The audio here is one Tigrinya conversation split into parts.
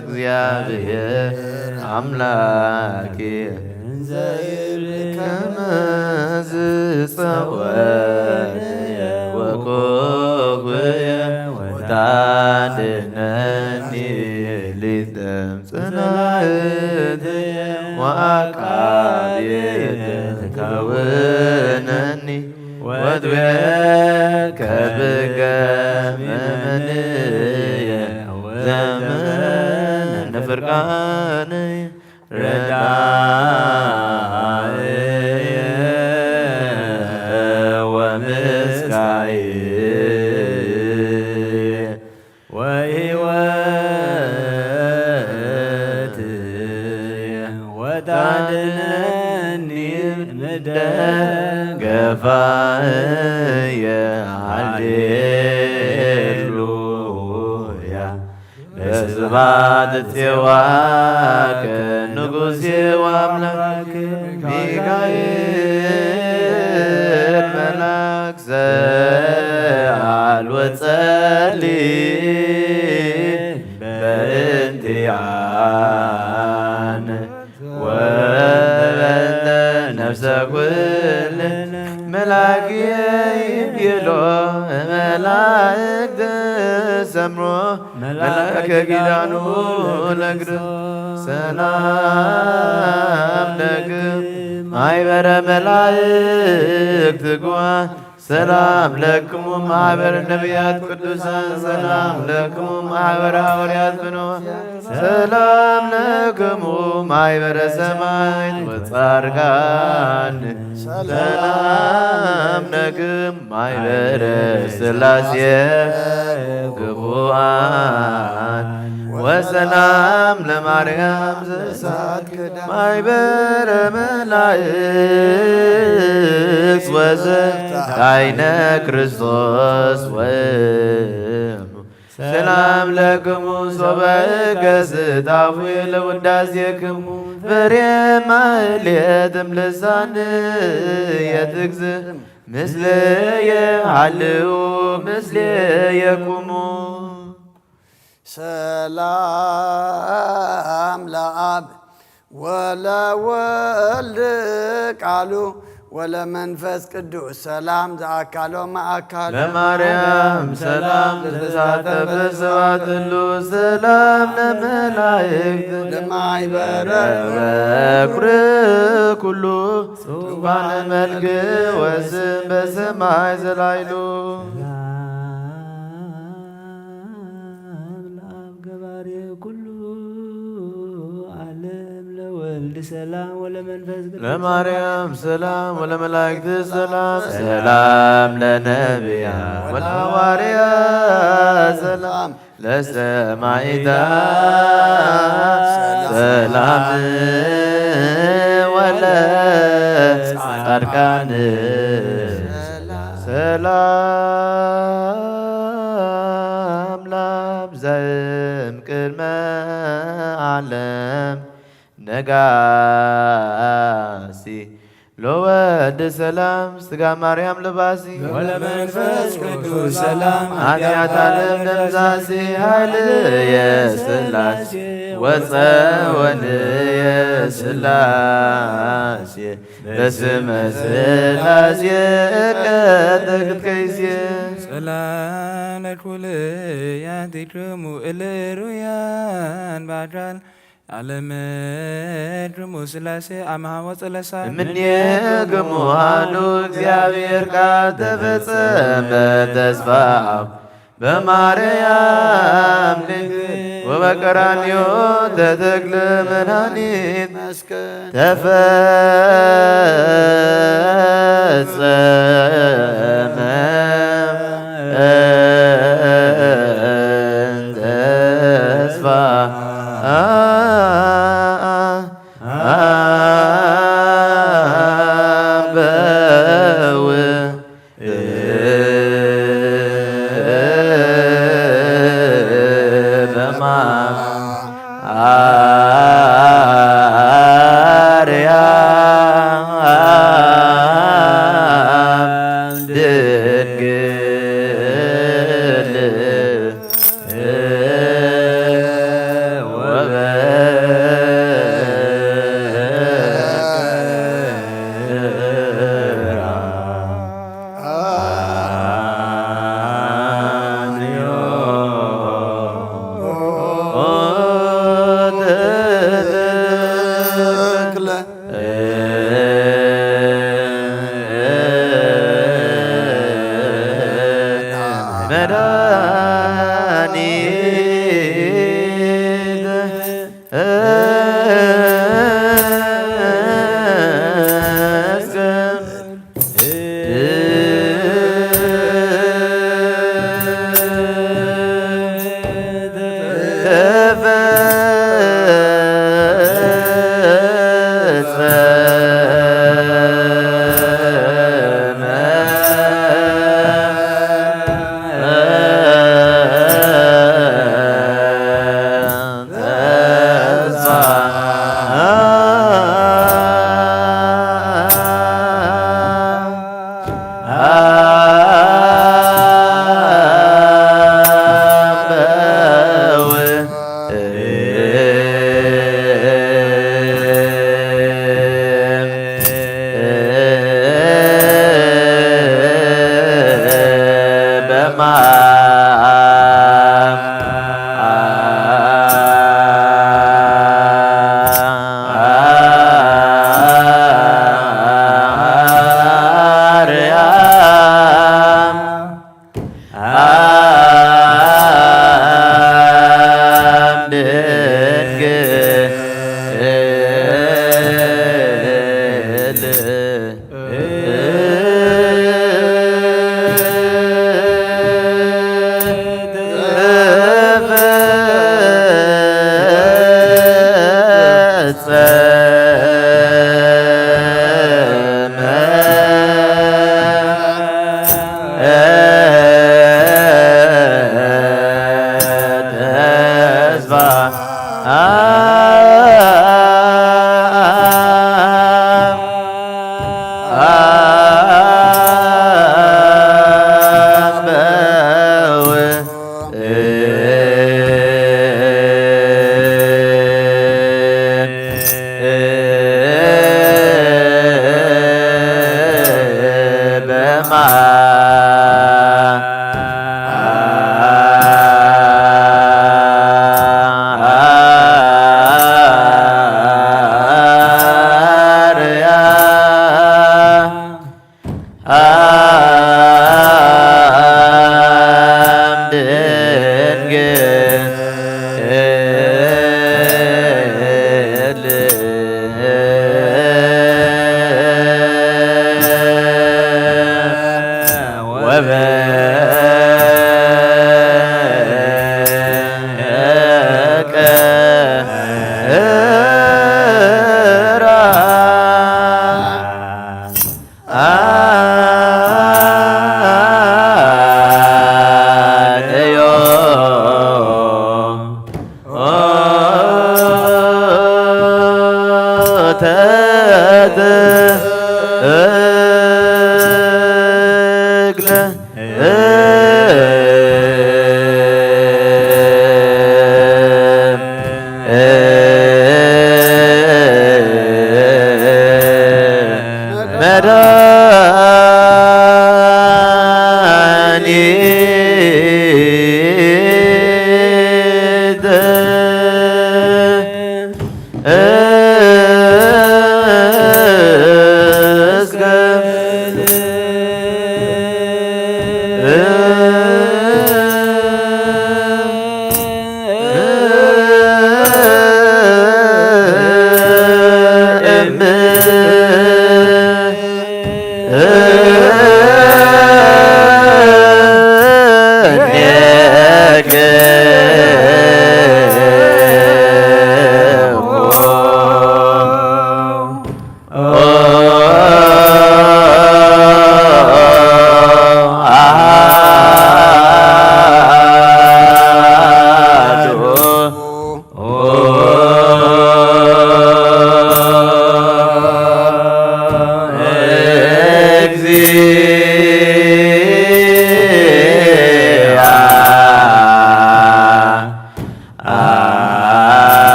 እግዚአብሔር አምላኬ እንዘ ይብል ከመ ዝጸወዕኩ ወኮኩየ ወታድነኒ ሊተ ጽላእትየ ወአቃቤ ትከውነኒ ወትቤከ ብከመ እምኔየ ዘመነ ፍርቃንየ ረዳእየ ወምስካየ ወሕይወትየ ወታድነኒ ምደ ገፋህየ። ሃሌሉያ። በስብሐት እፄዋከ ንጉሴ ወአምላክ ሚካኤል መልአክ ሰአል ወጸሊ በእንቲአነ ወበእንተ ነፍሰ ኩልነ መልአክ ይቤሎ መላእክት ሰምሮ መልአከ ኪዳኑ ለግር ሰላም ለግም ማይበረ መላእክት ጓ ሰላም ለክሙ ማህበረ ነቢያት ቅዱሳን ሰላም ለክሙ ማህበረ ሐዋርያት ብንዋን ሰላም ለክሙ ማህበረ ሰማዕት ወጻድቃን ሰላም ለክሙ ማህበረ ሥላሴ ግቡአን ወሰላም ለማርያም ዘሳት ማይበረ መላእክት ወዘካይነ ክርስቶስ ወእሙ ሰላም ለክሙ ሶበ እገስት አፉየ ለውዳሴክሙ ፍሬ ማህሌትም ልሳንየ ትግዝእ ምስሌየ ሃልው ምስሌየ ኩሙ። ሰላም ለአብ ወለወልድ ቃሉ ወለመንፈስ ቅዱስ ሰላም ዘአካሎ ማእካል ለማርያም ሰላም ለተሳተፈ ስብሐት እሉ ሰላም ለመላእክት ለማይበረ በኩር ኩሉ ጽባነ መልክ ወስም በሰማይ ዘላይሉ ሰላም ለአብ ገባሬ ኩሉ ዓለም ለወልድ ሰላም ወለመንፈስ ቅዱስ ለማርያም ሰላም ወለመላእክት ሰላም ሰላም ለነቢያ ወለሐዋርያ ሰላም ለሰማይታ ሰላም ወለ ጻድቃን ሰላም ላብ ዘም ቅድመ ዓለም ነጋሲ ለወልድ ሰላም ስጋ ማርያም ለባሲ ወለመንፈስ ቅዱስ ሰላም ኃጢአት ዓለም ደምሳሲ ኃይል የስላሴ ወፀወን የስላሴ በስመ ስላሴ እቀተክት ከይሴ ሰላም ለኩልያቲክሙ እለ ሩያን ባድራን ዓለመ ድሙ ስላሴ አምሃ ወፀለሳ እምኔክሙ ሀሉ እግዚአብሔር ቃል ተፈጸመ ተስፋ በማርያም ድንግል ወበቀራንዮ ተተክለ መድኃኒት መስቀል ተፈጸመ ተስፋ አበው በማ አርያም ድንግል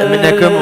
እምነክሙ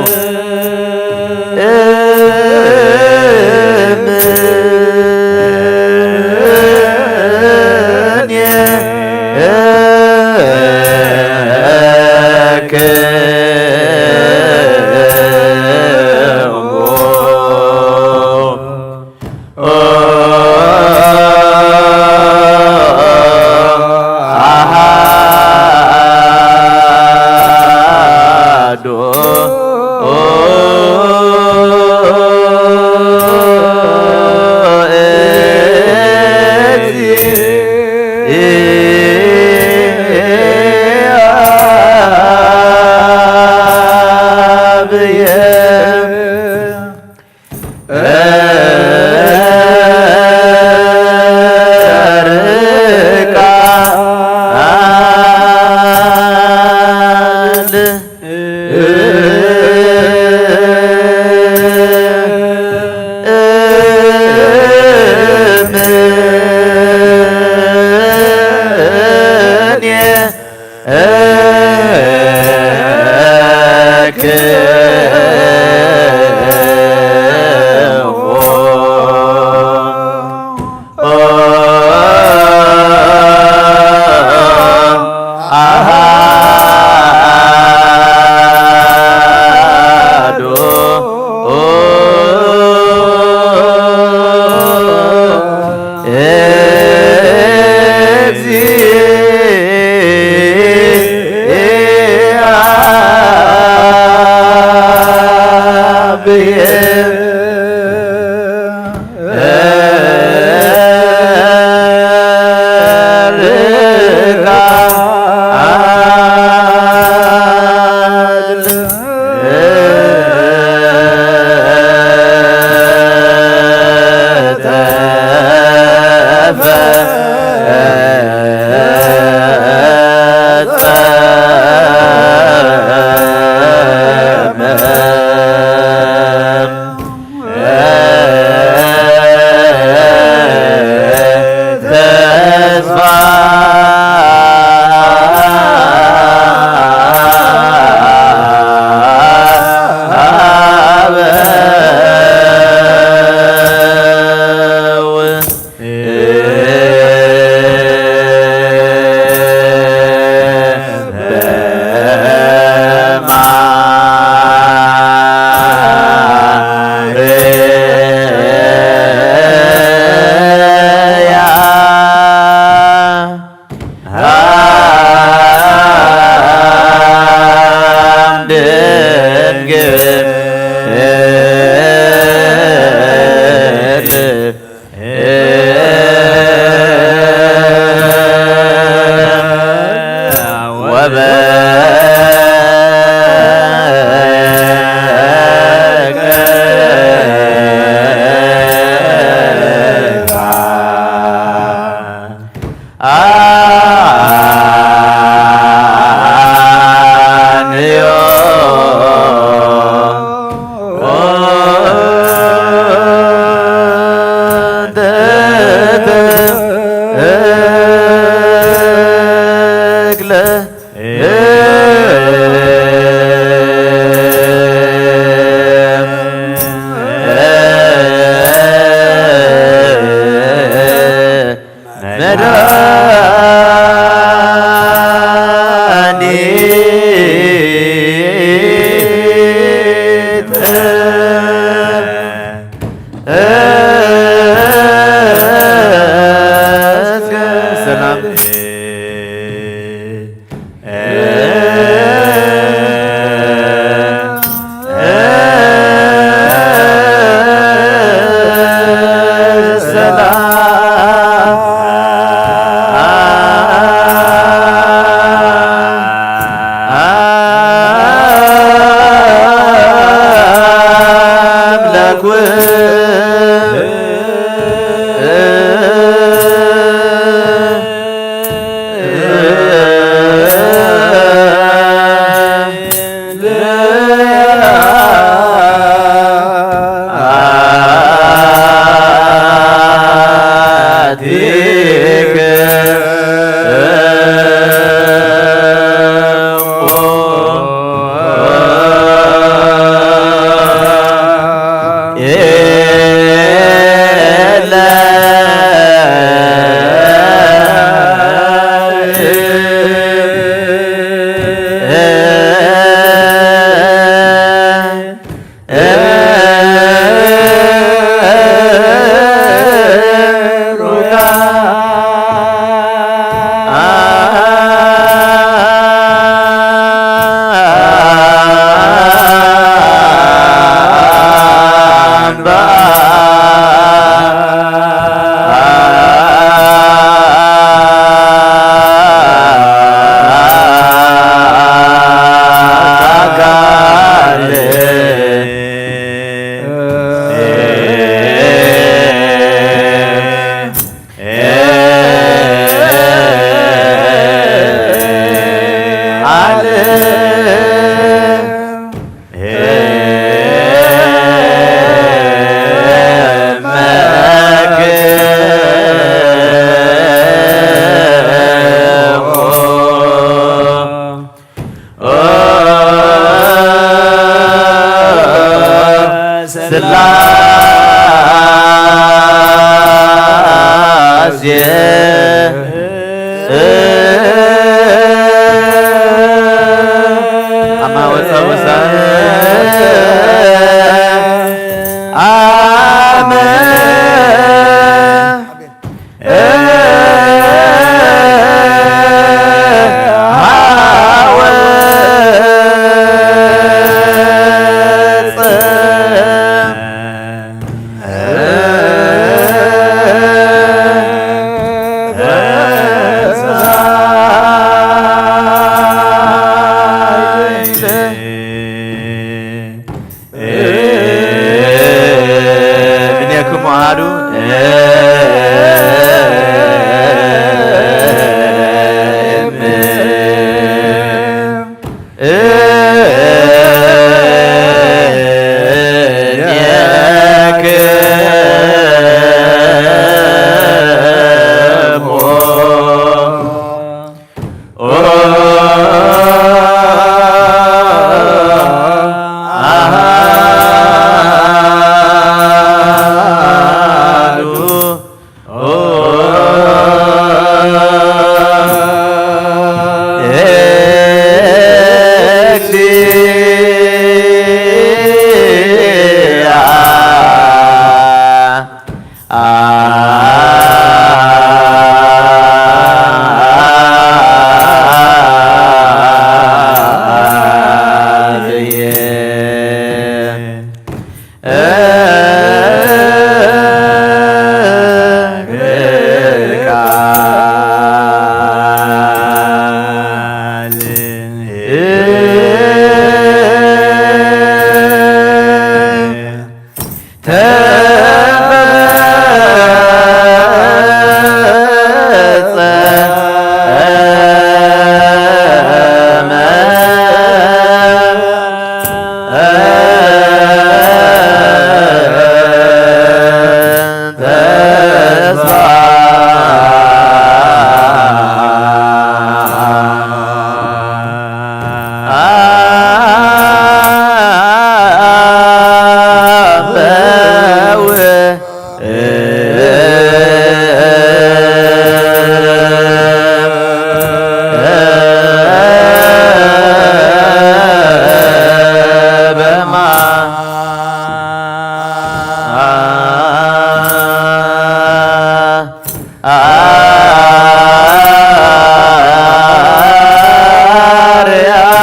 ሰላም። ስላሴ አማወፀ ውሳኔ አመ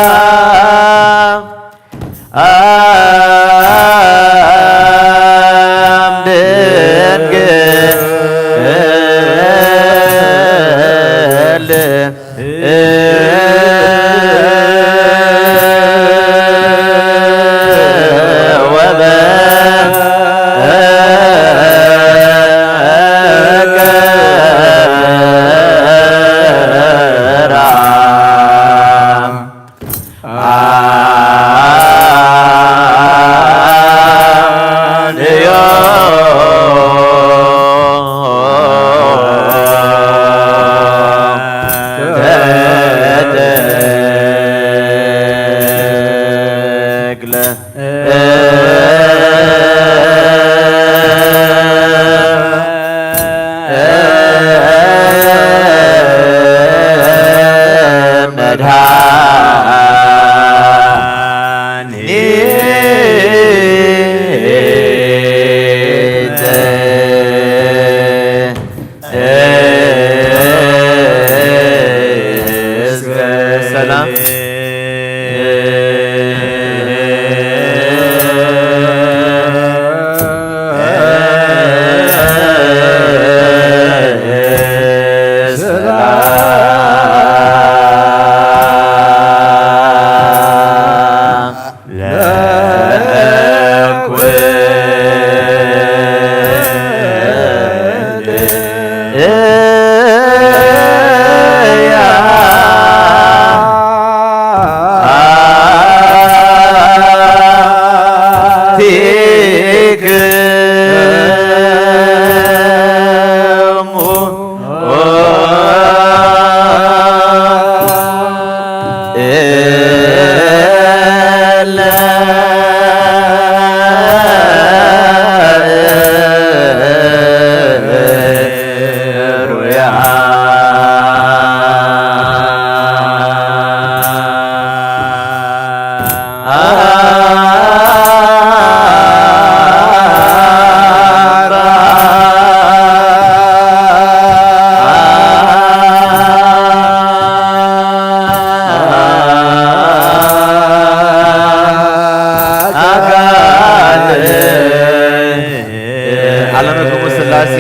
አርያም ድንግል ወበቀራንዮ ተተክለ። ሰላም። ዓለመ ክሙ ስላሴ።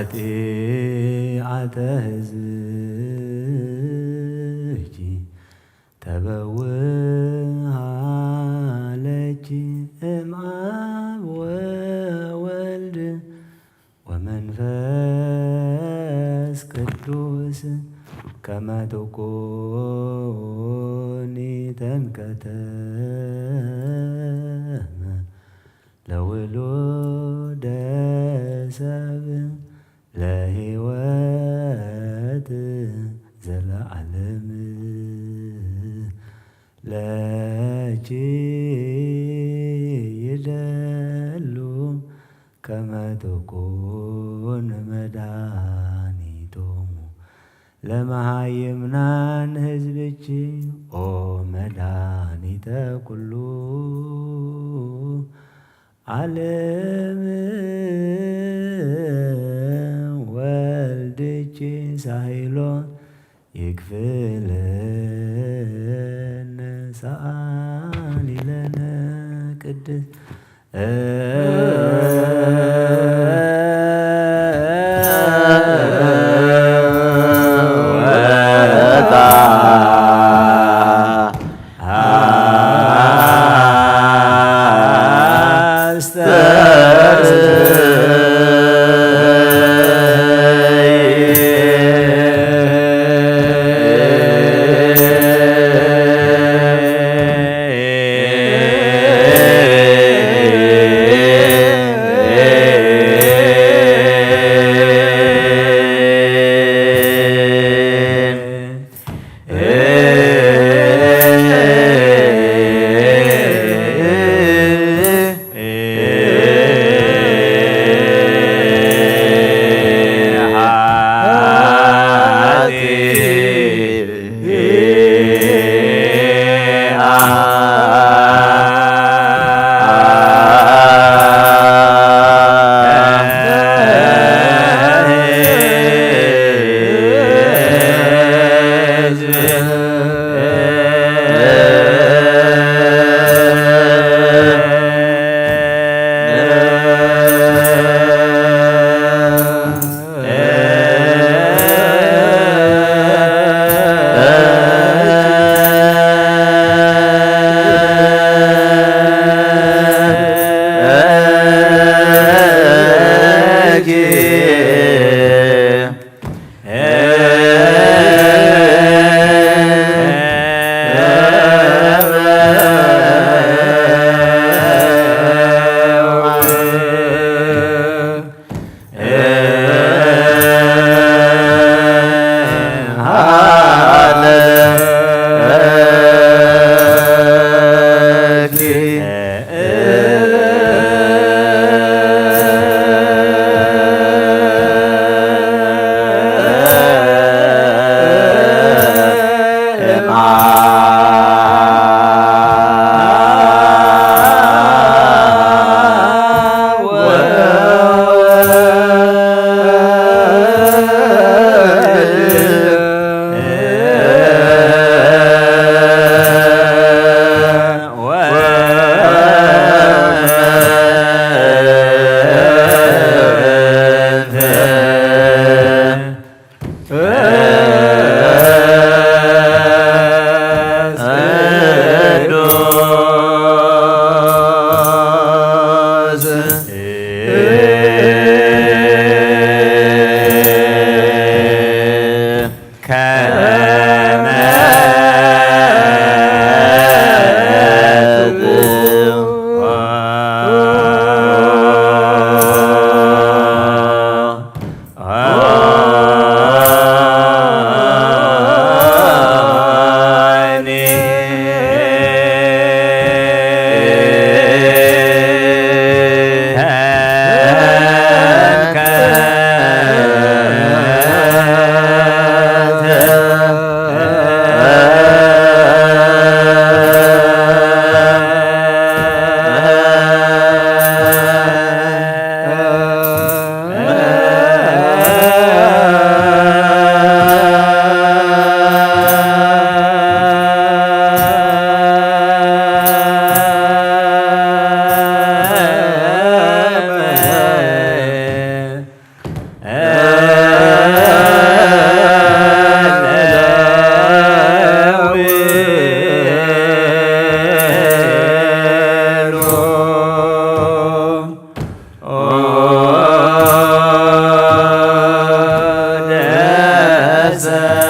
ኃጢአተ ሕዝብኪ ተበውሃለኪ እምአብ ወወልድ ወመንፈስ ቅዱስ ከመ ትኩኒ ተንከተመ ለውሉደ ሰብ ለህይወት ዘለዓለም ለኪ ይደሉ ከመ ትኩን መድኃኒቶሙ ለመሃይምናን ህዝብኪ ኦ መድኃኒተ ኩሉ ዓለም ወልድኪ ሳይሎ ይክፍለነ ሰአሊ ለነ ቅድስት ሰብ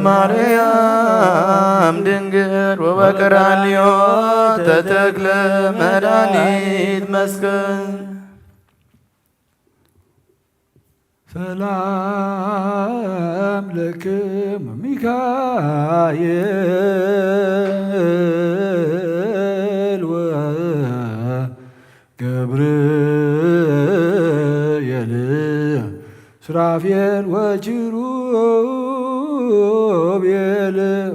ማርያም ድንግል ወበቀራንዮ ተተክለ መድኃኒት መስቀል። ሰላም ለክሙ ሚካኤል ወገብርኤል ሱራፌል ወኪሩቤል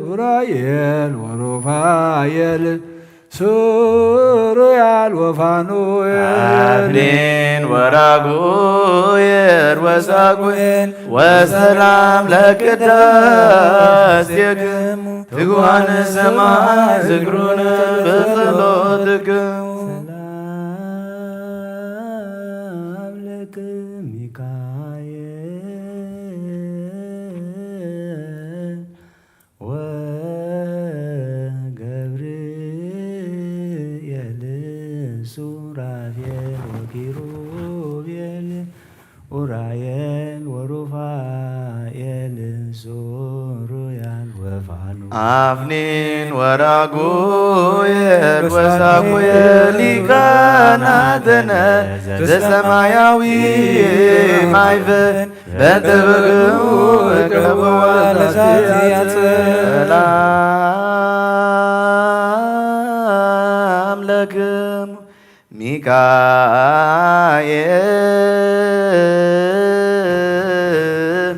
ኡራኤል ወሩፋኤል ሱሩያል ወፋኑኤል አፍኒን ወራጉኤል ወሳጉኤል ወሰላም ለቅዳሴክሙ ትጉሃነ ሰማይ ዝክሩነ በጸሎትክሙ። ሰላም ለክሙ ሚካኤል ወገብርኤል ሱራፌል ወኪሩቤል ኡራኤል ወሩፋኤል ሱሩያል ወፋኑ አፍኒን ወራጉኤል ወሳጉኤል ሊቃናተነ ዘሰማያዊ ማይፈን በእንተ በግኡ እቀብዋ ለዛት ያጽ ሰላም ለክሙ ሚካኤል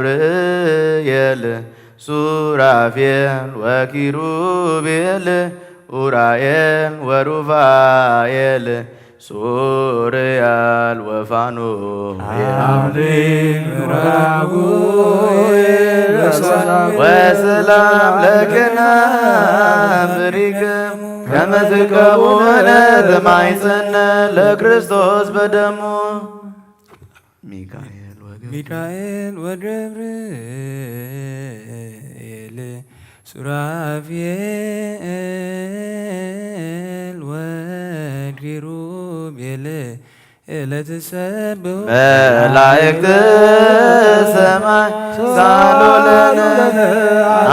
ወገብርኤል ሱራፌል ወኪሩቤል ኡራኤል ወሩፋኤል ሱርያል ወፋኑኤል አፍኒን ወራጉኤል ወሰላም ለክናፍሪክሙ ከመ ትቀውነ ተማይጸነ ለክርስቶስ በደሙ። ሚካኤል ወገብርኤል ሚካኤል ወገብርኤል ሱራፌል ወኪሩቤል ለትሰብሑ መላእክተ ሰማይ ሳሉ ለነ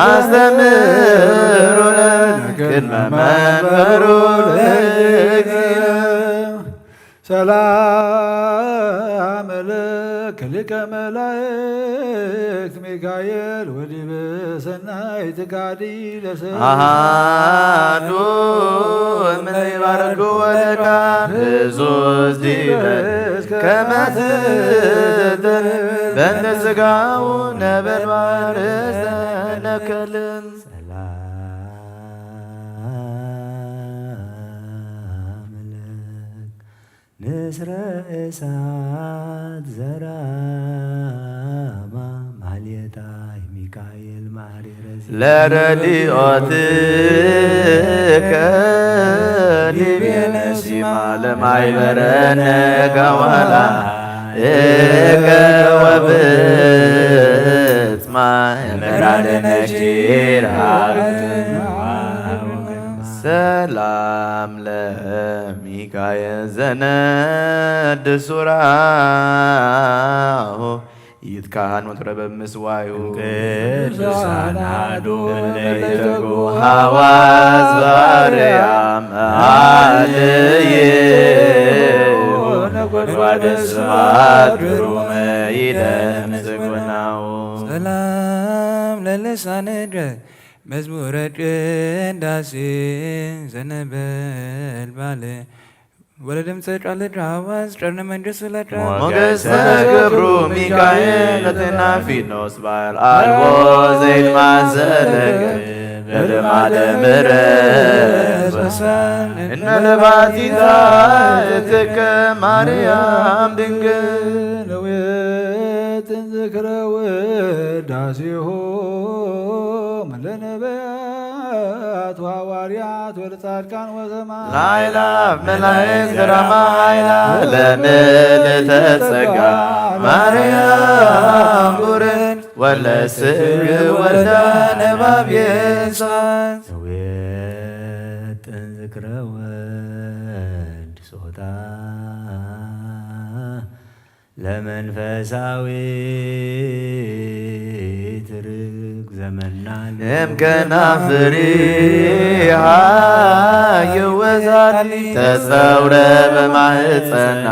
አስተምሩ ለነ ቅድመ መንበሩ ለእግዚእነ። ሰላም ለከ ሊቀ መላእክት ሚካኤል ወዲበ ሰናይት ጋዲ ለሰ አሃዱ እምነ ይባርክ ወለካ ብዙ ዲበ ከመ ትትር በእንተ ሥጋሁ ነበልባል እስተነከልን። ሰላም ለክ ንስረ እሳት ዘራማ ማልየታይ ሚካኤል ማሪ ረዚ ለረዲኦትከ ዲቤነ ሲማ ለማይበረነ ከዋላ እከ ወብጽማ መራደነ ኪራ ሰላም ለሚካኤል ዘነድ ሱራሁ ይትካህን ወትረበብ ምስዋዩ ቅዱሳን አሐዱ እምነ ይተጉ ሐዋስ ባርያም አልየ ነጎድጓደ ስብሐት ግሩመ ይደምጽጉናሁ። ሰላም ለልሳነ መዝሙረ ቅዳሴ ዘነበልባለ ወለድምፀ ቃል ሐዋስ ጨርነ መንግስት ለቃል ሞገሰ ገብሩ ሚካኤል ለተናፊኖስ ባል አልቦ ዘይማሰለክ በልማደ ምረት ወሳን እነ ለባቲታ እትከ ማርያም ድንግል ለዌትን ዝክረ ውዳሴሆም ለነቢያት ወሐዋርያት ወለጻድቃን ወሰማዕት ላይላፍ መላእክት ራማ ኃይላ ለምልዕተ ጸጋ ማርያም ቡርን ወለስግ ወልዳ ነባቤ ሰዓት። ወጥን ዝክረ ወልድ ጾታ ለመንፈሳዊት ርግ ዘመናን እም ከናፍሪሃ የወዛኒ ተጸውረ በማህፀና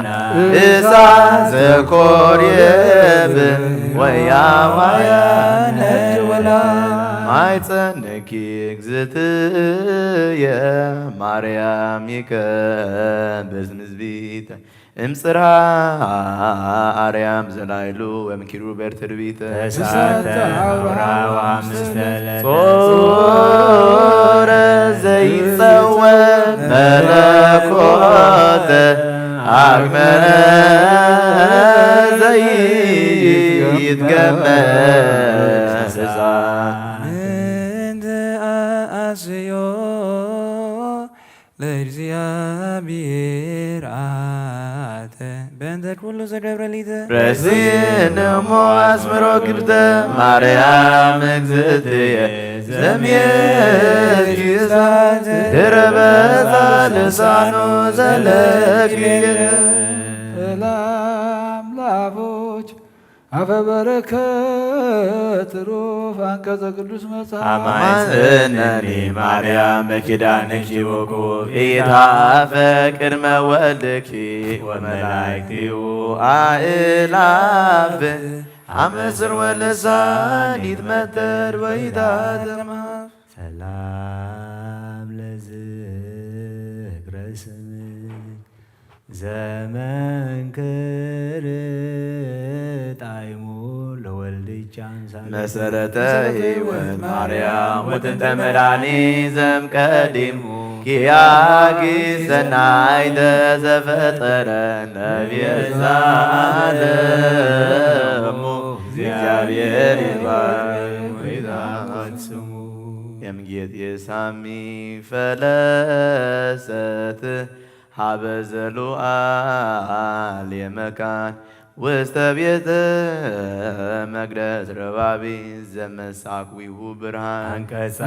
እሳ ዘኮርየብ ወያዋያ ነድወላ ማይፀንኪ እግዝእትየ ማርያም ይከብስ ምዝቢተ እምጽራ ኣርያም ዘላይሉ ወምኪሩ በርትርቢተ ተሳተ ኣውራዋ ምስለ ጾረ ዘይጸወ መለኮተ ኣግመረ ዘይትገመ እንተ ኣስዮ ለእግዚኣብሔር ኣተ በእንተ ኩሉ ዘገብረ ሊተ ረሲን እሞ ኣስምሮ ክብተ ማርያም እግዝእትየ ዘምየት ኪሳት ድረበ ልሳኑ ዘለክየ ሰላም ላፎች አፈ በረከት ትሩፍ አንቀጸ ቅዱስ መጽሐፍ። አማይጽነኒ ማርያም በኪዳንኪ ውቁፍ ኢታፈ ቅድመ ወልድኪ ወመላእክቲሁ አእላፍ አመስር ወልሳን ይትመተር ወይታተማ ሰላም ለዝክረ ስምክ ዘመንክር ጣይሙ ለወልድቻ አምሳለ መሰረተ ሕይወት ማርያም ወጥንተ መድኃኒ ዘምቀዲሙ ኪያኪ ሰናይተ ዘፈጠረ ነቢየ ዘዓለሙ እግዚአብሔር ይባርክ ወይዛመት ስሙ። የምጌጥ የሳሚ ፈለሰት ሀበ ዘሉዓል የመካን ውስተ ቤተ መቅደስ ረባቢ ዘመሳክዊሁ ብርሃን አንቀጸ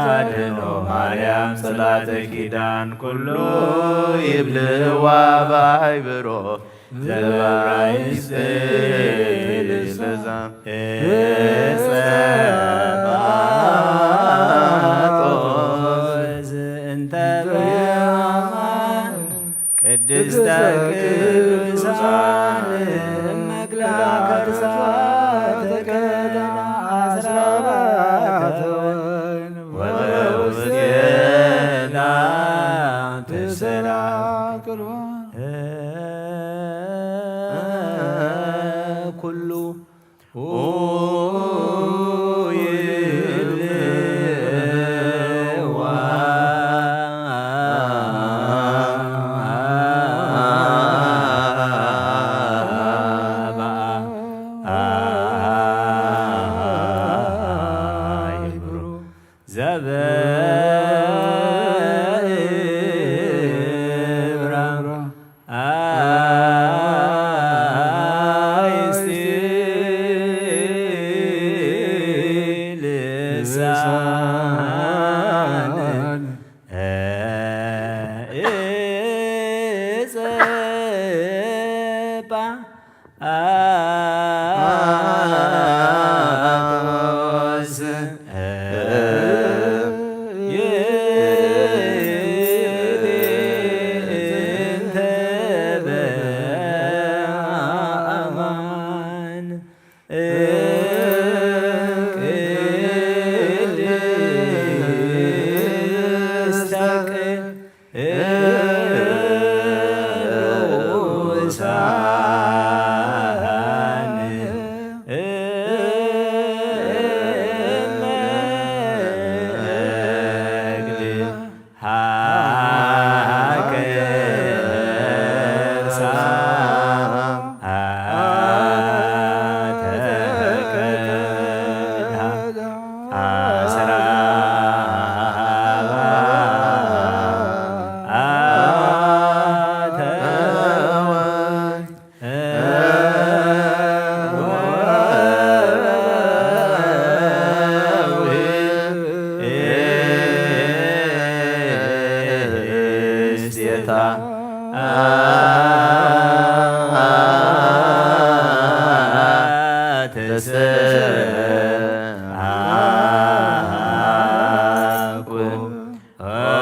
አድኖ ማርያም ጽላተ ኪዳን ኩሉ ይብልዋ በአይብሮ ዘበራይስጥ ለዛ እጸ ባጦስ እንተ በአማን ቅድስተ ቅዱሳን እመ ክልኤ ከርሳ ተከደና አስራ አራት ወበውስቴታ ትሰራ ቅርባን ኩሉ ይብልዋ በአይብሮ ዘበእብራ አይስቲ ልሳን እጸባ አጦስ ይእቲ እንተ በአማን ቅድስተ ኩሉ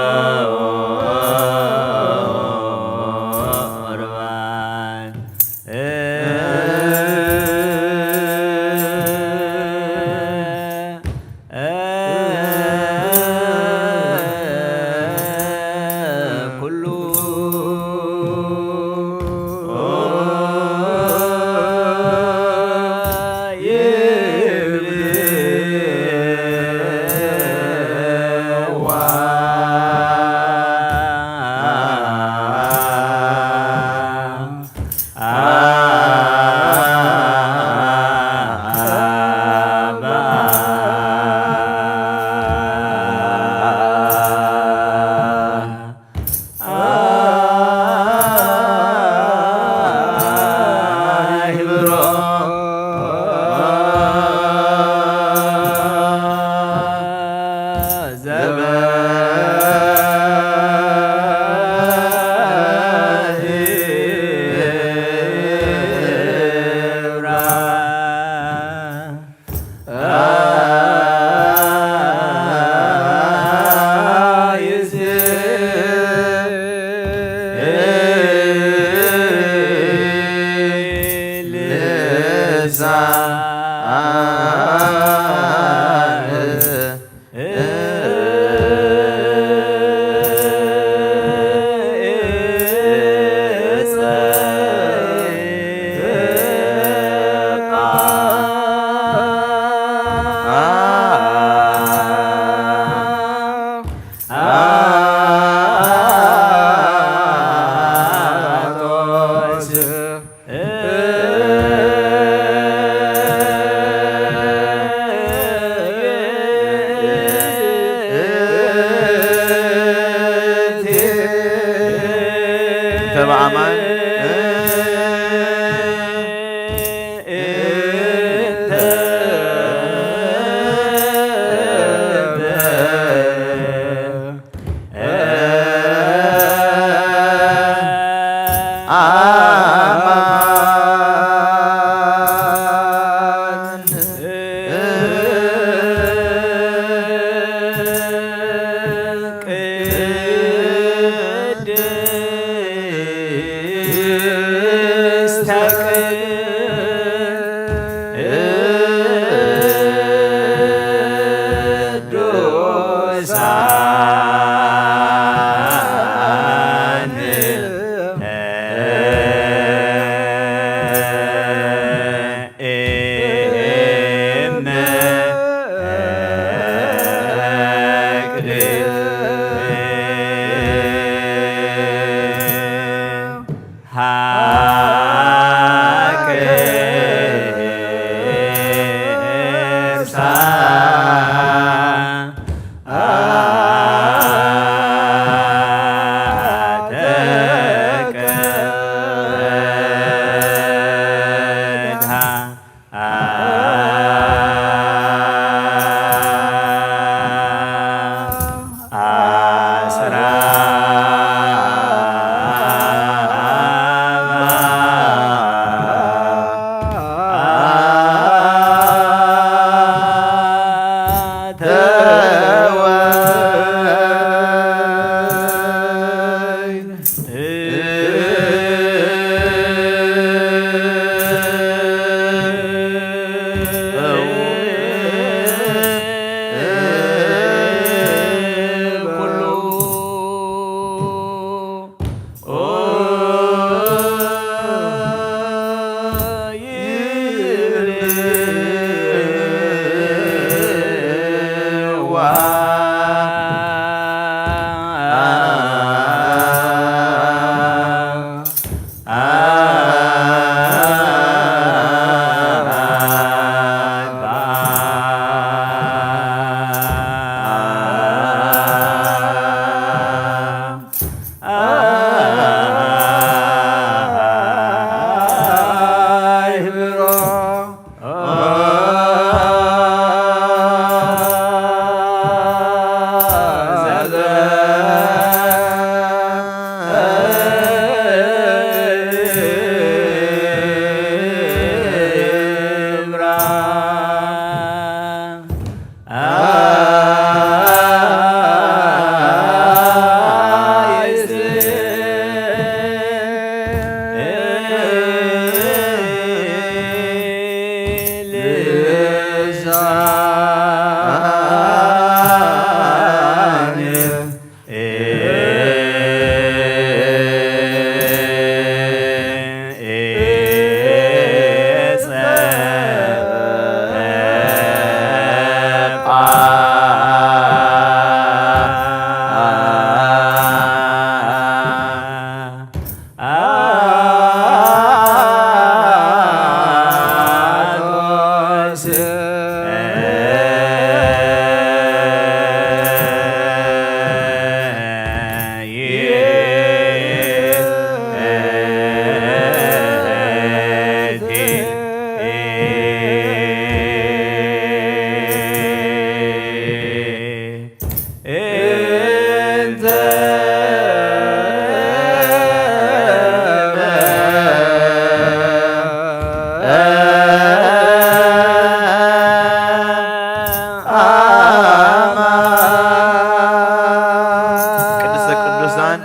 ቅድስተ ቅዱሳን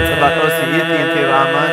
ጽባጦስ ይእቲ እንተ ይብኣማን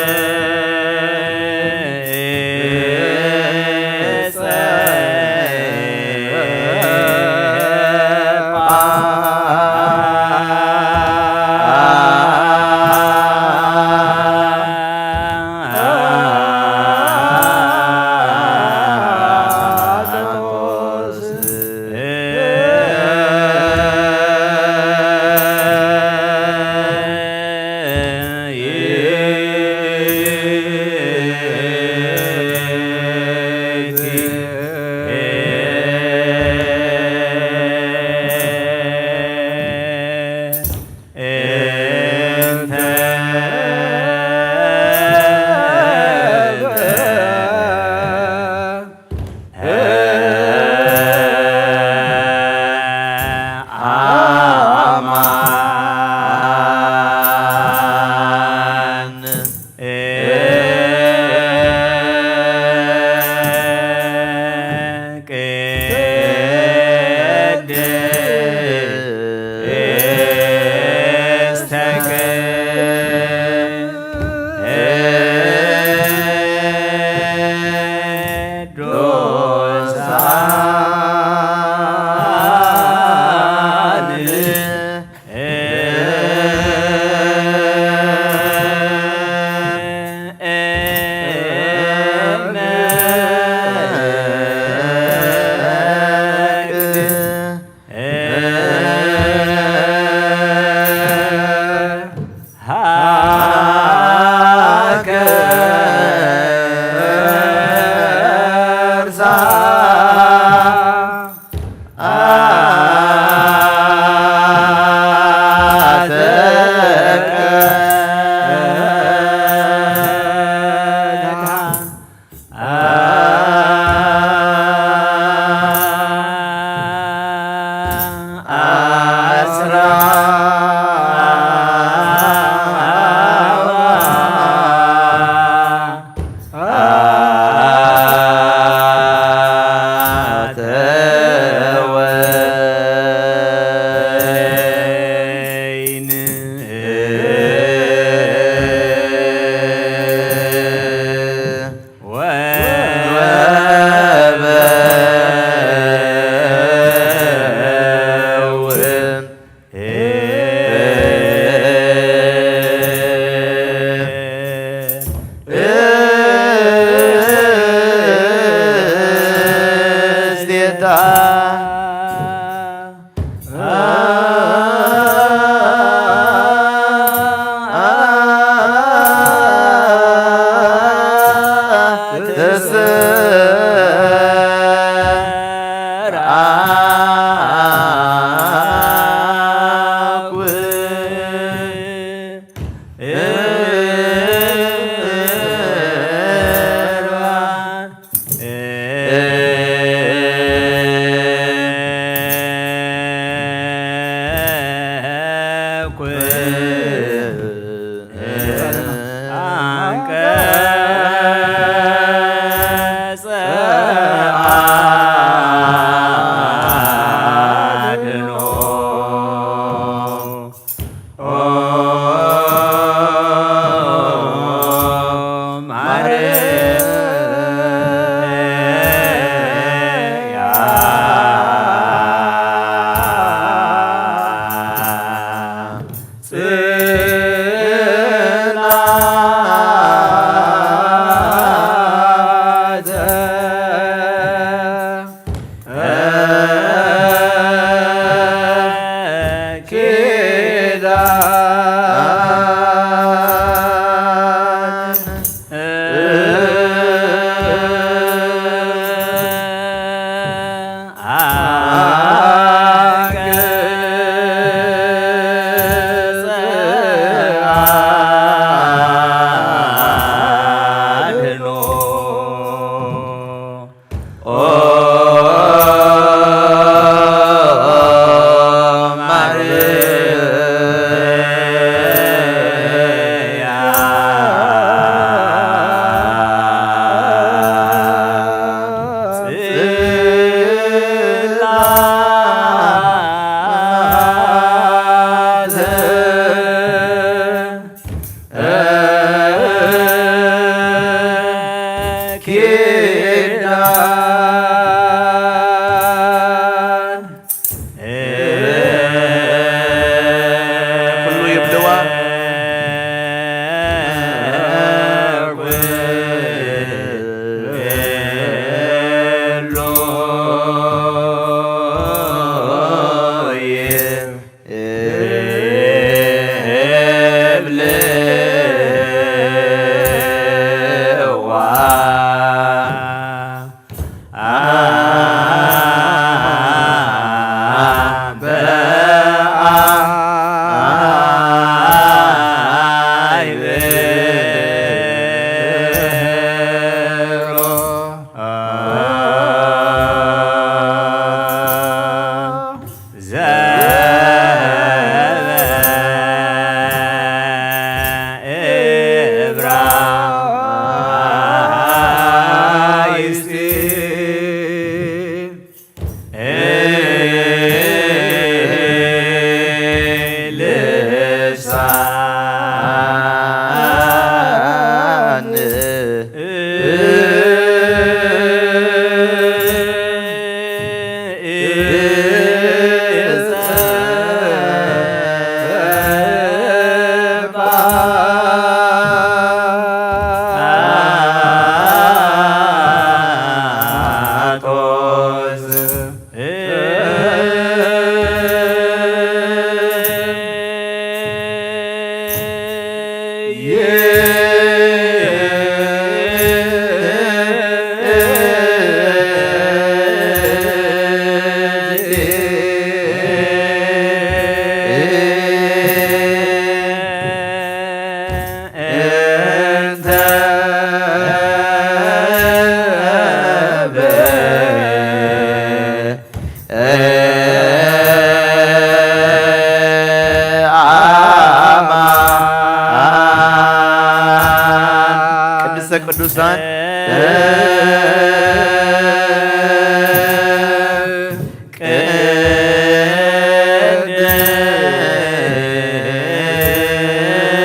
ቅዱሳን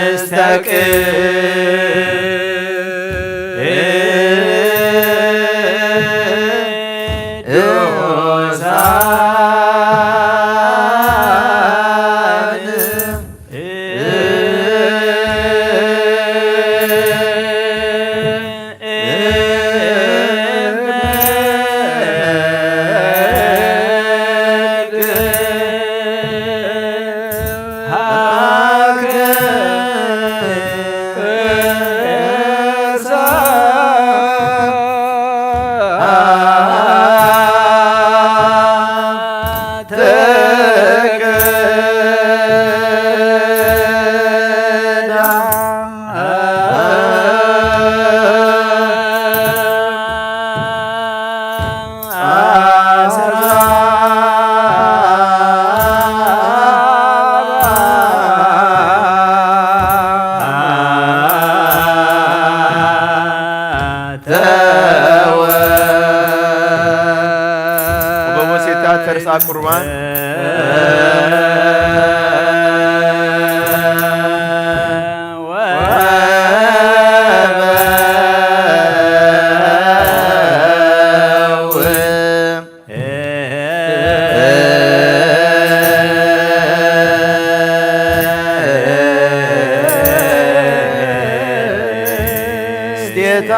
ቅድስተ ቅዱሳን ወበሞሴታት ተርሳ ቁርባን ስቴታ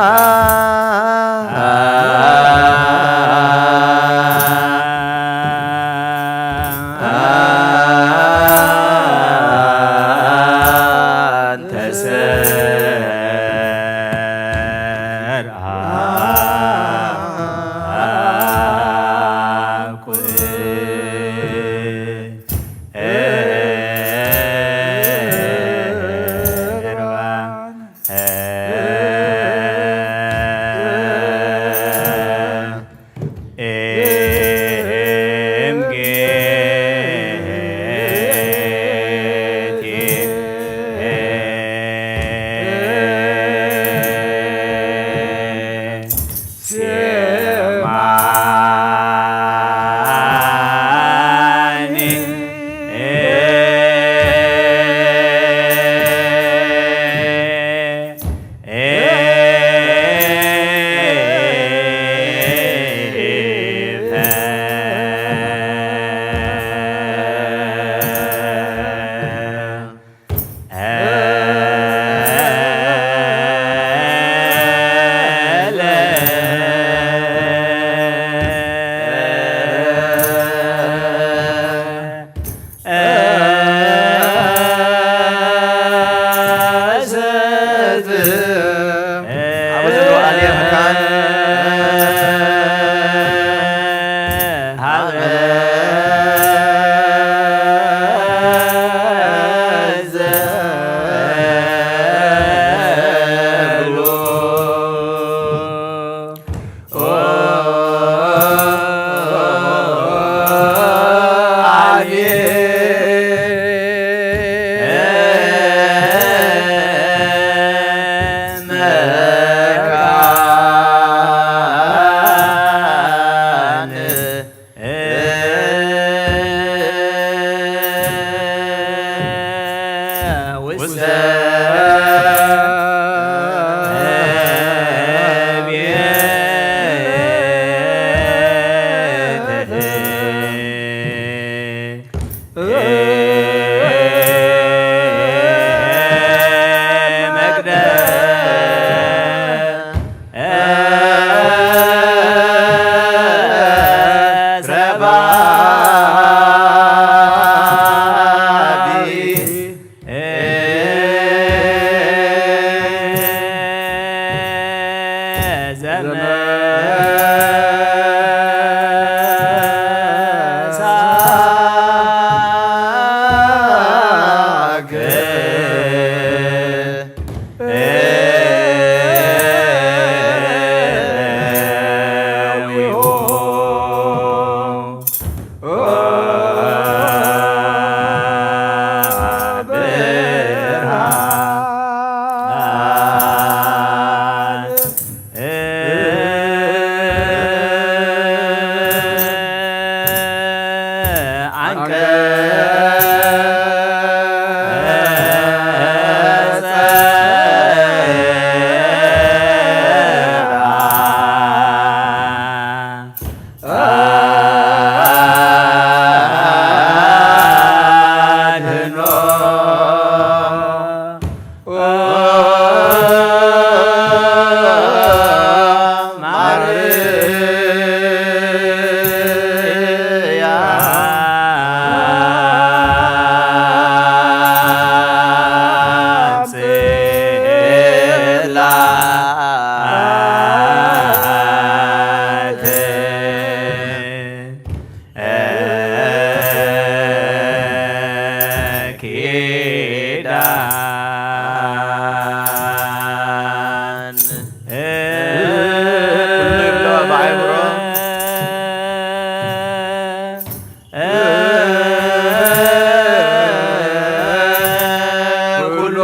ኪዳን ኩሉ ይብሎ ብኣይምሮ ኩሉ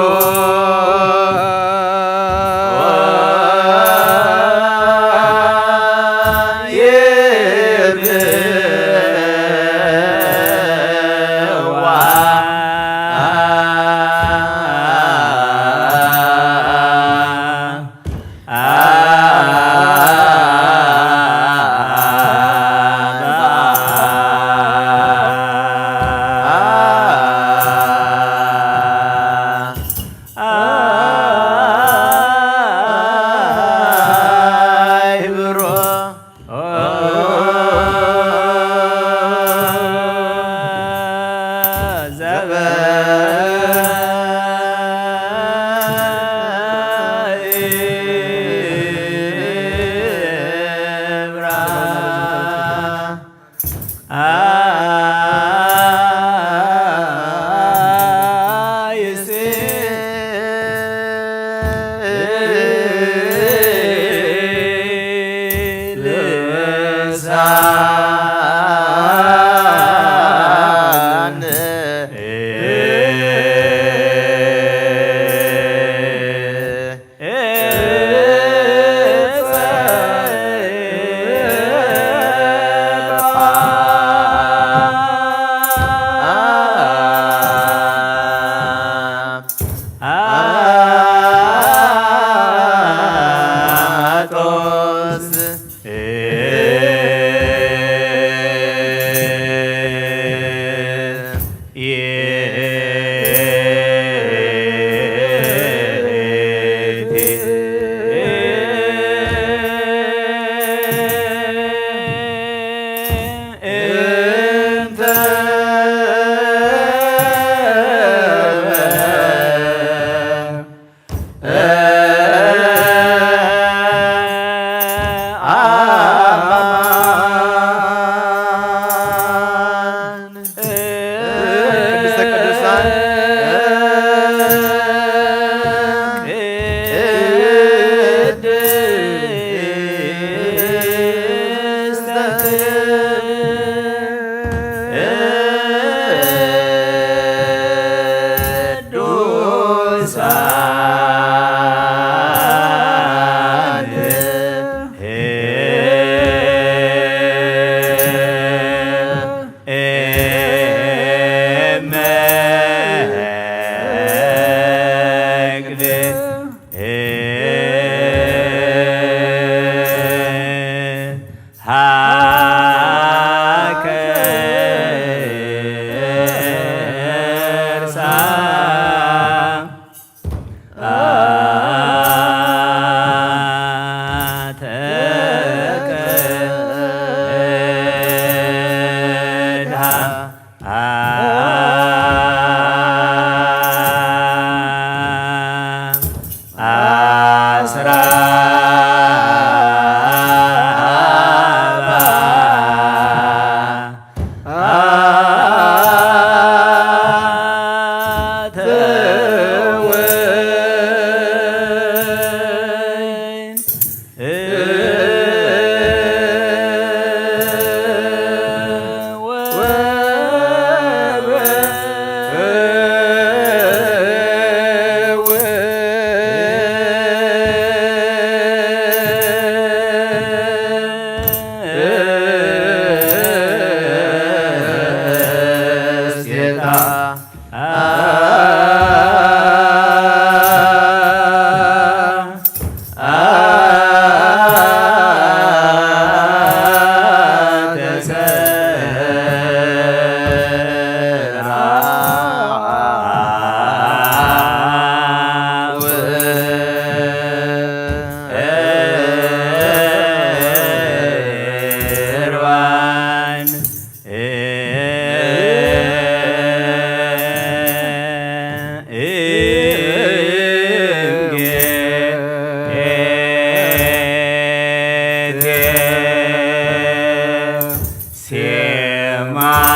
ሴማኒ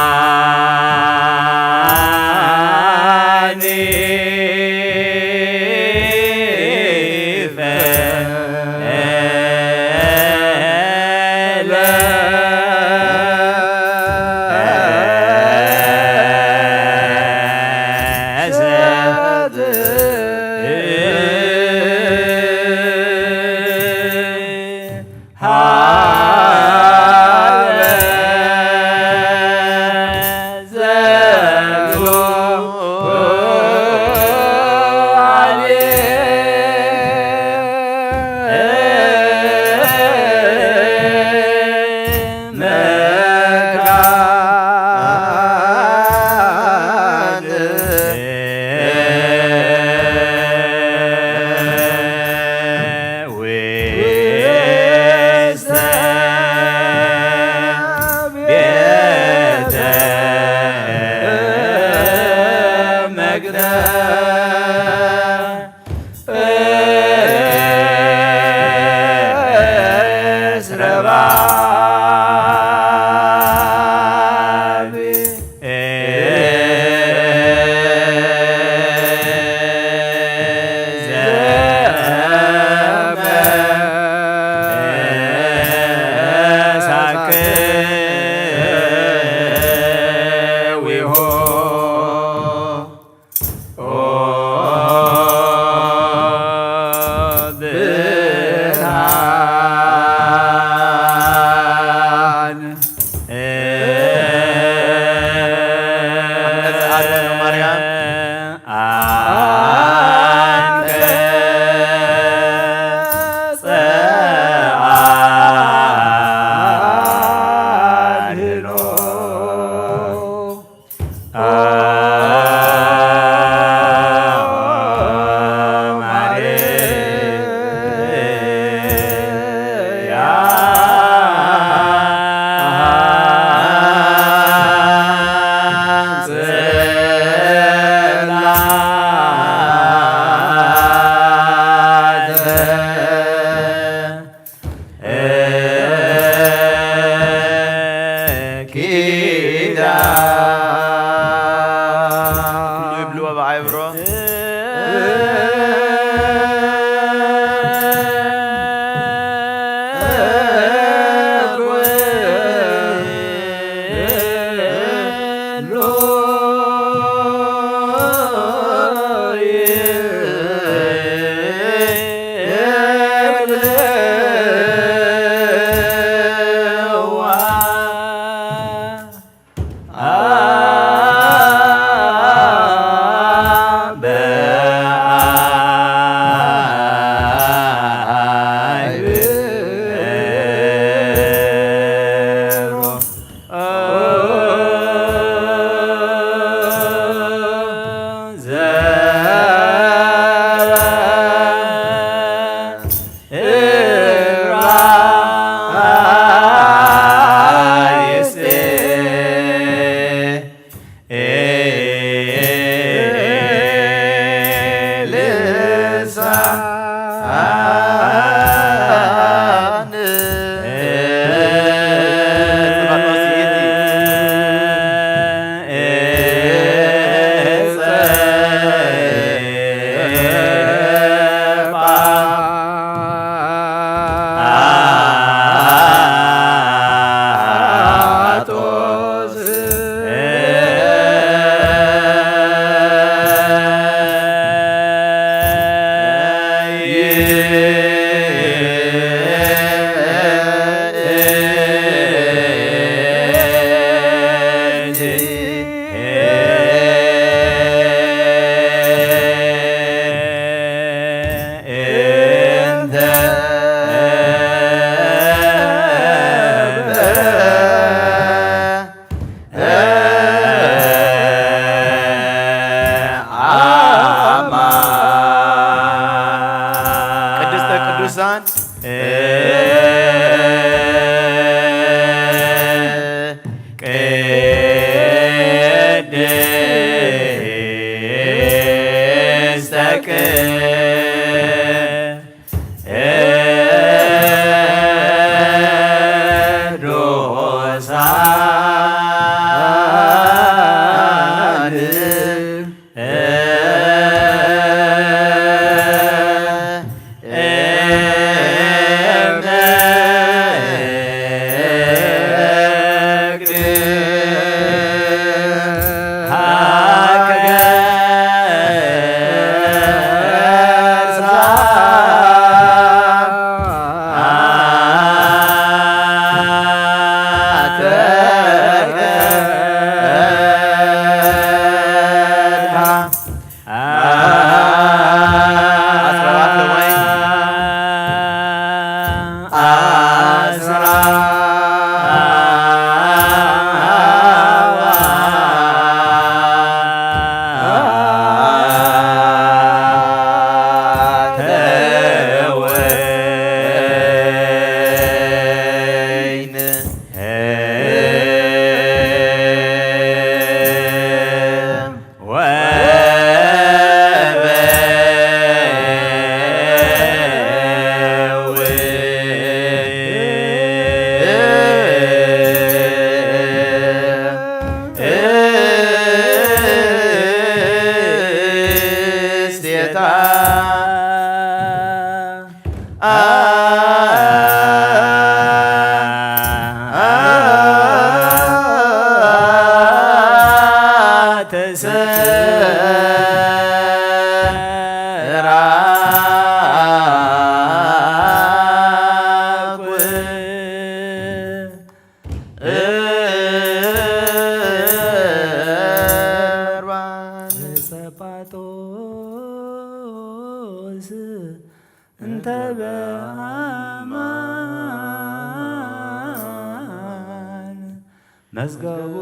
መዝገቡ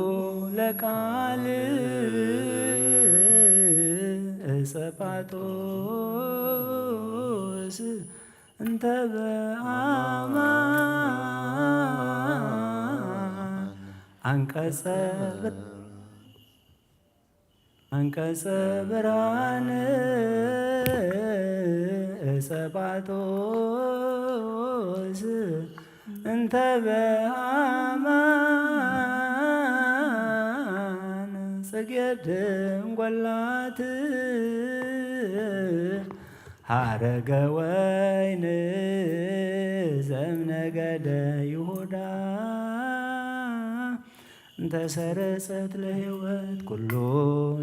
ለቃል እጸጳጦስ እንተ በአማን አንቀጸ ብር-፣ አንቀጸ ብርሃን እጸጳጦስ እንተ በአማን ጽጌ ድንጎላት ሐረገ ወይን ዘምነገደ ይሁዳ እንተ ሰረጸት ለህይወት ኩሉ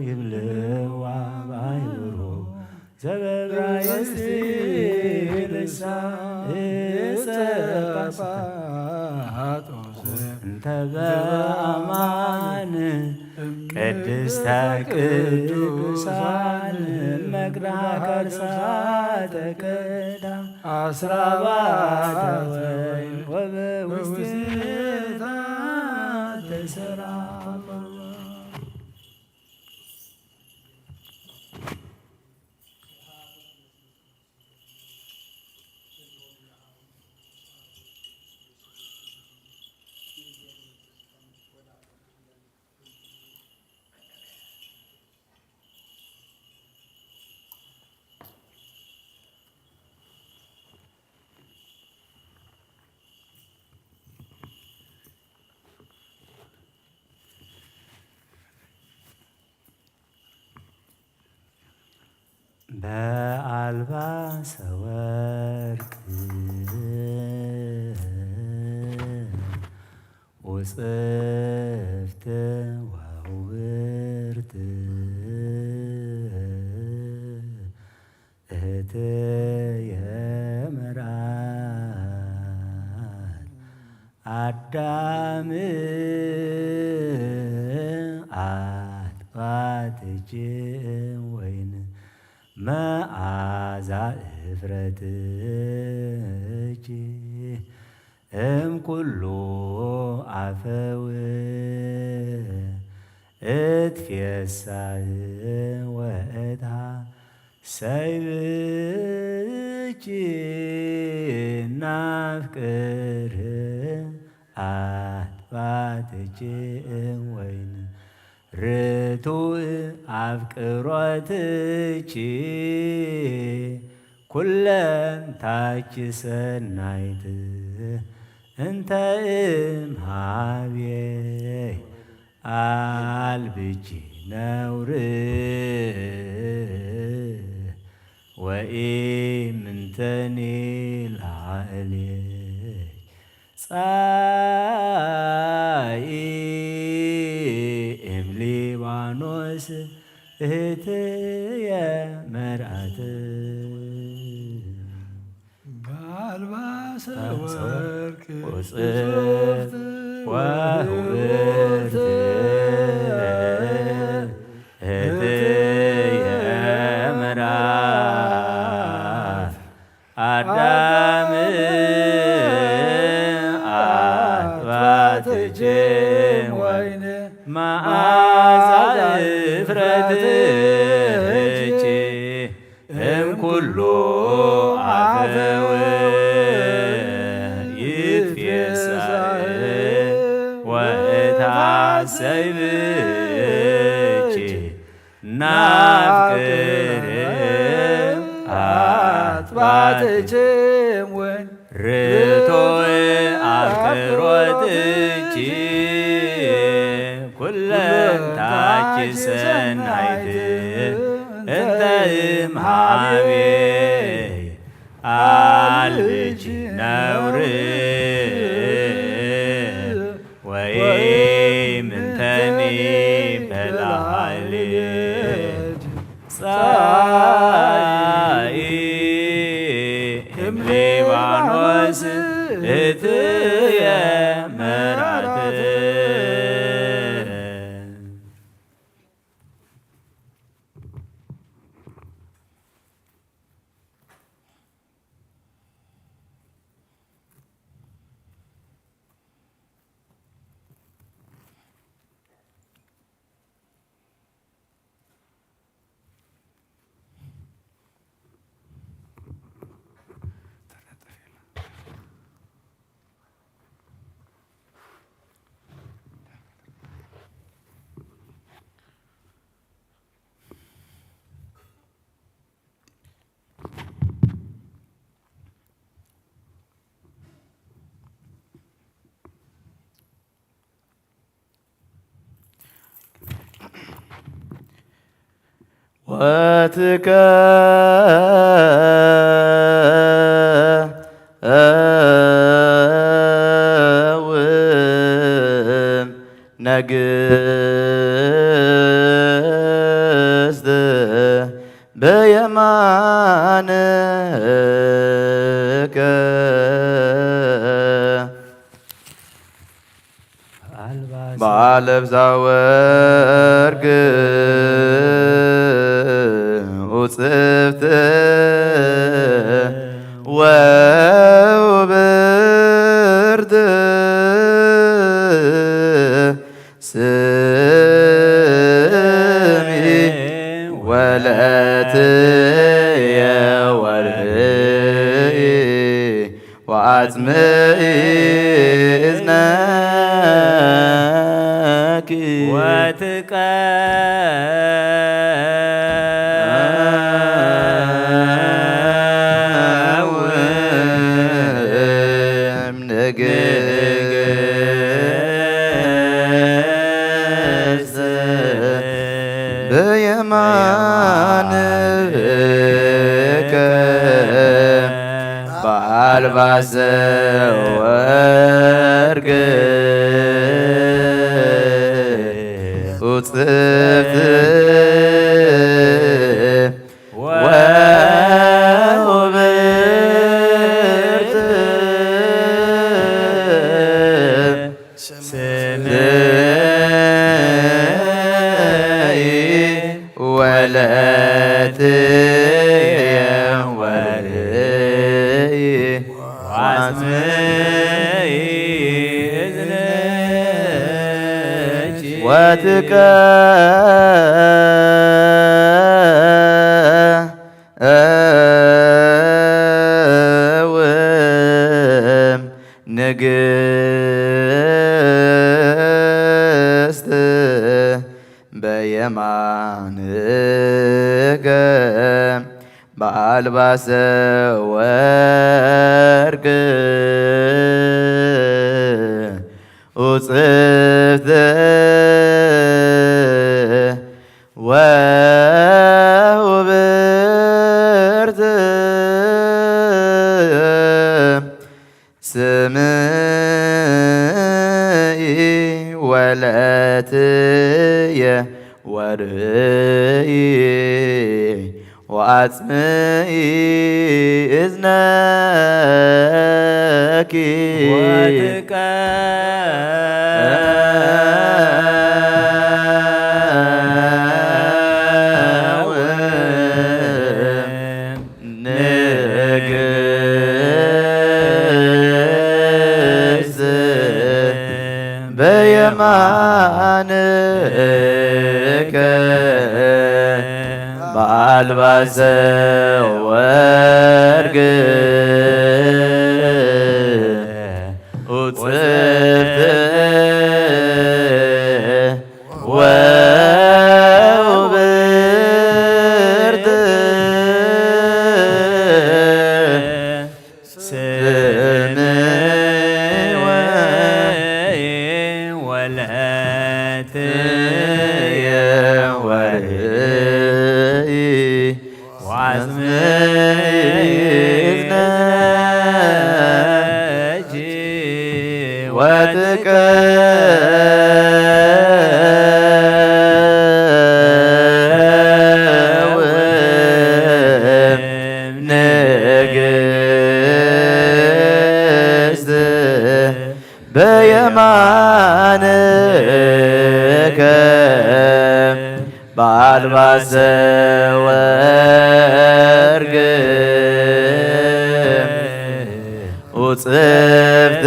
ይብልዋ ባይብሩ ዘበብራይስቲ ልሳ እጸ ጳስጣጦስ እንተ በአማን ቅድስተ ቅዱሳን መቅድሃ ከርሳ ተቀዳ አስራባት ወይን ወበውስቴታ ተሰራ በአልባሰ ወርቅ ውጽፍት ወውብርት እህትየ መርዓት አዳም አጥባት እጅ ወይን መዓዛ እፍረትኪ እምኩሉ አፈው እትፌሳህ ወእታ ሰይብኪ ናፍቅር አጥባትኪ ወይን ርቱዕ አፍቅሮትኪ ኩለንታኪ ሰናይት እንተ እምሃቤ አልብኪ ነውር ወኢምንተኒ ላዕሌኪ ጻኢ እም ሊባኖስ እህትየ መርዓት በአልባሰ ወርቅ ውጽፍት ወውብርት እህትየ መርዓት አዳም አጥባትኪ ወይን መዓዛ እፍረትኪ እምኩሉ አፈው ይትፌሳህ ወእትሐሰይ ብኪ ናፍቅር አጥባትኪ ወይን ርቱዕ አፍቅሮትኪ ኩለንታኪ ሰናይት እንተ እምሃቤ አልብኪ ነውር ወኢምንተኒ በላዕሌኪ ጻኢ እም ሊባኖስ እትየ መርዓት ወትከ እውም ነግስት በየማንከ። በአልባሰ ወርቅ ውፅብት ወውብርት ስሚ ወለትየ ወርህይ ወአጽምኢ እዝነኪ ወትቀ በአልባሰ ወርቅ ውፅብት ወውብርት ስምዒ ወለትየ ወርይ ወአጽምዒ እዝንኪ ወትቀ እውም ንግስት በየማንከ በአልባሰ ወርቅ ውፅብት ወውብርት ስምዒ ወለትየ ወርእይ ወአጽምዒ እዝነኪ ወትቀ ንግስት በየማንከ በአልባሰ ወርቅ ውፅብት ወውብርት ስምዒ ወለትየ ወርእይ ወአጽምዒ እዝነኪ ወትቀ ንግስት በየማንከ በአልባሰ ወርቅ ውፅብት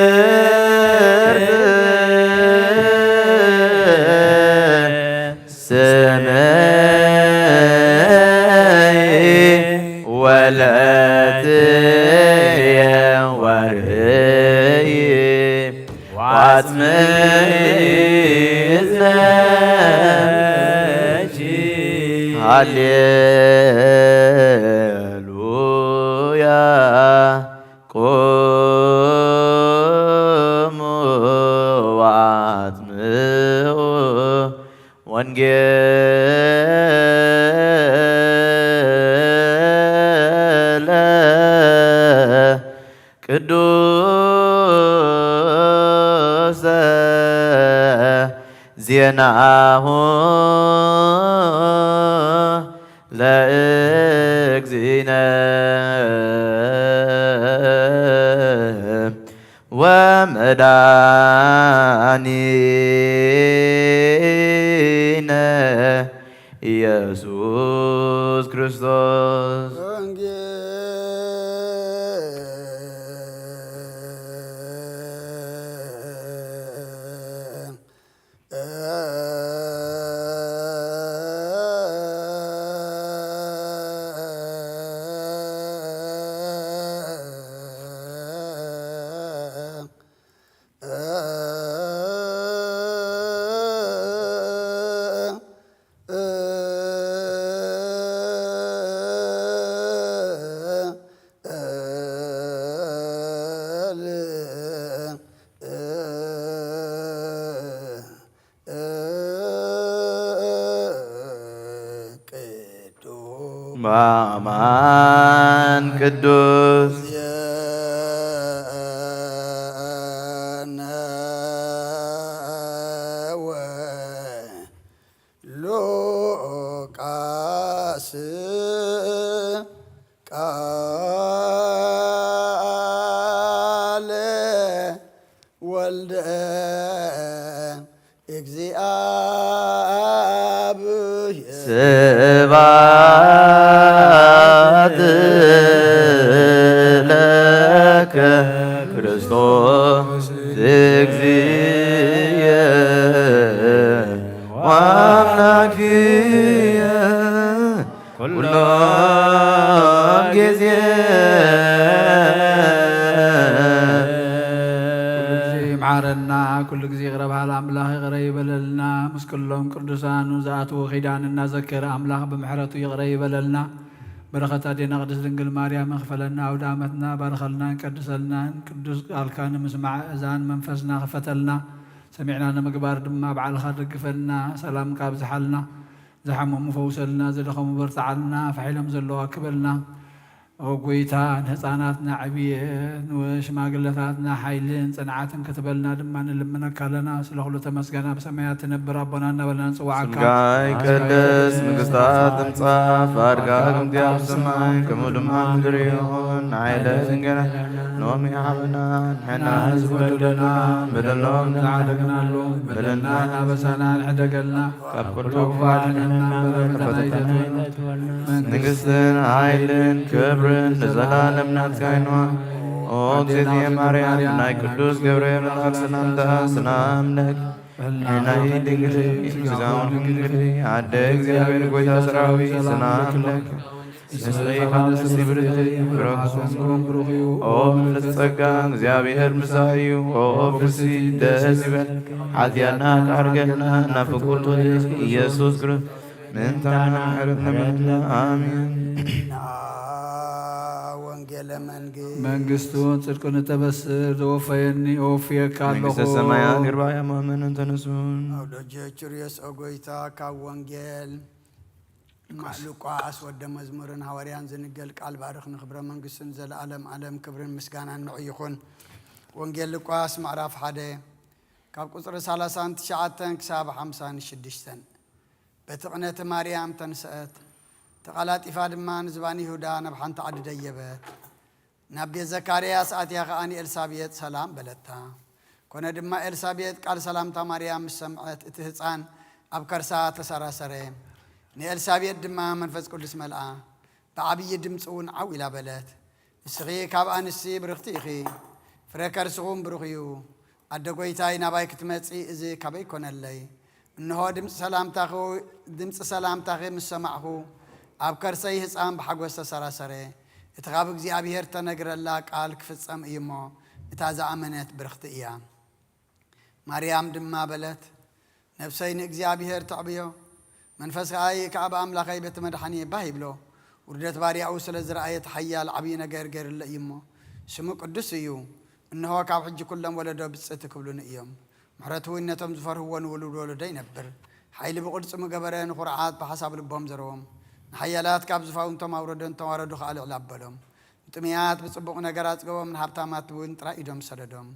ወውብርት ስምዒ ወለትየ ወርእይ ወአጽምዒ እዝነኪ። ሃሌሉያ። ቁሙ ወአትብኡ ቅዱሰ ዜናሁ ለእግዚእነ ወመድኃኒነ ኢየሱስ ክርስቶስ። በአማን ቅዱስ ሉቃስ ቃለ ወልደ እግዚአብሔር። ስብሐት ለከ ክርስቶስ እግዚእየ ወአምላክየ ኩሎ ጊዜ። ኩሉ ጊዜ ይምሓረና፣ ኩሉ ጊዜ ይቕረ በሃል ኣምላኽ ይቕረ ይበለልና። ምስ ኩሎም ቅዱሳኑ ዝኣትዎ ኪዳን እናዘከረ ኣምላኽ ብምሕረቱ ይቕረ ይበለልና። በረኸት ኣዴና ቅድስት ድንግል ማርያም ይኽፈለና። ኣውደ ዓመትና ባርኸልናን ቀድሰልናን። ቅዱስ ቃልካ ንምስማዕ እዛን መንፈስና ክፈተልና። ሰሚዕና ንምግባር ድማ ባዕልኻ ደግፈና። ሰላምካ ኣብዝሓልና። ዝሓመሙ ፈውሰልና፣ ዝደኸሙ በርትዓልና፣ ፋሕ ኢሎም ዘለዉ ኣክበልና። ኦ ጎይታ፣ ንህፃናትና ዕብየት፣ ንሽማግለታትና ሓይልን ፅንዓትን ክትበልና ድማ ንልምነካ ኣለና። ስለ ኩሉ ተመስገን፣ ኣብ ሰማያት ትነብር ኣቦና እናበልና ንፅዋዓካ። ስምካ ይቀደስ፣ መንግስታ ትምጻእ፣ ፍቃድካ ከምቲ ኣብ ሰማይ ከምኡ ድማ ኣብ ምድሪ ይኹን። ንዓይለ እንገና ሎሚ ሃበና፣ ንሕና ህዝቢ በደልና፣ በደሎም ንዓደግናሉ፣ በደልና ናበሳና ንሕደገልና፣ ካብ ኩሉ ክፉእ ኣድሕነና እምበር፣ ፈተና ኣይተትወና። መንግስትን ሓይልን ክብርን ንዘላለም ናትካ ይንዋ። ኦ እግዝእትየ ማርያም፣ ናይ ቅዱስ ገብርኤል መልኣክ ሰላምታ ሰላም ለኪ። ናይ ድንግል ስጋውን ድንግል ኣደ እግዚአብሔር ጎይታ ሰራዊት ሰላም ለኪ። ንስኺ ካብ ኣንስቲ ብርኽቲ፣ ፍረ ከርስኪ ብሩኽ እዩ። ኦ ምልዕቲ ጸጋ፣ እግዚኣብሔር ምሳኺ እዩ። ኦ ፍስቲ ደስ ይበል፣ ሓጢኣትና ካርገልና፣ ናብ ፍቁር ወልድኪ ኢየሱስ ክርስቶስ ምእንታና ምሕረት ለምንና። ኣሜን። ወንጌለ መንግስት። መንግስቱን ጽድቁን እተበስር ዘወፈየኒ እወፍየካ ኣለኹ። መንግስተ ሰማያት ይርባያ መመንን ተነሱን። አውደ ቸርችሪዮስ ኦ ጎይታ ካብ ወንጌል ሉቃስ ወደ መዝሙርን ሃዋርያን ዝንገል ቃል ባርኽ። ንክብረ መንግስትን ዘለዓለም ዓለም ክብርን ምስጋናን ንዑ ይኹን። ወንጌል ሉቃስ ምዕራፍ ሓደ ካብ ቁጽሪ ሰላሳን ትሽዓተን ክሳብ ሓምሳን ሽዱሽተን። በቲ ቅነቲ ማርያም ተንስአት፣ ተቓላጢፋ ድማ ንዝባን ይሁዳ ናብ ሓንቲ ዓዲ ደየበት። ናብ ቤት ዘካርያስ ኣትያ ኸኣ ንኤልሳቤጥ ሰላም በለታ። ኮነ ድማ ኤልሳቤጥ ቃል ሰላምታ ማርያም ምስ ሰምዐት፣ እቲ ህጻን ኣብ ከርሳ ተሰራሰረ። ንኤልሳቤጥ ድማ መንፈስ ቅዱስ መልኣ፣ ብዓብዪ ድምጺ እውን ዓው ኢላ በለት፣ ንስኺ ካብ ኣንስቲ ብርኽቲ ኢኺ፣ ፍረ ከርስኹም ብሩኽ እዩ። ኣደ ጐይታይ ናባይ ክትመጺ እዚ ካበይ ኮነለይ? እንሆ ድምጺ ሰላምታኺ፣ ድምጺ ሰላምታኺ ምስ ሰማዕኹ፣ ኣብ ከርሰይ ህጻን ብሓጎስ ተሰራሰረ። እቲ ካብ እግዚኣብሔር እተነግረላ ቃል ክፍጸም እዩ እሞ፣ እታ ዝኣመነት ብርኽቲ እያ። ማርያም ድማ በለት፣ ነፍሰይ ንእግዚኣብሔር ተዕብዮ፣ መንፈስይ ከኣ ብኣምላኸይ በቲ መድሓኒ ባህ ይብሎ። ውርደት ባርያኡ ስለ ዝረኣየ፣ እቲ ሓያል ዓብዪ ነገር ገይሩለይ እዩ እሞ፣ ስሙ ቅዱስ እዩ። እንሆ ካብ ሕጂ ኩሎም ወለዶ ብጽእቲ ክብሉኒ እዮም። ምሕረቱ እውን ነቶም ዝፈርህዎ ንውሉድ ወለዶ ይነብር። ሓይሊ ብቕልጽሙ ገበረ፣ ንኹርዓት ብሓሳብ ልቦም ዘረዎም። ንሓያላት ካብ ዝፋውንቶም ኣውረዶ፣ ንተዋረዱ ኸኣ ልዕል ኣበሎም። ጥምያት ብጽቡቕ ነገር ኣጽገቦም፣ ንሃብታማት እውን ጥራይ ኢዶም ሰደዶም።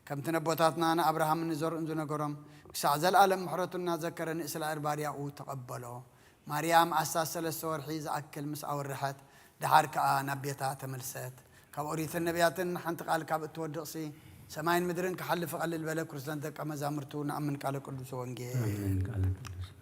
ከምቲ ነቦታትና ንኣብርሃምን ንዘርኡን ዝነገሮም፣ ክሳዕ ዘለኣለም ምሕረቱ እናዘከረ ንእስራኤል ባርያኡ ተቐበሎ። ማርያም ኣስታት ሰለስተ ወርሒ ዝኣክል ምስ ኣወርሐት፣ ደሓር ከኣ ናብ ቤታ ተመልሰት። ካብ ኦሪትን ነቢያትን ሓንቲ ቃል ካብ እትወድቕሲ፣ ሰማይን ምድርን ክሓልፍ እቐልል በለ። ክርስቶስ ደቀ መዛሙርቱ ንኣምን ቃለ ቅዱስ ወንጌል። ኣሜን። ቃለ ቅዱስ ወንጌል።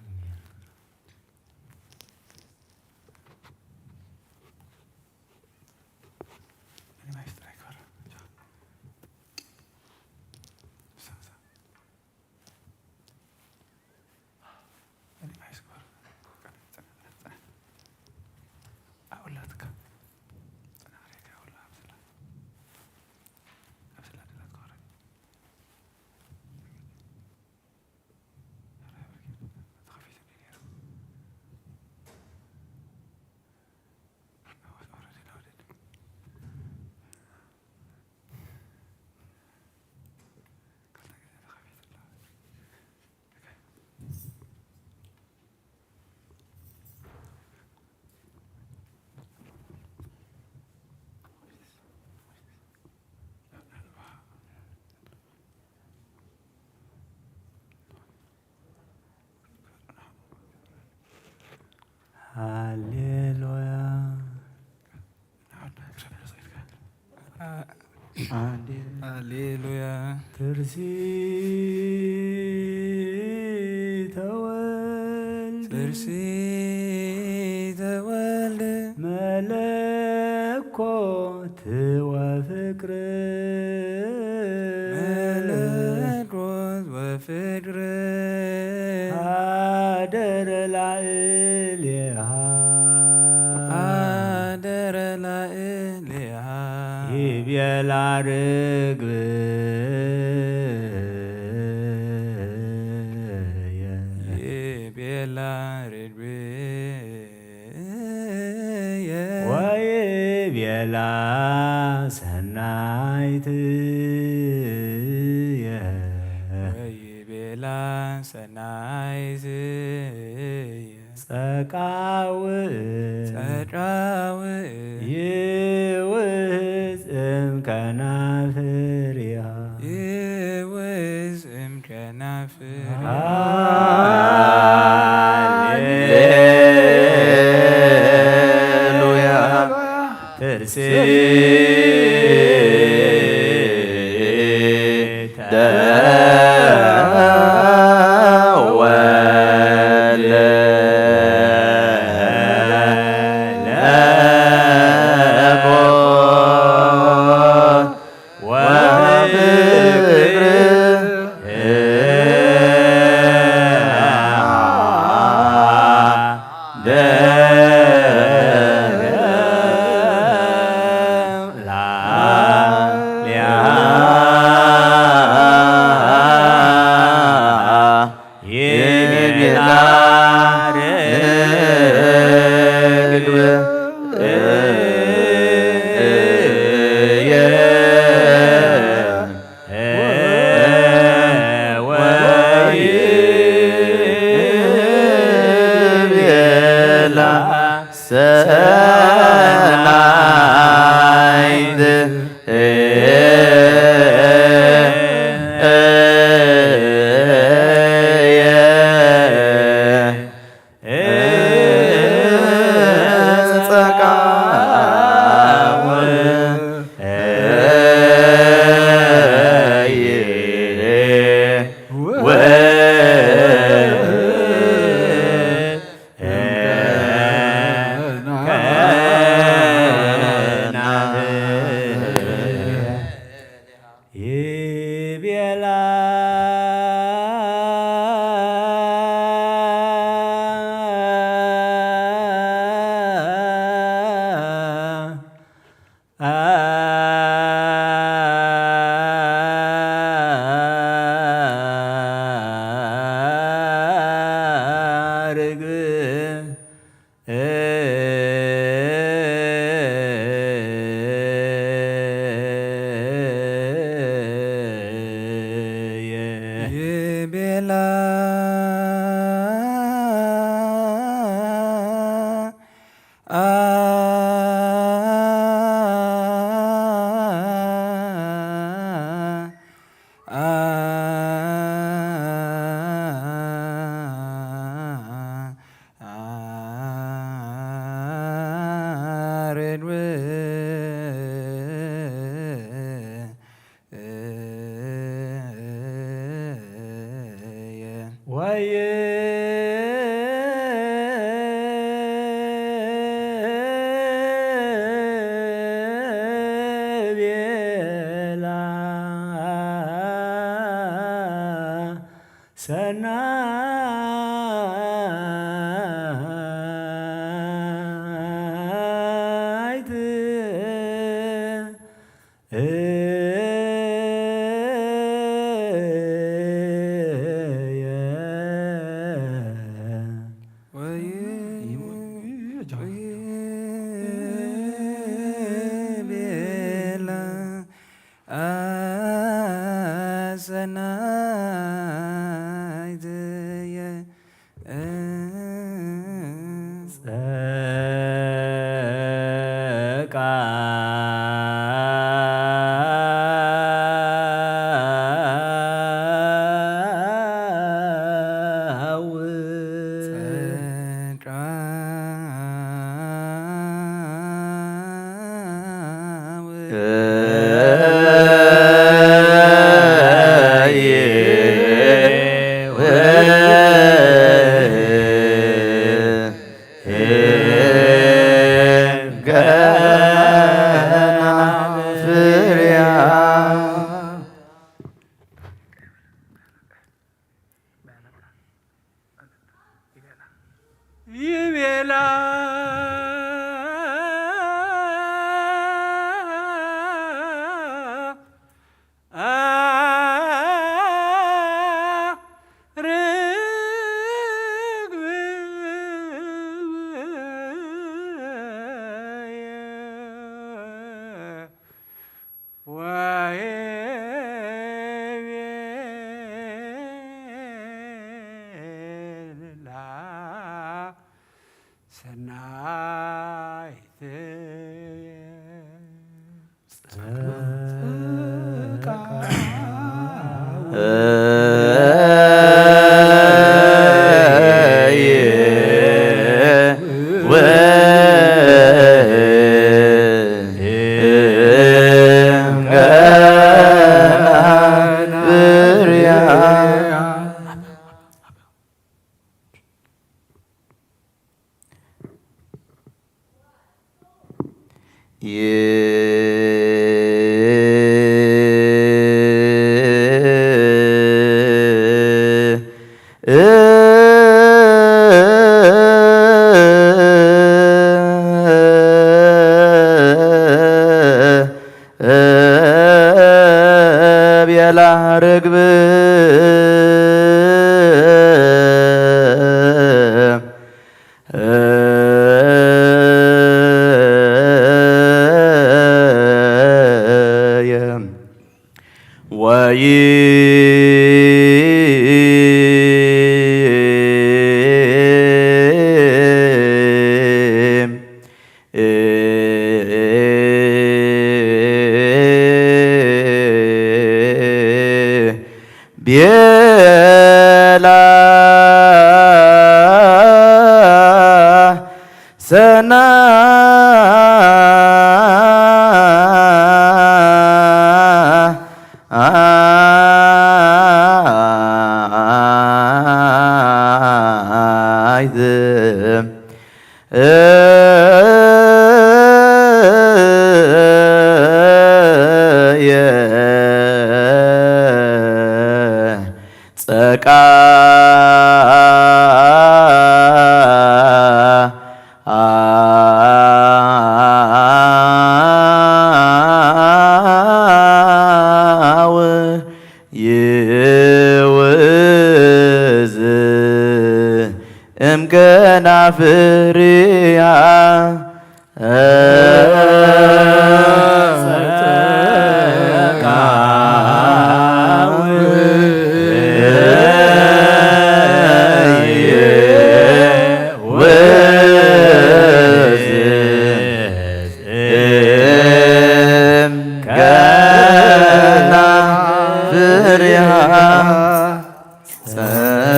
ሃሌሉያ። ሃሌሉያ። ትርሲ ተወልድ። ትርሲ ተወልድ። መለኮት ወፍቅር። መለኮት ወፍቅር። ሃደረ ላዕሌሃ። ሃደረ ላዕሌሃ። ይቤላ ርግብየ። ይቤላ ርግብየ። ወይቤላ ሰናይትየ። ወይቤላ ሰናይትየ። ጸቃውእ። ጸቃውእ። ይውህዝ እም ከናፍሪሃ። ይውህዝ እም ከናፍሪሃ። ሃሌሉያ። ትርሲ ይቤላ ርግብ ይቤላ ሰናይት እየ። ወይቤላ አሰናይትየ ጸቃ ይቤላ ርግብ ወይቤላ ሰናይትየ ጸቃ ቤላ ርግብ ቤላ ሰናይት ጸቃ አው ይውዝ እምከናፍርያ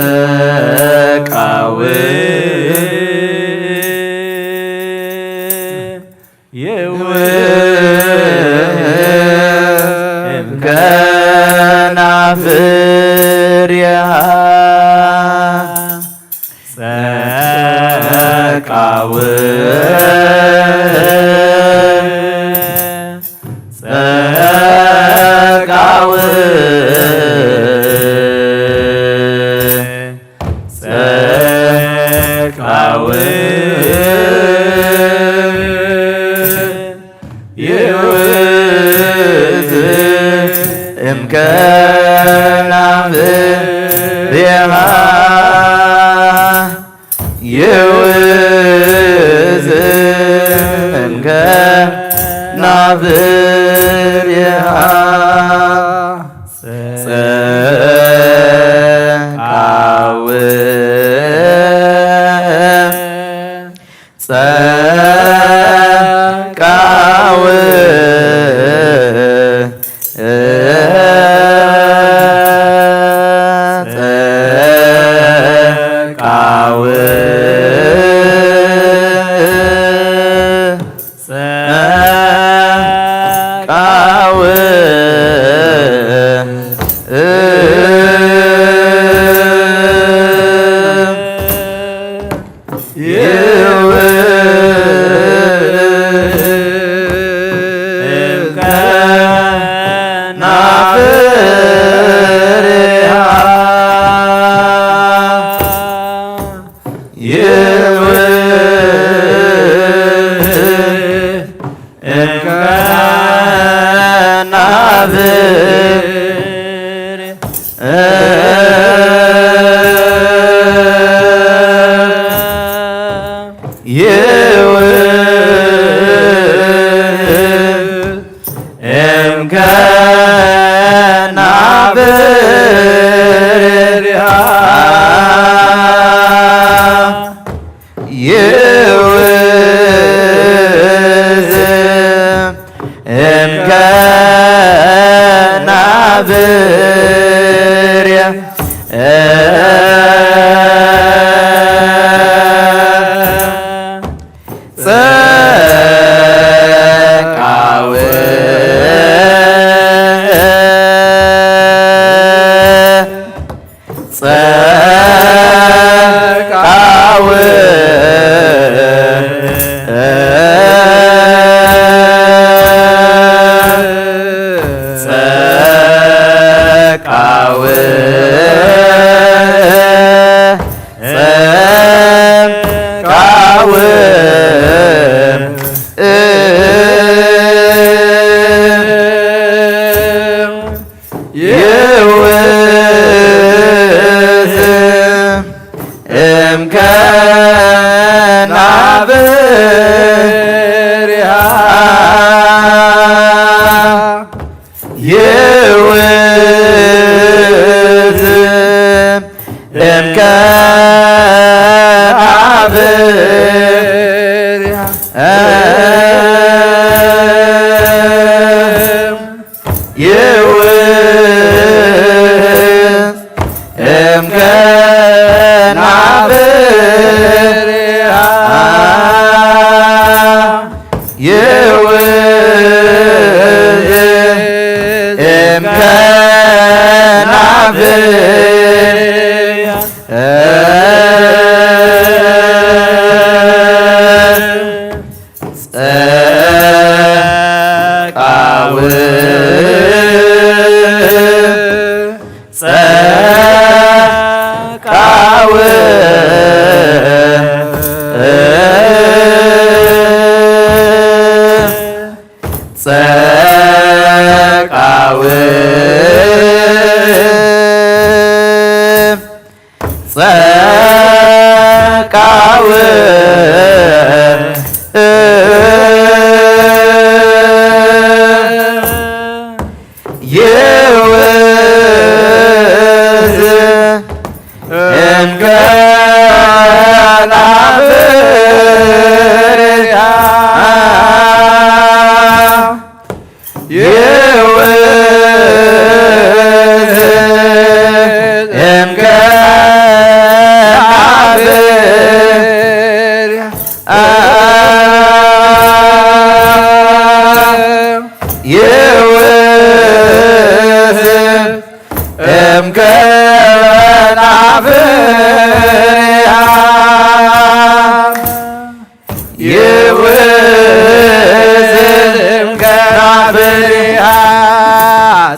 ጸቃው የውእም ከናፍርያ ጸቃው ጸቃው ይውዝ እምከናፍሪሃ ይውዝ እምከናፍሪሃ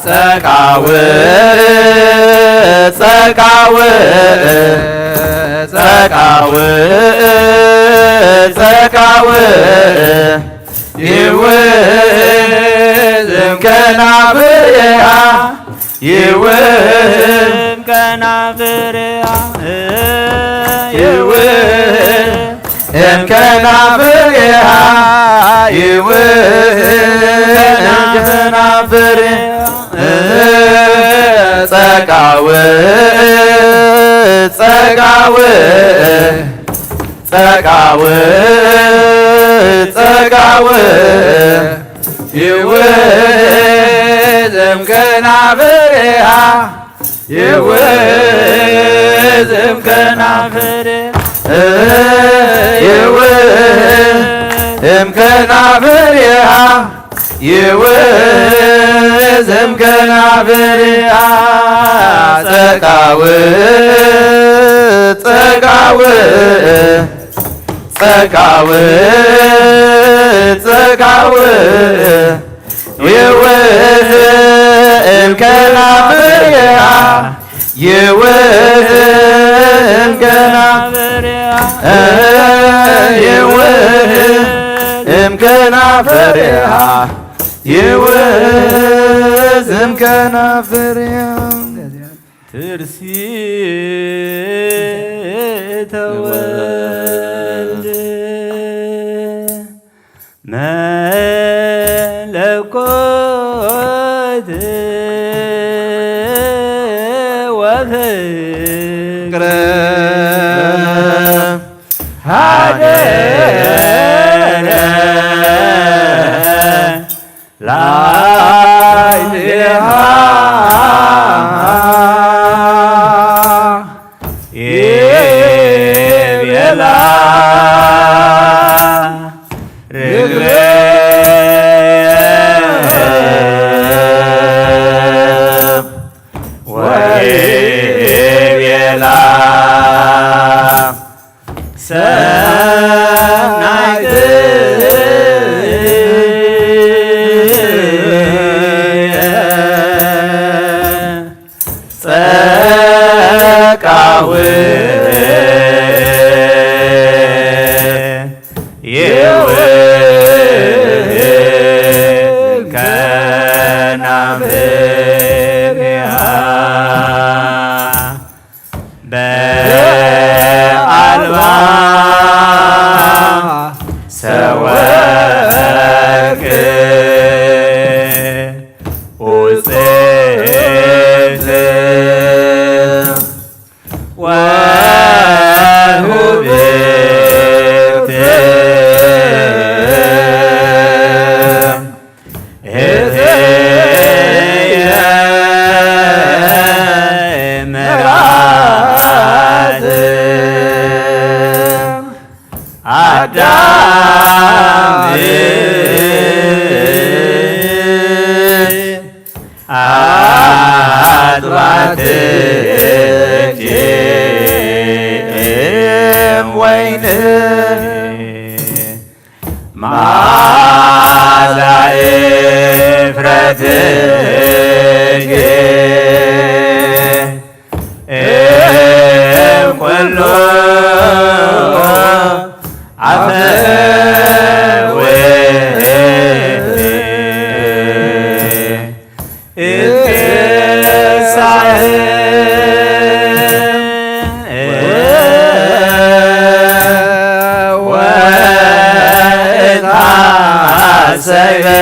ጸቃው ጸቃው ጸቃው ጸቃው ይውዝም ከናፍርሃ ይውዝም ከናፍርሃ ይውዝም ከናፍርሃ ይውዝም ከናፍርሃ ጸጋው ጸጋው ጸጋው ጸጋው ይውዝም ከናፍርሃ ይውዝም ከናፍር ይውዝም ከናፍርሃ ይውዝም ከናፍርሃ ጸጋው ጸጋው ጸጋው ጸጋው ይውዝም ከናፍርሃ ይውዝም ከናፍርሃ ይውዝም ከናፍርሃ ይውዝም ከናፍርሃ ትርሲተ ወልድ መለኮት ወፍቅረ ሀደረ ላዕሌሃ ይቤላ ርግቤ ወይቤላ ሰናይት ጸቃው ይውል ከናፍሪሃ በአልባ ሰወርቅ ውፅእት ወሁብርት እትየ ምራት አዳም አጥባትኪ እም ወይን መዓዛ እፍረትኪ እም ኩሉ አፈ ወእም እትሳህ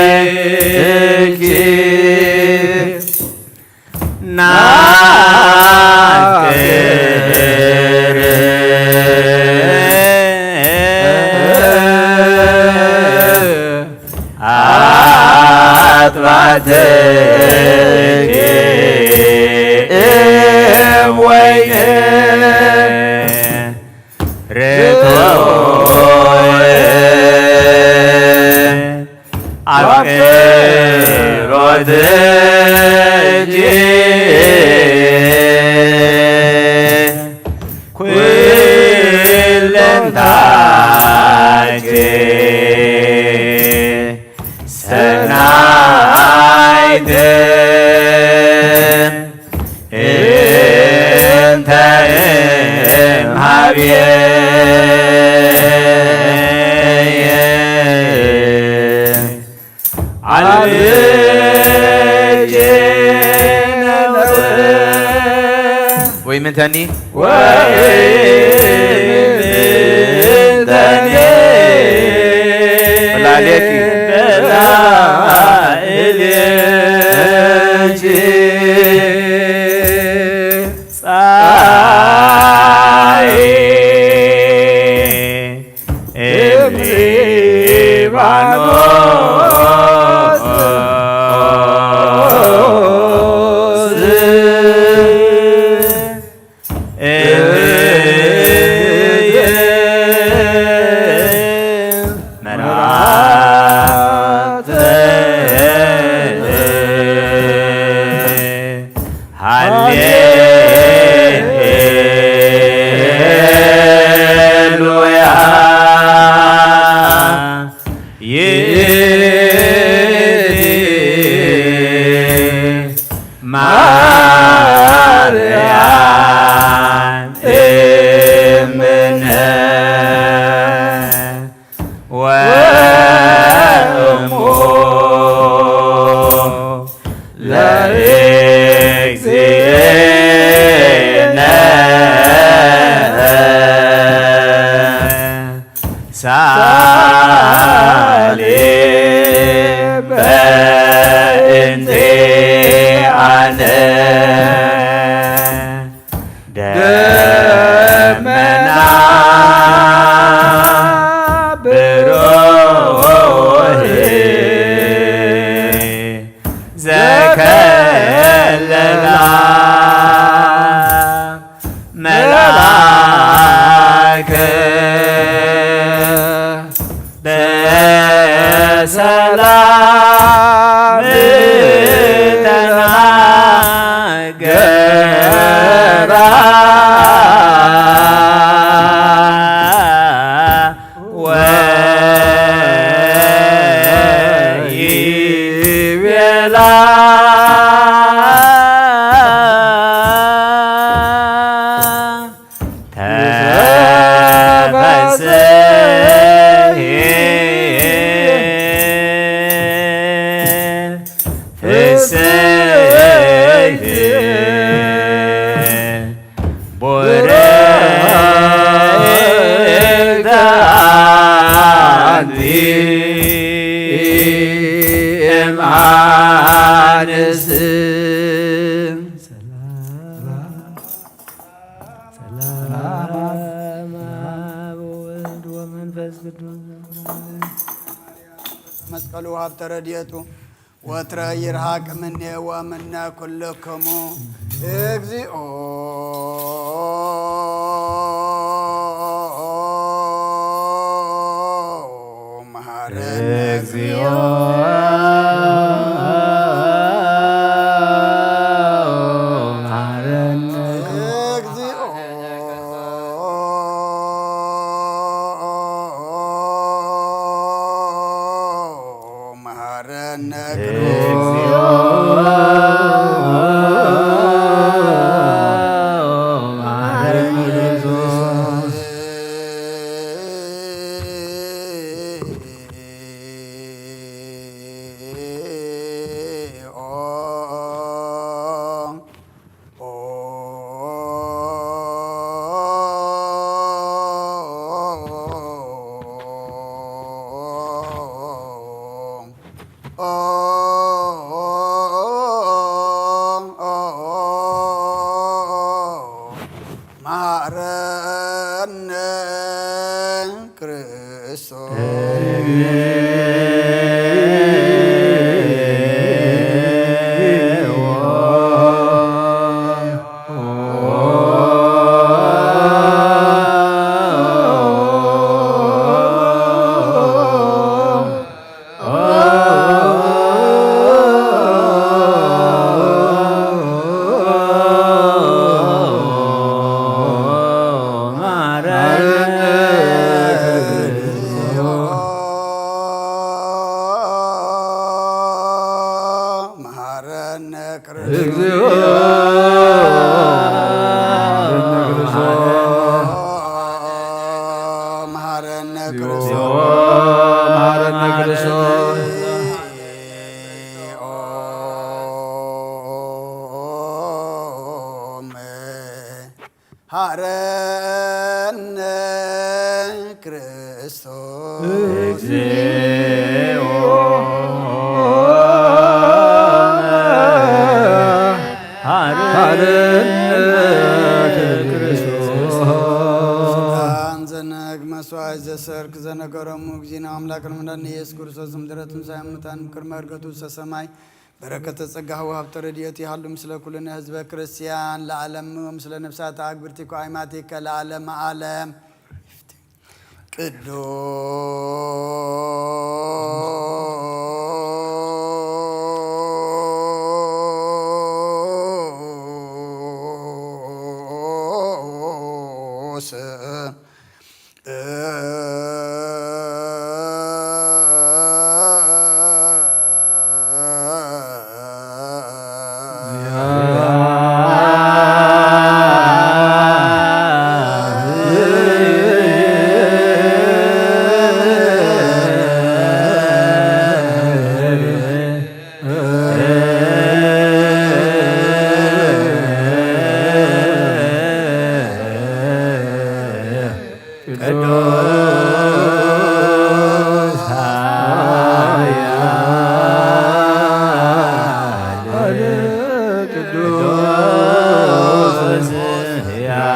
ወእታሰይኪ ናፍቅር አጥባትኪ እም ወይን ርቱዕ አፍቅሮትኪ ኩለንታኪ ሰናይት እንተ እምሃብየ ሓልየኪ ነውር ወይምንተኒ ወይምንተኒ ፍላልየኪ ፍላልየኪ ጻይ እምሊባኖስ ሃሌሉያ ይእቲ ማርያም እምነ ወእሙ ለእግዚእነ ሳሊ በእንቲአነ ደመና ብሩህ ዘከለላ መልኣከ በሰላም ተናገራ ወይቤላ ተፈስሒ ፍስሕቲ ቡርክቲ ኣንቲ እም ኣንስት። ሰላም አብ ወወልድ ወመንፈስ ቅዱስ። መስቀሉ ሀብተ ረድኤቱ ወትረ ይርሃቅ እምኔ ወእምነ ኩልክሙ። እግዚኦ መሐረነ። እግዚኦ መሐረነ። እግዚኦ መሐረነ። እግዚኦ መሐረነ። መሐረነ ክርስቶስ። መሐረነ ክርስቶስ። እግዚኦ መሐረነ ክርስቶስ። መሐረነ ክርስቶስ። ሃረነ ክርስቶስ። እግዚኦ መሐረነ ክርስቶስ። ዘነግ መስዋዕት ዘሰርክ ዘነገሮሙ እግዚእነ ኣምላክን መድኃኒነ ኢየሱስ ክርስቶስ ምድረት ምሳይ ሙታን ቅድመ ዕርገቱ ውስተ ሰማይ በረከተ ጸጋሁ ወሀብተ ረድኤቱ ይሃሉ ምስለ ኩልነ ህዝበ ክርስቲያን ለዓለም ወምስለ ነፍሳተ አግብርቲኮ አይማቲከ ለዓለመ ዓለም። ቅዱስ ቅዱስ ኃያል ቅዱስ ሕያው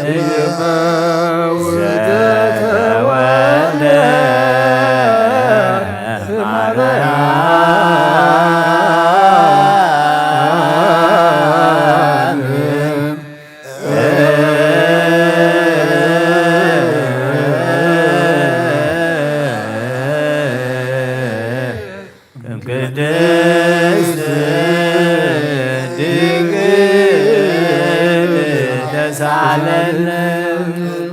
ዘኢይመውት ተወልደ ማርያም። ቅድስት ድንግል ተሳለነ።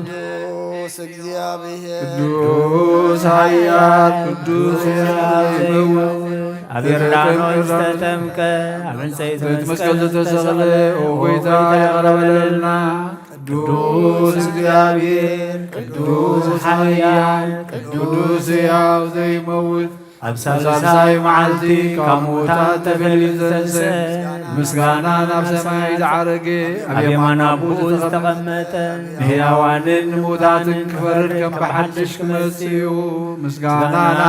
ቅዱስ እግዚአብሔር ቅዱስ ኃያል ቅዱስ ሕያው ዘይመውት ኣብ ዮርዳኖስ ተጠምቀ፣ ኣብ ዕንጸይቲ ዕንጸይቲ መስቀል ዝተሰቕለ፣ ኦ ጐይታ ይቕረ በለልና። ቅዱስ እግዚኣብሔር፣ ቅዱስ ኃያል፣ ቅዱስ ሕያው ዘይመውት፣ ኣብ ሳልሳይ መዓልቲ ካብ ምዉታት ተፈልዩ ዝተንስአ፣ ምስጋና ናብ ሰማይ ዝዓረገ፣ ኣብ የማን ኣቦኡ ዝተቐመጠ፣ ንሕያዋንን ንምዉታትን ክፈርድ ከም ብሓድሽ ክመጽእ እዩ። ምስጋናና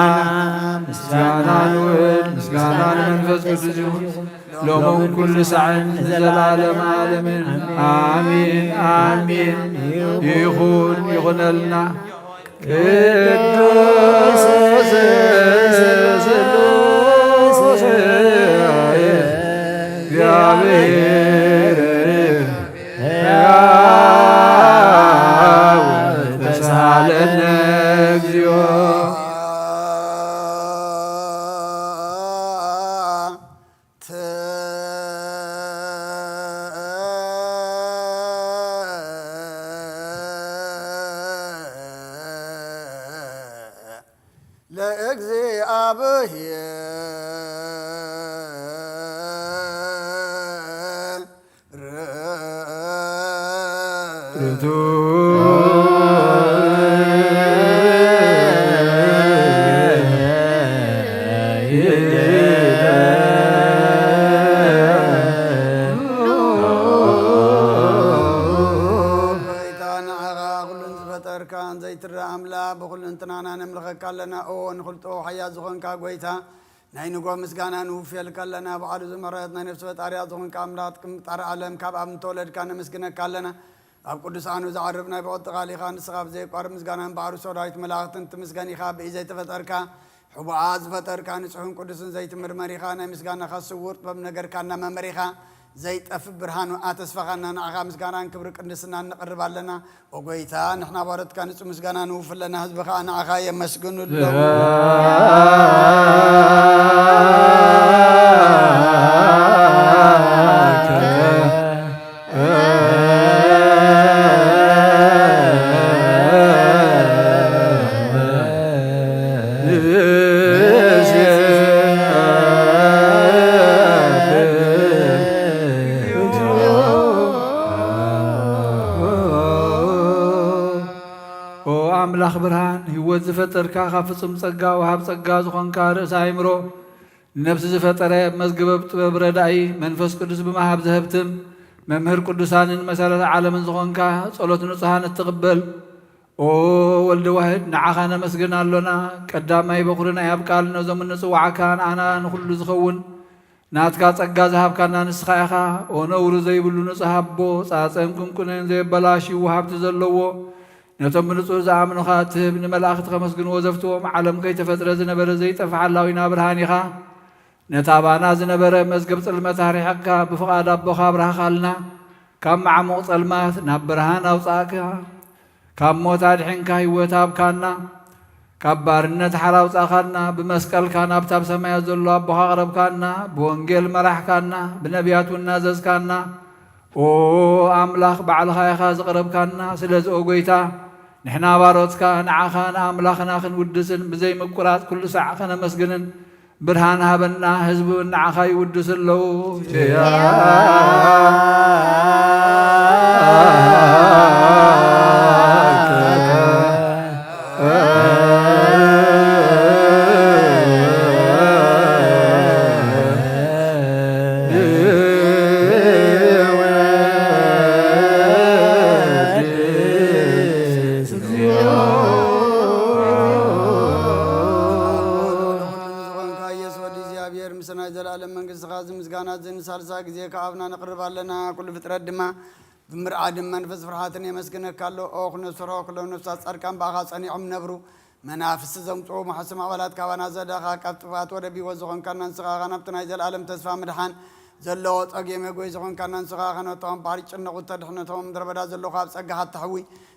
ምስጋና ንውዕል ምስጋና ንመንፈስ ቅዱስ ይኹን፣ ሎምን ኩሉ ሳዕን ንዘለዓለመ ዓለምን። ኣሚን ኣሚን ይኹን ይኹነልና። ቅዱስ ስሉስ እግዚኣብሔር ሕያው ተሳለነ እግዚኦ። ለእግዚአብሔር ርቱ ጐይታ ንዓኻ ኩሉን ዝፈጠርካን ዘይትረኣ ኣምላኽ ብኹልንትናና ነምልኸካ ኣለና። እዎ ንኽልጦ ሓያል ዝኾንካ ጐይታ ናይ ንጎ ምስጋና ንውፍየልካ ኣለና። ባዕሉ ዝመረጥ ናይ ነፍሲ ፈጣሪያ ዝኾንካ ኣምላኽ ቅምጣር ዓለም ካብ ኣብ ምተወለድካ ነመስግነካ ኣለና። ኣብ ቅዱሳኑ ዝዓርብ ናይ ብቕጥቃል ኢኻ ንስኻ ብዘየቋርብ ምስጋናን ባዕሩ ሰራዊት መላእኽትን ትምስገን ኢኻ። ብኢድ ዘይተፈጠርካ ሕቡኣ ዝፈጠርካ ንጹሕን ቅዱስን ዘይትምርመር ኢኻ። ናይ ምስጋናኻ ስውር ጥበብ ነገርካ እናመመር ኢኻ። ዘይጠፍእ ብርሃን ውኣ ተስፋኻና ንዓኻ ምስጋናን ክብሪ ቅድስናን ነቕርብ ኣለና። ኦ ጐይታ ንሕና ባሮትካ ንጹህ ምስጋና ንውፍለና ህዝቢ ኸኣ ንዓኻ የመስግኑ ኣለዉ። ኦ ኣምላኽ ብርሃን ህይወት ዝፈጠርካ ካብ ፍጹም ጸጋ ወሃብ ጸጋ ዝኾንካ ርእሲ ኣእምሮ ንነፍሲ ዝፈጠረ መዝገበ ጥበብ ረዳኢ መንፈስ ቅዱስ ብመሃብ ዘህብትም መምህር ቅዱሳንን መሰረተ ዓለምን ዝኾንካ ጸሎት ንጹሃን እትቕበል ኦ ወልደ ዋህድ ንዓኻ ነመስግን ኣሎና። ቀዳማይ በኹሪ ናይ ኣብ ቃል ነዞም እንጽዋዓካ ንኣና ንኹሉ ዝኸውን ናትካ ጸጋ ዝሃብካና ንስኻ ኢኻ። ኦ ነውሪ ዘይብሉ ንጹህ ኣቦ ጻጸን ቁንቁነን ዘየበላሽዩ ሃብቲ ዘለዎ ነቶም ብንጹህ ዝኣምኑኻ እትህብ ንመላእኽቲ ከመስግንዎ ዘፍትዎም ዓለም ከይተፈጥረ ዝነበረ ዘይጠፍእ ሓላዊና ብርሃን ኢኻ። ነታ ባና ዝነበረ መዝገብ ጽልመት ኣርሒቕካ ብፍቓድ ኣቦኻ ኣብርሃኻልና። ካብ መዓሙቕ ጸልማት ናብ ብርሃን ኣውጻእካ። ካብ ሞት ኣድሒንካ ህይወት ሃብካና። ካብ ባርነት ሓራ ኣውጻእካና። ብመስቀልካ ናብታ ኣብ ሰማያት ዘሎ ኣቦኻ ኣቕረብካና። ብወንጌል መራሕካና። ብነቢያት እውን ናዘዝካና። ኦ ኣምላኽ ባዕልኻ ኢኻ ዘቕረብካና። ስለዚ ኦ ጐይታ ንሕና ባሮትካ ንዓኻ ንኣምላኽና ክንውድስን ብዘይ ምቁራጽ ኩሉ ሳዕ ከነመስግንን ብርሃን ሃበና፣ ህዝቢ እውን ንዓኻ ይውድሱ ኣለዉ። ዝኾንካ ኢየሱስ ወዲ እግዚኣብሔር፣ ምስ ናይ ዘለኣለም መንግስትኻ እዚ ምስጋና እዚ ንሳልሳይ ግዜ ካብ ኣብና ነቕርብ ኣለና። ኩሉ ፍጥረት ድማ ብምርዓድን መንፈስ ፍርሃትን የመስግነካ ኣሎ። ኦ ክነስሮ ኩሎም ነፍሳት ጻድቃን ብኣኻ ጸኒዖም ነብሩ። መናፍስቲ ዘምጽኡ መሕስም ኣባላት ካባና ዘዳኻ ካብ ጥፍኣት ወደ ህይወት ዝኾንካና ንስኻ ኢኻ። ናብቲ ናይ ዘለኣለም ተስፋ ምድሓን ዘለዎ ጸጌ መጎይ ዝኾንካና ንስኻ ኢኻ። ነቶም ባሕሪ ጭነቑ ተድሕን፣ ነቶም ምድረ በዳ ዘለኹ ኣብ ጸጋኻ ተሕዊ።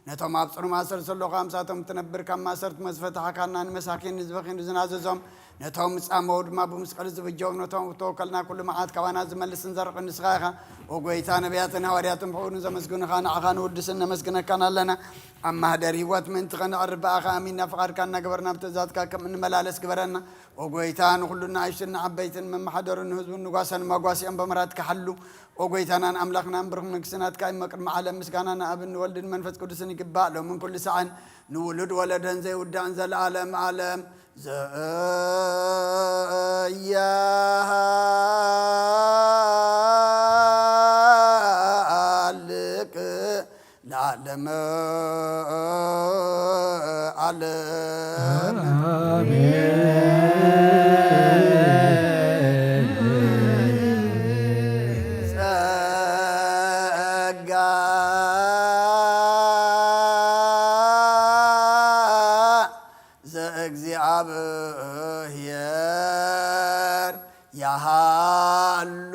ነቶም ኣብ ጽኑ ማእሰርቲ ዘለኹ ኣምሳቶም ትነብር፣ ካብ ማእሰርቲ መዝፈታሕካና ንመሳኪን ንዝበኺን ዝናዘዞም፣ ነቶም ዝጻመዉ ድማ ብመስቀል ዝብጀዎም፣ ነቶም ተወከልና ኩሉ መዓት ካባና ዝመልስን ዘርቕን ንስኻ ኢኻ። ኦ ጐይታ፣ ነቢያትን ሃዋርያትን ብሕኡ ንዘመስግኑኻ ንዓኻ ንውድስን ነመስግነካን ኣለና። ኣብ ማህደር ህይወት ምእንቲ ኸነቕርብ ብኣኻ ኣሚንና ፍቓድካ እናገበርና ብትእዛዝካ ከም እንመላለስ ግበረና። ኦ ጐይታ፣ ንኹሉ ንኣሽቱን ንዓበይትን መመሓደሩን ንህዝቡን ንጓሰን መጓሲኦም ብምሕረትካ ሓሉ። ኦ ጐይታናን ኣምላኽናን ብሩኽ መንግስቲ ናትካ እዩ። ቅድሚ ዓለም ምስጋና ንኣብን ንወልድን መንፈስ ቅዱስን ይግባእ፣ ሎምን ኩሉ ሳዕን ንውሉድ ወለደን ዘይውዳእን ዘለዓለም ዓለም። ዘያሃልቅ ለዓለመ ዓለም። ጸጋ ዘእግዚኣብሔር ያሃሉ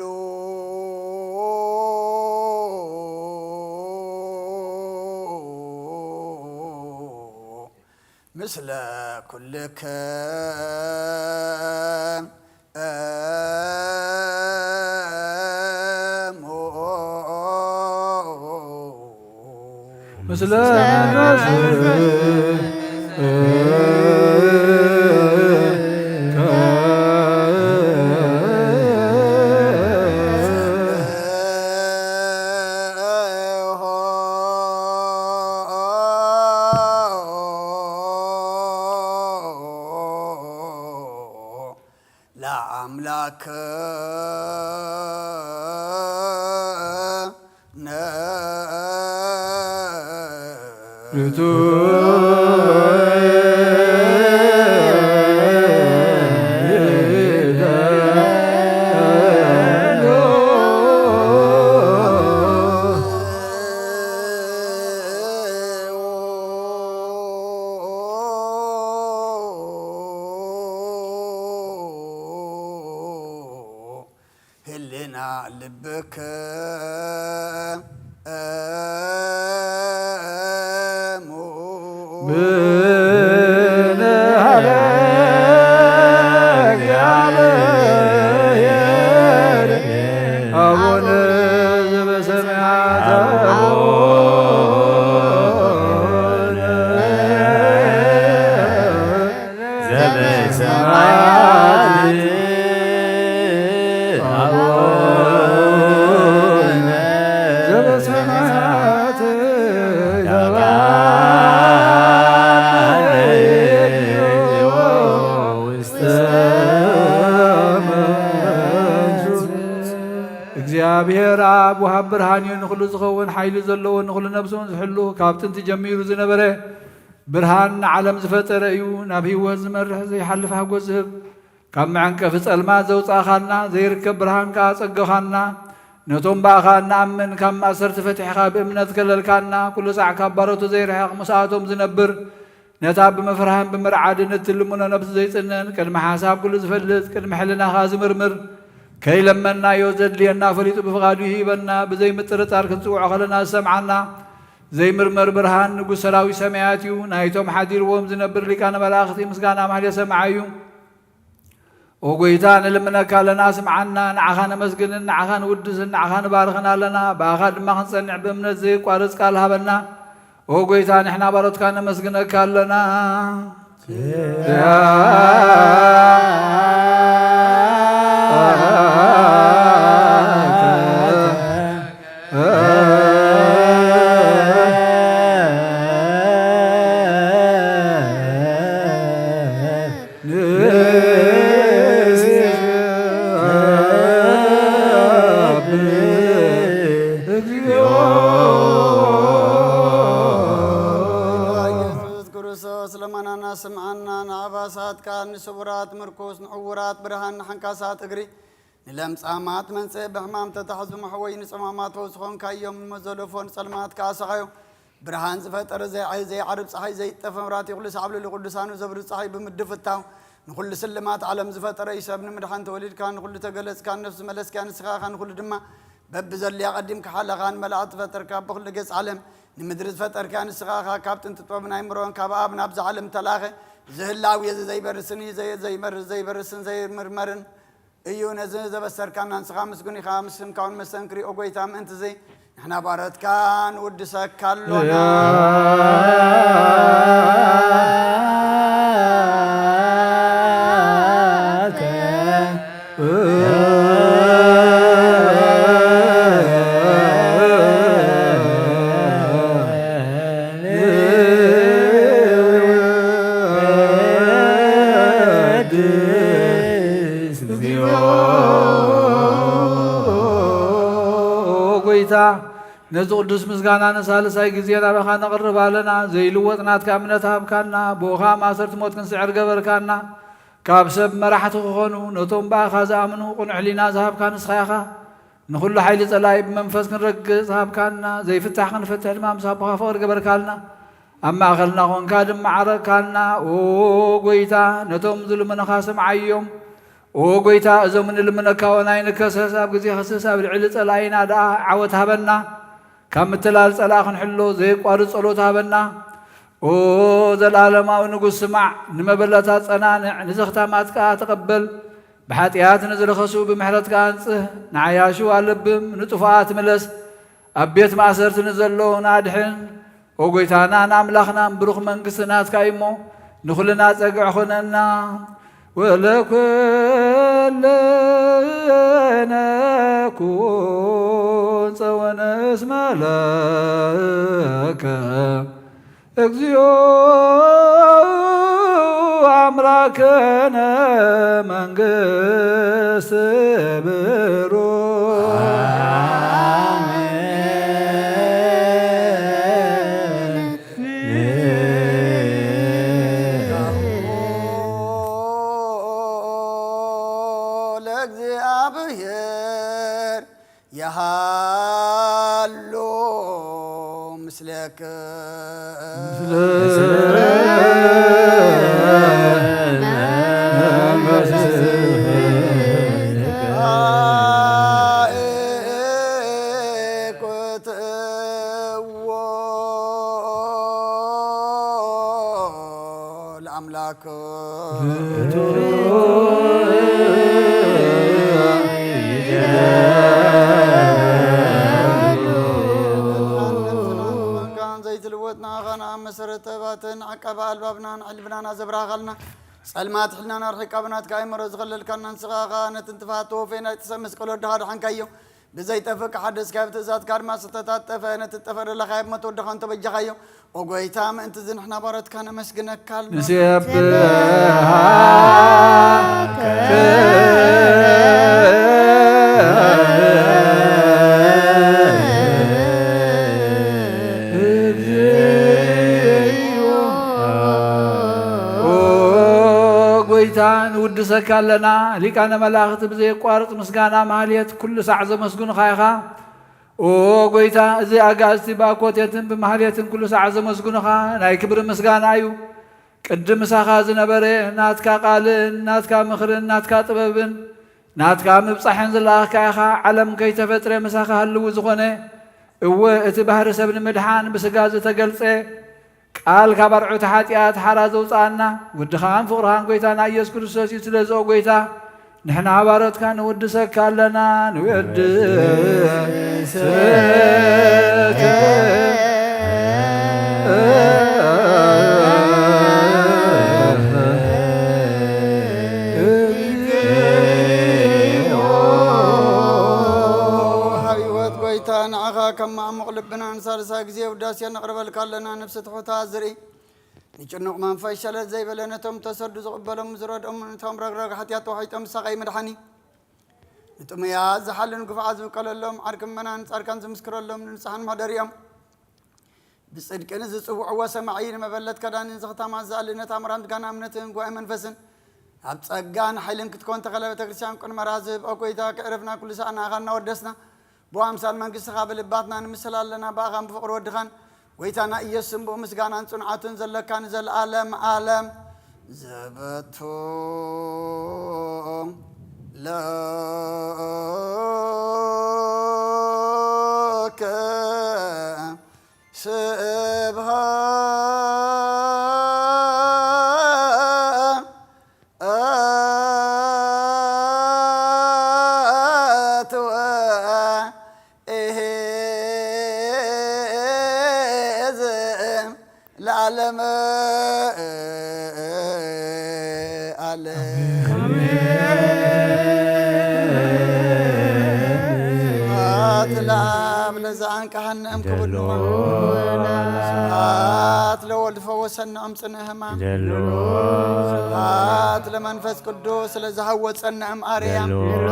ምስለ ኩልክም። ምስለ መንፈስከ። ለአምላክ ነ ርቱ ህልና ልብክ እሙ ብንሃለ እግዚአብሔር አቡነ ዘበሰማያት አቡነ ዘበሰማያት አቡነ ዘበሰማያት ይትባረክ ውስተ እግዚኣብሔር ኣብ ወሃብ ብርሃን እዩ፣ ንኹሉ ዝኸውን ሓይሊ ዘለዎ፣ ንኹሉ ነብሱን ዝሕሉ፣ ካብ ጥንቲ ጀሚሩ ዝነበረ፣ ብርሃን ንዓለም ዝፈጠረ እዩ፣ ናብ ህይወት ዝመርሕ ዘይሓልፍ ሓጎስ ዝህብ። ካብ መዐንቀፊ ጸልማት ዘውጻእካና፣ ዘይርከብ ብርሃን ከኣ ጸገኻና። ነቶም ብኣኻ እንኣምን ካብ ማእሰርቲ ፈቲሕካ ብእምነት ከለልካና፣ ኩሉ ሳዕ ካብ ባሮቱ ዘይርሕቕ ምስኣቶም ዝነብር፣ ነታ ብምፍርሃን ብምርዓድን እትልምኖ ነብሲ ዘይጽንን፣ ቅድሚ ሓሳብ ኩሉ ዝፈልጥ፣ ቅድሚ ሕልናኻ ዝምርምር፣ ከይለመንናዮ ዘድልየና ፈሊጡ ብፍቓዱ ይህበና። ብዘይ ምጥርጣር ክንጽውዖ ከለና ዝሰምዓና ዘይምርመር ብርሃን ንጉስ ሰራዊት ሰማያት እዩ። ናይቶም ሓዲርዎም ዝነብር ሊቃነ መላእኽቲ ምስጋና ማህሌ ሰማዓ እዩ። ኦ ጎይታ ንልምነካ ኣለና፣ ስምዓና። ንዓኻ ነመስግንን ንዓኻ ንውድስን ንዓኻ ንባርኽን ኣለና። ብኣኻ ድማ ክንጸንዕ ብእምነት ዘይቋርጽ ቃል ሃበና። ኦ ጎይታ ንሕና ባሮትካ ነመስግነካ ኣለና። ኢየሱስ ክርስቶስ ለማናና ስምዓና፣ ንኣባሳት ቃል፣ ንስቡራት ምርኩስ፣ ንዕውራት ብርሃን፣ ንሓንካሳት እግሪ፣ ንለምጻማት መንጽእ፣ ብሕማም ተታሕዙ መሕወይ፣ ንጸማማት ፈውሲ ኾንካዮም፣ ንመዘለፎ ንጸልማት ከኣ ሰቓዮም። ብርሃን ዝፈጠረ ዘይዓይ ዘይዓርብ ጸሓይ ዘይጠፈ መብራህቲ ኩሉ ሳዕ ኣብ ልዕሊ ቅዱሳኑ ዘብርህ ጸሓይ ብምድፍታው ንኹሉ ስልማት ዓለም ዝፈጠረ እዩ። ሰብ ንምድሓን ተወሊድካ ንኹሉ ተገለጽካ ነፍሲ መለስካ ንስኻ ኢኻ ንኹሉ ድማ በብዘድልያ ቀዲምካ ሓለኻ ንመላእኽቲ ፈጠርካ ብኹሉ ገጽ ዓለም ንምድሪ ዝፈጠርካ ንስኻ ኢኻ ካብ ጥንቲ ጥበብ ናይ ምሮን ካብ ኣብ ናብዛ ዓለም ተላኸ ዝህላው የዚ ዘይበርስን እዩ ዘየ ዘይመርስ ዘይበርስን ዘይምርመርን እዩ ነዚ ዘበሰርካና ንስኻ ምስጉን ኢኻ፣ ምስ ስምካ እውን መሰንክሪ፣ ኦ ጐይታ፣ ምእንትዚ ንሕና ባሮትካ ንውድሰካ ኣሎና። ኦ ጐይታ፣ ነዚ ቅዱስ ምስጋና ንሳልሳይ ግዜ ናባኻ ነቕርብ ኣለና። ዘይልወጥ ናትካ እምነት ሃብካና፣ ብኡኻ ማእሰርቲ ሞት ክንስዕር ገበርካና። ካብ ሰብ መራሕቲ ክኾኑ፣ ነቶም ብኣኻ ዝኣምኑ ቅኑዕ ሕሊና ዝሃብካ ንስኻ ኢኻ። ንኹሉ ሓይሊ ጸላኢ ብመንፈስ ክንረግጽ ሃብካና፣ ዘይፍታሕ ክንፈትሕ ድማ ምስ ኣቦኻ ፍቕሪ ገበርካልና። ኣብ ማእከልና ኾንካ ድማ ዓረግካና። ኦ ጐይታ፣ ነቶም ዝልምኑኻ ስምዓዮም። ኦ ጐይታ፣ እዞም እንልምነካ እውን ኣይንከሰስ፣ ኣብ ግዜ ክስስ ኣብ ልዕሊ ጸላኢና ደኣ ዓወት ሃበና። ካብ ምትላል ጸላኢ ክንሕሎ ዘየቋርጽ ጸሎት ሃበና። ኦ ዘላለማዊ ንጉስ፣ ስማዕ፣ ንመበለታት ጸናንዕ፣ ንዘኽታማት ከኣ ተቐበል። ብሓጢኣት ንዝረኸሱ ብምሕረትካ ኣንጽህ፣ ንዓያሹ ኣለብም፣ ንጥፉኣት ምለስ፣ ኣብ ቤት ማእሰርቲ ንዘለዉን ኣድሕን። ኦ ጐይታናን ኣምላኽናን፣ ብሩኽ መንግስቲ ናትካ እዩ እሞ፣ ንኹልና ጸግዒ ኹነና። ወለኩልነ ኩን ጸወነ እስመ ለከ እግዚኦ አምላክነ መንግስት ብሩክ። ለእግዚኣብሔር የሃሉ ምስለክ። ለአምላክ ዘይትልወጥ ንኣኻና መሰረተ ባትን ዓቃቢ ኣልባብናን ዕልብናና ዘብራኻልና ጸልማት ሕልናና ኣርሒቃ ብናትካ ኣእምሮ ዝኸለልካና ንስኻ ኸኣ ነቲ እንትፋት ተወፌ ናይ ጥሰ መስቀል ወድኻ ድሓንካዮ። ብዘይጠፍእ ክሓደስካዮ ብትእዛዝካ ድማ ዝተታጠፈ ነቲ ዝጠፍእ ደለኻዮ ብሞት ወድኻ እንተበጃኻዮ። ኦ ጐይታ ምእንቲ እዚ ንሕና ባሮትካ ነመስግነካ ኣሎና። ንሴብሐከ ጎይታ፣ ንውድሰካ ኣለና። ሊቃነ መላእኽቲ ብዘየቋርጽ ምስጋና ማህሌት ኩሉ ሳዕ ዘመስግኑኻ ኢኻ። ኦ ጎይታ፣ እዚ ኣጋእዝቲ ብኣኮቴትን ብማህሌትን ኩሉ ሳዕ ዘመስግኑኻ ናይ ክብሪ ምስጋና እዩ። ቅድም ምሳኻ ዝነበረ ናትካ ቃልን ናትካ ምኽርን ናትካ ጥበብን ናትካ ምብጻሕን ዝለኣኽካ ኢኻ። ዓለም ከይተፈጥረ ምሳኻ ህልው ዝኾነ፣ እወ፣ እቲ ባህሪ ሰብ ንምድሓን ብስጋ ዝተገልጸ ቃል ካብ ኣርዑት ሓጢኣት ሓራ ዘውጽኣና፣ ወድኻን ፍቕርኻን ጎይታና ኢየሱስ ክርስቶስ እዩ። ስለዚ ኦ ጎይታ፣ ንሕና ባሮትካ ንውድሰካ ኣለና፣ ንውድሰካ። ሃብ ህይወት ጎይታ፣ ንዓኻ ከም ማዕሙቕ ልብና ንሳልሳይ ግዜ ውዳሴ ነቕርበልካ ኣለና። ነፍሲ ትሑታ ዝርኢ፣ ንጭኑቕ መንፈስ ሸለል ዘይበለ፣ ነቶም ተሰዱ ዝቕበሎም ዝረድኦም፣ ነቶም ረግረግ ሓጢኣት ተዋሒጦም ዝሳቐዩ መድሓኒ፣ ንጥሙያት ዝሓልን ግፉዓት ዝብቀለሎም፣ ዓርኪ ምእመናን ጻድቃን ዝምስክረሎም፣ ንንጹሓን መሕደሪኦም፣ ብጽድቂ ንዝጽውዕዎ ሰማዒ፣ ንመበለት ከዳንን ዘኽታማት ዝኣሊ፣ ነታ መርሃም ጋና እምነትን ጉባኤ መንፈስን ኣብ ጸጋን ሓይልን ክትኮን ተኸለ ቤተ ክርስቲያን ቅድመ ራዝብ፣ ኦ ጎይታ፣ ከዕረፍና ኩሉ ሰዓት ንኣኻ እናወደስና፣ ብኣምሳል መንግስትኻ ብልባትና ንምስል ኣለና። ብኣኻን ብፍቕሪ ወድኻን ጎይታና ኢየሱስን ብኡ ምስጋናን ጽንዓቱን ዘለካ ንዘለኣለም ኣለም ዘበቱ ለከ ስብሃ ኣትወ እሄዝ ለዓለመ ኣለ። ኣትላ ብለዛ ኣንቃሃን እም ክብሉ ኣት ለወልድ ፈወሰና እም ጽንዕ ህማም። ደሎ። ኣት ለመንፈስ ቅዱስ ስለዝሃወጸና እም ኣርያም። ደሎ።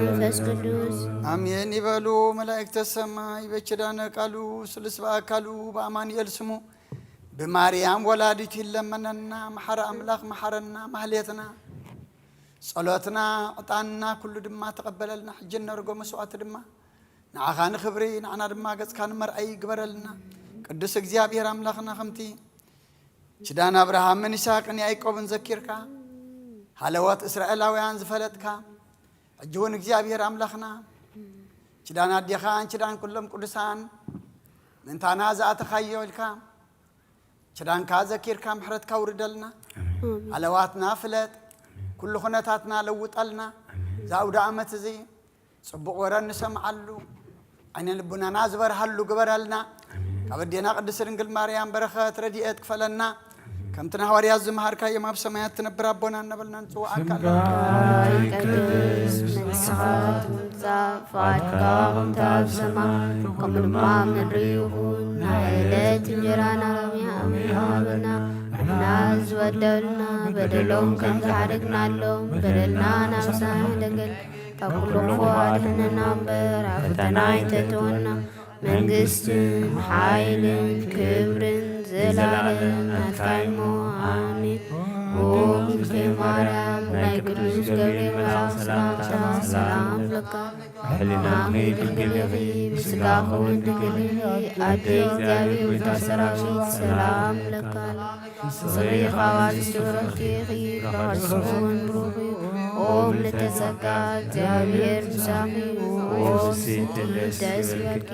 መንፈስ ቅዱስ። ኣሜን ይበሉ መላእክተ ሰማይ። በኪዳነ ቃሉ ስሉስ በአካሉ በአማኑኤል ስሙ ብማርያም ወላዲቱ ይለመነና። መሐረ ኣምላኽ መሐረና። ማህሌትና፣ ጸሎትና፣ ዕጣንና ኩሉ ድማ ተቐበለልና። ሕጂ እነርጎ መስዋዕቲ ድማ ንዓኻ ንኽብሪ፣ ንዓና ድማ ገጽካ ንመርኣይ ይግበረልና። ቅዱስ እግዚኣብሔር ኣምላኽና፣ ከምቲ ኪዳን ኣብርሃምን ይስሐቅን ያዕቆብን ዘኪርካ፣ ሃለዎት እስራኤላውያን ዝፈለጥካ፣ ሕጂ እውን እግዚኣብሔር ኣምላኽና፣ ኪዳን ኣዴኻን ኪዳን ኩሎም ቅዱሳን ምእንታና ዝኣተኻዮ ኢልካ፣ ኪዳንካ ዘኪርካ ምሕረትካ ውርደልና። ኣሜን። ሃለዋትና ፍለጥ፣ ኩሉ ኩነታትና ለውጠልና። ኣሜን። እዚ ኣውደ ዓመት እዚ ጽቡቕ ወረ እንሰምዓሉ፣ ዓይነ ልቡናና ዝበርሃሉ ግበረልና። ኣሜን። ካብ ኣዴና ቅድስት ድንግል ማርያም በረኸት ረድኤት ክፈለና። ኣሜን። ከምቲ ንሃዋርያት ዝመሃርካዮም ኣብ ሰማያት ትነብር ኣቦና እናበልና ንጽውዓካ ኣለና። ስምካ ይቀደስ፣ መንግስትኻ ትምጻእ፣ ፍቓድካ ከምቲ ኣብ ሰማይ ከምኡ ድማ ኣብ ምድሪ ይኹን። ናይ ዕለት እንጀራና ሎሚ ሃበና፣ ንሕና ዝበደሉና በደሎም ከም ዝሓደግናሎም በደልና ናብ ንስሓ ኣይተግበር፣ ካብ ኩሉ ክፉእ ኣድሕነና እምበር፣ ኣብ ፈተና ኣይተእትወና። መንግስትን ሓይልን ክብርን ዘላለም ናትካ እሞ፣ ኣሜን። ኦ እግዝእትየ ማርያም፣ ናይ ቅዱስ ገብርኤል መልኣኽ ሰላምታ ሰላም እብለካ። ብሕሊናኺ ድንግል ኢኺ፣ ብስጋኺ እውን ድንግል ኢኺ። ኣደ እግዚኣብሔር፣ ጎይታ ሰራዊት፣ ሰላም እብለካ። ንስኺ ካብ ኣንስቲ ብርኽቲ ኢኺ፣ ካብ ከርስኺ እውን ብሩኽ እዩ። ኦ ምልዕተ ጸጋ፣ እግዚኣብሔር ምሳኺ እዩ። ኦ ፍስሕቲ፣ ደስ ይበልኪ።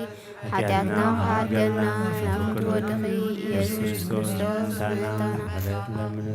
ሓጢኣትና ክሓድገልና ናብ ፍቅርቲ ወድኺ ኢየሱስ ክርስቶስ ምእንታና።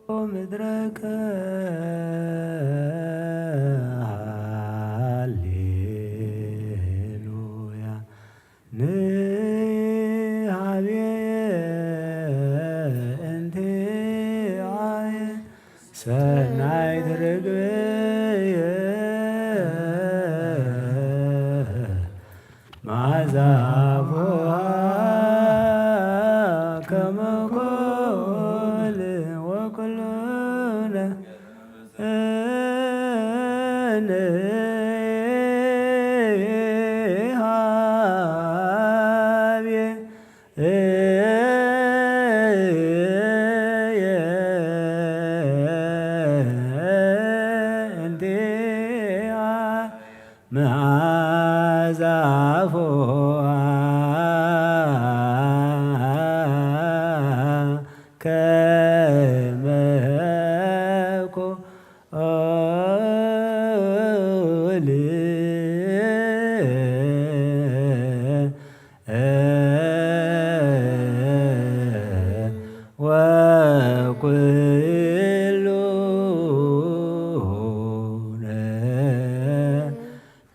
ምድረከ። ሃሌሉያ። ንሃቤ እንቲአየ ሰናይት ርግብየ መዓዛ አፉሃ ከመ ኮል ወኩሉነ እንሃቤ እንቲአ መዓዛ አፉሃ ከመ ኮል ወኩሉ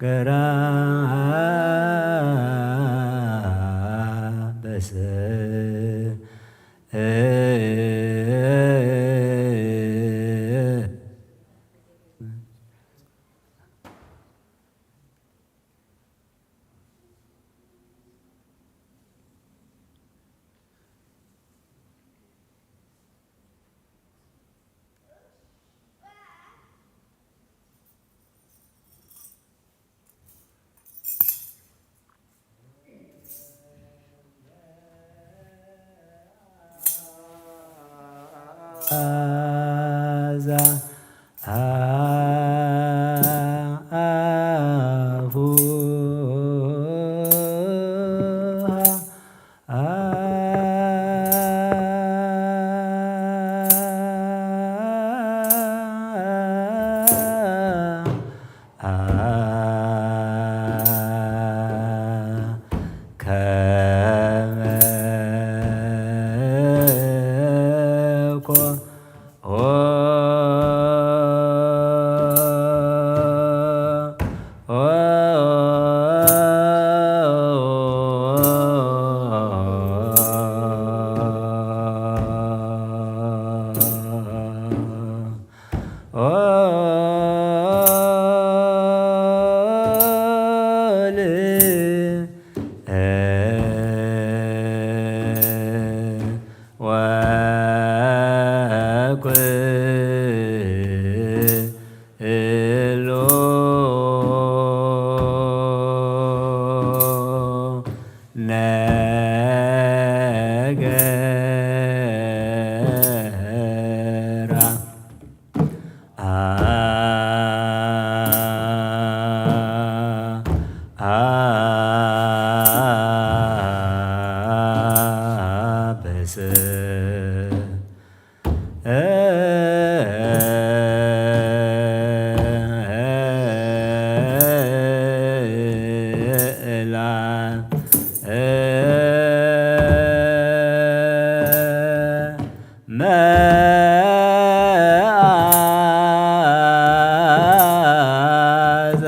ነገራ በስ አዛ አፉሃ ከመ ኮ ወኩሉ ነገራ አበስ እላ መዓዛ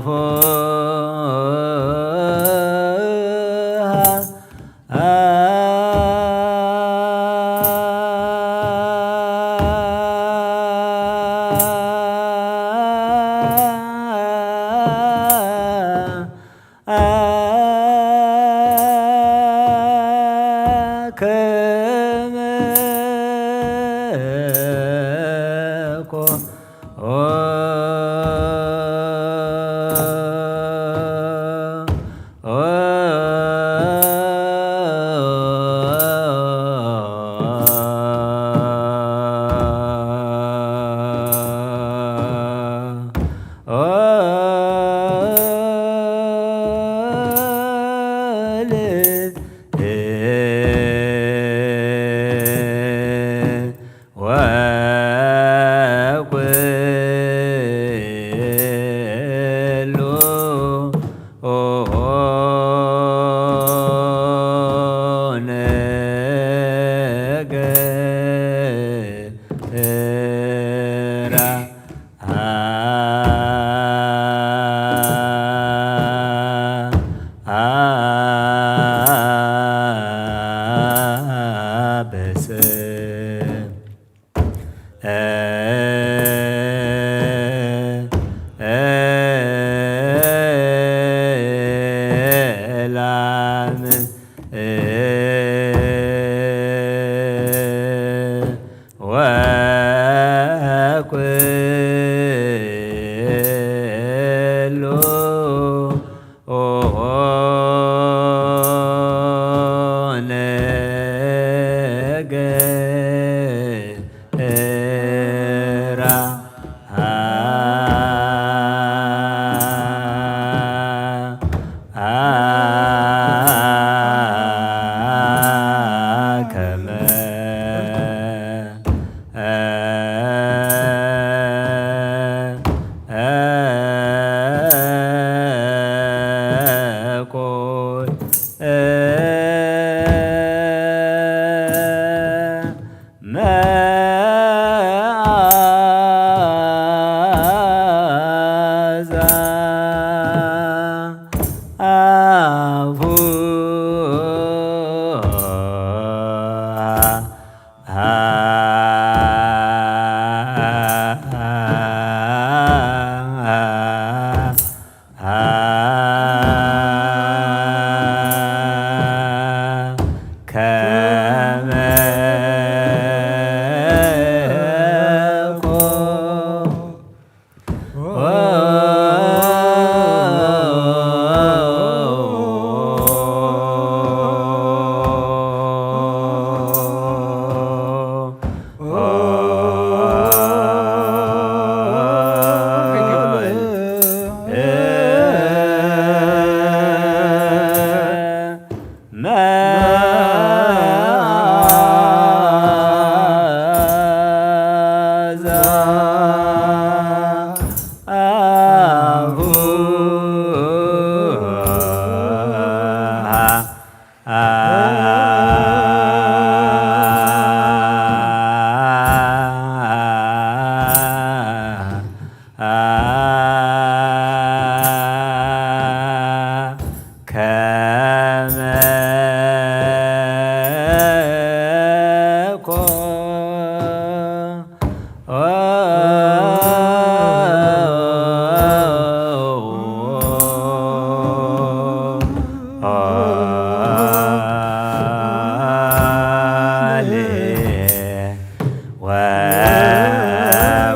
አፉሃ ከመ ኮ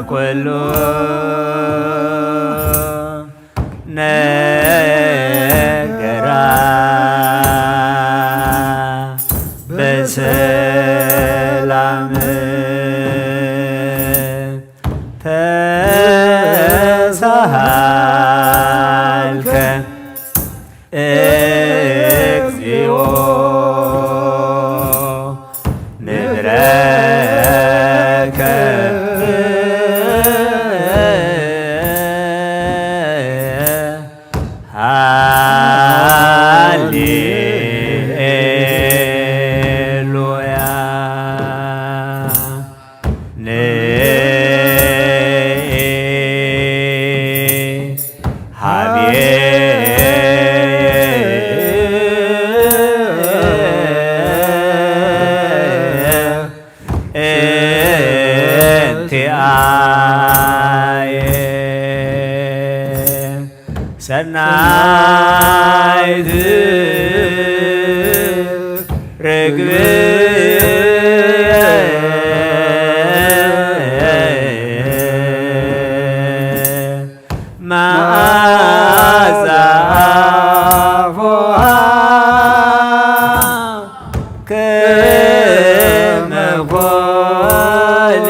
ወኩሉ ነገራ በሰላም ተሳሃልከ። እግዚኦ ንብረከ ሃሌሉያ። ሰናይት ርግብ መዓዛ ኣፉሃ ከመ ኮል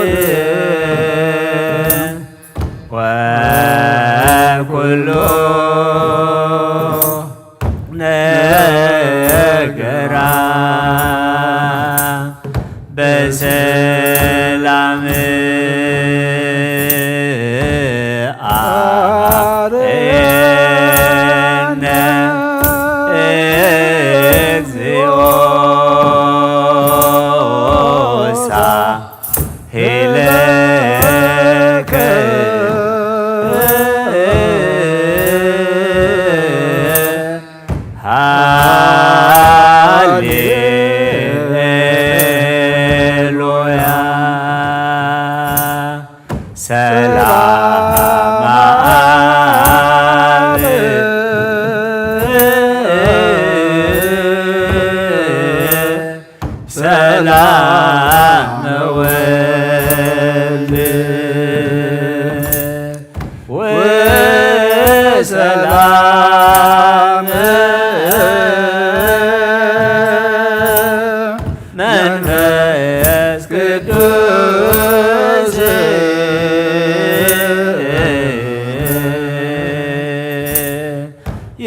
ወኩሉ ነገራ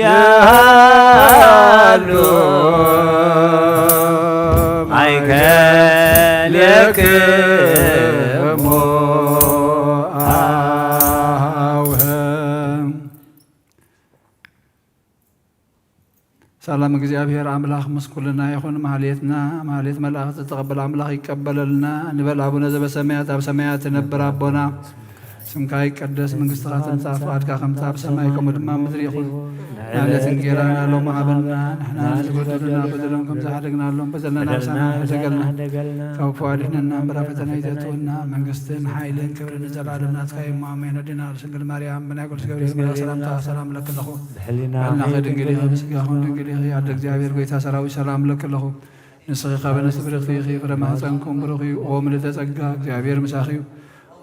ያሃሉ ማእከሌክሙ አውህም። ሰላም እግዚኣብሔር ኣምላኽ ምስ ኩልና ይኹን። ማህሌትና ማህሌት መላእኽቲ ዝተቐበለ ኣምላኽ ይቀበለልና። ንበል ኣቡነ ዘበሰማያት፣ ኣብ ሰማያት ትነብር ኣቦና፣ ስምካ ይቀደስ፣ መንግስትኻ ትምጻእ፣ ፍቓድካ ከምቲ ኣብ ሰማይ ከምኡ ድማ ኣብ ምድሪ ይኹን። ናዕለት እንጌራና ሎሚ ሃበና፣ ንሕና ንዝበደሉና በደሎም ከም ዝሓደግናሎም በደልና ንሓድግ፣ ሕደገልና፣ ካብ ክፉ ኣድሕነና እምበር ኣብ ፈተና ኣይተእትወና፣ መንግስትን ሓይልን ክብርን ንዘለኣለም ናትካ እዩ እሞ ኣሜን። ኣዴና ቅድስት ድንግል ማርያም ብናይ ቅዱስ ገብርኤል መልኣክ ሰላምታ ሰላም እለኪ ኣለኹ። ብሕሊና በልናኺ ድንግል ኢኺ፣ ብስጋኹም ድንግል ኢኺ። ኣደ እግዚኣብሔር ጎይታ ሰራዊት ሰላም እለኪ ኣለኹ። ንስኺ ካብ ኣንስቲ ብርኽቲ ኢኺ፣ ፍረ ማህፀንኩም ብሩኽ እዩ። ኦ ምልዕተ ጸጋ፣ እግዚኣብሔር ምሳኺ እዩ።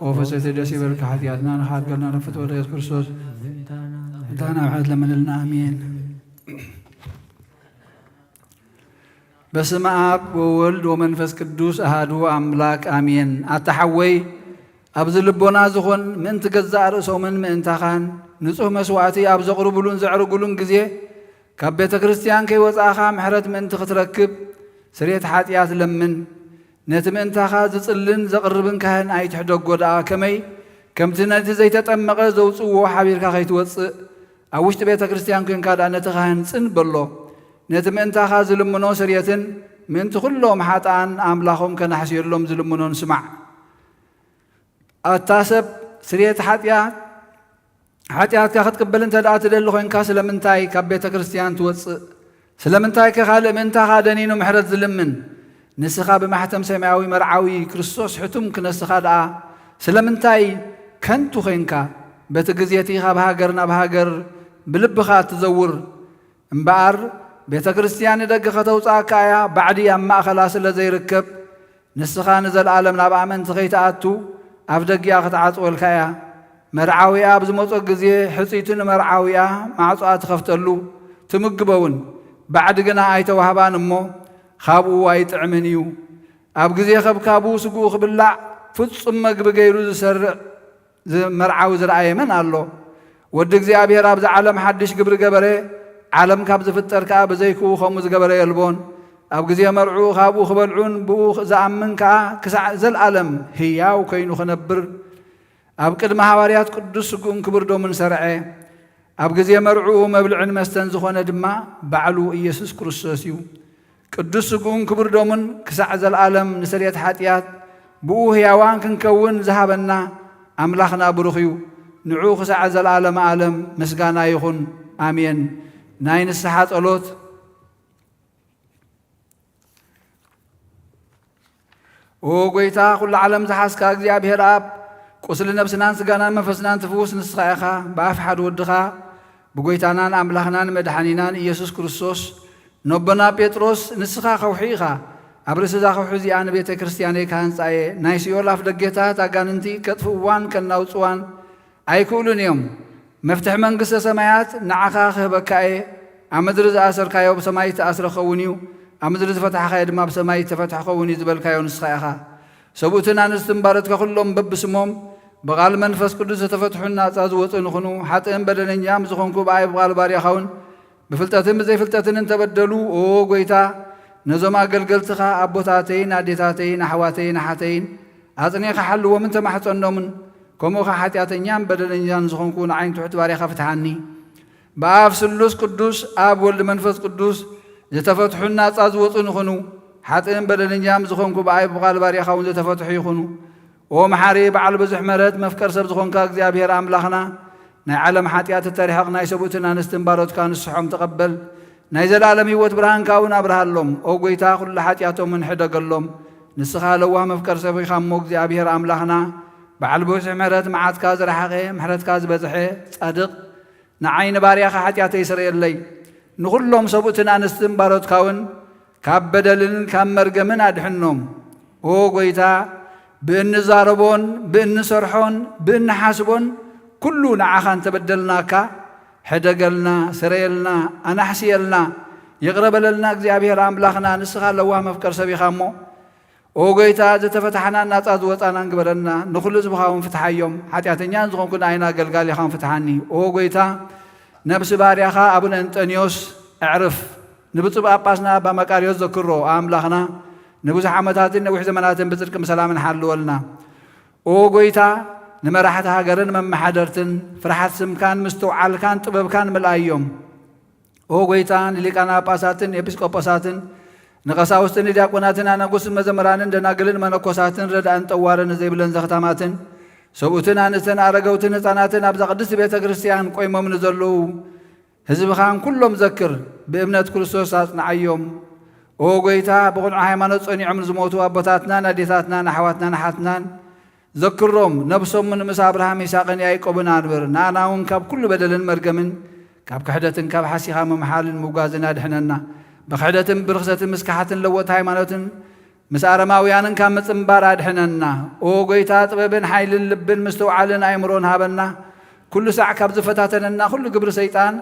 ኦ ፍስሕቲ ደስ ይበልኪ፣ ሓጢኣትና ንኻሓድገልና ንፍትወ ኢየሱስ ክርስቶስ። እንታና ምሕረት ለምንልና፣ ኣሜን። በስመ ኣብ ወወልድ ወመንፈስ ቅዱስ ኣሃዱ ኣምላክ፣ ኣሜን። ኣታ ሓወይ፣ ኣብዚ ልቦና ዝኾን ምእንቲ ገዛእ ርእሶምን ምእንታኻን ንጹህ መስዋእቲ ኣብ ዘቕርቡሉን ዘዕርጉሉን ግዜ፣ ካብ ቤተ ክርስቲያን ከይወጻእኻ ምሕረት ምእንቲ ክትረክብ፣ ስርየት ሓጢኣት ለምን። ነቲ ምእንታኻ ዝጽልን ዘቕርብን ካህን ኣይትሕደጎ ደኣ፣ ከመይ ከምቲ ነቲ ዘይተጠመቐ ዘውጽእዎ ሓቢርካ ከይትወጽእ፣ ኣብ ውሽጢ ቤተ ክርስቲያን ኮንካ ደኣ ነቲ ካህን ጽን በሎ። ነቲ ምእንታኻ ዝልምኖ ስርየትን ምእንቲ ኩሎም ሓጥኣን ኣምላኾም ከናሕስየሎም ዝልምኖን ስማዕ። ኣታ ሰብ፣ ስርየት ሓጢኣት፣ ሓጢኣትካ ክትቅበል እንተ ደኣ ትደሊ ኮይንካ፣ ስለምንታይ ካብ ቤተ ክርስቲያን ትወጽእ? ስለምንታይ ከ ካልእ ምእንታኻ ደኒኑ ምሕረት ዝልምን? ንስኻ ብማሕተም ሰማያዊ መርዓዊ ክርስቶስ ሕቱም ክነስኻ ደኣ፣ ስለምንታይ ከንቱ ኮይንካ? በቲ ግዜ እቲ ካብ ሃገር ናብ ሃገር ብልብኻ እትዘውር፣ እምበኣር፣ ቤተ ክርስቲያን ንደገ ከተውጽኣካ እያ፣ ባዕዲ ኣብ ማእከላ ስለ ዘይርከብ፣ ንስኻ ንዘለኣለም ናብ ኣመንቲ ከይትኣቱ፣ ኣፍ ደጊኣ ክትዓጽወልካ እያ። መርዓዊኣ ኣብ ዝመጾ ግዜ፣ ሕጽይቱ ንመርዓዊኣ ማዕጾኣ ትኸፍተሉ፣ ትምግቦ እውን። ባዕዲ ግና ኣይተዋህባን እሞ፣ ካብኡ ኣይጥዕምን እዩ። ኣብ ግዜ ከብካቡ ስግኡ ክብላዕ፣ ፍጹም መግቢ ገይሩ ዝሰርዕ ዝ-፣ መርዓዊ ዝረኣየ መን ኣሎ? ወዲ እግዚኣብሔር ኣብዚ ዓለም ሓድሽ ግብሪ ገበረ፣ ዓለም ካብ ዝፍጠር ከኣ ብዘይክኡ ከምኡ ዝገበረ የልቦን። ኣብ ግዜ መርዕኡ ካብኡ ክበልዑን ብኡ ዝኣምን ከኣ ክሳዕ ዘልኣለም ህያው ኮይኑ ክነብር፣ ኣብ ቅድሚ ሃዋርያት ቅዱስ ስግኡን ክቡር ደሙን ሰርዐ። ኣብ ግዜ መርዕኡ መብልዕን መስተን ዝኾነ ድማ ባዕሉ ኢየሱስ ክርስቶስ እዩ። ቅዱስ ስግኡን ክቡር ደሙን ክሳዕ ዘለኣለም ንስርየት ሓጢኣት ብኡ ህያዋን ክንከውን ዝሃበና ኣምላኽና ብሩኽ እዩ። ንዑ ክሳዕ ዘለኣለመ ዓለም ምስጋና ይኹን። ኣሜን። ናይ ንስሓ ጸሎት። ኦ ጐይታ፣ ኵሉ ዓለም ዝሓዝካ እግዚኣብሔር ኣብ፣ ቁስሊ ነብስናን ስጋናን መንፈስናን ትፍውስ ንስኻ ኢኻ። ብኣፍ ሓደ ወድኻ፣ ብጐይታናን ኣምላኽናን መድሓኒናን ኢየሱስ ክርስቶስ፣ ነቦና ጴጥሮስ፣ ንስኻ ከውሒ ኢኻ፣ ኣብ ርእሲ እዛ ከውሒ እዚኣ ንቤተ ክርስቲያነይ ክሃንጻ እየ። ናይ ሲኦል ኣፍ ደገታት ኣጋንንቲ ከጥፍእዋን ከናውጽዋን ኣይክእሉን እዮም። መፍትሒ መንግስተ ሰማያት ንዓኻ ክህበካ እየ። ኣብ ምድሪ ዝኣሰርካዮ ብሰማይ ዝተኣስረ ክኸውን እዩ፣ ኣብ ምድሪ ዝፈታሕካዮ ድማ ብሰማይ ዝተፈትሐ ክኸውን እዩ ዝበልካዮ ንስኻ ኢኻ። ሰብኡትን ኣንስትን ባሮትካ ኩሎም በብስሞም ብቓል መንፈስ ቅዱስ ዝተፈትሑን ናጻ ዝወጹ ንኹኑ። ሓጥእን በደለኛም ዝኾንኩ ብኣይ ብቓል ባርያኻ እውን ብፍልጠትን ብዘይፍልጠትን እንተበደሉ፣ ኦ ጐይታ፣ ነዞም ኣገልገልትኻ ኣቦታተይን ኣዴታተይን ኣሕዋተይን ኣሓተይን ኣጽኒዕካ ሓልዎም እንተማሕጸኖምን፣ ከምኡ ኸኣ ሓጢኣተኛን በደለኛን ዝኾንኩ ንዓይን ትሑት ባርያኻ ፍትሓኒ። ብኣብ ስሉስ ቅዱስ፣ ኣብ ወልድ መንፈስ ቅዱስ ዝተፈትሑን ናጻ ዝወጹ ንኹኑ። ሓጥእን በደለኛም ዝኾንኩ ብኣይ ብቓል ባርያኻ እውን ዝተፈትሑ ይኹኑ። ኦ መሓሪ በዓል ብዙሕ ምሕረት መፍቀር ሰብ ዝኾንካ እግዚኣብሔር ኣምላኽና፣ ናይ ዓለም ሓጢኣት እተርሕቕ ናይ ሰብኡትን ኣንስትን ባሮትካ ንስሖም ተቐበል። ናይ ዘለኣለም ህይወት ብርሃንካ እውን ኣብርሃሎም። ኦ ጐይታ፣ ኩሉ ሓጢኣቶምን ሕደገሎም። ንስኻ ለዋህ መፍቀር ሰብ ኢኻ እሞ እግዚኣብሔር ኣምላኽና፣ በዓል ብዙሕ ምሕረት፣ መዓትካ ዝረሓቐ፣ ምሕረትካ ዝበዝሐ፣ ጻድቕ፣ ንዓይ ንባርያኻ ሓጢኣተይ ስረየለይ። ንኹሎም ሰብኡትን ኣንስትን ባሮትካ እውን ካብ በደልን ካብ መርገምን ኣድሕኖም። ኦ ጐይታ፣ ብእንዛረቦን ብእንሰርሖን ብእንሓስቦን ኩሉ ንዓኻ እንተበደልናካ፣ ሕደገልና፣ ስረየልና፣ ኣናሕስየልና፣ ይቕረ በለልና። እግዚኣብሔር ኣምላኽና፣ ንስኻ ለዋህ መፍቀር ሰብ ኢኻ እሞ፣ ኦ ጐይታ፣ ዝተፈታሕናን ናጻ ዝወጻናን ግበረና። ንኹሉ ህዝብኻ እውን ፍትሓዮም። ሓጢኣተኛን ዝኾንኩ ንኣይና ኣገልጋሊኻን ፍትሓኒ። ኦ ጐይታ፣ ነብሲ ባርያኻ ኣቡነ እንጠንዮስ ኣዕርፍ። ንብፁዕ ጳጳስና ኣባ መቃርዮስ ዘክሮ ኣምላኽና ንብዙሕ ዓመታትን ነዊሕ ዘመናትን ብጽድቅን ብሰላምን ሓልወልና። ኦ ጎይታ፣ ንመራሕቲ ሃገርን መመሓደርትን ፍርሓት ስምካን ምስትውዓልካን ጥበብካን ምልኣዮም። ኦ ጎይታ፣ ንሊቃነ ጳጳሳትን ኤጲስቆጶሳትን ንቐሳውስትን ንዲያቆናትን ኣነጉስን መዘምራንን ደናግልን መነኮሳትን ረዳእን ጠዋርን ዘይብለን ዘኽታማትን ሰብኡትን ኣንስትን ኣረገውትን ህፃናትን ኣብዛ ቅድስቲ ቤተ ክርስቲያን ቆይሞም ንዘለዉ ህዝብኻን ኩሎም ዘክር፣ ብእምነት ክርስቶስ ኣጽንዓዮም። ኦ ጎይታ፣ ብቕኑዕ ሃይማኖት ጸኒዖም ንዝሞቱ ኣቦታትናን ኣዴታትናን ኣሕዋትናን ኣሓትናን ዘክሮም። ነብሶም እውን ምስ ኣብርሃም ይስሐቅን ያዕቆብን ኣንብር። ንኣና እውን ካብ ኩሉ በደልን መርገምን ካብ ክሕደትን ካብ ሓሲኻ ምምሓልን ምጉጋዝን ኣድሕነና። ብክሕደትን ብርኽሰትን ምስ ክሓትን ለወጥቲ ሃይማኖትን ምስ ኣረማውያንን ካብ ምጽንባር ኣድሕነና። ኦ ጎይታ፣ ጥበብን ሓይልን ልብን ምስትውዓልን ኣእምሮን ሃበና። ኩሉ ሳዕ ካብ ዝፈታተነና ኩሉ ግብሪ ሰይጣን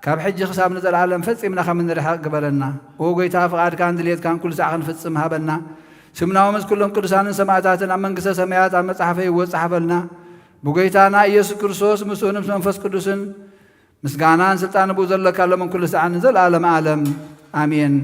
ካብ ሕጂ ክሳብ ንዘለኣለም ፈጺምና ከም እንርሕቕ ግበረና። ኦ ጎይታ፣ ፍቓድካን ድልየትካን ኩሉ ሳዕ ክንፍጽም ሃበና። ስምና ምስ ኩሎም ቅዱሳንን ሰማዕታትን ኣብ መንግስተ ሰማያት ኣብ መጽሓፈ ይወጽእ ሓበልና። ብጎይታና ኢየሱስ ክርስቶስ ምስኡን ምስ መንፈስ ቅዱስን ምስጋናን ስልጣን ብኡ ዘለካ ሎምን ኩሉ ሳዕን ንዘለኣለም ዓለም ኣሜን።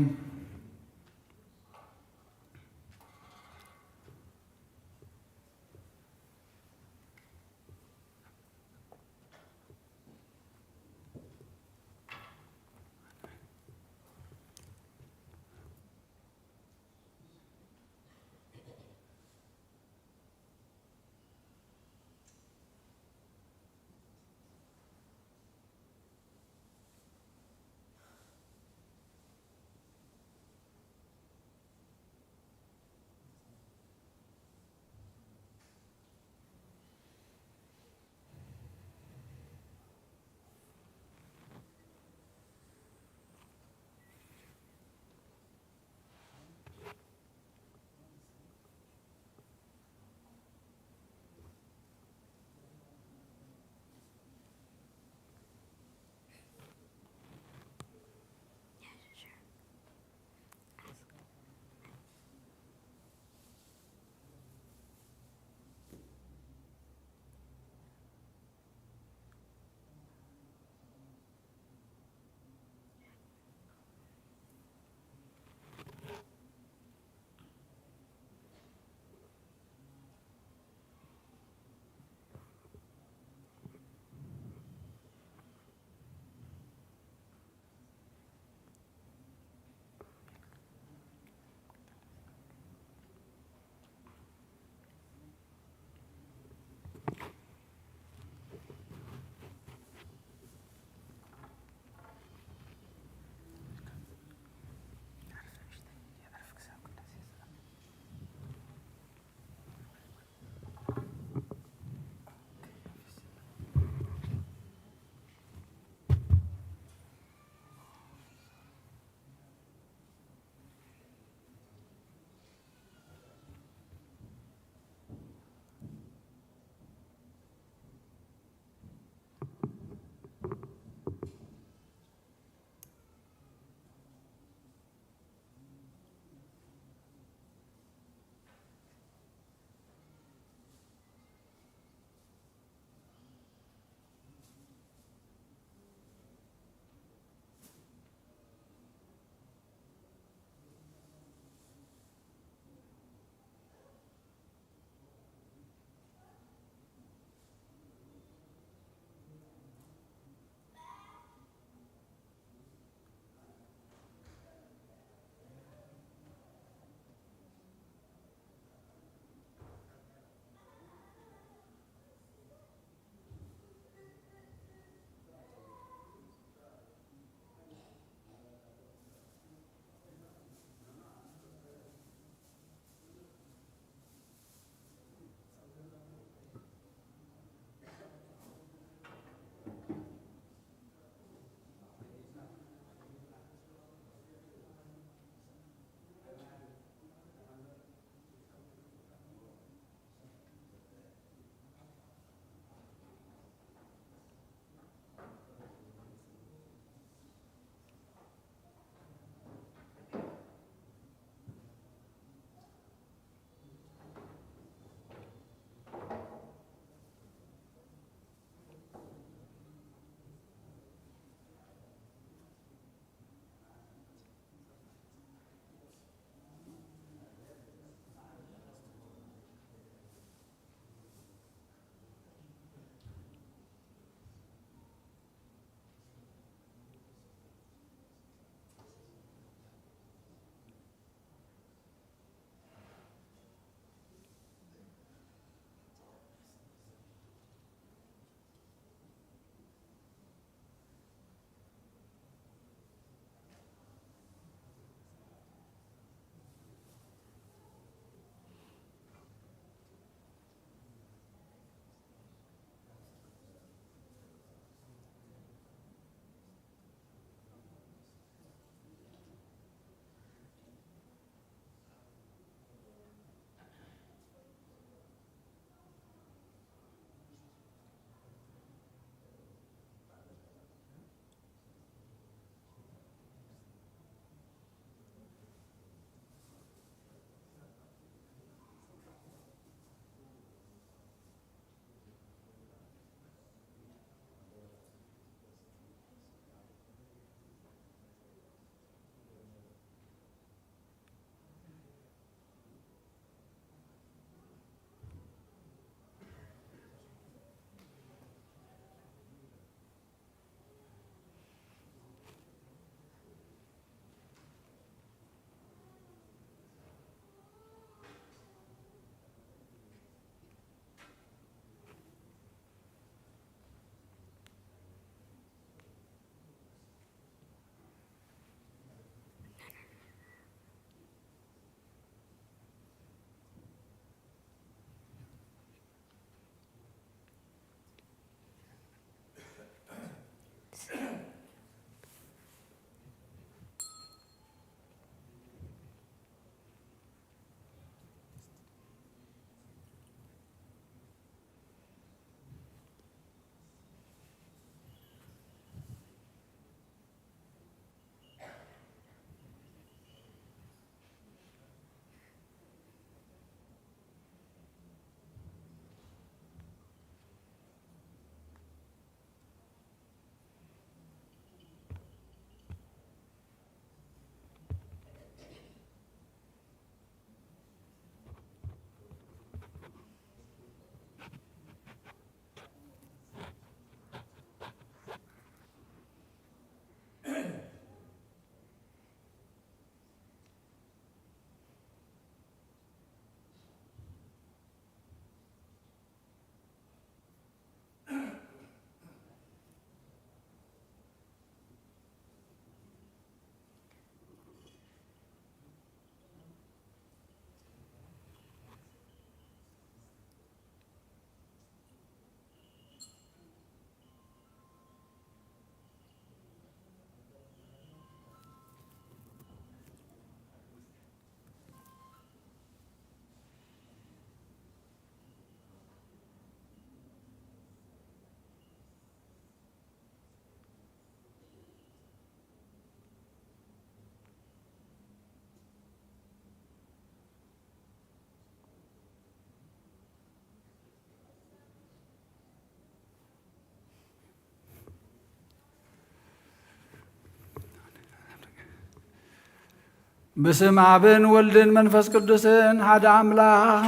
ብስም ኣብን ወልድን መንፈስ ቅዱስን ሓደ ኣምላኽ።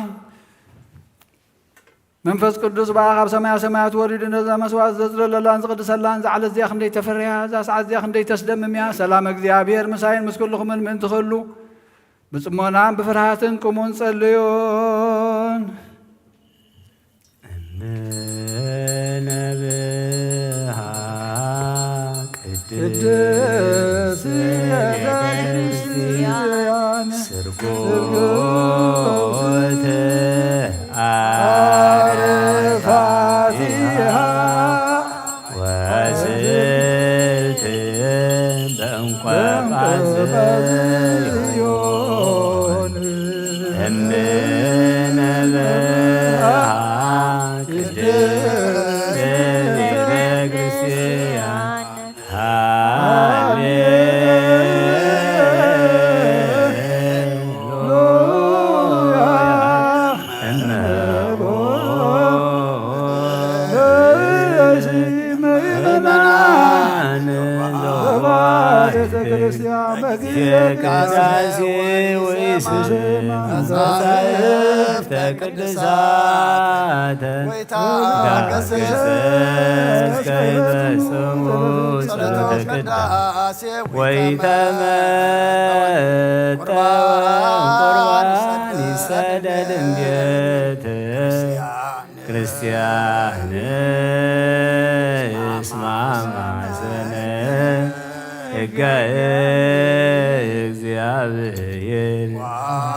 መንፈስ ቅዱስ ብኣኻ ኣብ ሰማያ ሰማያት ወሪዱ ነዛ መስዋዕት ዘጽለለላን ዝቕድሰላን እዛ ዓለት እዚኣ ክንደይ ተፈርያ፣ እዛ ሰዓት እዚኣ ክንደይ ተስደምም እያ። ሰላም እግዚኣብሔር ምሳይን ምስ ኩልኹምን ምእንቲ ክህሉ ብጽሞናን ብፍርሃትን ቁሙን ጸልዮን። እምነብሃ ቅድስት ቤተ ክርስቲያን ስርጎተ አረፋቲሃ ወስልት በእንቆጳዝዮን እምነ በሃ ቅድስት ቤተ ክርስቲያን። ሃሌሉያ እነሆ ምእመናን ለዋሕድ ቤተ ክርስቲያን በጊዜ ቅዳሴ ወይስም መጻሕፍተ ቅዱሳተ ዳግዘ እስከ ይፈጽሙ ጸሎተ ቅዳሴ ወይተመጠው ቁርባን ይሰደድ እምቤት ክርስቲያን እስማ ማሰነ ሕገ እግዚአብሔር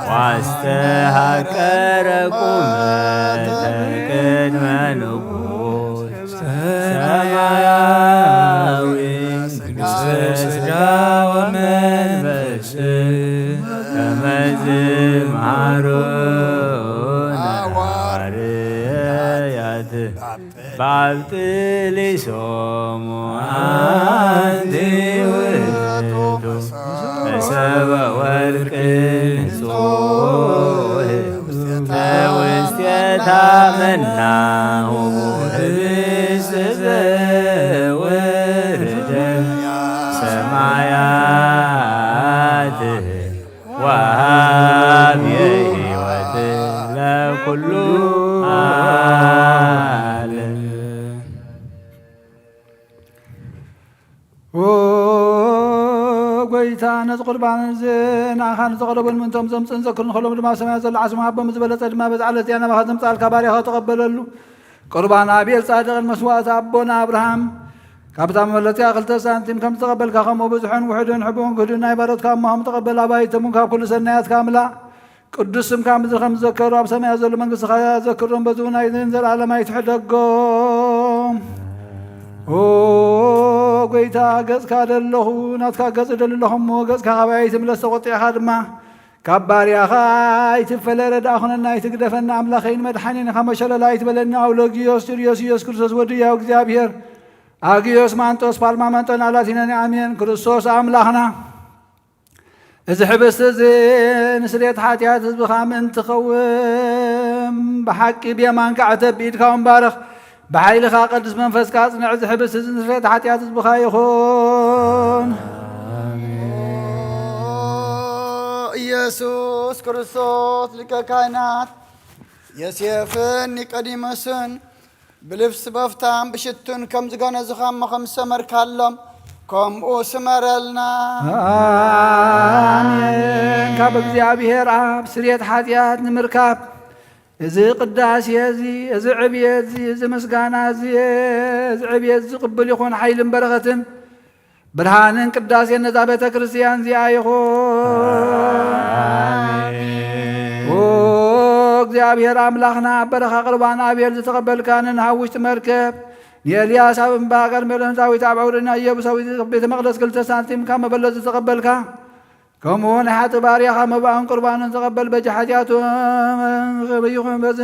ዋስተሃቀረ ቁመተ ቅድመ ንጉሥ ሰማያዊ ስጋ ወመንፈስ ከመ ዝመሃሩነ ሐዋርያት። ባብጥሊሶሙ አንቲ ውእቱ መሰበ ወርቅ ንጹሕ ውስቴታ መናሁ ህብስት ዘወረደ ሰማያት ወሃብ የሕይወት ለኩሉ ዓለም። ኦ ጎይታ፣ ነዚ ቁርባን እዚ ንኣኻ ንዘቕረቡን ምእንቶም ዘምጽኡን ዘክሩን ከሎም ድማ ሰማያት ዘሎ ዓስቦም ሃቦም። ዝበለጸ ድማ በዚ ዓለት እዚኣ ናባኻ ዘምጽኣልካ ባርያኻ ተቐበለሉ። ቁርባን ኣቤል ጻድቕን መስዋእቲ ኣቦና ኣብርሃም ካብታ መበለጺኣ ክልተ ሳንቲም ከም ዝተቐበልካ፣ ከምኡ ብዙሕን ውሑድን ሕቡእን ግህዱን ናይ ባሮትካ እሞሆም ተቐበል። ኣባይቶም እውን ካብ ኩሉ ሰናያትካ ኣምላእ ቅዱስ ስምካ ምድሪ ከም ዝዘከሩ ኣብ ሰማያት ዘሎ መንግስትኻ ዘክሮም፣ በዚ እውን ናይ ዘላለማይ ትሕደጎም። ኦ ጎይታ፣ ገጽካ ደለኹ፣ ናትካ ገጽ ደሊ ኣለኹ እሞ፣ ገጽካ ካባይ ኣይትምለስ፣ ተቖጢዕካ ድማ ካብ ባርያኻ ኣይትፈለ። ረድኣ ኩነና፣ ኣይትግደፈና፣ ኣምላኸይን መድሓኒን ኢኻ፣ መሸለል ኣይትበለኒ። ኣውሎጊዮስ፣ ጁልዮስ፣ ኢየሱስ ክርስቶስ ወዲ ያው እግዚኣብሔር፣ ኣጊዮስ፣ ማንጦስ፣ ፓልማ፣ መንጦን፣ ኣላቲነኒ፣ ኣሜን። ክርስቶስ ኣምላኽና፣ እዚ ሕብስቲ እዚ ንስርየት ሓጢኣት ህዝብኻ ምእንቲ ኸውን፣ ብሓቂ ብየማንካ ዕተብ፣ ብኢድካ እውን ባርኽ፣ ብሓይልኻ ቅዱስ መንፈስካ ኣጽንዕ። እዚ ሕብስቲ እዚ ንስርየት ሓጢኣት ህዝብኻ ይኹን። ኢየሱስ ክርስቶስ ሊቀ ካህናት ዮሴፍን ኒቆዲሞስን ብልብሲ በፍታን ብሽቱን ከም ዝገነዙኻ እሞ ከም ዝሰመርካሎም፣ ከምኡ ስመረልና። ኣሜን። ካብ እግዚኣብሔር ኣብ ስርየት ሓጢኣት ንምርካብ፣ እዚ ቅዳሴ እዚ፣ እዚ ዕብየት እዚ፣ እዚ ምስጋና እዚ፣ እዚ ዕብየት እዚ ቅቡል ይኹን፣ ሓይልን በረኸትን ብርሃንን ቅዳሴን ነዛ ቤተ ክርስቲያን እዚኣ ይኹን። ኣሜን። ኦ እግዚኣብሔር ኣምላኽና፣ ኣብ በረኻ ቁርባን ኣቤል ዝተቐበልካ፣ ንኖህ ኣብ ውሽጢ መርከብ፣ ንኤልያስ ኣብ እምባ ቀርሜሎስ፣ ንዳዊት ኣብ ዕውርና ኢየቡሳዊት ቤተ መቕደስ ክልተ ሳንቲም ካብ መበለት ዝተቐበልካ፣ ከምኡ ናይ ሓጥእ ባርያኻ መባእን ቁርባንን ተቐበል። በጃ ሓጢኣቱ ይኹን በዚ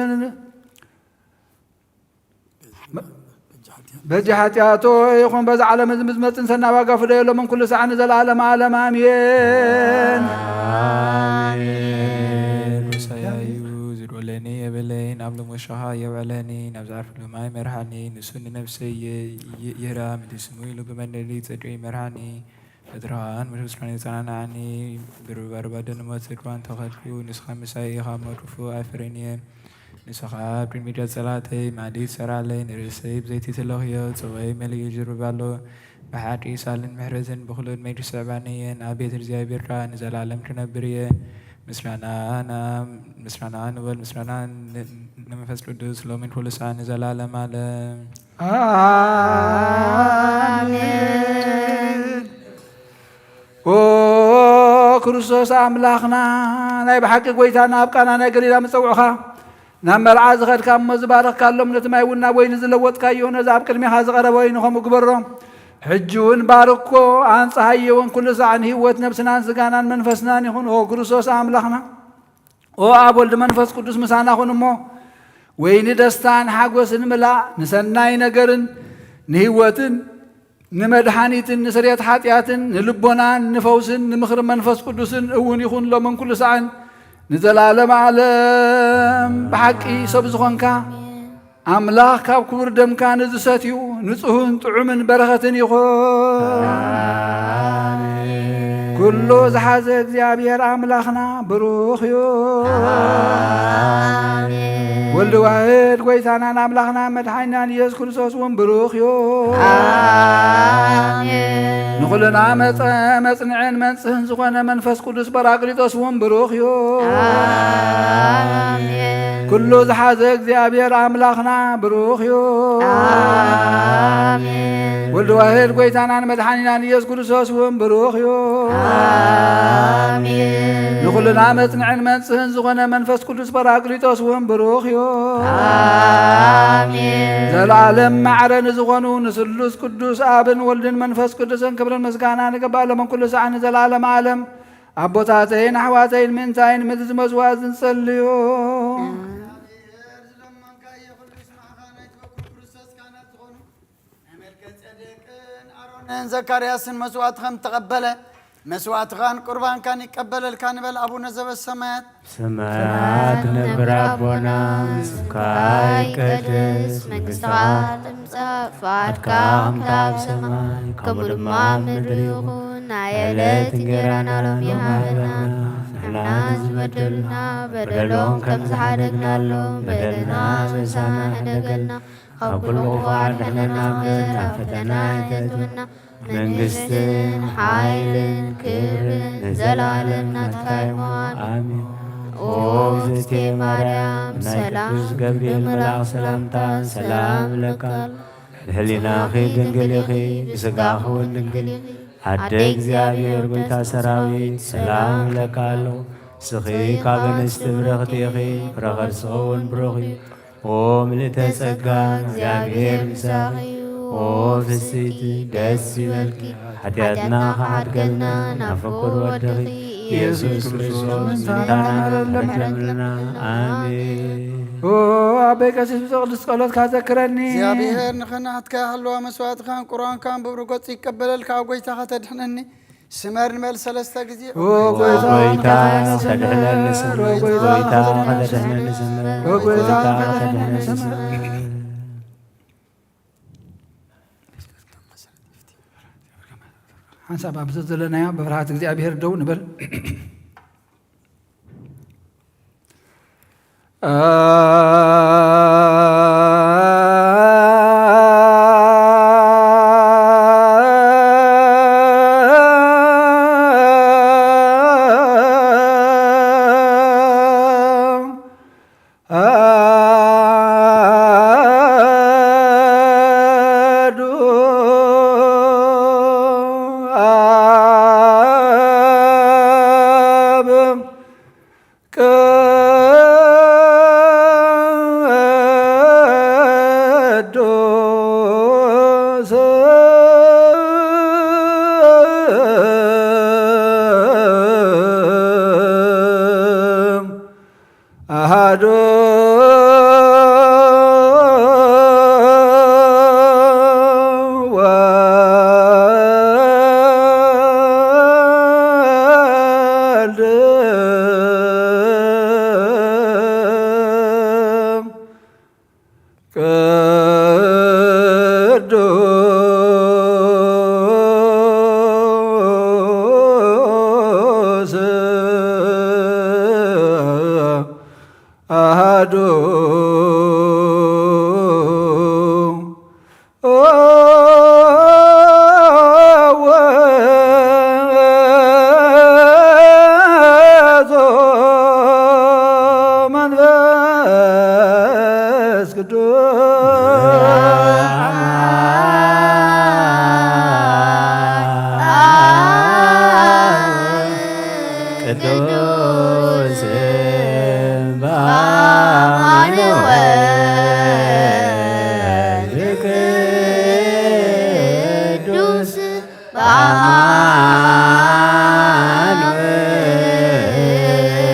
በጃ ሓጢኣቱ ይኹን በዚ ዓለም እዚ ምስ መጽእ ሰናይ ዋጋ ፍደየሎምን ኩሉ ሰዓት ንዘለዓለመ ዓለም ኣሜን። ኣሜን። ጎሳያዩ ዝዶለኒ የብለይን፣ ኣብ ልሞሻኻ የውዕለኒ፣ ናብ ዝዓርፍሉ ማይ መርሓኒ፣ ንሱ ንነፍሰይ የ-፣ የ-፣ የራ፣ ምድሪ ስሙ ኢሉ ብመንነዲ ጽድቂ ይመርሓኒ። በትርኻን ምርኩስካን የጸናንዓኒ። ብርባርባ ደንሞት ጽድዋን ተኸልኩ፣ ንስኻ ምሳይ ኢኻ፣ መርፉ ኣይፈሬን እየ። ንስኻ ኣብ ቅድሚት ጸላተይ ማዲት ሰራለይ፣ ንርእሰይ ብዘይቲ ትለኽዮ፣ ጽዋይ መሊኡ ይጅርብ ኣሎ። ብሓቂ ሳልን ምሕረትን ብኹሉ ዕድመይ ትስዕባኒ እየን፣ ኣብ ቤት እግዚኣብሔር ከኣ ንዘለኣለም ክነብር እየ። ምስጋና ናብ፣ ምስጋና ንበል፣ ምስጋና ን-፣ ንመንፈስ ቅዱስ ሎሚን ኩሉ ሰዓት ንዘለኣለም ኣለም። ኣሜን። ኦ ክርስቶስ ኣምላኽና፣ ናይ ብሓቂ ጐይታና፣ ኣብ ቃና ናይ ገሊላ ምጸውዕኻ፣ ናብ መርዓ ዝኸድካ እሞ ዝባረኽካሎም፣ ነቲ ማይ እውን ናብ ወይኒ ዝለወጥካዮ፣ ነዚ ኣብ ቅድሜኻ ዝቐረበ ወይኒ ከምኡ ግበሮ። ሕጂ እውን ባርኮ፣ ኣንጽሃዮ እውን ኩሉ ሳዕ ንህይወት ነብስናን ስጋናን መንፈስናን ይኹን። ኦ ክርስቶስ ኣምላኽና፣ ኦ ኣብ ወልድ መንፈስ ቅዱስ ምሳና ኩን እሞ፣ ወይኒ ደስታን ሓጎስን ምላእ፣ ንሰናይ ነገርን ንህይወትን ንመድሓኒትን ንስርየት ሓጢኣትን ንልቦናን ንፈውስን ንምኽሪ መንፈስ ቅዱስን እውን ይኹን ሎምን ኩሉ ሳዕን ንዘላለም ዓለም። ብሓቂ ሰብ ዝኾንካ ኣምላኽ ካብ ክቡር ደምካ ንዝሰትዩ ንጹህን ጥዑምን በረኸትን ይኹን። ኣሜን። ኩሉ ዝሓዘ እግዚኣብሔር ኣምላኽና ብሩኽ እዩ። ኣሜን። ወልድ ዋህድ ጐይታናን ኣምላኽና መድሓኒናን ኢየሱስ ክርስቶስ እውን ብሩኽ እዩ። ኣሜን። ንኹልና መጸ-፣ መጽንዕን መንጽህን ዝኾነ መንፈስ ቅዱስ ጳራቅሊጦስ እውን ብሩኽ እዩ። ኣሜን። ኩሉ ዝሓዘ እግዚኣብሔር ኣምላኽና ብሩኽ እዩ። ኣሜን። ወልድ ዋህድ ጐይታናን መድሓኒናን ኢየሱስ ክርስቶስ እውን ብሩኽ እዩ። ኣሜን። ንኹልና መጽንዕን መንጽህን ዝኾነ መንፈስ ቅዱስ ጳራቅሊጦስ እውን ብሩኽ እዩ። ኣሜን። ዘለዓለም ማዕረ ንዝኾኑ ንስሉስ ቅዱስ ኣብን ወልድን መንፈስ ቅዱስን ክብርን ምስጋናን ይግባእ፣ ሎምን ኩሉ ሰዓት ንዘለዓለም ዓለም። ኣቦታተይን ኣሕዋተይን ምእንታይን ምእንቲ ዝመጽዋ ዝንጸልዮ። ናይ መልከ ጼዴቅን ኣሮንን ዘካርያስን መስዋእቲ ከም ተቐበለ፣ መስዋእትኻን ቁርባንካን ይቀበለልካ ንበል። ኣቡነ ዘበሰማያት፣ ሰማያት ነብር ኣቦና፣ ስምካ ይቀደስ፣ መንግስትኻ ትምጻእ፣ ፍቓድካ ከምታ ኣብ ሰማይ፣ ከምኡ ድማ ኣብ ምድሪ ይኹን። ናይ ዕለት እንጌራና ሎሚ ሃበና፣ ንሕና ዝበደሉና በደሎም ከም ዝሓደግናሎም፣ በደልና ምሳና ሕደገልና፣ ካብ ኩሉ ክፉእ ኣድሕነና እምበር፣ ናብ ፈተና ኣይተእትወና። መንግስትን ሓይልን ክብርን ንዘለኣለም ናትካ እዩ። ኣሜን። ኦ እግዝእትየ ማርያም፣ ብናይ ሰላም ቅዱስ ገብርኤል መልኣኽ ሰላምታ ሰላም እብለካ። ብህሊናኺ ድንግል ኢኺ፣ ብስጋኺ እውን ድንግል ኢኺ። ኣደ እግዚኣብሔር፣ ጐይታ ሰራዊት፣ ሰላም እብለካ ኣለኹ። ንስኺ ካብ ኣንስቲ ብርኽቲ ኢኺ፣ ፍረ ከርስኺ እውን ብሩኽ እዩ። ኦ ምልእተ ጸጋ፣ እግዚኣብሔር ምሳኺ እዩ። ኦ ፍስሕቲ፣ ደስ ይበልኪ፣ ሓጢኣትና ክሓድገልና ናብ ፍቁር ወድኺ ኢየሱስ ክርስቶስ ምእንታና ክሕለና። ኣሜን። ኦ ኣቦይ ቀሲስ ብፁዕ ቅዱስ ጸሎትካ ዘክረኒ። እግዚኣብሔር ንኸናሕትካ ሃለዋ መስዋእትኻን ቁርባንካን ብብሩህ ገጹ ይቀበለልካ፣ ኣብ ጐይታኻ ተድሕነኒ። ስመር ንበል ሰለስተ ግዜ። ኦ ጐይታ፣ ጐይታ፣ ከተድሕነኒ ስመር። ኦ ጐይታ፣ ጐይታ፣ ከተድሕነኒ ስመር። ኦ ጐይታ፣ ጐይታ፣ ከተድሕነኒ ስመር። ሓንሳብ ኣብዚ ዘለናዮ ብፍርሃት እግዚኣብሔር ደው ንበል። ዶ ቅዱስ በአማኑኤል ቅዱስ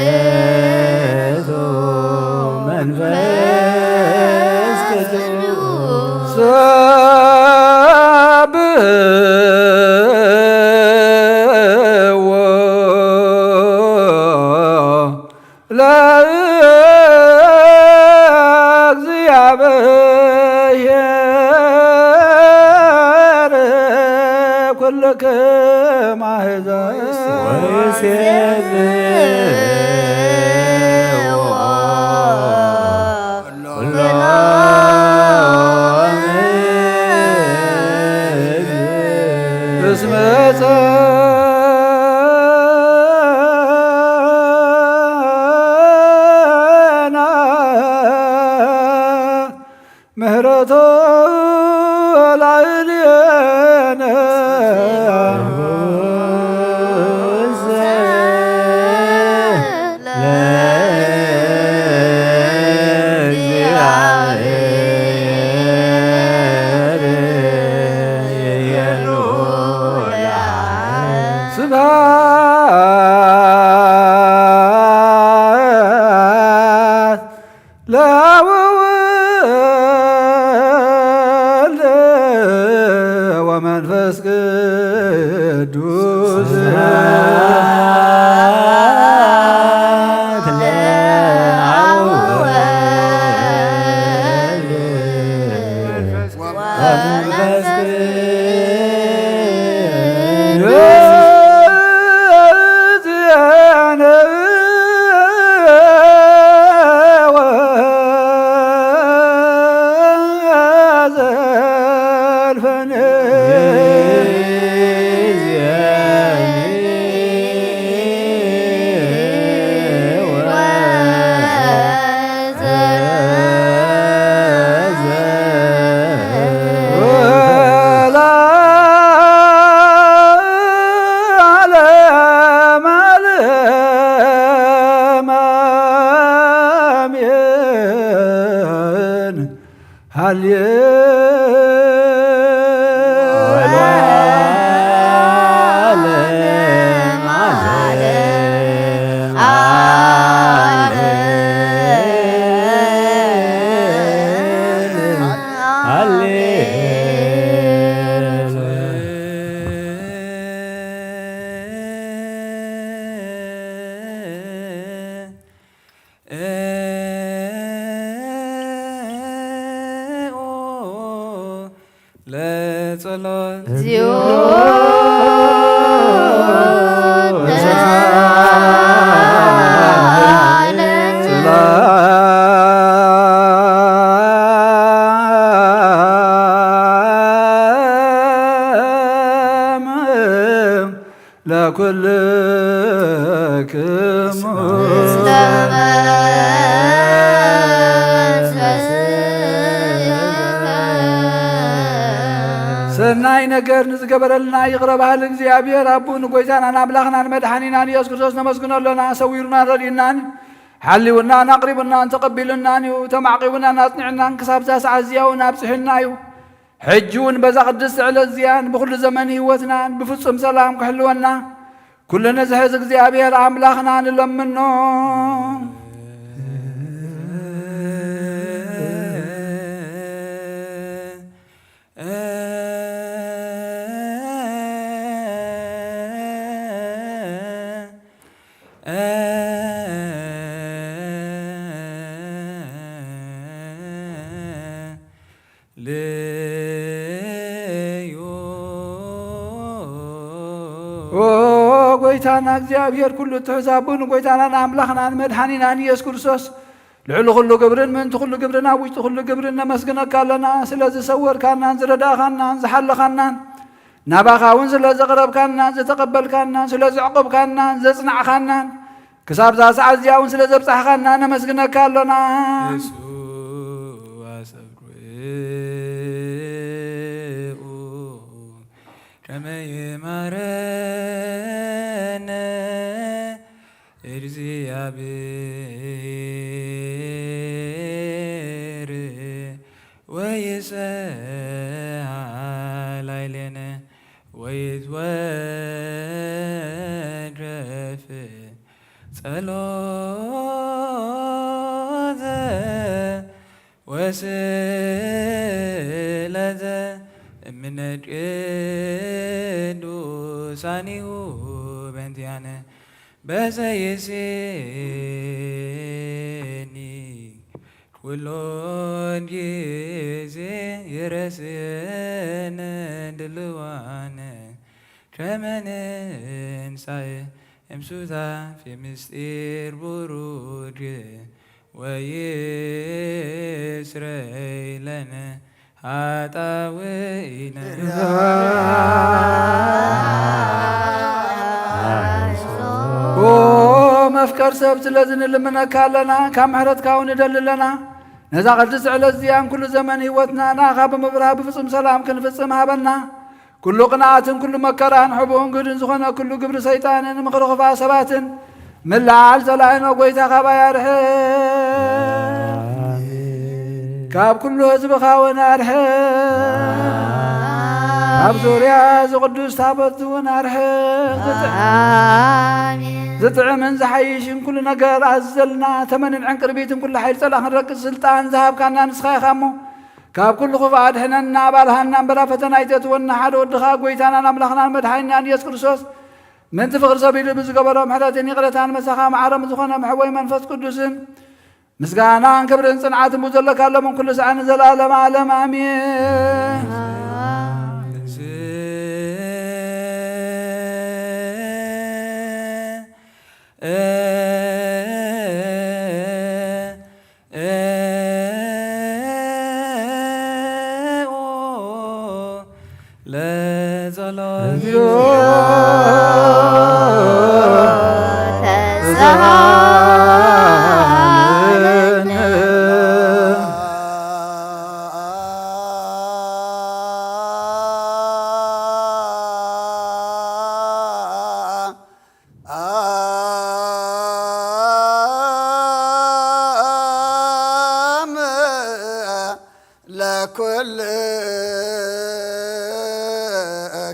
በአማኑኤል መንፈስ ቅዱስ ሰብሕዎ ለእግዚአብሔር ኩልክም አሕዛብ ወይሴብሕዎ ኩሎ እስመ ጸንዐ ምሕረቱ ላዕሌነ ስብሐት ለወወልድ ወመንፈስ ቅዱስ ለጸሎት እግዚኦ ለኩልክሙ ሰናይ ነገር ንዝገበረልና ይቕረ በሃሊ እግዚኣብሔር ኣቦኡ ንጎይታናን ኣምላኽናን መድሓኒናን ኢየሱስ ክርስቶስ ነመስግኖ ኣሎና። ሰዊሩናን ረድኡናን ሓልዩናን ኣቕሪቡናን ተቐቢሉናን እዩ። ተማዕቂቡናን ኣጽኒዑናን ክሳብ እዛ ሰዓት እዚኣ እውን ኣብጽሑና እዩ። ሕጂ እውን በዛ ቅድስቲ ዕለት እዚኣን ብኹሉ ዘመን ህይወትናን ብፍጹም ሰላም ክሕልወና ኩሉ ንዝሕዝ እግዚኣብሔር ኣምላኽና ንለምኖ። ልዩ። ኦ ጎይታና እግዚኣብሔር ኩሉ ትሑዝ ኣቦ ንጎይታናን ኣምላኽናን መድሓኒናን ኢየሱስ ክርስቶስ ልዕሊ ኩሉ ግብርን ምእንቲ ኩሉ ግብርን ኣብ ውሽጢ ኩሉ ግብርን ነመስግነካ ኣለና። ስለ ዝሰወርካናን ዝረዳእኻናን ዝሓለኻናን ናባኻ እውን ስለ ዘቕረብካናን ዝተቐበልካናን ስለ ዘዕቆብካናን ዘጽናዕኻናን ክሳብ እዛ ሰዓት እዚኣ እውን ስለ ዘብጻሕኻና ነመስግነካ ኣሎና። ንሱ ኣሰብኩ ከመ ይማረነ እግዚአብሔር ወይስሐ ላዕሌነ ወይትወረፍ ጸሎተ ወስእለተ እምነ ቅዱሳኒሁ በእንቲአነ በዘይሴኒ ኩሎን ጊዜ ይረስየነ ድልዋነ ከመ ንንሳእ እምሱታፌ ምስጢር ቡሩክ ወይስረይ ለነ ኃጣውኢነ። ኦ መፍቀር ሰብ፣ ስለዚ ንልምነካ ኣለና፣ ካብ ምሕረትካ እውን ንደሊ ኣለና። ነዛ ቅድስቲ ዕለት እዚኣን ኩሉ ዘመን ህይወትና ንኣኻ ብምብራህ ብፍጹም ሰላም ክንፍጽም ሃበና። ኩሉ ቅንኣትን ኩሉ መከራን ሕቡእን ግህድን ዝኾነ ኩሉ ግብሪ ሰይጣንን ምኽሪ ኽፉኣት ሰባትን ምልዓል ጸላኢና ጐይታ ካባይ ኣርሕቕ። ካብ ኩሉ ህዝብኻ እውን ኣርሕቕ። ካብ ዙርያ እዚ ቅዱስ ታቦት እውን ኣርሕቕ። ዝጥዕ-፣ ኣሜን። ዝጥዕምን ዝሓይሽን ኩሉ ነገር ኣዘልና ተመንን ዕንቅርቢትን ኩሉ ሓይሊ ጸላእ ክንረግጽ ስልጣን ዝሃብካና ንስኻ ኢኻ እሞ፣ ካብ ኩሉ ክፉእ ኣድሕነና፣ ኣባልሃና እምበር ኣብ ፈተና ኣይተእትወና። ሓደ ወድኻ ጐይታናን ኣምላኽናን መድሓኒናን ኢየሱስ ክርስቶስ ምእንቲ ፍቕሪ ሰብ ኢሉ ብዝገበሮ ምሕረትን ይቕረታን ምሳኻ መዓረም ዝኾነ መሕወይ መንፈስ ቅዱስን ምስጋናን ክብርን ጽንዓትን ብዘለካ ሎምን ኩሉ ሰዓትን ንዘለኣለም ዓለም ኣሜን።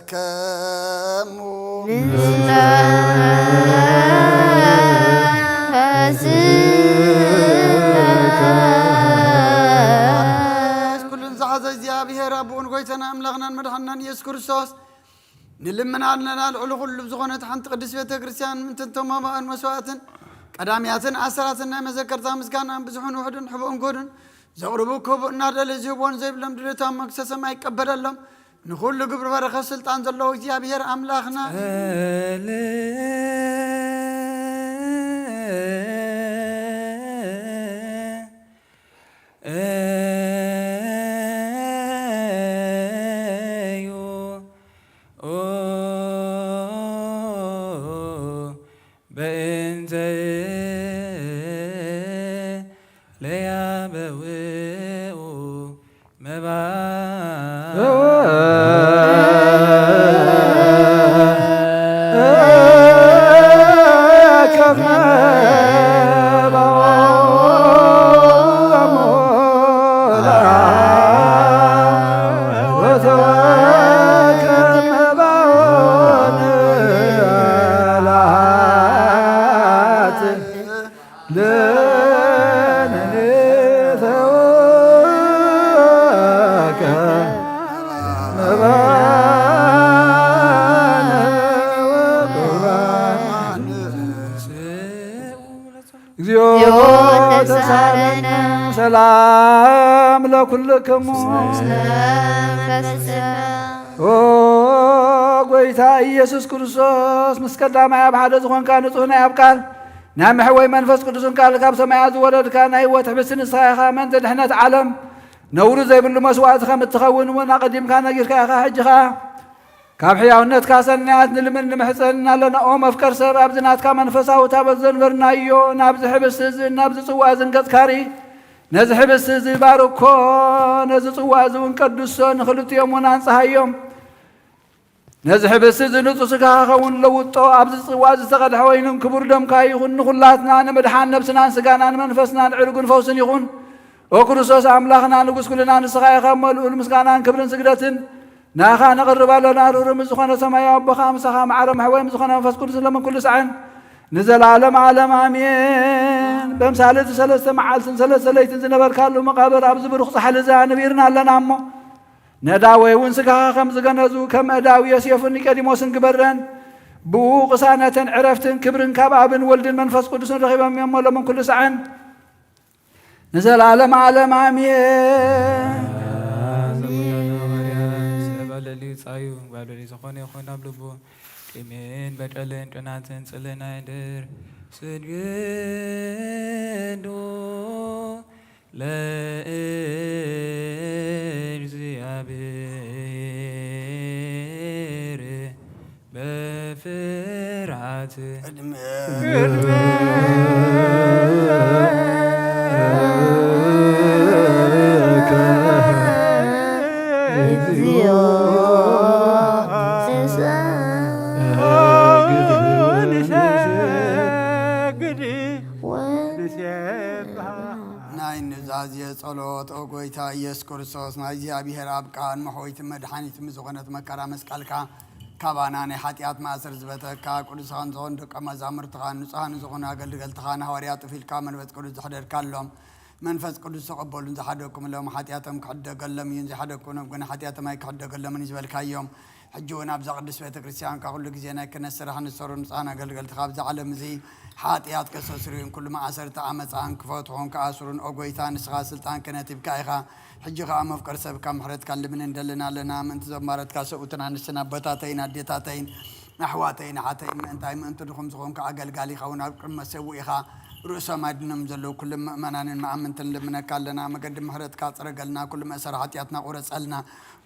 ለኩልክሙ ምስለ ኩሉን ዝሓዘ እግዚኣብሔር ኣቦኡን ጐይታና ኣምላኽናን መድሓንናን ኢየሱስ ክርስቶስ ንልምን ኣለና። ልዕሊ ኩሉ ብዝኾነት ሓንቲ ቅድስት ቤተ ክርስቲያን ምእንተ እቶም መባእን መስዋዕትን ቀዳምያትን ኣሰራትን ናይ መዘከርታ ምስጋናን ብዙሕን ውሑድን ሕቡእን ግሁድን ዘቕርቡ ክቡእ እናደለ ዝህብዎን ዘይብሎም ድሌቶም መንግስተ ሰማይ ይቀበለሎም። ንኹሉ ግብሪ በረኸት ስልጣን ዘለዎ እግዚኣብሔር ኣምላኽና እዩ። በእንተ ለያበውኡ መባ እግዚኦ ተሳለነ። ሰላም ለኩልክሙ። ኦ ጐይታ ኢየሱስ ክርስቶስ፣ ምስ ቀዳማይ ኣብ ሓደ ዝኾንካ ንጹሕ ናይ ኣብ ቃል ናይ መሕወይ መንፈስ ቅዱስን ቃል ካብ ሰማያት ዝወረድካ ናይ ህይወት ሕብስቲ ንስኻ ኢኻ። ምእንቲ ድሕነት ዓለም ነውሪ ዘይብሉ መስዋእቲ ከም እትኸውን እውን ኣቐዲምካ ነጊርካ ኢኻ። ሕጂ ኸኣ ካብ ሕያውነትካ ሰናያት ንልምን ንምሕጸን ኣለና። ኦ መፍቀር ሰብ፣ ኣብዚ ናትካ መንፈሳዊ ታቦት ዘንበርናዮ፣ ናብዚ ሕብስቲ እዝን ናብዚ ጽዋ እዝን ገጽካ ርኢ። ነዚ ሕብስቲ እዚ ባርኮ፣ ነዚ ጽዋ እዚ እውን ቀድሶ፣ ንኽልቲኦም እውን ኣንጽሃዮም። ነዚ ሕብስቲ እዚ ንጹህ ስጋኻ ኸውን ለውጦ፣ ኣብዚ ጽዋ እዚ ዝተቐድሐ ወይንን ክቡር ደምካ ይኹን፣ ንኹላትና ንምድሓን ነብስናን ስጋናን መንፈስናን ዕርግን ፈውስን ይኹን። ኦ ክርስቶስ ኣምላኽና ንጉስ ኩልና፣ ንስኻ ኢኻ እሞ ልዑል ምስጋናን ክብርን ስግደትን ናኻ ነቕርብ ኣለና። ርሩም ዝኾነ ሰማያዊ ኣቦኻ ምሳኻ፣ ማዕረ መሕወይ ዝኾነ መንፈስ ቅዱስ ለምን ኩሉ ሰዓን ንዘለዓለም ዓለም ኣሜን። በምሳሌ እቲ ሰለስተ መዓልትን ሰለስተ ለይትን ዝነበርካሉ መቓብር ኣብዚ ብሩኽ ጻሕሊ እዚ ኣንቢርና ኣለና እሞ፣ ነዳወይ እውን ስጋኻ ከም ዝገነዙ ከም መእዳዊ ዮሴፍን ኒቆዲሞስን ግበረን። ብኡ ቅሳነትን ዕረፍትን ክብርን ካብ ኣብን ወልድን መንፈስ ቅዱስን ረኺቦም እዮም። ሎምን ኩሉ ሰዓን ንዘለዓለም ዓለም ኣሜን። ኣሜን። ጸባእ ልዕሊኡ ጻዩ፣ ጓል ልዕሊ ዝኾነ ይኹን ኣብ ልቡ ቂምን በቀልን ቅናትን ጽልእን ኣይንደር። ስግዱ ለእግዚኣብሔር በፍርሃት። ቅድመ እግዚኦ ንሰግድ ወ- ናይ ኑዛዜ ጸሎት። ኦ ጎይታ ኢየሱስ ክርስቶስ፣ ናይ እግዚኣብሔር ኣብ ቃል መሕወይትን መድሓኒትን ዝኾነት መከራ መስቀልካ ካባና ናይ ሓጢኣት ማእሰር ዝበተካ፣ ቅዱሳን ዝኾኑ ደቀ መዛሙርትኻን ንጹሃን ዝኾኑ ኣገልገልትኻን ሃዋርያት ጥፊልካ መንፈስ ቅዱስ ዘሕደርካሎም፣ መንፈስ ቅዱስ ተቐበሉን ዝሓደግኩምሎም ሓጢኣቶም ክሕደገሎም እዩን ዘይሓደግኩምሎም ግን ሓጢኣቶም ኣይክሕደገሎምን እዩ ዝበልካዮም። ሕጂ እውን ኣብዛ ቅድስት ቤተ ክርስቲያንካ ኩሉ ግዜ ናይ ክህነት ስራሕ ንሰሩ ንጹሃን ኣገልገልትኻ ኣብዚ ዓለም እዚ ሓጢኣት ከስተስርዩን ኩሉ ማእሰርቲ ዓመፃን ክፈትሑን ክኣስሩን፣ ኦ ጎይታ፣ ንስኻ ስልጣን ክህነት ሂብካ ኢኻ። ሕጂ ኸኣ መፍቀር ሰብካ ምሕረትካ ንልምን እንደልን ኣለና። ምእንቲ ዘማረትካ ሰብኡትን ኣንስትን ኣቦታተይን ኣዴታተይን ኣሕዋተይን ኣሓተይን ምእንታይ ምእንቲ ድኹም ዝኾንካ ኣገልጋሊኻ እውን ኣብ ቅድሚ መሰውኢኻ ርእሶም ኣድኖም ዘለዉ ኩሎም ምእመናንን መኣምንትን ንልምነካ ኣለና። መገዲ ምሕረትካ ጽረገልና፣ ኩሉ መእሰሪ ሓጢኣትና ቁረጸልና።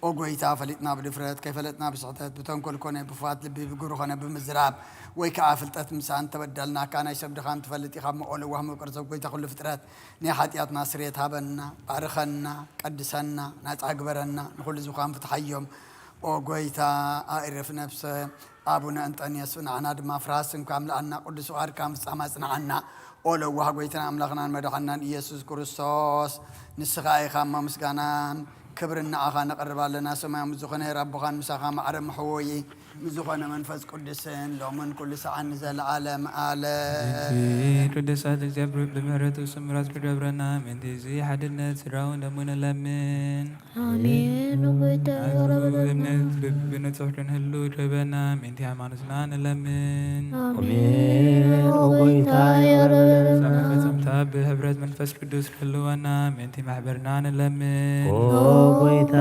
ኦ ጎይታ፣ ፈሊጥና ብድፍረት፣ ከይፈለጥና ብስሕተት፣ ብተንኮል ኮነ ብፍትዋት ልቢ፣ ብግብሪ ኮነ ብምዝራብ፣ ወይ ከኣ ፍልጠት ምሳን እንተበደልናካ፣ ናይ ሰብ ድኻም ትፈልጥ ኢኻ እሞ፣ ኦ ለዋህ መፍቀር ሰብ ጎይታ ኩሉ ፍጥረት፣ ናይ ሓጢኣትና ስርየት ሃበና፣ ባርኸና፣ ቀድሰና፣ ናጻ ግበረና፣ ንኹሉ ዝኻም ፍትሓዮም። ኦ ጎይታ፣ ኣዕርፍ ነፍሰ ኣቡነ እንጠንዮስ፣ ንዓና ድማ ፍርሃት ስምካ ምልኣና፣ ቅዱስ ፍቓድካ ምፍጻም ኣጽንዓና። ኦ ለዋህ ጎይታና ኣምላኽናን መድሓንናን ኢየሱስ ክርስቶስ፣ ንስኻ ኢኻ እሞ ምስጋናን ክብርን ንዓኻ ነቕርብ ኣለና። ሰማያዊ ዝኾነ ሄር ኣቦኻን ምሳኻ ማዕረ መሕወዪ ምስ ዝኾነ መንፈስ ቅዱስን ሎምን ኩሉ ሰዓን ንዘለዓለም ኣለም። ምእንቲ ቅዱሳት እግዚኣብሔር ብምሕረቱ ስምራት ክገብረና፣ ምእንቲ እዚ ሓድነት ስድራውን ደሙ ንለምን። ኣሜን። ኦ ጎይታ፣ ኣብዚ ይቕረ በለልና። እምነት ብ-፣ ብንጹሕ ክንህሉ ክህበና፣ ምእንቲ ሃይማኖትና ንለምን። ኣሜን። ኦ ጎይታ፣ ይቕረ በለልና። መፈጸምታ ብህብረት መንፈስ ቅዱስ ክህልወና፣ ምእንቲ ማሕበርና ንለምን። ኦ ጎይታ፣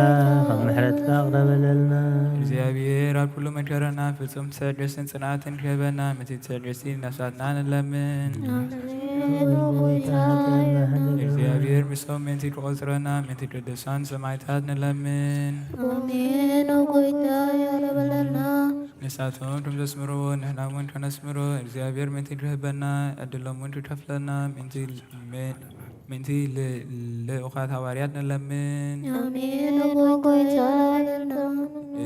ካብ ምሕረትካ ይቕረ በለልና። እግዚኣብሔር ኣብ ኩሉ መከራና ፍጹም ትዕግስትን ጽንዓትን ክህበና፣ ምእንቲ ትዕግስቲ ነፍሳትና ንለምን። ኣሜን። ኦ ጎይታ፣ ይቕረ በለልና። እግዚኣብሔር ምስቶም ምእንቲ ክቖጽረና፣ ምእንቲ ቅዱሳን ሰማዕታት ንለምን። ኣሜን። ኦ ጎይታ፣ ይቕረ በለልና። ንሳቶም ከም ዘስምርዎ ንሕና እውን ከነስምሮ እግዚኣብሔር ምእንቲ ክህበና፣ ዕድሎም እውን ክከፍለና፣ ምእንቲ፣ ምእንቲ ል-፣ ልኡኻት ሃዋርያት ንለምን። ኣሜን። ኦ ጎይታ፣ ይቕረ በለልና።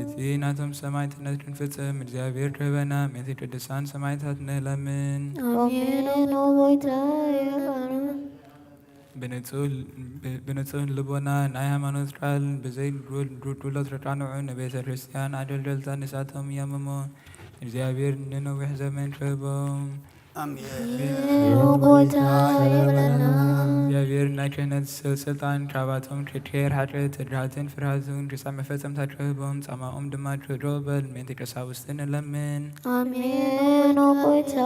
እቲ ናቶም ሰማዕትነት ክንፍጽም እግዚኣብሔር ክህበና፣ ምእንቲ ቅዱሳን ሰማዕታት ንለምን። ኣሜን። ኦ ጎይታ፣ ይቕረ በለልና። ብንጹህ፣ ብ-፣ ብንጹህ ልቦና ናይ ሃይማኖት ቃል ብዘይ ዱል-፣ ዱል-፣ ዱሎት ረቃንዑ ንቤተ ክርስቲያን ኣገልገልታ ንሳቶም እዮም እሞ፣ እግዚኣብሔር ንነዊሕ ዘመን ክህቦም። ኣሜን። ኦ ጎይታ፣ ይቕረ በለልና። እግዚኣብሔር ናይ ክህነት ስ-፣ ስልጣን ካባቶም ክድሔር ሓጢኣት፣ ትድሃትን ፍርሃትን ክሳብ መፈጸምታ ክህቦም፣ ጻማኦም ድማ ክህድኦ በል፣ ምእንቲ ቀሳውስቲ ንለምን። ኣሜን። ኦ ጎይታ፣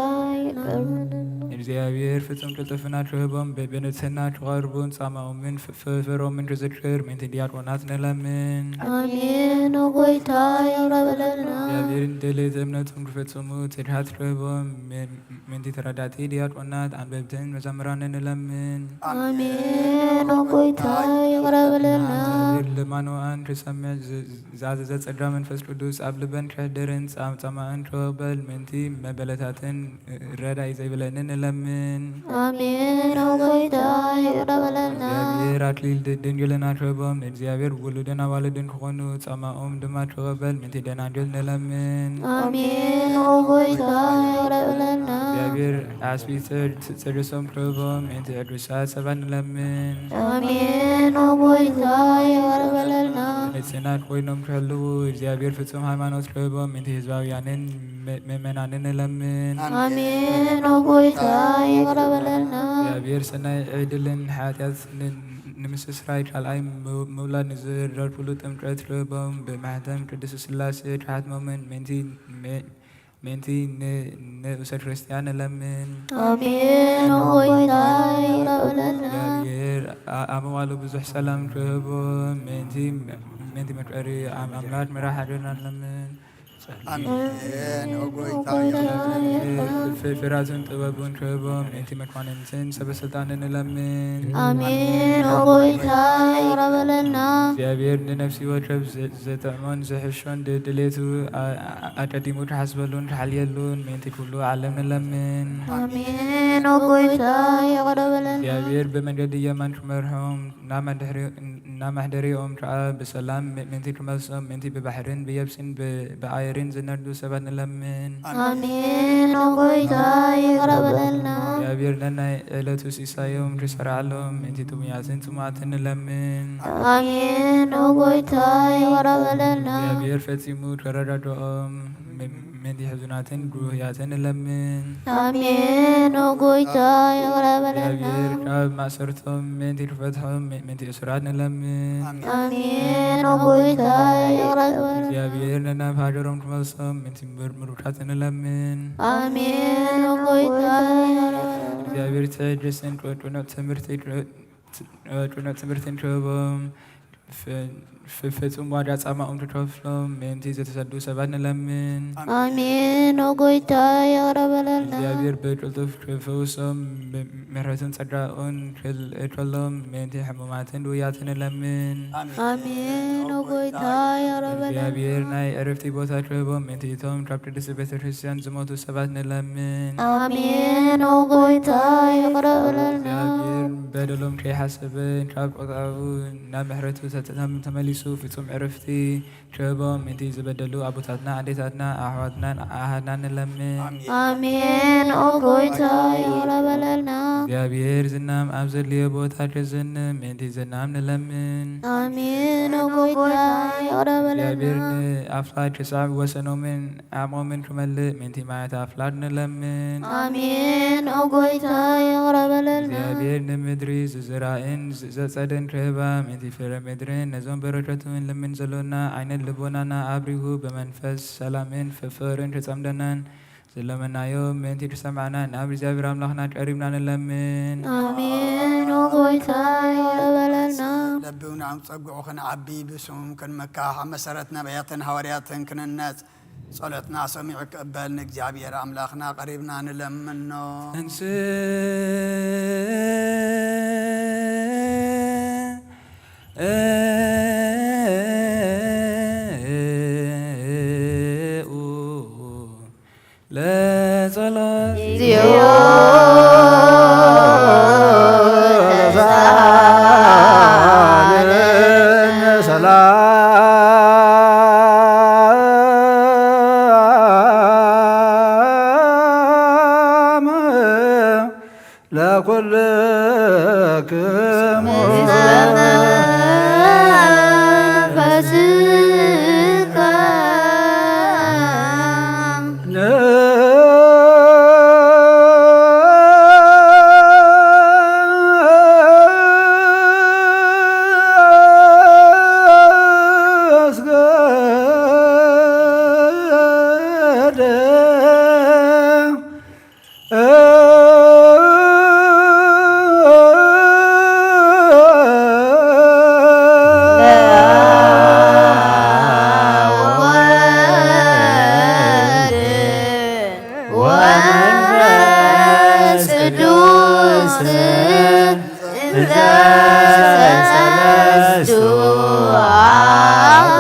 ይቕረ በለልና። እግዚኣብሔር ፍጹም ቅልጥፍና ትህቦም፣ ብ-፣ ብንጽህና ትቐርቡን ጻማኦምን ፍ-፣ ፍ-፣ ፍሮምን ትዝክር ምእንቲ ዲያቆናት ንለምን። ኣሜን። ኦ ጎይታ ይቕረ በለልና። እግዚኣብሔር ንደለይቲ እምነቶም ክፍጽሙ ትድሃት ትህቦም፣ ም-፣ ምእንቲ ተረዳእቲ ዲያቆናት፣ ኣንበብትን መዘምራንን ንለምን። ኣሜን። ኦ ጎይታ ይቕረ በለልና። እግዚኣብሔር ልማኖኣን ትሰምዕ ዝ-፣ ዝ-፣ ዝኣዘዘ ጸጋ መንፈስ ቅዱስ ኣብ ልበን ከሕድርን ጻም-፣ ጻማእን ክቕበል ምእንቲ መበለታትን ረዳኢ ዘይብለንን ንለምን። ኣሜን። ኦ ጎይታ ይቕረ በለልና። እግዚኣብሔር ኣክሊል ድ-፣ ድንግልና ክህቦም ንእግዚኣብሔር ውሉድን ኣዋልድን ክኾኑ ጻማኦም ድማ ክቕበል ምእንቲ ደናግል ንለምን። ኣሜን። ኦ ጎይታ ይቕረ በለልና። እግዚኣብሔር ኣስፊ ጽ-፣ ጽ-፣ ጽርሶም ክህቦም ምእንቲ ቅዱሳት ሰባት ንለምን። ኣሜን። ኦ ጎይታ ይቕረ በለልና። ንጽህና ኮይኖም ክህልዉ እግዚኣብሔር ፍጹም ሃይማኖት ክህቦም ምእንቲ ህዝባውያንን ም-፣ ምእመናንን ንለምን። ኣሜን። ኦ ጎይታ ይቕረ በለልና። እግዚኣብሔር ሰናይ ዕድልን ሓጢኣት ን-፣ ንምስስራይ ካልኣይ ም-፣ ምውላድ ንዝደርፍሉ ጥምቀት ክህቦም ብማሕተም ቅድስት ስላሴ ክሓትሞምን ምእንቲ ም-፣ ምእንቲ ን-፣ ንኡሰ ክርስቲያን ንለምን። ኣሜን። ኦ ጎይታ ይቕረ በለልና። እግዚኣብሔር ኣ-፣ ኣብ መዋሉ ብዙሕ ሰላም ክህቦ ምእንቲ፣ ምእንቲ መፍቀሪ ኣም-፣ ኣምላክ መራሒ ሓድርና ንለምን። ኣሜን። ኦ ጎይታ ይቕረ በለልና። ፍ-፣ ፍራትን ጥበቡን ክህቦ ምእንቲ መኳንንትን ሰበ ስልጣንን ንለምን። ኣሜን። ኦ ጎይታ ይቕረ በለልና። እግዚኣብሔር ንነፍሲ ወከፍ ዘ-፣ ዘጥዕሞን ዝሕሾን ድ-፣ ድሌቱ ኣ-፣ ኣ-፣ ኣቀዲሙ ክሓስበሉን ክሓልየሉን ምእንቲ ኩሉ ዓለም ንለምን። ኣሜን። ኦ ጎይታ ይቕረ በለልና። እግዚኣብሔር ብመንገዲ የማን ክመርሖም፣ ናብ መድሕሪ-፣ ናብ መሕደሪኦም ከኣ ብሰላም ም-፣ ምእንቲ ክመልሶም ምእንቲ ብባሕርን ብየብስን ብ-፣ ብኣየርን ዝነዱ ሰባት ንለምን። ኣሜን። ኦ ጎይታ ይቕረ በለልና። እግዚኣብሔር ነናይ ዕለቱ ሲሳዮም ክሰርዓሎም ምእንቲ ጥሙያትን ጽሙኣትን ንለምን። ኣሜን። ኦ ጎይታ ይቕረ በለልና። እግዚኣብሔር ፈጺሙ ከረዳድኦም ም-፣ ምእንቲ ሕዙናትን ጉህያትን ንለምን። ኣሜን። ኦ ጎይታ ይቕረ በለልና። እግዚኣብሔር ካብ ማእሰርቶም ምእንቲ ክፈትሖም ም-፣ ምእንቲ እሱራት ንለምን። ኣሜን። ኦ ጎይታ ይቕረ በለልና። እግዚኣብሔር ነናብ ሃገሮም ክመልሶም ምእንቲ ምር-፣ ምሩካት ንለምን። ኣሜን። ኦ ጎይታ ይቕረ በለልና። እግዚኣብሔር ትዕግስትን ቅ-፣ ቅኑዕ ትምህርቲ ክ-፣ ት-፣ ቅኑዕ ትምህርትን ክህቦም ፍ-፣ ፍ-፣ ፍጹም ዋጋ ጻማኦም ክከፍሎም ምእንቲ ዝተሰዱ ሰባት ንለምን። ኣሜን። ኦ ጎይታ ይቕረ በለልና። እግዚኣብሔር ብቅልጡፍ ክፍውሶም ም-፣ ምሕረትን ጸጋኡን ክልእከሎም ምእንቲ ሕሙማትን ድውያትን ንለምን። ኣሜን። ኦ ጎይታ ይቕረ በለልና። እግዚኣብሔር ናይ ዕረፍቲ ቦታ ክህቦም ምእንቲ እቶም ካብ ቅድስቲ ቤተ ክርስቲያን ዝሞቱ ሰባት ንለምን። ኣሜን። ኦ ጎይታ ይቕረ በለልና። እግዚኣብሔር በደሎም ከይሓሰበ ካብ ቁጣኡ ናብ ምሕረቱ ተተ-፣ ተመሊሱ ፍጹም ዕረፍቲ ክህቦም ምእንቲ ዝበደሉ ኣቦታትና፣ ኣዴታትና፣ ኣሕዋትናን ኣሃድናን ንለምን። ኣሜን። ኦ ጎይታ ይቕረ በለልና። እግዚኣብሔር ዝናም ኣብ ዘድልዮ ቦታ ከዘንም ምእንቲ ዝናም ንለምን። ኣሜን። ኦ ጎይታ ይቕረ በለልና። እግዚኣብሔር ንኣፍላግ ክሳብ ወሰኖምን ዓቕሞምን ክመልእ ምእንቲ ማያት ኣፍላግ ንለምን። ኣሜን። ኦ ጎይታ ይቕረ በለልና። እግዚኣብሔር ንምድሪ ዝዝራእን ዝ-፣ ዘጸደን ክህባ ምእንቲ ፍረ ምድርን ነዞም በረከቱ ንለምን ዘሎና ዓይነ ልቦናና ኣብሪሁ ብመንፈስ ሰላምን ፍቅርን ክጸምደናን ዝለመናዮ ምእንቲ ክሰማዕና ናብ እግዚኣብሔር ኣምላኽና ቀሪብና ንለምን። ኣሜን። ኦ ጎይታ ይቕረ በለልና። ለብውና ጸግዑ ክንዓቢ ብስሙም ክንመካሕ ኣብ መሰረት ነቢያትን ሃዋርያትን ክንነጽ ጸሎትና ሰሚዑ ክቕበል ንእግዚኣብሔር ኣምላኽና ቀሪብና ንለምኖ። እንስ ለጸሎት እግዚኦ ተሳለን ሰላም ለኩልክሙ። ወመንፈስ ቅዱስ እንተ ሰለስቱ አሐዱ።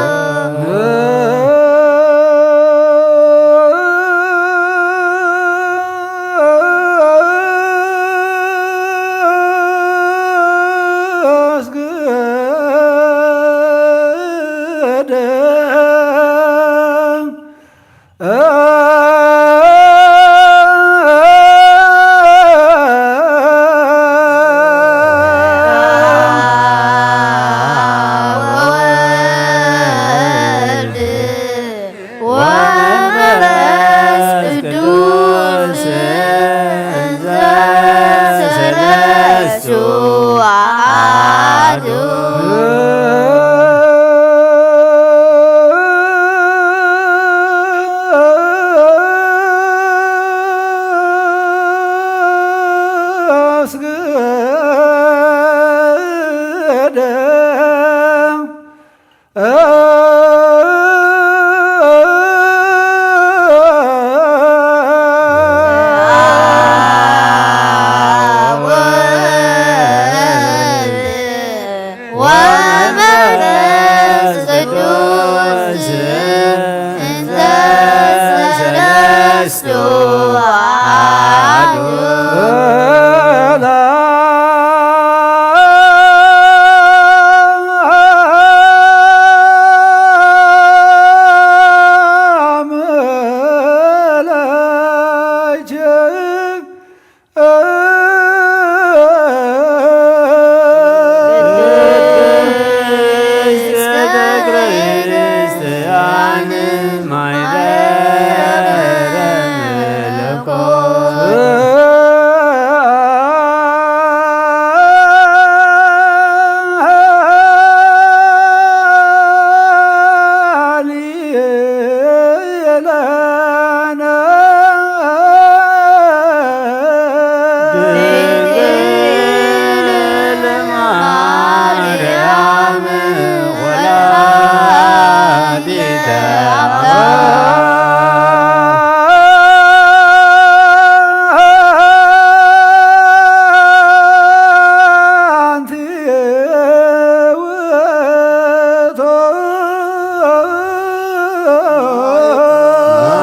ወወልድ ወመንፈስ ቅዱስ እንተ ሰለስቱ አሐዱ። ወመንፈስ ቅዱስ እንተ ሰለስቱ አሐዱ። ቅድስት ቤተ ክርስቲያን ማይደረ መለኮት። ድንግል ማርያም ወላዲተ አምላክ። አንቲ ውእቱ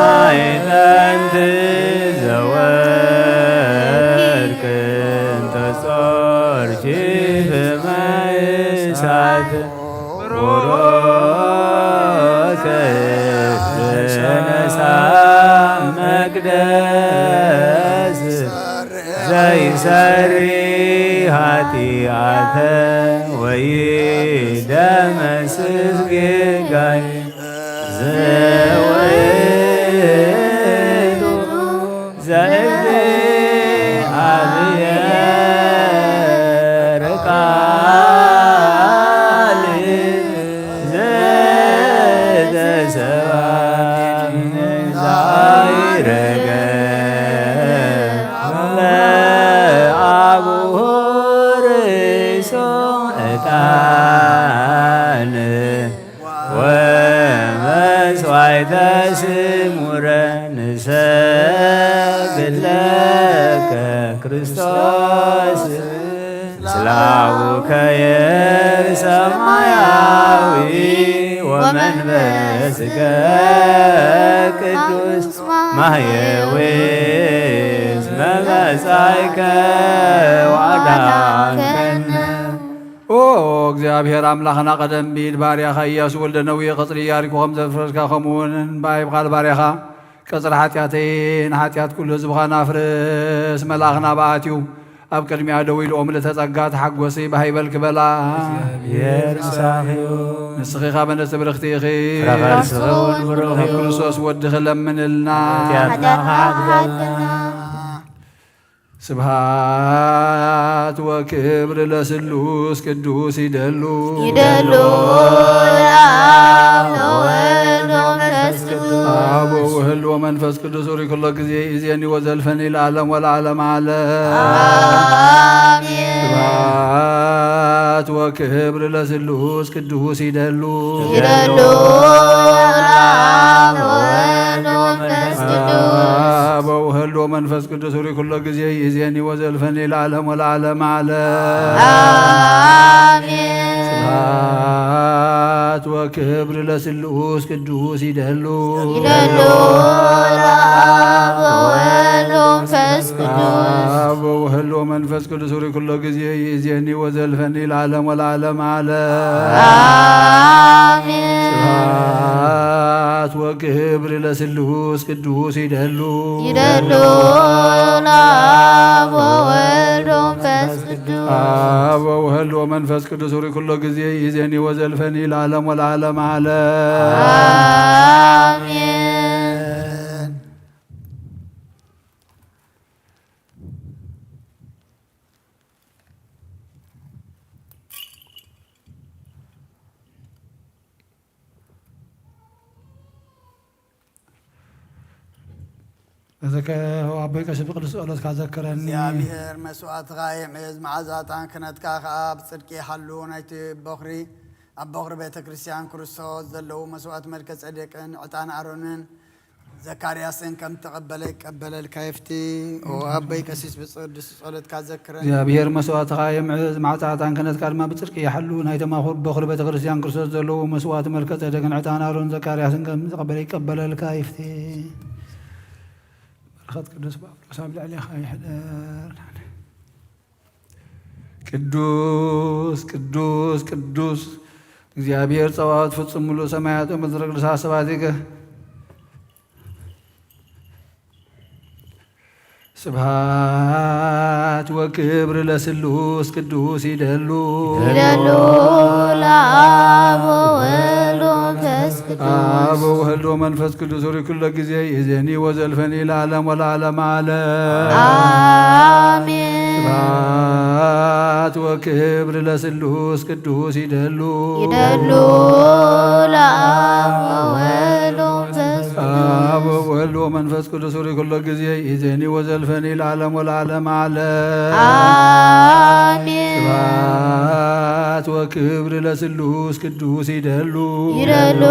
ማዕጠንት ዘወርቅ እንተ ጾርኪ በማይ እሳት ቡሩክ ዘነሳ መቅደስ ዘይሰሪ ኃጢአተ ወይደመስስ ጌጋይ ዘውእቱ ዘእግዚአብሔር ቃል ዘተሰብአ ዛይረገ ለአቡሁ ርእሶ ዕጣን ወመስዋዕተ ስሙረ ንሰግድ ለከ ክርስቶስ ስላውከ የር ሰማያዊ ወመንፈስከ ቅዱስ ማህየዊ እስመ መጻእከ ወአድኃንከነ። ኦ እግዚአብሔር አምላኽና፣ ቀደም ብኢድ ባርያኻ ኢያሱ ወልደ ነዌ ቀጽሪ ኢያሪኮ ከም ዘፍረስካ፣ ከምኡ እውን እምባ ይብቓል ባርያኻ ቀጽሪ ሓጢኣተይን ሓጢኣት ኩሉ ህዝብኻን ኣፍርስ። መልኣኽና ብኣትዩ ኣብ ቅድሚኣ ደው ኢሉ ኦም ለተጸጋ ተሓጎሲ ብሃይበል ክበላ። እግዚኣብሔር ምሳኺ እዩ። ንስኺ ኻብ ኣንስቲ ብርኽቲ ኢኺ። ፍረ ከርስኺ እውን ብሩኽ እዩ። ክርስቶስ ወድኺ ለምንልና። ሓጢኣትና ሓጥኣትና። ስብሃት ወክብር ለስሉስ ቅዱስ ይደሉ። ይደሉ ለአብ ወወልድ ወመንፈስ ቅዱስ። አብ ወወልድ ወመንፈስ ቅዱስ ሪ ኩሎ ጊዜ ኢዜኒ ወዘልፈኒ ለዓለም ወለዓለም ዓለም። አሜን። ስብሃት ወክብር ለስሉስ ቅዱስ ይደሉ። ይደሉ ለአብ ወወልድ ወመንፈስ ቅዱስ። አብ ወወልድ ወልድ ወመንፈስ ቅዱስ ሪ ኩሎ ጊዜ ይእዜኒ ወዘልፈኒ ለዓለም ወለዓለም ዓለም። ኣሜን። ስብሐት ወክብር ለስሉስ ቅዱስ ይደሉ ይደሉ ለአብ ወወልድ ወመንፈስ ቅዱስ አብ ወወልድ ወመንፈስ ቅዱስ ሪ ኩሎ ጊዜ ይእዜኒ ወዘልፈኒ ለዓለም ወለዓለም ዓለም። አሜን። ስብሐት ወክብር ለስሉስ ቅዱስ ይደሉ ይደሉ ለአብ ወወልድ ወመንፈስ ቅዱስ አብ ወወልድ ወመንፈስ ቅዱስ ሪ ኩሎ ጊዜ ይእዜኒ ወዘልፈኒ ለዓለም ወለዓለም ዓለም። አሜን። በዘከ አቦይ ቀሺ ብቅዱስ ጸሎትካ ዘክረኒ። እግዚኣብሔር መስዋእትኻ የምዕዝ፣ መዓዛ ዕጣን ክህነትካ ኸኣ ብጽድቂ ይሓሉ። ናይቲ በኹሪ ኣብ በኹሪ ቤተ ክርስቲያን ክርስቶስ ዘለዉ መስዋእት መልከ ጼዴቅን ዕጣን ኣሮንን ዘካርያስን ከም ተቐበለ ይቀበለልካ ይፍቲ። ኦ ኣቦይ ቀሲስ ብጽድስቲ ጸሎትካ ዘክረኒ። እግዚኣብሔር መስዋእትኻ የምዕዝ፣ መዓዛ ዕጣን ክህነትካ ድማ ብጽድቂ ይሓሉ። ናይቶም ኣብ በኹሪ ቤተ ክርስቲያን ክርስቶስ ዘለዉ መስዋእት መልከ ጼዴቅን ዕጣን ኣሮን ዘካርያስን ከም ተቐበለ ይቀበለልካ ይፍቲ። በረኸት ቅዱስ ጳውሎስ ኣብ ልዕሌኻ ይሕደር። ቅዱስ ቅዱስ ቅዱስ እግዚኣብሔር ጸባኦት ፍጹም ምሉእ ሰማያት ወምድሪ ቅዱሳት ስብሐቲከ። ስብሐት ወክብር ለስሉስ ቅዱስ ይደሉ ይደሉ ለአብ ወወልድ ወመንፈስ ቅዱስ አብ ወወልድ ወመንፈስ ቅዱስ ሪ ኩሎ ጊዜ ይእዜኒ ወዘልፈኒ ለዓለም ወለዓለም ዓለም። አሜን። ስብሐት ወክብር ለስሉስ ቅዱስ ይደሉ ይደሉ ለአብ ወወልድ ወመንፈስ አብ ወወልድ ወመንፈስ ቅዱስ ሪ ኩሎ ጊዜ ይእዜኒ ወዘልፈኒ ለዓለም ወለዓለም ዓለም። አሜን። ስብሐት ወክብር ለስሉስ ቅዱስ ይደሉ ይደሉ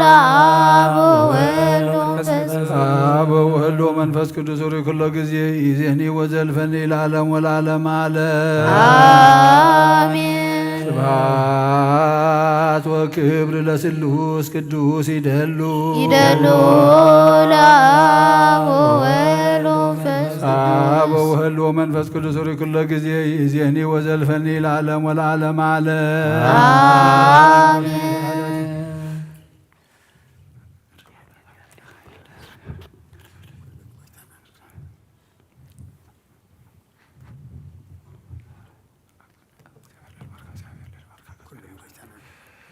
ለአብ ወወልድ ወመንፈስ አብ ወወልድ ወመንፈስ ቅዱስ ሪ ኩሎ ጊዜ ይእዜኒ ወዘልፈኒ ለዓለም ወለዓለም ዓለም። አሜን። ስብሐት ወክብር ለስሉስ ቅዱስ ይደሉ ይደሉ ለአብ ወወልድ ወመንፈስ አብ ወወልድ ወመንፈስ ቅዱስ ሪ ኩሎ ጊዜ ይእዜኒ ወዘልፈኒ ለዓለም ወለዓለም ዓለም። አሜን።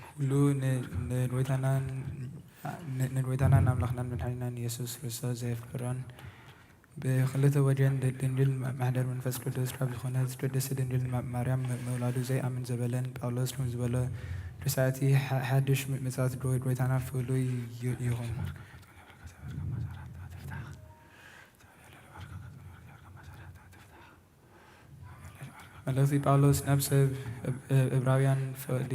ኩሉ ን- ንጎይታናን ን- ንጎይታናን ኣምላኽናን መድሓኒናን ኢየሱስ ክርስቶስ ዘየፍቅሮን ብክልተ ወገን ድ- ድንግል ማ- ማሕደር መንፈስ ቅዱስ ካብ ዝኾነት ቅድስት ድንግል ማ- ማርያም ም- ምውላዱ ዘይኣምን ዘበለን ጳውሎስ ከም ዝበሎ ርሳእቲ ሓ- ሓድሽ ም- ምጽኣት ጎ- ጎይታና ፍሉይ ይ- ይኹን። መልእኽቲ ጳውሎስ ናብ ሰብ እብ- እብ- እብራውያን ፍቕዲ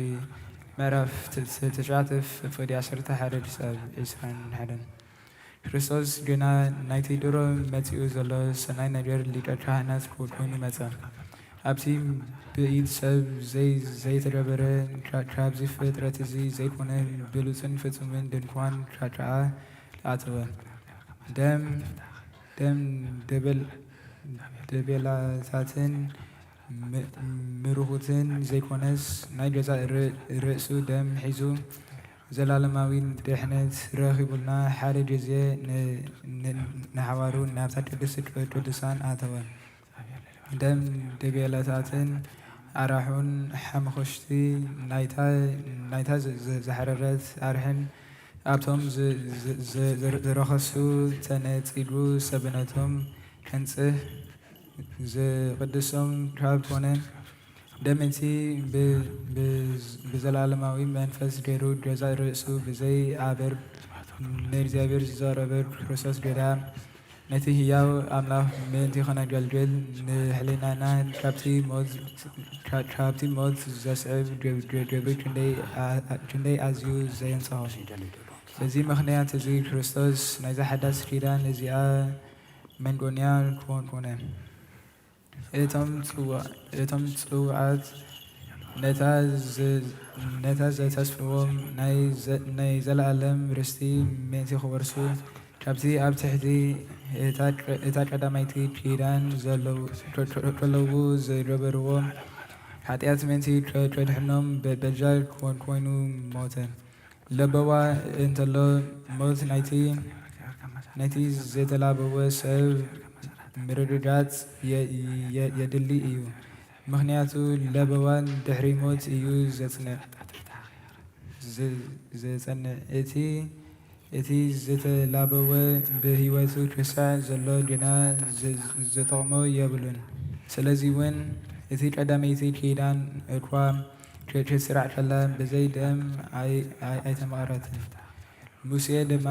ምዕራፍ ት- ት- ትሽዓተ ፍ- ፍቕዲ ዓሰርተ ሓደ ክሳብ ዒስራን ሓደን። ክርስቶስ ግና ናይቲ ድሮ መጺኡ ዘሎ ሰናይ ነገር ሊቀ ካህናት ኮ- ኮይኑ መጸ። ኣብቲ ብኢድ ሰብ ዘይ- ዘይተገበረ ካ- ካብዚ ፍጥረት እዚ ዘይኮነ ብሉጽን ፍጹምን ድንኳን ካ- ከኣ ኣተወ። ደም ደም ደበል ደቤላታትን ም- ምርኹትን ዘይኮነስ ናይ ገዛእ ር- ርእሱ ደም ሒዙ ዘላለማዊ ድሕነት ረኺቡልና ሓደ ግዜ ን- ን- ንሓዋሩ ናብታ ቅድስት ቅዱሳን ኣተወ። ደም ደቤላታትን ኣራሑን ሓምኹሽቲ ናይታ ናይታ ዝ- ዝ- ዝሓረረት ኣርሕን ኣብቶም ዝ- ዝ- ዝ- ዝረኸሱ ተነጺጉ ሰብነቶም ከንጽህ ዝቕድሶም ካብ ኮነ ደም እቲ ብ- ብ- ብዘላለማዊ መንፈስ ገይሩ ገዛእ ርእሱ ብዘይ ኣበር ንእግዚኣብሔር ዝዘረበ ክርስቶስ ገዳ ነቲ ህያው ኣምላኽ ምእንቲ ኸነገልግል ንሕሊናና ካብቲ ሞት ካብቲ ሞት ዘስዕብ ገብሪ ክንደይ ኣዝዩ ዘየንጽሆ። በዚ ምኽንያት እዚ ክርስቶስ ናይዛ ሓዳስ ኪዳን እዚኣ መንጎኛ ኮን-፣ ኮነ። እቶም ጽዋ-፣ እቶም ጽዋዓት ነታ ዘ-፣ ነታ ዘተስፍዎም ናይ ዘ-፣ ናይ ዘለኣለም ርስቲ ምእንቲ ክወርሱ፣ ካብቲ ኣብ ትሕቲ እታ ቀ-፣ እታ ቀዳመይቲ ኪዳን ዘለዉ፣ ከ-፣ ከ-፣ ከለዉ ዝገበርዎ ሓጢኣት ምእንቲ ከ-፣ ከድሕኖም በ-፣ በጃ ኮን-፣ ኮይኑ ሞተ። ለበዋ እንተሎ ሞት ናይቲ፣ ናይቲ ዝተላበወ ሰብ ምርግጋጽ የ-፣ የ-፣ የድሊ እዩ። ምኽንያቱ ለበዋ ድሕሪ ሞት እዩ ዘጽንዕ፣ ዘ-፣ ዘጸንዕ። እቲ፣ እቲ ዝተላበወ ብህይወቱ ክሳዕ ዘሎ ግና ዘ-፣ ዘጥቕሞ የብሉን። ስለዚ እውን እቲ ቀዳመይቲ ኪዳን እኳ ከ-፣ ክትስራዕ ከላ ብዘይ ደም ኣይ-፣ ኣይ-፣ ኣይተማቕረትን። ሙሴ ድማ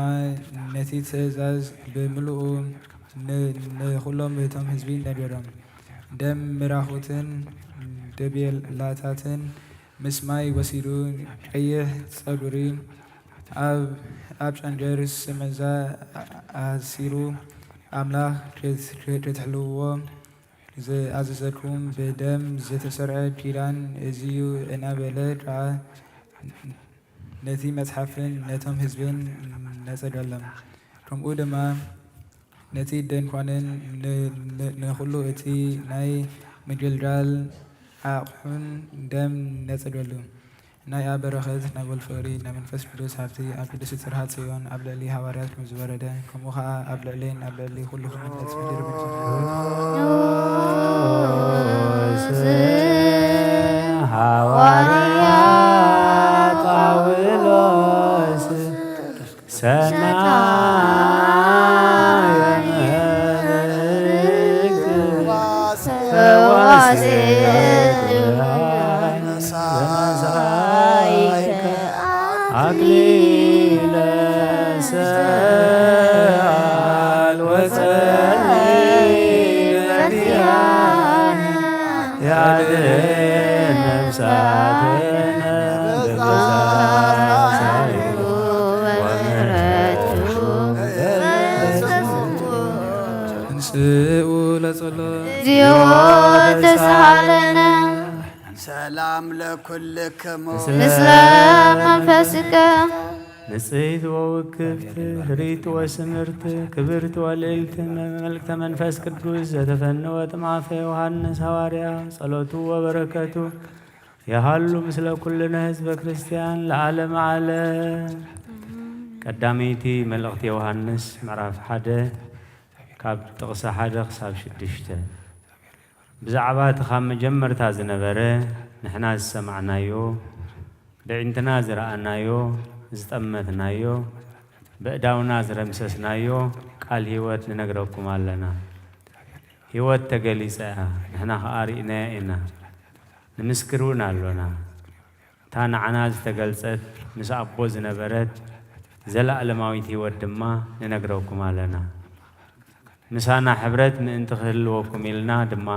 ነቲ ትእዛዝ ብምሉኡ ን-፣ ንኹሎም እቶም ህዝቢ ነገሮም። ደም ምራኹትን ደቤላታትን ምስ ማይ ወሲዱ ቀይሕ ጸጉሪ ኣብ፣ ኣብ ጨንገር ስመዛ ኣሲሩ፣ ኣምላኽ ክት-፣ ክትሕልዎ ዝኣዘዘኩም ብደም ዝተሰርዐ ኪዳን እዚዩ እናበለ ከዓ ነቲ መጽሓፍን ነቶም ህዝብን ነጸገሎም። ከምኡ ድማ ነቲ ድንኳንን ን-፣ ን-፣ ንኹሉ እቲ ናይ ምግልጋል ኣቕሑን ደም ነጸገሉ። ናይ ኣብ በረኸት ናይ ወልድ ፍቕሪ ናይ መንፈስ ቅዱስ ሃብቲ ኣብ ቅድስቲ ጽርሃ ጽዮን ኣብ ልዕሊ ሃዋርያት ከም ዝወረደ፣ ከምኡ ኸኣ ኣብ ልዕሌን ኣብ ልዕሊ ኩሉ ክህነት ምድሪ እውን ዝነበረ። ሃዋርያ ጳውሎስ ሰናየ መልእክት ፈዋሴ ብርሃን መሳይከ አክሊለ ሰአል ወጸሊ በኪያነ ያድን ነፍሳትነ በብዛት ሳይሉ ወምሕረቱ እንስኡ ለጸሎ እግዚኦ ተሳሃለነ። ሰላም ለኩልክሙ። ምስለ መንፈስከ። ንጽሕት ወውክፍት፣ ህሪት ወስምርት፣ ክብርት ወልዕልት፣ መልእክተ መንፈስ ቅዱስ ዘተፈነወ ጥማፈ ዮሃንስ ሃዋርያ፣ ጸሎቱ ወበረከቱ የሃሉ ምስለ ኩልነ ህዝበ ክርስቲያን ለዓለመ ዓለም። ቀዳመይቲ መልእኽቲ ዮሃንስ ምዕራፍ ሓደ ካብ ጥቕሲ ሓደ ክሳብ ሽዱሽተ። ብዛዕባ እቲ ካብ መጀመርታ ዝነበረ ንሕና ዝሰማዕናዮ፣ ብዒንትና ዝረኣናዮ፣ ዝጠመትናዮ፣ በእዳውና ዝረምሰስናዮ ቃል ህይወት ንነግረኩም ኣለና። ህይወት ተገሊጸ እያ፣ ንሕና ኸኣ ርኢናያ ኢና፣ ንምስክር እውን ኣሎና። እታ ንዓና ዝተገልጸት ምስ ኣቦ ዝነበረት ዘለኣለማዊት ህይወት ድማ ንነግረኩም ኣለና። ምሳና ሕብረት ምእንቲ ክህልወኩም ኢልና ድማ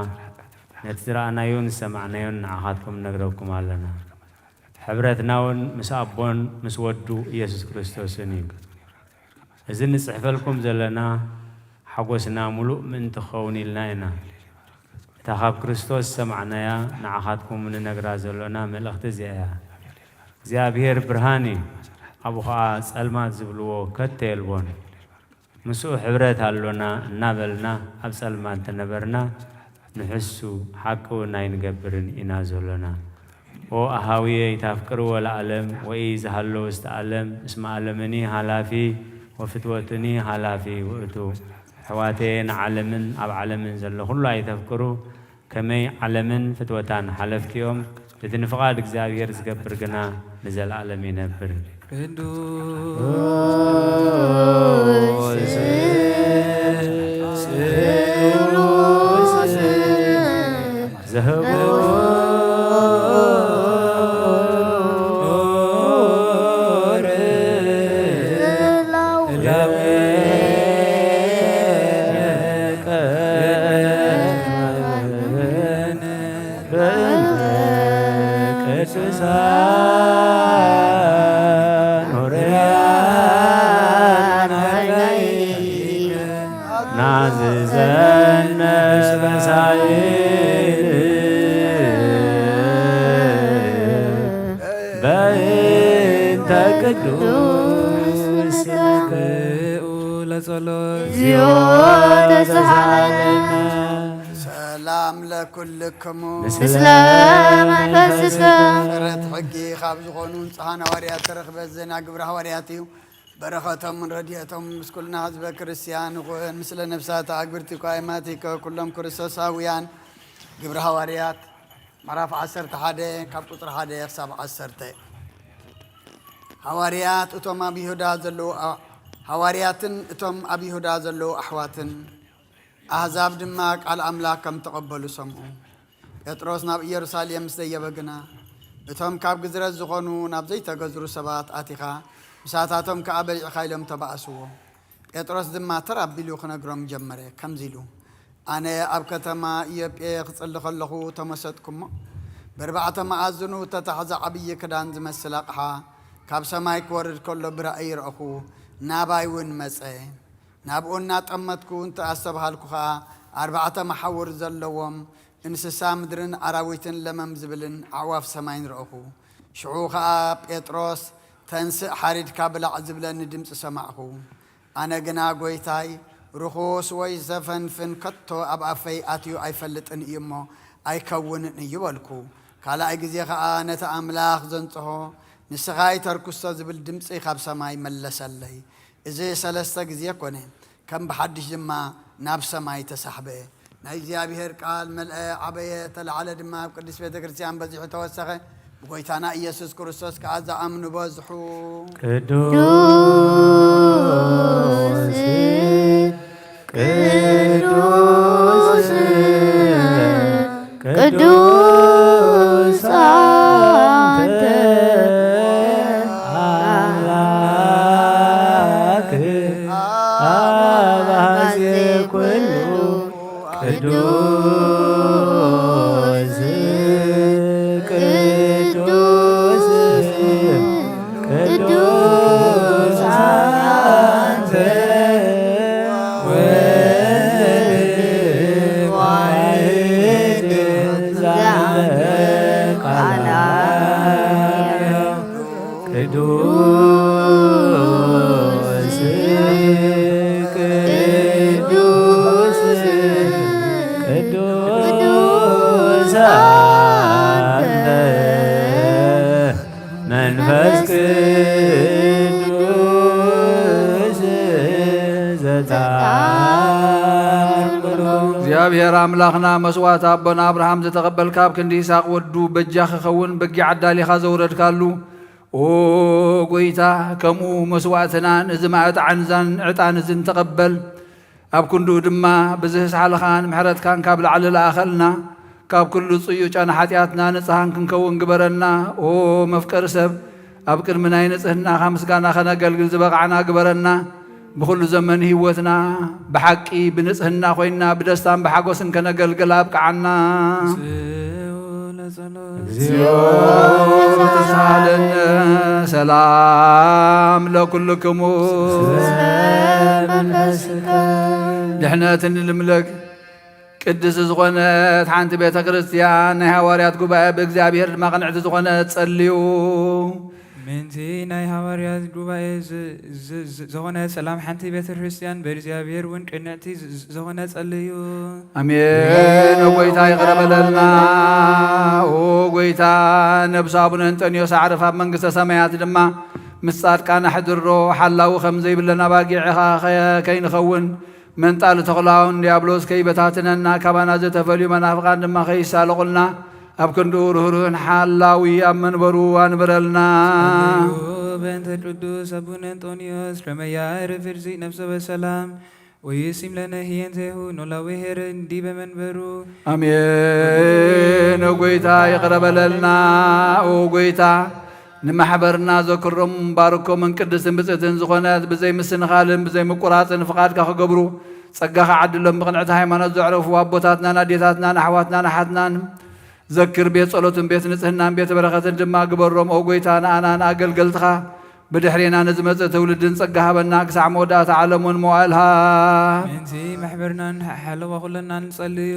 ነቲ ዝረኣናዮን ዝሰማዕናዮን ንዓኻትኩም ንነግረኩም ኣለና። ሕብረትና እውን ምስ ኣቦን ምስ ወዱ ኢየሱስ ክርስቶስን እዩ። እዚ ንጽሕፈልኩም ዘለና ሓጎስና ምሉእ ምእንቲ ክኸውን ኢልና ኢና። እታ ካብ ክርስቶስ ዝሰማዕናያ ንዓኻትኩም ንነግራ ዘሎና መልእኽቲ እዚኣ እያ። እግዚኣብሔር ብርሃን እዩ፣ ኣብኡ ኸኣ ጸልማት ዝብልዎ ከቶ የልቦን። ምስኡ ሕብረት ኣሎና እናበልና ኣብ ጸልማት እንተነበርና፣ ንሕሱ ሓቂ እውን ኣይንገብርን ኢና ዘሎና። ኦ ኣሃውየ ይታፍቅርዎ ለዓለም ወኢ ዝሃሎ ውስተ ዓለም፣ እስመ ዓለምኒ ሃላፊ ወፍትወትኒ ሃላፊ ውእቱ። ኣሕዋተየ ንዓለምን ኣብ ዓለምን ዘሎ ኩሉ ኣይተፍቅሩ፣ ከመይ ዓለምን ፍትወታን ሓለፍቲ እዮም፣ እቲ ንፍቓድ እግዚኣብሔር ዝገብር ግና ንዘለዓለም ይነብር። ቅዱስ ስሉስ ዘህቡር ለውቀ በእንተ ቅዱሳን ሆርያን ናይናይ ናዝዝ ሰነ በሳይል በእንተ ቅዱስ ስምከ ለጸሎት እግዚኦ ተሳሃለነ። ሰላም ለኩልክሙ። ምስለ መንፈስከ። መሰረት ሕጊ ካብ ዝኾኑ ንጹሓን ሃዋርያት ተረኽበ። ዜና ግብረ ሃዋርያት እዩ። በረኸቶምን ረድኤቶምን ምስ ኩልና ህዝበ ክርስቲያን ይኹን። ምስለ ነፍሳት ኣግብርቲ ኳይማቲከ ኩሎም ክርስቶሳውያን። ግብረ ሃዋርያት ምዕራፍ ዓሰርተ ሓደ ካብ ቁጽሪ ሓደ ክሳብ ዓሰርተ። ሃዋርያት እቶም ኣብ ይሁዳ ዘለዉ ኣ-፣ ሃዋርያትን እቶም ኣብ ይሁዳ ዘለዉ ኣሕዋትን ኣህዛብ ድማ ቃል ኣምላኽ ከም ተቐበሉ ሰምዑ። ጴጥሮስ ናብ ኢየሩሳሌም ምስ ደየበ ግና፣ እቶም ካብ ግዝረት ዝኾኑ ናብ ዘይተገዝሩ ሰባት ኣቲኻ፣ ምሳታቶም ከኣ በሊዕኻ ኢሎም ተባእስዎ። ጴጥሮስ ድማ ተር ኣቢሉ ክነግሮም ጀመረ፣ ከምዚ ኢሉ፣ ኣነ ኣብ ከተማ ኢዮጴ ክጽሊ ከለኹ ተመሰጥኩ እሞ፣ ብኣርባዕተ መኣዝኑ እተታሕዘ ዓብዪ ክዳን ዝመስል ኣቕሓ ካብ ሰማይ ክወርድ ከሎ ብራእይ ረእኹ፣ ናባይ እውን መጸ። ናብኡ እናጠመትኩ እንተ ኣስተብሃልኩ ኸኣ፣ ኣርባዕተ መሓውር ዘለዎም እንስሳ ምድርን ኣራዊትን ለመም ዝብልን ኣዕዋፍ ሰማይን ረእኹ። ሽዑ ኸኣ ጴጥሮስ፣ "ተንስእ፣ ሓሪድካ ብላዕ" ዝብለኒ ድምጺ ሰማዕኹ። ኣነ ግና፣ "ጐይታይ፣ ርኹስ ወይ ዘፈንፍን ከቶ ኣብ ኣፈይ ኣትዩ ኣይፈልጥን እዩ እሞ፣ ኣይከውንን እዩ" በልኩ። ካልኣይ ግዜ ኸኣ ነቲ ኣምላኽ ዘንጽሆ፣ "ንስኻ ኣይተርክሶ" ዝብል ድምጺ ካብ ሰማይ መለሰለይ። እዚ ሰለስተ ግዜ ኮነ፣ ከም ብሓድሽ ድማ ናብ ሰማይ ተሳሕበ። ናይ እግዚኣብሔር ቃል መልአ፣ ዓበየ፣ ተላዕለ ድማ ኣብ ቅድስት ቤተ ክርስቲያን በዚሑ ተወሰኸ። ብጎይታና ኢየሱስ ክርስቶስ ከኣ ዝኣምኑ በዝሑ። ቅዱስ፣ ቅዱስ፣ ቅዱስ አንተ አምላክ አባዜ ኩሉ ቅዱስ፣ ቅዱስ፣ ቅዱስ አንተ ወልድ ዋሕድ ዘአንተ ቃል ቅዱስ፣ ቅዱስ፣ ቅዱስ አንተ መንፈስ ቅዱስ ዘተአምሮ። እግዚኣብሔር ኣምላኽና መስዋዕት ኣቦና ኣብርሃም ዝተቐበልካ፣ ኣብ ክንዲ ይስሐቅ ወዱ በጃ ክኸውን በጊዕ ኣዳሊኻ ዘውረድካሉ፣ ኦ ጐይታ፣ ከምኡ መስዋዕትና ነዚ ማእቲ ዓንዛን ዕጣን እዝን ተቐበል። ኣብ ክንድኡ ድማ ብዝህስ ሓልኻን ምሕረትካን ካብ ላዕሊ ለኣኸልና። ካብ ኩሉ ጽዩእ ጨና ሓጢኣትና ንጽሃን ክንከውን ግበረና። ኦ መፍቀሪ ሰብ፣ ኣብ ቅድሚ ናይ ንጽህናኻ ምስጋና ከነገልግል ዝበቓዕና ግበረና። ብኹሉ ዘመን ህይወትና ብሓቂ ብንጽህና ኮይንና ብደስታን ብሓጎስን ከነገልግል ኣብቅዓና። ንጽኡ ለጸሎት። እግዚኦ ተሳሃለነ። ሰላም ለኩልክሙ። ስለ መንፈስከ። ድሕነትን ልምለግ ቅድስቲ ዝኾነት ሓንቲ ቤተ ክርስቲያን ናይ ሃዋርያት ጉባኤ፣ ብእግዚኣብሔር ድማ ቅንዕቲ ዝኾነት ጸልዩ። ምእንቲ ናይ ሃዋርያት ጉባኤ ዝ-፣ ዝ-፣ ዝ-፣ ዝኾነ ሰላም ሓንቲ ቤተ ክርስቲያን፣ ብእግዚኣብሔር እውን ቅንዕቲ ዝ-፣ ዝ-፣ ዝኾነ ጸልዩ። ኣሜን። ኦ ጐይታ ይቕረ በለልና። ኦ ጐይታ፣ ነብሲ ኣቡነ እንጠንዮስ ኣዕርፍ፣ ኣብ መንግስተ ሰማያት ድማ ምስ ጻድቃን ኣሕድሮ። ሓላዊ ከም ዘይብለን ኣባጊዕኻ ከ-፣ ከይንኸውን፣ መንጣሊ ተኹላውን ዲያብሎስ ከይበታትነና፣ ካባና ዝተፈልዩ መናፍቓን ድማ ከይሳለቑልና፣ ኣብ ክንድኡ ርህሩህን ሓላዊ ኣብ መንበሩ ኣንብረልና። ጸልዩ በእንተ ቅዱስ ኣቡነ እንጦንዮስ ከመ ያዕርፍ ርዚእ ነፍሰ በሰላም ወይሲም ለነ ህየንቴሁ ኖላዊ ኄር እንዲበ መንበሩ። ኣሜን። ኦ ጐይታ ይቕረ በለልና። ኦ ጐይታ፣ ንማሕበርና ዘክሮም ባርኮምን ቅድስትን ብጽእትን ዝኾነት ብዘይ ምስንኻልን ብዘይ ምቁራጽን ፍቓድካ ክገብሩ ጸጋኻ ዓድሎም። ብቕንዕቲ ሃይማኖት ዘዕረፉ ኣቦታትናን ኣዴታትናን ኣሕዋትናን ኣሓትናን ዘክር። ቤት ጸሎትን ቤት ንጽህናን ቤት በረኸትን ድማ ግበሮም። ኦ ጐይታ፣ ንኣና ንኣገልገልትኻ ብድሕሬና ንዝመጽእ ትውልድን ጸጋ ሃበና፣ ክሳዕ መወዳእታ ዓለሙን መዋእልሃ። ምእንቲ መሕበርናን ሓለዋ ኩለና ንጸልዩ።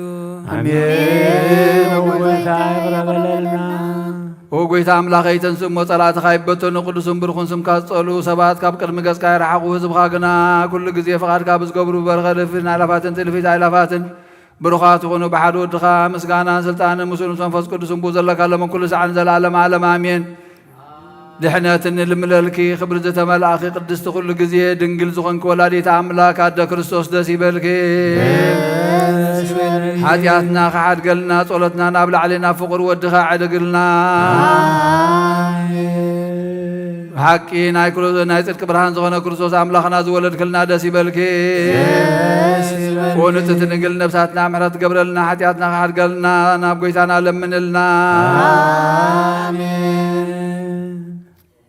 ኣሜን። ጎይታ ይቕረ በለልና። ኦ ጎይታ ኣምላኸይ፣ ተንስእ እሞ ጸላእትኻ ይበተኑ፣ ቅዱስን ብሩኽን ስምካ ዝጸልኡ ሰባት ካብ ቅድሚ ገጽካ ይርሓቑ። ህዝብኻ ግና ኩሉ ግዜ ፍቓድካ ብዝገብሩ በርኸ ልፍን ኣእላፋትን ትልፊት ኣእላፋትን ብሩኻት ይኹኑ። ብሓደ ወድኻ ምስጋናን ስልጣንን ምስኡ ምስ መንፈስ ቅዱስን ብኡ ዘለካ ሎምን ኩሉ ሳዕን ዘለዓለም ዓለም ኣሜን። ድሕነትን ልምለልኪ ክብሪ ዝተመልኣኺ ቅድስቲ ኩሉ ግዜ ድንግል ዝኾንኪ ወላዲት ኣምላክ ኣደ ክርስቶስ ደስ ይበልኪ። ሓጢኣትና ክሓድገልና ጸሎትና ናብ ላዕሊ ናብ ፍቕሪ ወድኻ ዕድግልና። ሓቂ ናይ ክሩ-፣ ናይ ጽድቂ ብርሃን ዝኾነ ክርስቶስ ኣምላኽና ዝወለድክልና ደስ ይበልኪ። ደስ ይበልኪ። ኦ ንጽሕቲ ድንግል ነብሳትና ምሕረት ገብረልና፣ ሓጢኣትና ክሓድገልና ናብ ጎይታና ለምንልና። ኣሜን።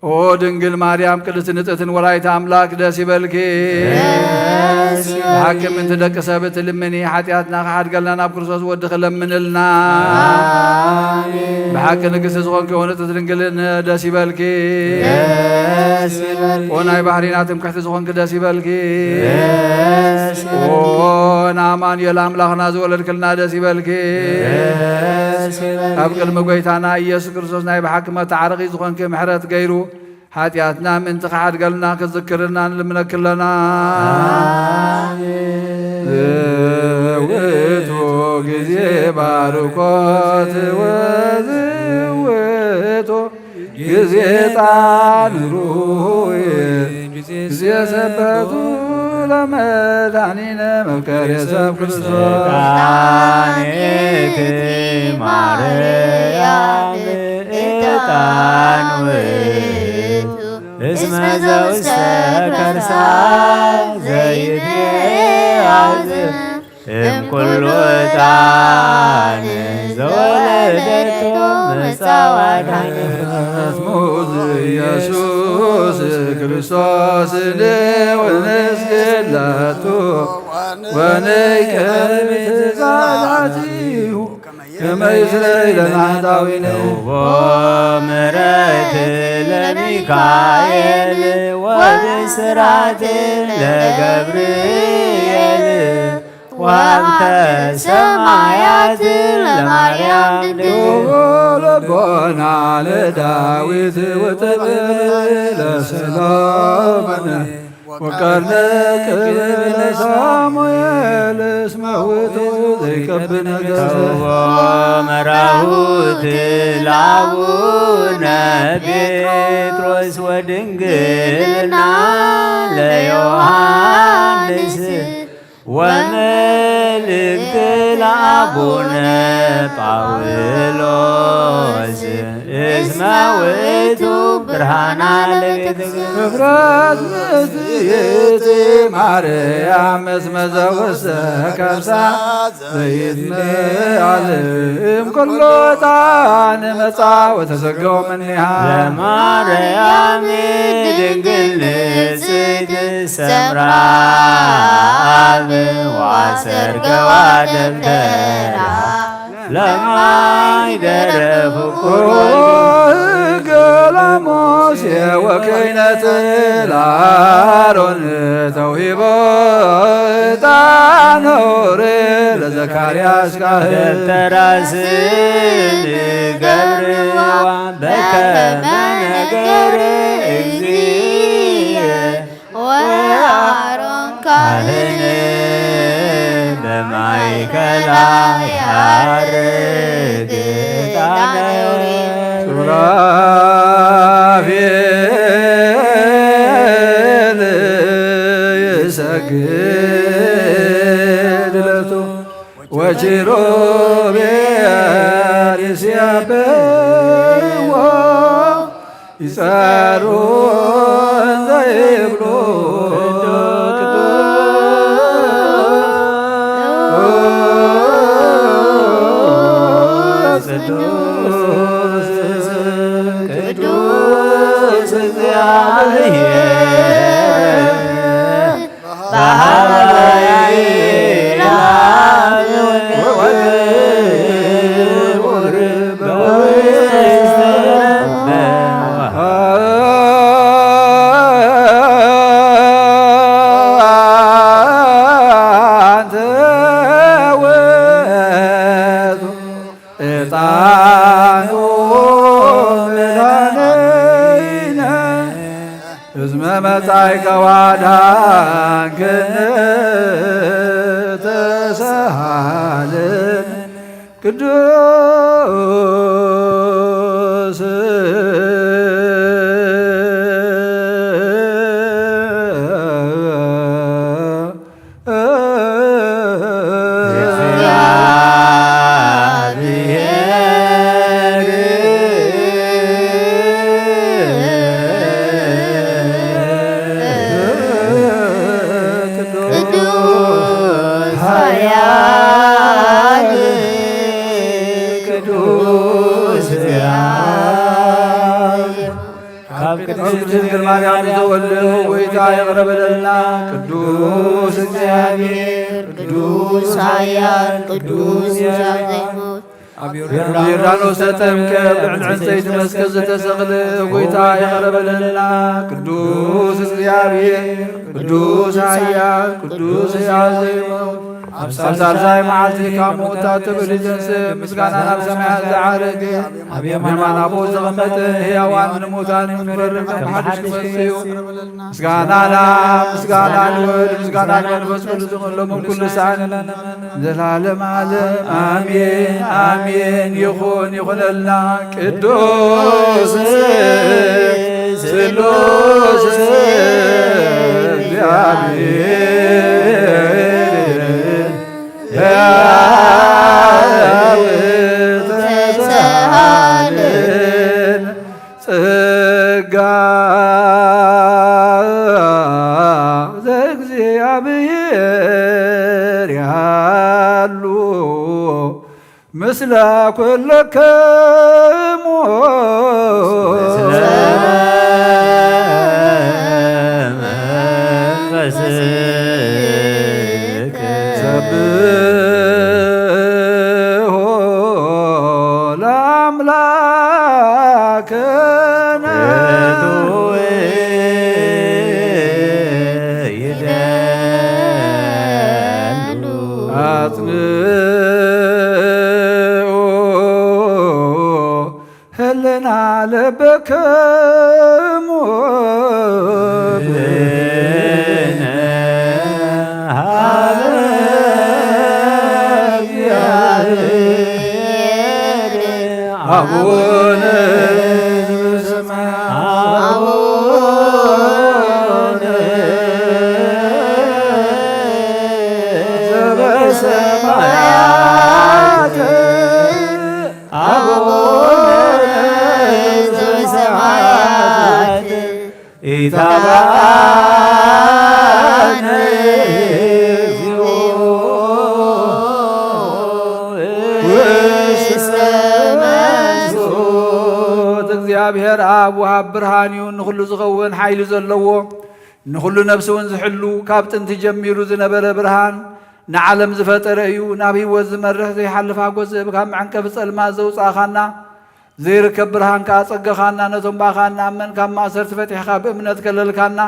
ኦ ድንግል ማርያም ቅድስቲ ንጽሕትን ወላዲተ ኣምላክ ደስ ይበልኪ። ደስ ይበልኪ። ብሓቂ ምንቲ ደቂ ሰብ እትልምኒ ሓጢኣትና ክሓድገልና ናብ ክርስቶስ ወድኺ ለምንልና። ኣሜን። ብሓቂ ንግስቲ ዝኾንኪ ኦ ንጽሕቲ ድንግልን ደስ ይበልኪ። ደስ ይበልኪ። ኦ ናይ ባህሪና ትምክሕቲ ዝኾንኪ ደስ ይበልኪ። ደስ ይበልኪ። ኦ ንኣማኑኤል ኣምላኽና ዝወለድክልና ደስ ይበልኪ። ደስ ይበልኪ። ኣብ ቅድሚ ጎይታና ኢየሱስ ክርስቶስ ናይ ብሓቂ መተዓረቒ ዝኾንኪ ምሕረት ገይሩ ሓጢኣትና ምእንቲ ክሓድገልና ክዝክርና ንልምነኪ ኣለና። ኣሜን። ውእቱ ግዜ ባርኮት ወዝውቱ ግዜ ዕጣን ሩይ ግዜ ሰበቱ ለመድኃኒነ መፍቀሬ ሰብ ክርስቶስ። ዕጣን እቲ ማርያም ዕጣን ውእቱ እስመ ዘውስተ ከርሳ ዘይትያዝ እምኩሉ ዕጣን ዘወለደቶ መጻዋዕት ሃይማኖት። ኢየሱስ ክርስቶስ ንውንስ ግለቱ ወንቀርብ ትእዛዛቲሁ ከመ ይስረይ ለነ ኃጣውኢነ። እወ ምሕረት ለሚካኤል ወብስራት ለገብርኤል ወሀብተ ሰማያት ለማርያም ድንግል። ልቦና ለዳዊት ወጥበብ ለሰሎሞን ወቀርነ ቅብለ ሳሙኤል እስመ ውእቱ ዘይቀብ ነገሥት። ከወ መራሁት ለአቡነ ጴጥሮስ ወድንግልና ለዮሐንስ ወመልእክት ለአቡነ ጳውሎስ እስመ ውእቱ ብርሃና ለቤተ ክርስቲያን። ክብረት ምስቲ ማርያም እስመ ዘውስተ ከርሳ ዘይትመዓል እምኩሉ ዕጣን መጻ ወተሰገወ እምኔሃ። ለማርያም ድንግል ንጽሕት ሰምራ አብ ወአሰርገዋ ደብተራ ለማይደረ ፍቁር። ሕገ ለሙሴ ወክህነት ለአሮን ተውሂቦ ዕጣን ሐውር ለዘካርያስ ካህን። ደብተራ ስም ገብርዋ በከመ ነገር እግዚእ ወአሮን ካህን በማእከላ ያርግ ዕጣነ። ሱራፌል ይሰግድ ለቱ ወኪሩቤል ይሴብሕዎ ይጸሩ እንዘ ይብሉ ቅዱስ ቅዱስ ቅዱስ እግዚአብሔር በሀበ ይላል ወክቡር በውስተ ኣኑ መድኃኒነ እስመ መጻእከ ወአድኃንከነ ተሳሃለነ ቅዱስ ቅዱስ ኃያል ቅዱስ እግዚአብሔር ካብ ቅድስት ድንግል ማርያም ዝተወልደ ጐይታ ይቕረ በለልና። ቅዱስ እግዚአብሔር ቅዱስ ኃያል ቅዱስ እግዚአብሔር ኣብ ዮርዳኖስ ተጠምቀ፣ ብዕንፀይቲ መስቀል ዝተሰቕለ ጐይታ ይቕረ በለልና። ቅዱስ እግዚኣብሔር፣ ቅዱስ ኃያል፣ ቅዱስ ሕያው ዘይመውት፣ ኣብ ሳልሳይ መዓልቲ ካብ ምዉታት ተበሊዘ ሰብ ምስጋና ናብ ሰማያት ዝዓረገ፣ ኣብ የማን ኣቦ ዘቐመጠ፣ ሕያዋን ንሙታን ንፈርድ ከም ሓድሽ ክመጽእ እዩ። ምስጋና ናብ ምስጋና ንወልድ ምስጋና ንመንፈስ ቅዱስ ንኹሎም ኩሉ ሳን ዘላለም ዓለም ኣሜን ኣሜን። ይኹን ይኹነልና። ቅዱስ ስሉስ እግዚኣብሔር ሕያው ተሳሃለን ጸጋ ዘእግዚኣብሔር ያሉ ምስለ ኩልክሙ። ሰብሖ ለአምላክነ። አጽንዑ ህልና ልብክሙ። አቡነ ዘበሰማያት አቡነ ዘበሰማያት ኢታብአነ እግዚኦ ውስተ መንግሥትከ። እግዚአብሔር አብ ወሃብ ብርሃን እዩ፣ ንኹሉ ዝኸውን ሓይሊ ዘለዎ፣ ንኹሉ ነፍሲ እውን ዝሕሉ፣ ካብ ጥንቲ ጀሚሩ ዝነበረ ብርሃን፣ ንዓለም ዝፈጠረ እዩ። ናብ ህይወት ዝመርሕ ዘይሓልፍ ሓጎስ ዝህብ፣ ካብ መዐንቀፊ ጸልማት ዘውጻእኻና፣ ዘይርከብ ብርሃን ከኣ ጸገኻና። ነቶም ብኣኻ እንኣምን ካብ ማእሰርቲ ፈቲሕካ ብእምነት ከለልካና።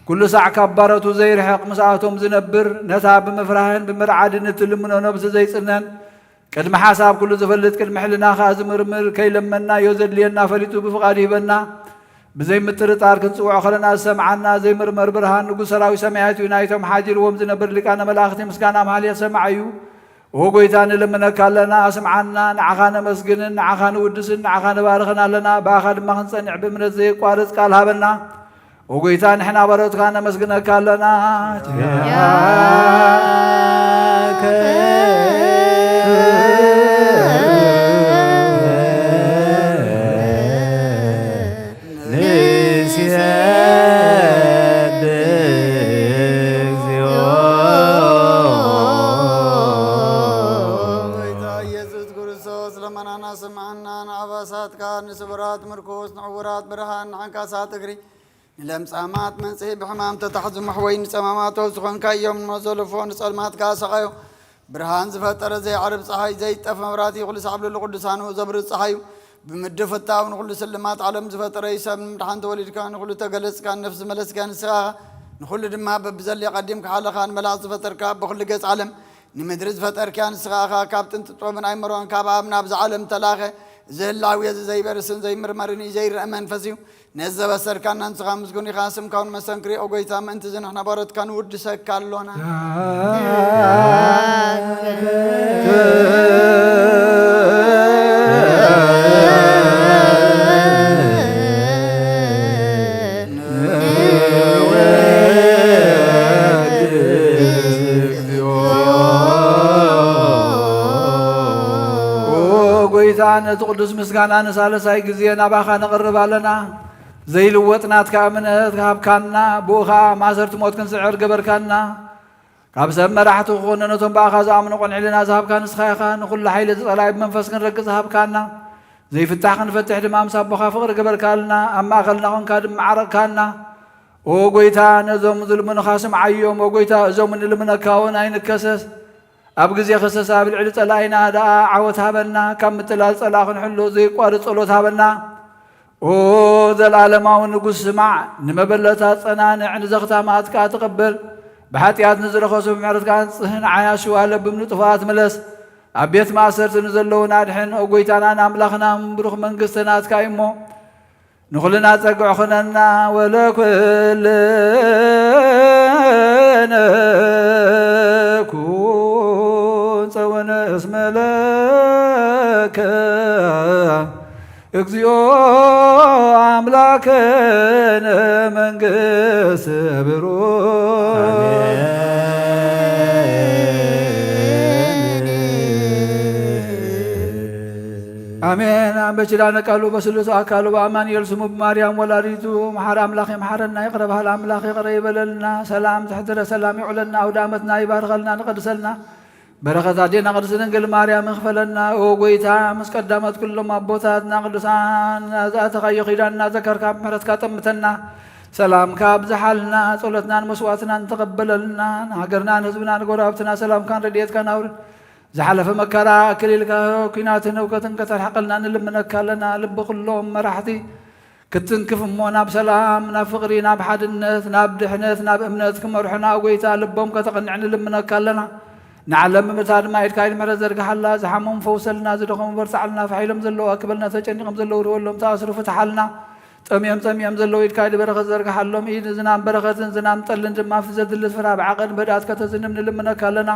ኩሉ ሳዕ ካብ ባሮቱ ዘይርሕቕ ምስኣቶም ዝነብር፣ ነታ ብምፍራህን ብምርዓድን እትልምኖ ነብሲ ዘይጽነን፣ ቅድሚ ሓሳብ ኩሉ ዝፈልጥ፣ ቅድሚ ሕልና ከኣ ዝምርምር፣ ከይለመንናዮ ዘድልየና ፈሊጡ ብፍቓዱ ይህበና። ብዘይ ምጥርጣር ክንጽውዖ ከለና ዝሰምዓና ዘይምርመር ብርሃን ንጉሥ ሰራዊት ሰማያት እዩ። ናይቶም ሓዲርዎም ዝነብር ሊቃነ መላእኽቲ ምስጋና ማህሌት ሰማዒ እዩ። ኦ ጐይታ፣ ንልምነካ ኣለና፣ ኣስምዓና። ንዓኻ ነመስግንን ንዓኻ ንውድስን ንዓኻ ንባርኽን ኣለና። ብኣኻ ድማ ክንጸንዕ ብእምነት ዘየቋርጽ ቃል ሃበና። ኦ ጐይታ፣ ንሕና ባሮትካ ነመስግነካ ኣለና። ንሴብሕ እግዚኦ። ጌታ ኢየሱስ ክርስቶስ ልመናና ስምዓና። ንኣባሳትካ ንስቡራት ምርኩስ፣ ንዕውራት ብርሃን፣ ንዓንካሳት እግሪ፣ ንለምጻማት መንጽሂ፣ ብሕማም ተታሕዙ መሕወይ፣ ንጸማማቶ ዝኾንካ እዮም፣ ንመዘለፎ ንጸልማትካ ሰቓዮ። ብርሃን ዝፈጠረ ዘይዓርብ ጸሓይ፣ ዘይጠፍ መብራህቲ፣ ኩሉ ሳዕ ኣብ ልዕሊ ቅዱሳኑ ዘብርህ ጸሓዩ፣ ብምድፍታው ንኹሉ ስልማት ዓለም ዝፈጠረ እዩ። ሰብ ንምድሓን ተወሊድካ፣ ንኹሉ ተገለጽካ፣ ንነፍሲ ዝመለስካ ንስኻ፣ ንኹሉ ድማ በብዘድልዮ ቀዲምካ ሓለኻ፣ ንመላእኽቲ ዝፈጠርካ፣ በኹሉ ገጽ ዓለም ንምድሪ ዝፈጠርክያ ንስኻ ኢኻ። ካብ ጥንቲ ጥበብን ኣይምሮን ካብ ኣብ ናብዚ ዓለም ተላኸ። እዚ ህላዌ እዚ ዘይበርስን ዘይምርመርን እዩ፣ ዘይረአ መንፈስ እዩ። ነዚ ዘበሰርካና ንስኻ ምስጉን ኢኻ። ስምካ እውን መሰንክር እዩ። ኦ ጎይታ፣ ምእንቲ እዚ ንሕና ባሮትካ ንውድሰካ ኣሎና። ኦ ጎይታ፣ ነቲ ቅዱስ ምስጋና ንሳልሳይ ግዜ ናባኻ ነቕርብ ኣለና። ዘይልወጥ ናትካ እምነት ሃብካና፣ ብኡ ኸኣ ማእሰርቲ ሞት ክንስዕር ገበርካና። ካብ ሰብ መራሕቲ ክኾኑ ነቶም ብኣኻ ዝኣምኑ ቐንዒልና ዝሃብካ ንስኻ ኢኻ። ንኹሉ ሓይሊ እቲ ጸላኢ ብመንፈስ ክንረግጽ ዝሃብካና። ዘይፍታሕ ክንፈትሕ ድማ ምስ ኣቦኻ ፍቕሪ ገበርካልና። ኣብ ማእከልና ኾንካ ድማ ዓረቕካና። ኦ ጎይታ፣ ነዞም ዝልምኑኻ ስምዓዮም። ኦ ጎይታ፣ እዞም ንልምነካ እውን ኣይንከሰስ። ኣብ ግዜ ከሰሳ ኣብ ልዕሊ ጸላኢና ደኣ ዓወት ሃበና። ካብ ምጥላል ጸላኢ ክንሕሎ ዘየቋርጽ ጸሎት ሃበና። ኦ ዘላለማዊ ንጉስ፣ ስማዕ። ንመበለታት ጸናንዕ፣ ንዘኽታማት ከኣ ተቐበል። ብሓጢኣት ንዝረኸሱ ብምሕረትካ ኣንጽህ፣ ንዓያሹ ኣለብም ንጥፉኣት ምለስ። ኣብ ቤት ማእሰርቲ ንዘለዉን ኣድሕን። ኦ ጎይታናን ኣምላኽናን፣ ብሩኽ መንግስቲ ናትካ እዩ እሞ፣ ንኹልና ጸግዕ ኹነና። ወለኩልነ ኩን ጸወነ እስመ ለከ እግዚኦ ኣምላክነ መንግስት ብሩክ። ኣሜን። ኣንበ ኪዳነ ቃሉ በስሉስ ኣካሉ በአማኑኤል ስሙ ብማርያም ወላዲቱ መሓር ኣምላኽ ይምሓረና፣ ይቕረ በሃል ኣምላኽ ይቕረ ይበለልና፣ ሰላም ዘሕድረ ሰላም ይውዕለልና፣ ኣውደ ዓመትና ይባርከልና፣ ንቐድሰልና፣ በረኸት ኣዴና ቅድስት ድንግል ማርያም ይኽፈለና። ኦ ጎይታ፣ ምስ ቀዳሞት ኩሎም ኣቦታትና ቅዱሳን ዝኣተኻዮ ኪዳን እናዘከርካ ብምሕረትካ ጠምተና፣ ሰላምካ ኣብዝሓልና፣ ጸሎትናን መስዋዕትናን ተቐበለልና፣ ንሃገርናን ህዝብናን ጎረባብትና ሰላምካን ረድኤትካን ኣውርድ። ዝሓለፈ መከራ ኣክሊልካ ኲናትን ህውከትን ከተርሕቐልና ንልምነካ ኣለና። ልቢ ኩሎም መራሕቲ ክትትንክፍ እሞ ናብ ሰላም፣ ናብ ፍቕሪ፣ ናብ ሓድነት፣ ናብ ድሕነት፣ ናብ እምነት ክመርሑና፣ ኦ ጎይታ፣ ልቦም ከተቕንዕ ንልምነካ ኣለና። ንዓለም ብምታድ ድማ ኢድካ ኢድ ምሕረት ዘርግሓላ። ዝሓመሙ ፈውሰልና፣ ዝደኸሙ በርትዓልና፣ ፋሕ ኢሎም ዘለዉ ኣክበልና፣ ተጨኒቖም ዘለዉ ርወሎም፣ ተኣስሩ ፍትሓልና። ጠምዮም ጸሚኦም ዘለዉ ኢድካ ኢድ በረኸት ዘርግሓሎም። ኢድ ዝናም በረኸትን ዝናም ጠልን ድማ ኣብቲ ዘድሊ ስፍራ ብዓቐን ብህድኣት ከተዝንብ ንልምነካ ኣለና።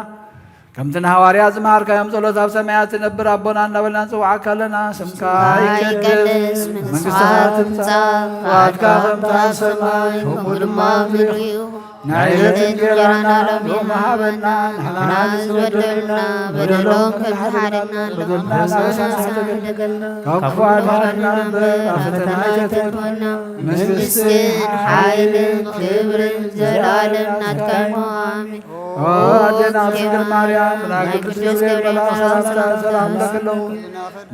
ከምቲ ንሃዋርያት ዝመሃርካዮም ጸሎት ኣብ ሰማያት ትነብር ኣቦና እናበልና ንጽውዓካ ኣለና። ስምካ ይቀደስ፣ መንግስትኻ ትምጻእ፣ ፍቓድካ ከምቲ ኣብ ሰማይ ከምኡ ድማ ኣብ ምድሪ ይኹን። ናይ ዕለት እንጀራና ሎሚ ሃበና፣ ንሕና ንዝበደሉና በደሎም ከም ዝሓደግና ንበደልና ንበደልና ካብ ክፉ ኣድሕነና እምበር ኣብ ፈተና ኣይተእትወና። መንግስትን ሓይልን ክብርን ዘለኣለም ናትካ እዩ። ኣሜን። ኦ ኣዴና ቅድስት ድንግል ማርያም፣ ናይ ቅዱስ ገብርኤል መልኣክ ሰላምታ ሰላም እብለኪ ኣለኹ።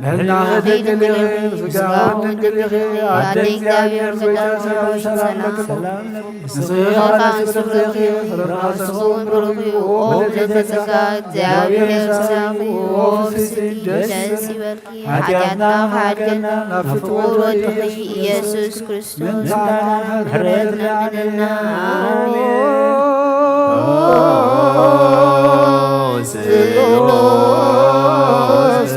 ንሕና ድንግል ኢኺ፣ ስጋውን ድንግል ኢኺ፣ ኣደ እግዚኣብሔር ጎይታ ሰራዊት ሰላም እብለኪ ኣለኹ። ንስኺ ኸዓ ንስፍርኺ ፍረ ከርስኺ እውን ብሩኽ እዩ። ኦ ምልዕተ ጸጋ፣ እግዚኣብሔር ምሳኺ እዩ። ኦ ፍስሕቲ ደስ ይበልኪ፣ ሓጢኣትና ክሓድገና ናብ ፍትወት ወድኺ ኢየሱስ ክርስቶስ ምሕረትና ለምንና። ኣሜን። ስሉስ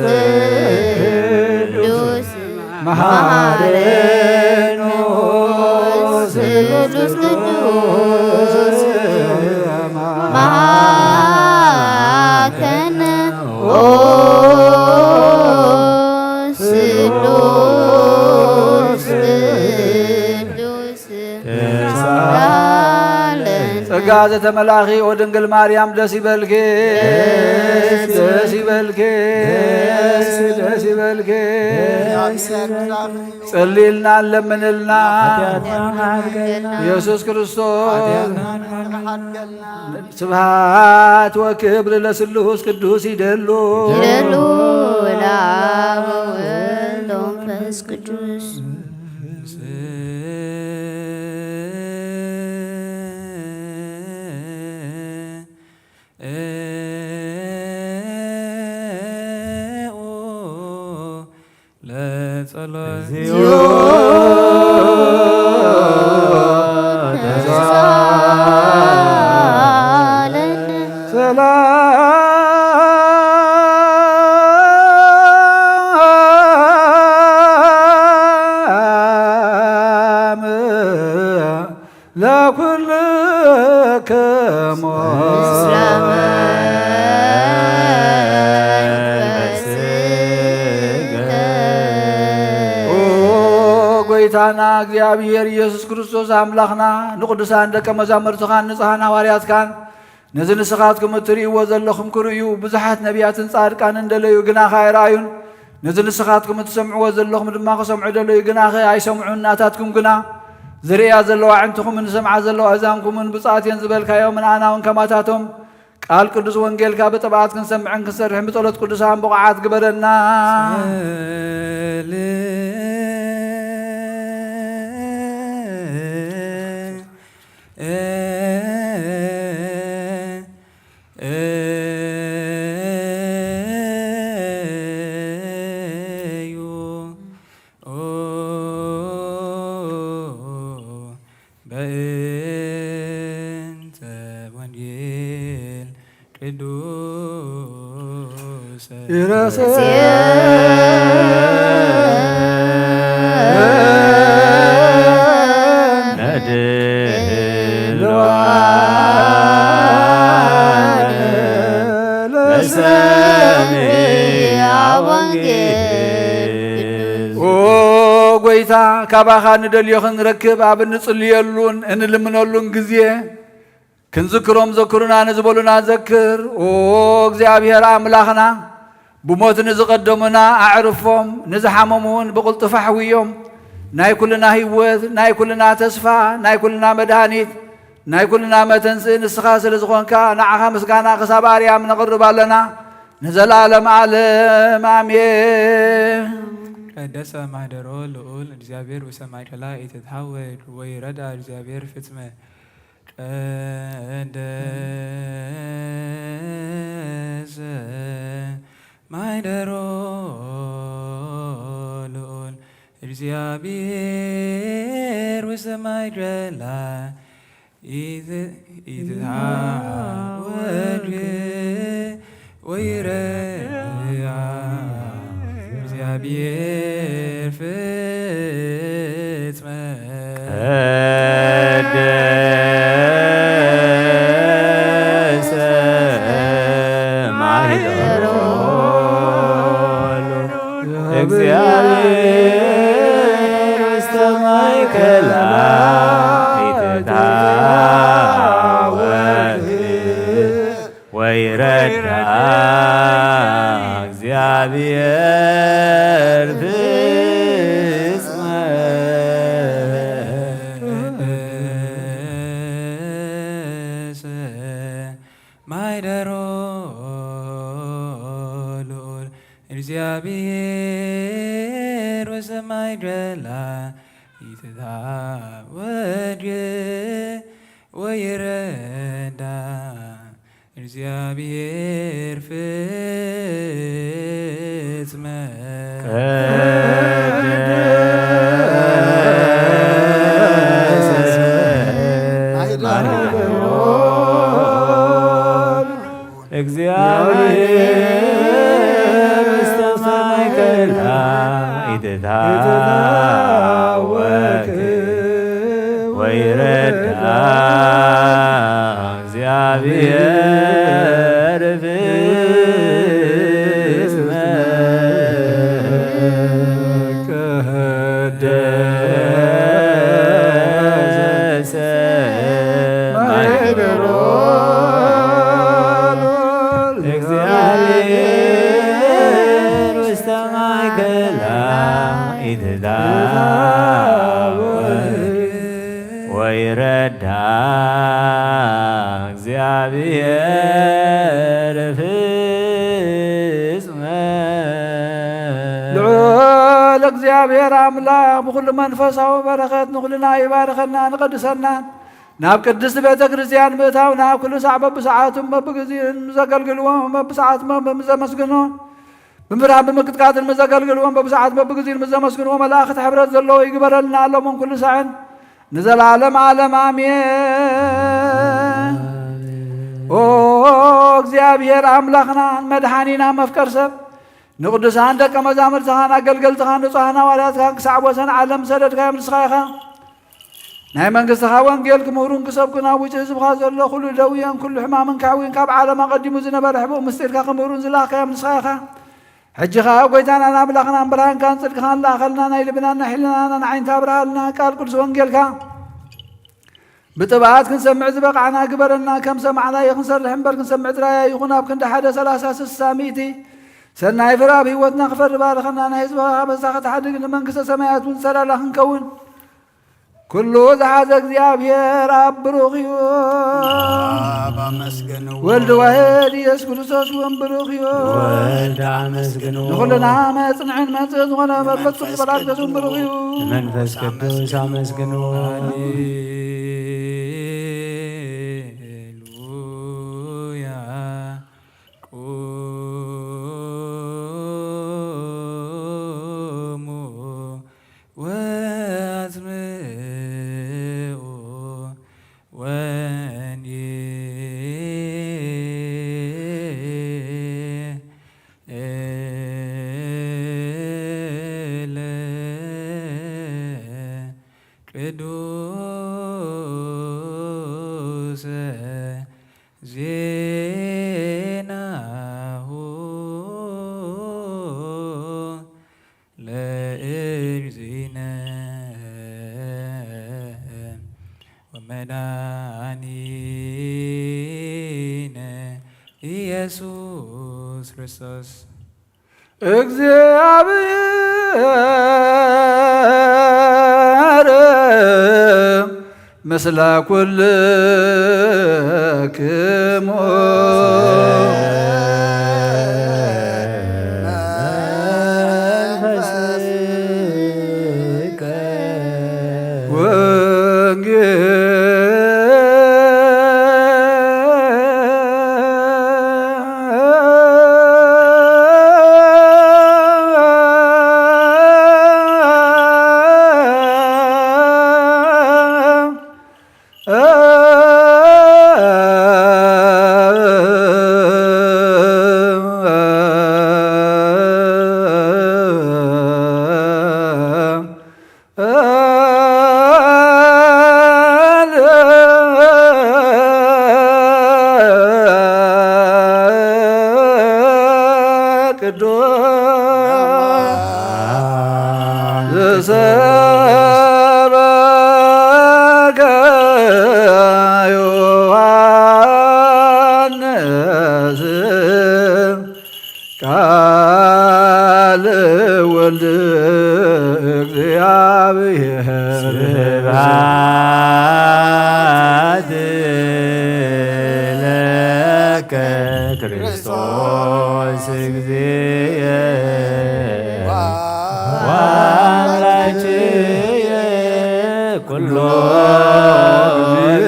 ቅዱስ መሐረነ ስሉስ ቅዱስ መሐረነ ኦ ስሉስ ቅዱስ ተሳለን። ጸጋ ዘተመላኺ ኦ ድንግል ማርያም ደስ ይበልኪ፣ ደስ ይበልኪ፣ ደስ ይበልኪ። ጸልይልና፣ ለምንልና። ኢየሱስ ክርስቶስ። ስብሐት ወክብር ለስሉስ ቅዱስ ይደሉ። ይደሉ ለአብ ወወልድ ወመንፈስ ቅዱስ። ለጸሎት ከሞት ምስለ ኦ ጎይታና እግዚኣብሔር ኢየሱስ ክርስቶስ ኣምላኽና፣ ንቅዱሳን ደቀ መዛሙርትኻን ንጹሓን ሃዋርያትካን፣ ነዚ ንስኻትኩም እትርእይዎ ዘለኹም ክርእዩ ብዙሓት ነቢያትን ጻድቃንን ደለዩ፣ ግናኸ ኣይረኣዩን። ነዚ ንስኻትኩም እትሰምዕዎ ዘለኹም ድማ ክሰምዑ ደለዩ፣ ግናኸ ኣይሰምዑን። ናታትኩም ግና ዝርእያ ዘለዋ ኣዕንትኹምን ዝሰምዓ ዘለዋ ኣእዛንኩምን ብፁዓት እየን ዝበልካዮም ንኣና እውን ከማታቶም ቃል ቅዱስ ወንጌልካ ብጥብዓት ክንሰምዕን ክንሰርሕን ብጸሎት ቅዱሳን ብቑዓት ግበረና። በእንተ ወንጌል ቅዱስ ይረስዕ ለሰሚዐ ወንጌል ኦ ጎይታ፣ ካባኻ ንደልዮ ክንረክብ ኣብ እንጽልየሉን እንልምነሉን ግዜ ክንዝክሮም ዘክሩና ንዝበሉና ዘክር። ኦ እግዚኣብሔር ኣምላኽና፣ ብሞት ንዝቐደሙና ኣዕርፎም፣ ንዝሓመሙ እውን ብቕልጡፍ ኣሕውዮም። ናይ ኩልና ህይወት፣ ናይ ኩልና ተስፋ፣ ናይ ኩልና መድሃኒት፣ ናይ ኩልና መተንስኢ ንስኻ ስለ ዝኾንካ፣ ንዓኻ ምስጋና ክሳብ ኣርያም ነቕርብ ኣለና። ንዘለዓለም ዓለም ኣሜን። ቀደሰ ማህደሮ ልዑል እግዚኣብሔር ውሰማይ ከላ ኢትትሃወድ ወይ ረዳ እግዚኣብሔር ፍጽመ ቀደሰ ማህደሮ ልዑል እግዚኣብሔር ውሰማይ ከላ ኢትትሃወድ ወይረዳ እግዚኣብሔር ፍጽመ ቀደሰ ማህደሮ እግዚአብሔር ውስተ ማእከላ ኢትትሃወክ ወይረዳ እግዚአብሔር ፍጽመ ማይደሮ ልዑል እግዚኣብሔር ወሰማይ ጀላ ይትታወድ ወይረዳ እግዚኣብሔር ፍጽመ እግዚአብሔር ውስተ ማእከላ ኢትትሃወክ ወይረዳ እግዚአብሔር ፍጽመ ቀደሰ ማህደሮ እግዚአብሔር ውስተ ማእከላ ኢትትሃወክ ወይረዳ እግዚአብሔር ፍጽመ ልዑል እግዚኣብሔር ኣምላኽ ብኹሉ መንፈሳዊ በረኸት ንኹልና ይባርኸና ንቐድሰናን ናብ ቅድስቲ ቤተ ክርስቲያን ምእታውና ኩሉ ሳዕ በብሰዓቱን በብግዜኡን ምስ ዘገልግልዎ በብሰዓት በብዘመስግኖ ብምፍራህ ብምቅጥቃጥን ምስ ዘገልግልዎም በብሰዓት በብግዜን ምስ ዘመስግንዎ መላእኽቲ ሕብረት ዘለዎ ይግበረልና ሎምን ኩሉ ሳዕን ንዘለዓለም ዓለም ኣሜን። ኦ እግዚኣብሔር ኣምላኽና መድሓኒና መፍቀር ሰብ ንቅዱሳን ደቀ መዛሙርትኻን ኣገልገልትኻን ንጹሃን ሃዋርያትካን ክሳዕ ወሰን ዓለም ዝሰደድካዮም ንስኻ ኢኻ። ናይ መንግስትኻ ወንጌል ክምህሩን ክሰብኩን ኣብ ውሽጢ ህዝብኻ ዘሎ ኩሉ ደውየን ኩሉ ሕማምን ከሕውይን ካብ ዓለም ኣቐዲሙ ዝነበረ ሕቡእ ምስጢርካ ክምህሩን ዝላኽካዮም ንስኻ ኢኻ። ሕጂ ኸኣ ጎይታናን ኣምላኽናን ብርሃንካን ጽድቅኻን ለኣኸልና፣ ናይ ልብናን ናይ ሕልናናን ዓይንታ ኣብርሃልና፣ ቃል ቅዱስ ወንጌልካ ብጥብኣት ክንሰምዕ ዝበቓዕና ግበረና። ከም ሰማዕናዮ ክንሰርሕ እምበር ክንሰምዕ ጥራይ ኣይኹን። ኣብ ክንዲ ሓደ ሰላሳ ስሳ ሚእቲ ሰናይ ፍረ ኣብ ህይወትና ክፈሪ ባርኸና። ናይ ህዝብኻ ኣበሳ ክትሓድግ ንመንግስተ ሰማያት እውን ጸላላ ክንከውን ኩሉ ዝሓዘ እግዚኣብሔር ኣብ ብሩኽ እዩ። ኣብ ኣመስግንዎ። ወልድ ዋሕድ ኢየሱስ ክርስቶስ እውን ብሩኽ እዩ። ወልድ ኣመስግንዎ። ንኹልና መጽንዕን መጽእ ዝኾነ መንፈስ ቅዱስ መንፈስ በላቅደሱ ቅዱስ ብሩኽ እዩ። ንመንፈስ ቅዱስ ኣመስግንዎ። ሃሌሉያ። ቁሙ ወአስምዑ ወንጌለ ቅዱሰ ዜናሁ ለእግዚእነ ወመድኃኒነ ኢየሱስ ክርስቶስ። እግዚኣብሔር ምስለ ኩልክሙ። ወንጌል ቅዱስ ዘሰበከ ዮሐንስ ቃል ወልድ እግዚአብሔር። ስብሐት ለከ ክርስቶስ እግዚእ ወአምላክየ ኩሎ ጊዜ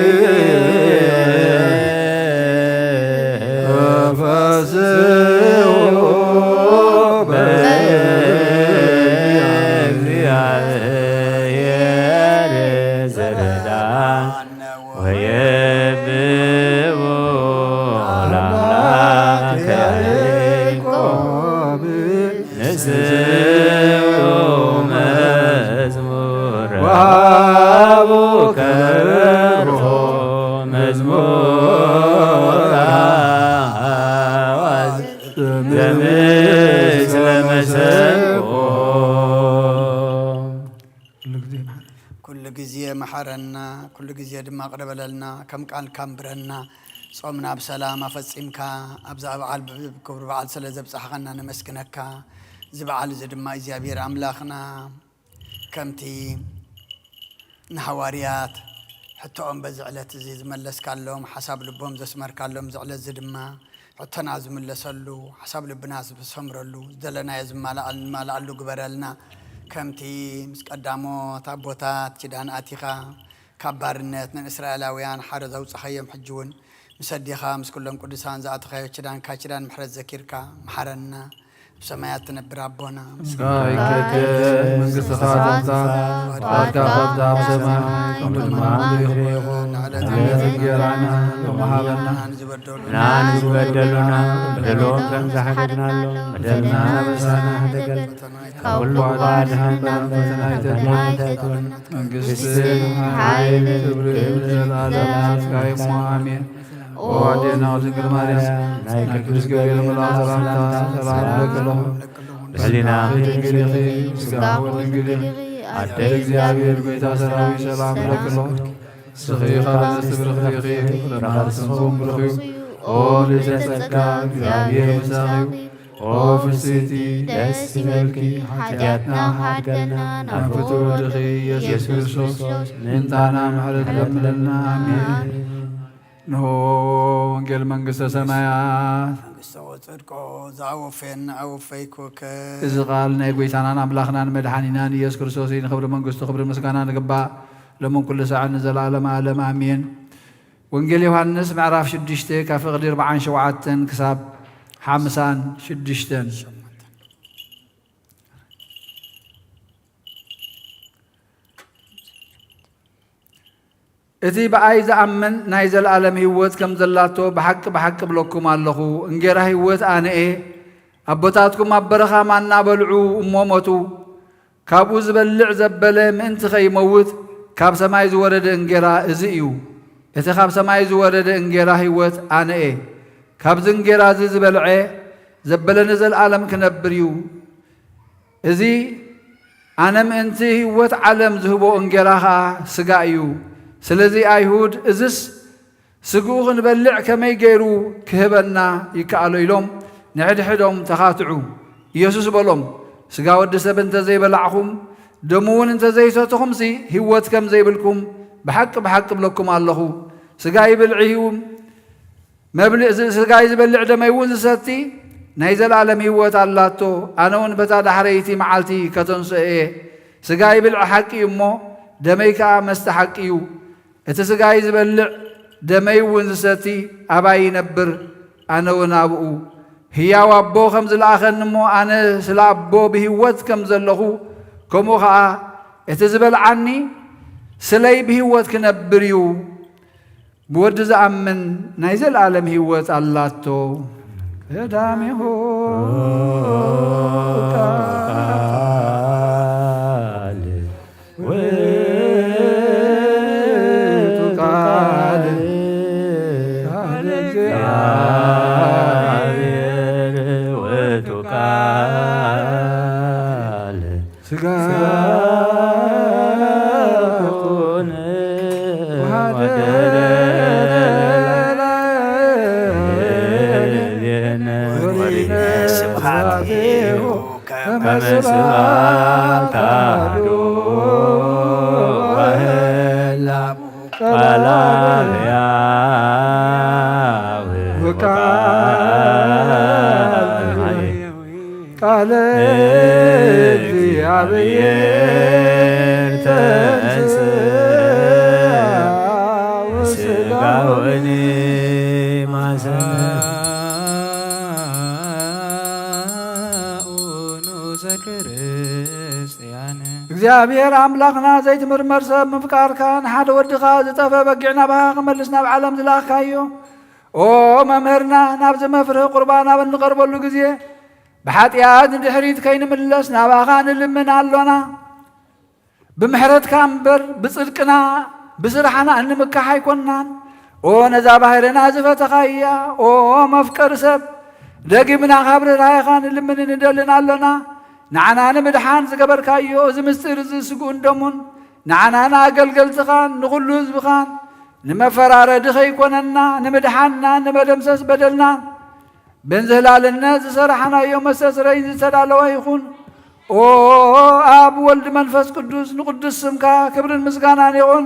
ተፈስሑ በእግዚአብሔር ዘረዳ ወየብቦ ለአምላከ ያዕቆብ ንስኡ መዝሙር ወሃቡ ከበርሆ መዝሙር አዋዝ ዘምስለ መሰንቆ። ኩሉ ግዜ መሓረና። ኩሉ ግዜ መሓረና፣ ኩሉ ግዜ ድማ ቅረ በለልና፣ ከም ቃልካ ኣንብረና። ጾምና ብሰላም ኣፈጺምካ፣ ኣብዛ በዓል ብ-፣ ክብሪ በዓል ስለ ዘብጻሕኻና ነመስግነካ። እዚ በዓል እዚ ድማ እግዚኣብሔር ኣምላኽና ከምቲ ንሃዋርያት ሕቶኦም በዚ ዕለት እዚ ዝመለስካሎም፣ ሓሳብ ልቦም ዘስመርካሎም፣ እዚ ዕለት እዚ ድማ ሕቶና ዝምለሰሉ፣ ሓሳብ ልብና ዝሰምረሉ፣ ዝደለናዮ ዝማልኣል-፣ ንማልኣሉ ግበረልና። ከምቲ ምስ ቀዳሞት ኣቦታት ኪዳን ኣቲኻ፣ ካብ ባርነት ንእስራኤላውያን ሓረ ዘውጻኻዮም፣ ሕጂ እውን ምስ ኣዴኻ ምስ ኩሎም ቅዱሳን ዝኣተኻዮ ኪዳንካ፣ ኪዳን ምሕረት ዘኪርካ፣ መሓረና። ኣብ ሰማያት ትነብር ኣቦና፣ ስምካ ይትቀደስ፣ መንግስትኻ ትምጻእ፣ ፍቓድካ ከምቲ ኣብ ሰማይ፣ ከምኡ ድማ ኣብ ምድሪ ይኹን። ዕለት እንጀራና ሎሚ ሃበና። ንዝበደሉና በደሎም ከም ዝሓደግናሎም በደልና በሳና ሕደገል። ካብ ኩሉ ኣድሕነና፣ ፈተና ኣይተድና ኣይተትወን። መንግስትን ሓይልን ክብርን ዘለዓለም ናትካ እዩ እሞ፣ ኣሜን። ኦ ኣዴና ድንግል ማርያም፣ ናይ ቅዱስ ገብርኤል መልኣክ ሰላምታ ሰላም እብለኪ ኣለኹ። በሊና ድንግል ኢኺ፣ ስጋኺ ድንግል ኢኺ። ኣደ እግዚኣብሔር፣ ጎይታ ሰራዊት፣ ሰላም እብለኪ ኣለኹ። ንስኺ ካብ ኣንስቲ ብርኽቲ ኢኺ፣ ፍረ ከርስኺ እውን ብሩኽ እዩ። ኦ ልዕልተ ጸጋ፣ እግዚኣብሔር ምሳኺ እዩ። ኦ ፍስሕቲ፣ ደስ ይበልኪ፣ ሓጢኣትና ሓድገልና፣ ናብ ፍቱው ወድኺ ኢየሱስ ክርስቶስ ምእንታና ምሕረት ለምነልና። ኣሜን። እንሆ ወንጌል መንግስተ ሰማያት። መንግስተ ወጽድቆ ዘአወፈየን አወፈይኩከ። እዚ ቃል ናይ ጎይታናን ኣምላኽናን መድሓኒናን ኢየሱስ ክርስቶስ እዩ። ንኽብሪ መንግስቱ ክብሪ ምስጋና ንግባእ፣ ሎምን ኩሉ ሰዓት ንዘለዓለመ ዓለም ኣሜን። ወንጌል ዮሃንስ ምዕራፍ ሽዱሽተ ካብ ፍቕዲ ኣርብዓን ሸውዓተን ክሳብ ሓምሳን ሽዱሽተን። እቲ ብኣይ ዝኣምን ናይ ዘለኣለም ህይወት ከም ዘላቶ ብሓቂ ብሓቂ እብለኩም ኣለኹ። እንጌራ ህይወት ኣነ እየ። ኣቦታትኩም ኣብ በረኻ ማና በልዑ እሞ ሞቱ። ካብኡ ዝበልዕ ዘበለ ምእንቲ ኸይመውት ካብ ሰማይ ዝወረደ እንጌራ እዚ እዩ። እቲ ካብ ሰማይ ዝወረደ እንጌራ ህይወት ኣነ እየ። ካብዚ እንጌራ እዚ ዝበልዐ ዘበለ ንዘለኣለም ክነብር እዩ። እዚ ኣነ ምእንቲ ህይወት ዓለም ዝህቦ እንጌራ ኸኣ ስጋ እዩ። ስለዚ ኣይሁድ፣ እዝስ ስግኡ ክንበልዕ ከመይ ገይሩ ክህበና ይከኣሎ? ኢሎም ንሕድሕዶም ተኻትዑ። ኢየሱስ በሎም፣ ስጋ ወዲ ሰብ እንተ ዘይበላዕኹም፣ ደሙ እውን እንተ ዘይሰትኹምሲ፣ ህይወት ከም ዘይብልኩም ብሓቂ ብሓቂ እብለኩም ኣለኹ። ስጋይ ብልዒ እዩ፣ መብልዕ ዝ-፣ ስጋይ ዝበልዕ ደመይ እውን ዝሰቲ ናይ ዘለኣለም ህይወት ኣላቶ። ኣነ እውን በታ ዳሕረይቲ መዓልቲ ከተንስኦ እየ። ስጋይ ብልዒ ሓቂ እዩ እሞ፣ ደመይ ከኣ መስተ ሓቂ እዩ። እቲ ስጋይ ዝበልዕ ደመይ እውን ዝሰቲ ኣባይ ይነብር፣ ኣነ እውን ኣብኡ። ህያው ኣቦ ከም ዝለኣኸኒ እሞ፣ ኣነ ስለ ኣቦ ብህይወት ከም ዘለኹ፣ ከምኡ ኸኣ እቲ ዝበልዓኒ ስለይ ብህይወት ክነብር እዩ። ብወዲ ዝኣምን ናይ ዘለኣለም ህይወት ኣላቶ። ቀዳሚሁ ቃል ውእቱ ቃል፣ ቃል እግዚአብሔር ውእቱ ቃል ሥጋ ኮነ ወሐደረ ላዕሌነ። ወሪነ ስብሐት ከመ ስብሐት አሐዱ ወህላሙ ቃል አብ ሕያው ወቃል ቃለ እግዚአብሔር ተንሥአ ወሥጋሁ እምአማሰነ። እግዚኣብሔር ኣምላኽና ዘይትምርመር ሰብ ምፍቃርካ፣ ንሓደ ወድኻ ዝጠፍአ በጊዕ ናባኻ ክመልስ ናብ ዓለም ዝለኣኽካዮ፣ ኦ መምህርና፣ ናብዚ መፍርሂ ቁርባን ኣብ እንቐርበሉ ግዜ፣ ብሓጢኣት ንድሕሪት ከይንምለስ ናባኻ ንልምን ኣሎና። ብምሕረትካ እምበር ብጽድቅና ብስራሕና እንምካሕ ኣይኮንናን። ኦ ነዛ ባህርና ዝፈተኻያ፣ ኦ መፍቀሪ ሰብ፣ ደጊምና ካብ ርህራሄኻ ንልምንን ንደልን ኣሎና። ንዓና ንምድሓን ዝገበርካዮ እዚ ምስጢር እዚ ስግኡን ደሙን፣ ንዓና ንኣገልገልትኻን ንኹሉ ህዝብኻን ንመፈራረዲ ኸይኮነና፣ ንምድሓንና፣ ንመደምሰስ በደልና፣ ብንዝህላልነት ዝሰራሕናዮ መስተስረይ ዝተዳለወ ይኹን። ኦ ኣብ ወልድ መንፈስ ቅዱስ ንቅዱስ ስምካ ክብርን ምስጋናን ይኹን፣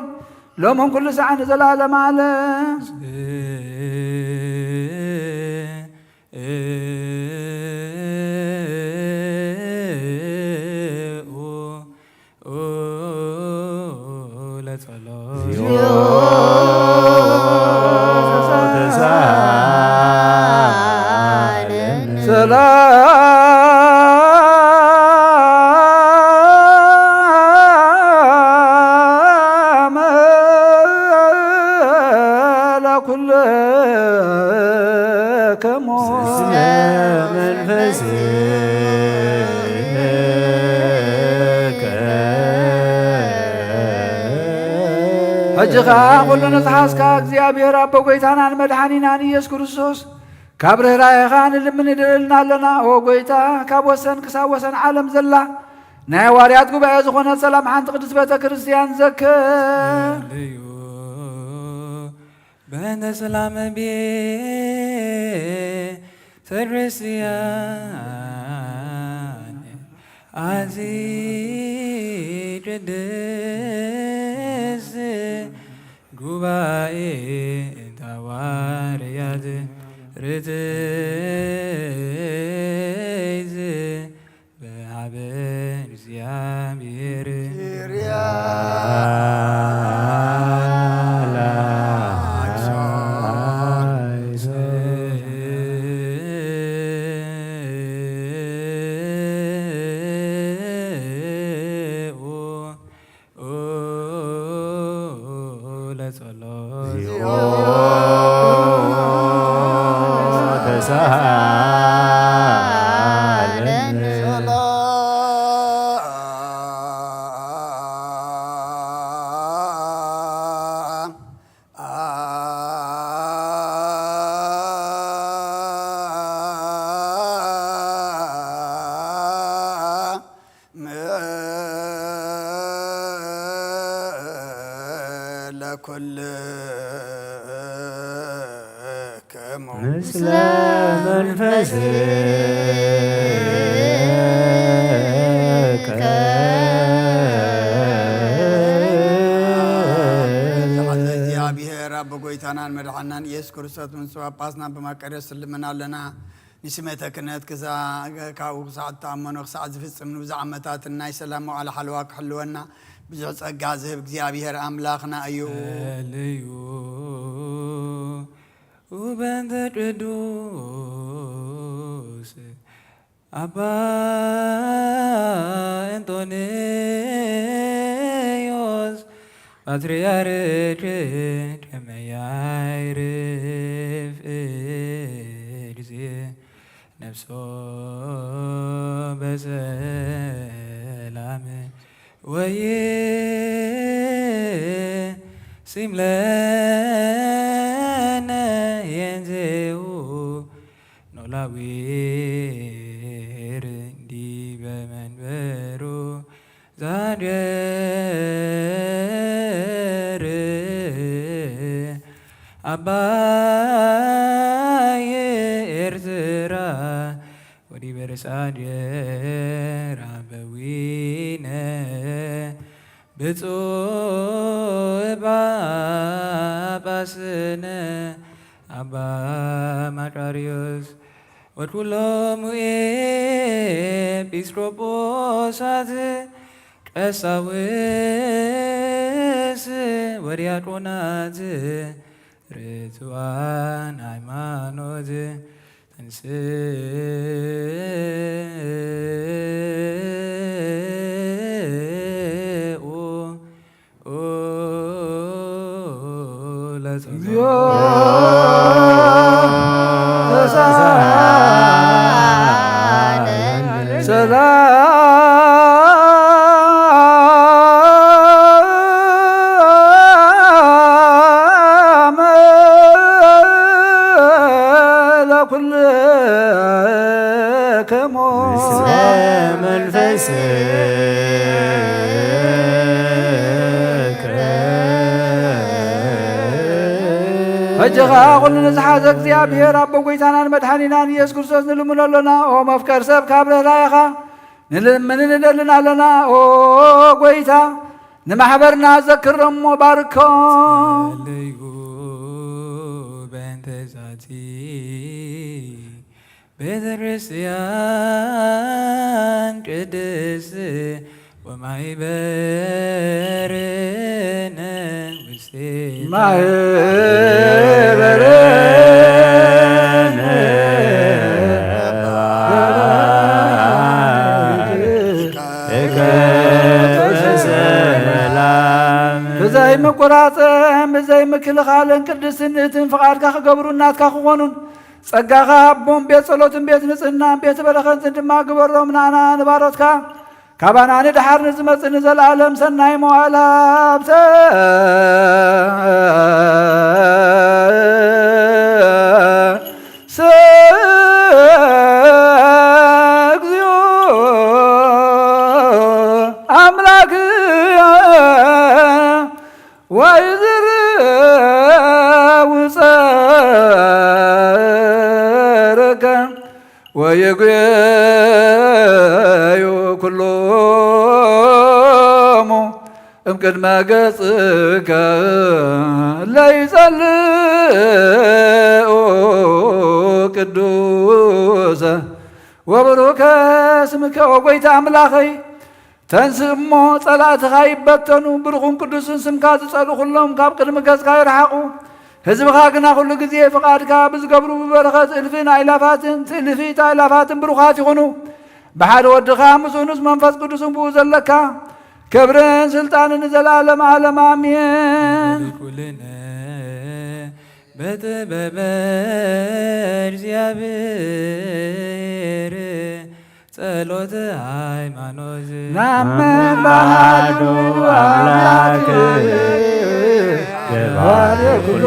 ሎምን ኩሉ ሰዓት ንዘለዓለመ ዓለም። ለጸሎት። ሰላም ሕጂ ኸኣ ኩሉ ንዝሓዝካ እግዚኣብሔር ኣቦ ጐይታናን መድሓኒናን ኢየሱስ ክርስቶስ፣ ካብ ርህራሄኻ ንልምን ንደለልና ኣለና። ኦ ጐይታ፣ ካብ ወሰን ክሳብ ወሰን ዓለም ዘላ ናይ ሃዋርያት ጉባኤ ዝኾነት ሰላም ሓንቲ ቅድስት ቤተ ክርስቲያን ዘክር። በእንተ ሰላም ቤተ ክርስቲያን ኣቲ ቅድስት ጉባኤ እንተ ሃዋርያት ርትዕት በሃበ እግዚኣብሔር ለኩልክሙ ምስለ መንፈስከ። እግዚኣብሔር ኣብ ጐይታናን መድሓናን ኢየሱስ ክርስቶስ ምስ ጳጳስና ብመቀደስ ስልምና ኣለና። ንስመተ ክህነት ክሳ-፣ ካብኡ ክሳዕ እተኣመኖ ክሳዕ ዝፍጽም ንብዙሕ ዓመታትን ናይ ሰላም መዋዕለ ሓለዋ ክሕልወና ብዙሕ ጸጋ ዝህብ እግዚኣብሔር ኣምላኽና እዩ። በልዩ በእንተ ቅዱስ ኣባ እንጦንዮስ ፓትርያርክ ከመ ያዕርፍ እግዚእ ነፍሶ በሰላም ወይሲም ለነ ኄንዜሁ ኖላዊ ዲበ መንበሩ ዛድር ኣባይ ኤርትራ ወዲበ ርእሳ ድር ኣበዊነ ብፁዕ ጳጳስነ ኣባ ማቃርዮስ ወኩሎሙ ኤጲስቆጶሳት ቀሳውስት ወዲያቆናት ርቱዓን ሃይማኖት ተንሥኡ ለጸሎት። እግዚኦ ተሳሃለነ። ሰላም ለኩልክሙ። ሕጂ ኸኣ ኩሉ ንዝሓዘ እግዚኣብሔር ኣቦ ጐይታናን መድሓኒናን ኢየሱስ ክርስቶስ ንልምኖ ኣሎና። ኦ መፍቀር ሰብ፣ ካብ ርህራሄኻ ንልምንን ንደልን ኣሎና። ኦ ጐይታ፣ ንማሕበርና ዘክሮም እሞ ባርኮም። ጸልዩ በእንተ ዛቲ ቤተ ክርስቲያን ቅድስት ወማይበርነ ውስቴታ። ማህበርነ ብዘይ ምቁራፅን ብዘይ ምክልኻልን ቅድስትን ንእትን ፍቓድካ ክገብሩን ናትካ ክኾኑን ጸጋኻ ሃቦም፣ ቤት ጸሎትን ቤት ንጽህናን ቤት በረኸትን ድማ ግበሮም። ንኣና ንባሮትካ ካባና ንድሓር ንዝመጽእ ንዘለኣለም ሰናይ መዋእል ሃብተ ስለ እግዚኦ ኣምላክ ወይዝርኡ ጸርከ ወይጉየዩ ኩሎሙ እምቅድመ ገጽከ ለይጸልኡ ቅዱሰ ወብሩከ ስምከ። ወጎይታ ኣምላኸይ፣ ተንስእ እሞ ጸላእትኻ ይበተኑ፣ ብሩኹን ቅዱስን ስምካ ዝጸልኡ ኩሎም ካብ ቅድሚ ገጽካ ይርሓቑ። ህዝብኻ ግና ኩሉ ግዜ ፍቓድካ ብዝገብሩ ብበረኸት እልፍን ኣእላፋትን ትእልፊት ኣእላፋትን ብሩኻት ይኹኑ። ብሓደ ወድኻ ምስኡ ምስ መንፈስ ቅዱስን ብኡ ዘለካ ክብርን ስልጣንን ንዘለኣለም ዓለም ኣሜን። ኩልነ በጥበበ እግዚኣብሔር ጸሎተ ሃይማኖት። ናምን በሃዱ ኣምላክ ገባሬ ኩሉ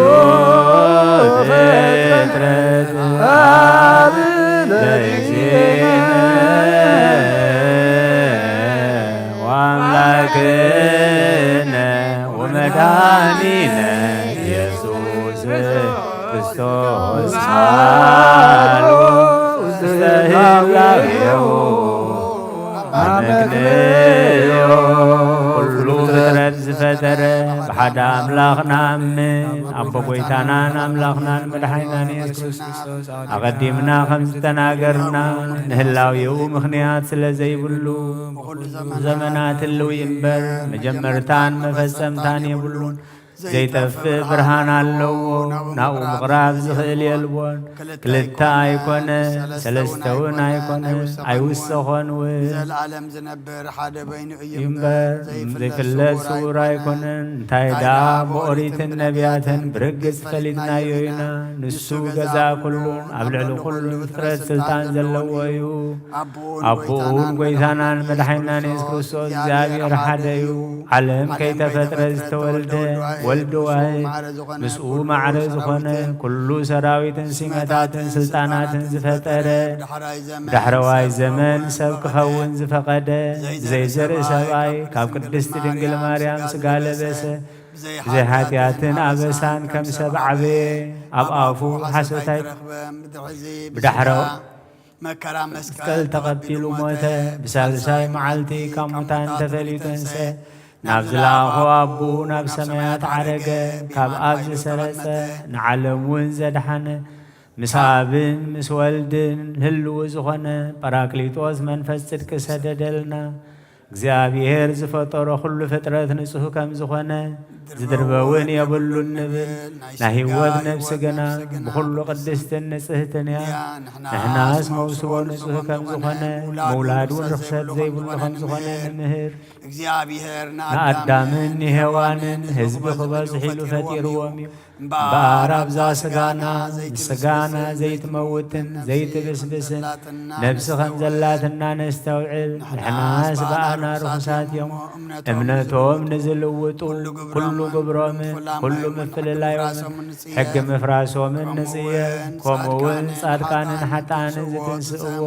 ፍጥረት ኣብ ለእግዚእነ ወኣምላክነ ወመድኃኒነ ኢየሱስ ክርስቶስ ቃሉ ውስተ ህላዌሁ ኣመክንዮ። ኩሉ ፍጥረት ዝፈጠረ ብሓደ ኣምላኽ ንኣምን፣ ኣቦ ጐይታናን ኣምላኽናን መድሓኒናን ኢየሱስ ክርስቶስ ኣቐዲምና ከም ዝተናገርና ንህላዌኡ ምኽንያት ስለ ዘይብሉ ብኹሉ ዘመናት ህልው እምበር መጀመርታን መፈጸምታን የብሉን። ዘይጠፍእ ብርሃን ኣለዎ፣ ናብኡ ምቕራብ ዝኽእል የልቦን። ክልተ ኣይኮነ፣ ሰለስተ እውን ኣይኮነ፣ ኣይውሰኾን እውን። ንዘለኣለም ዝነብር ሓደ በይኑ እዩ እምበር እምበር፣ ዘይፍለጥ ዘይፍለጥ ስውር ስውር ኣይኮነን። ኣይኮነን። እንታይ እንታይ ደኣ ደኣ ብኦሪትን ብኦሪትን ነቢያትን ነቢያትን ብርግጽ ብርግጽ ፈሊጥናዮ ፈሊጥናዮ ኢና። ኢና። ንሱ ንሱ ገዛ ገዛ ኩሉን ኩሉን ኣብ ኣብ ልዕሊ ልዕሊ ኩሉ ኩሉ ፍጥረት ፍጥረት ስልጣን ስልጣን ዘለዎ ዘለዎ እዩ። እዩ። ኣቦኡን ኣቦኡን ጐይታናን ጐይታናን መድሓኒናን መድሓኒናን ኢየሱስ ኢየሱስ ክርስቶስ ክርስቶስ እግዚኣብሔር እግዚኣብሔር ሓደ ሓደ እዩ። እዩ። ዓለም ዓለም ከይተፈጥረ ከይተፈጥረ ዝተወልደ ዝተወልደ ወልድ ወልድ ዋሕድ ዋሕድ ምስኡ ምስኡ ማዕረ ማዕረ ዝኾነ ዝኾነ ኩሉ ሰራዊትን ሲመታትን ስልጣናትን ዝፈጠረ ብዳሕረዋይ ዘመን ብዳሕረዋይ ዘመን ሰብ ክኸውን ዝፈቐደ ዘይዘርኢ ዘይዘርኢ ሰብኣይ ሰብኣይ ካብ ቅድስት ድንግል ማርያም ስጋ ለበሰ። ብዘይ ኃጢአትን ኣበሳን ከም ሰብ ዓበየ። ኣብ ኣፉ ሓሶት ኣይተ ብዳሕረ መከራ መስቀል ተቐቢሉ ሞተ። ብሳልሳይ መዓልቲ ካብ ሙታን ተፈልዩ ተንስአ። ናብ ዝለኣኾ ኣቦኡ ናብ ሰማያት ዓረገ። ካብ ኣብ ዝሰረጸ ንዓለም እውን ዘድሓነ ምስ ኣብን ምስ ወልድን ህልው ዝኾነ ጳራቅሊጦስ መንፈስ ጽድቂ ሰደደልና። እግዚኣብሔር ዝፈጠሮ ኩሉ ፍጥረት ንጹህ ከም ዝኾነ ዝድርበ እውን የብሉን ንብል። ናይ ህይወት ነፍሲ ግና ብኹሉ ቅድስትን ንጽህትን እያ። ንሕናስ መውስቦ ንጹህ ከም ዝኾነ ምውላድ እውን ርኽሰት ዘይብሉ ከም ዝኾነ ንምህር። እግዚኣብሔር ንኣዳምን ንሔዋንን ህዝቢ ክበዝሕ ኢሉ ፈጢርዎም እዩ። እምበኣር ኣብዛ ስጋና ስጋና ዘይትመውትን ዘይትብስብስን ነብሲ ከም ዘላትና ነስተውዕል። ንሕናስ ብኣና ርኹሳት እዮም። እምነቶም ንዝልውጡ ኩሉ ግብሮምን ኩሉ ምፍልላዮምን ሕጊ ምፍራሶምን ንጽየፍ። ከምኡ እውን ጻድቃንን ሓጥኣንን ዝትንስእዎ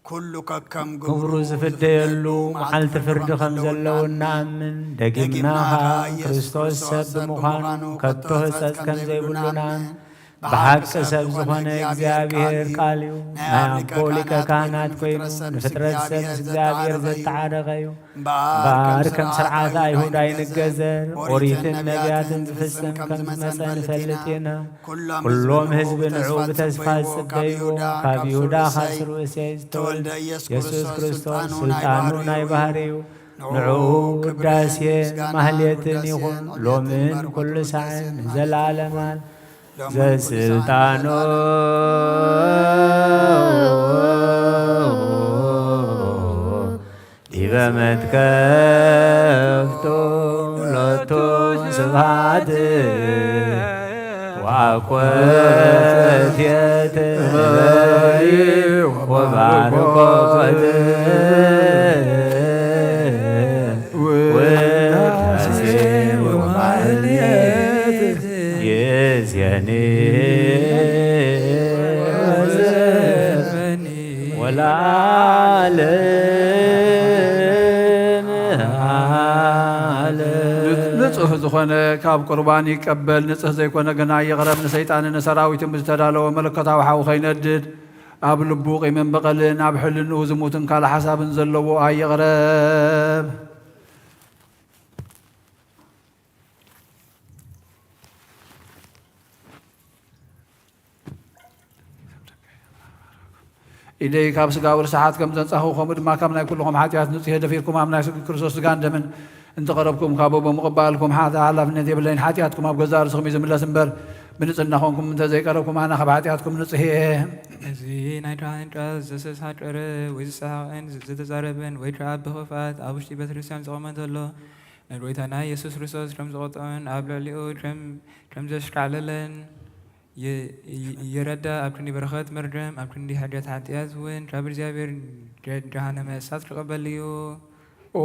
ኩሉ ከከም ግብሩ ዝፍደየሉ መዓልቲ ፍርዲ ከም ዘለዉ እንኣምን። ደጊምና ኸኣ ክርስቶስ ሰብ ብምዃኑ ከቶ ህጸጽ ከም ዘይብሉ ንኣምን። ብሓቂ ሰብ ዝኾነ እግዚኣብሔር ቃል እዩ። ናይ ኣቦ ሊቀ ካህናት ኮይኑ ንፍጥረት ሰብ ምስ እግዚኣብሔር ዘተዓረቐ እዩ። እምበኣር ከም ስርዓት ኣይሁድ ኣይንገዘር፣ ኦሪትን ነቢያትን ዝፍጽም ከም ዝመጸ ንፈልጥ ኢና። ኩሎም ህዝቢ ንዕኡ ብተስፋ ዝጽበይዎ፣ ካብ ይሁዳ ካብ ሱር እሴይ ዝተወልደ ኢየሱስ ክርስቶስ ስልጣኑ ናይ ባህሪ እዩ። ንዕኡ ውዳሴን ማህሌትን ይኹን ሎምን ኩሉ ሳዕን ንዘለዓለማን። ዘስልጣኖ ዲበ መትከፍቱ ሎቱ ስብሐት ወአኮ ወባርኮት ውዳሴ ወማህሌት ይእዜኒ ወዘፈኒ ወለዓለመ ዓለም። ንጹህ ዝኾነ ካብ ቁርባን ይቀበል፣ ንጹህ ዘይኮነ ግና ይቕረብ። ንሰይጣንን ንሰራዊትን ብዝተዳለወ መለኮታዊ ሓዊ ከይነድድ፣ ኣብ ልቡ ቂምን በቐልን፣ ኣብ ሕልንኡ ዝሙትን ካልእ ሓሳብን ዘለዎ ኣይቕረብ። ኢደይ ካብ ስጋዊ ርስሓት ከም ዘንጻኹ፣ ከምኡ ድማ ካብ ናይ ኩልኹም ሓጢኣት ንጹሕ እየ። ደፊርኩም ኣብ ናይ ክርስቶስ ስጋን ደምን እንተቐረብኩም፣ ካብ ኣቦ ምቕባልኩም ሓ-፣ ሓላፍነት የብለይን። ሓጢኣትኩም ኣብ ገዛእ ርእስኹም እዩ ዝምለስ እምበር፣ ብንጽህና ኾንኩም እንተ ዘይቀረብኩም፣ ኣነ ካብ ሓጢኣትኩም ንጹሕ እየ። እዚ ናይ ድሓን ቃል ዘሰስሓ ጨረ ወይ ዝሰሓቕን ዘተዛረበን ወይ ከዓ ብኽፍኣት ኣብ ውሽጢ ቤተ ክርስቲያን ዝቖመ እንተሎ፣ ንጎይታና ኢየሱስ ክርስቶስ ከም ዝቖጥዖን ኣብ ልዕሊኡ ከም፣ ከም ዘሽካዕለለን የ-፣ የ-፣ የረዳ። ኣብ ክንዲ በረኸት መርገም፣ ኣብ ክንዲ ሕድገት ሓጢኣት እውን ካብ እግዚኣብሔር ጀ-፣ ጀሃነመ እሳት ክቕበል እዩ። ኦ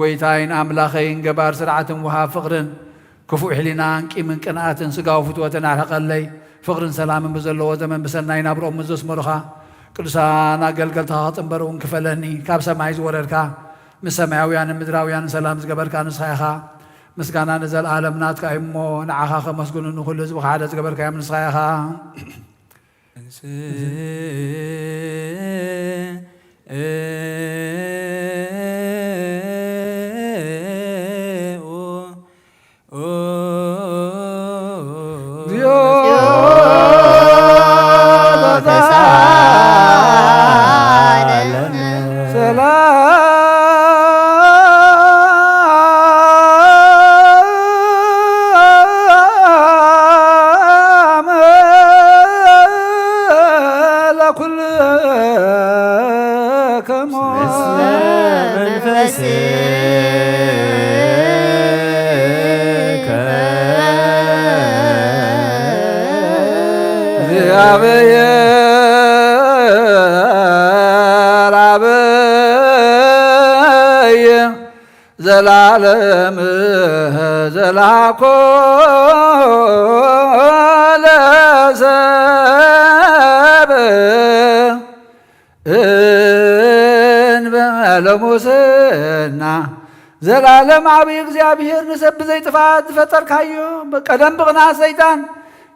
ጎይታይን ኣምላኸይን፣ ገባር ስርዓትን ወሃብ ፍቕርን፣ ክፉእ ሕሊናን ቂምን ቅንኣትን ስጋዊ ፍትወትን ኣርሕቐለይ። ፍቕርን ሰላምን ብዘለዎ ዘመን ብሰናይ ናብርኦም ምስ ዘስመሩኻ፣ ቅዱሳን ኣገልገልትኻ ክጽንበሩ እውን ክፈለኒ። ካብ ሰማይ ዝወረድካ፣ ምስ ሰማያውያንን ምድራውያንን ሰላም ዝገበርካ ንስኻ ኢኻ። ምስጋና ንዘለኣለም ናትካ እዩ እሞ፣ ንዓኻ ከመስግኑ ንኹሉ ህዝብኻ ሓደ ዝገበርካዮም ንስኻ ኢኻ። ሰላም ለኩልክሙ። እግዚአብሔር አብይ ዘላለም ዘላኮ ለሰብ እንበለ ሙስና። ዘላለም ዓብዪ እግዚኣብሔር፣ ንሰብ ብዘይጥፋት ዝፈጠርካዮ፣ ቀደም ብቕንኣት ሰይጣን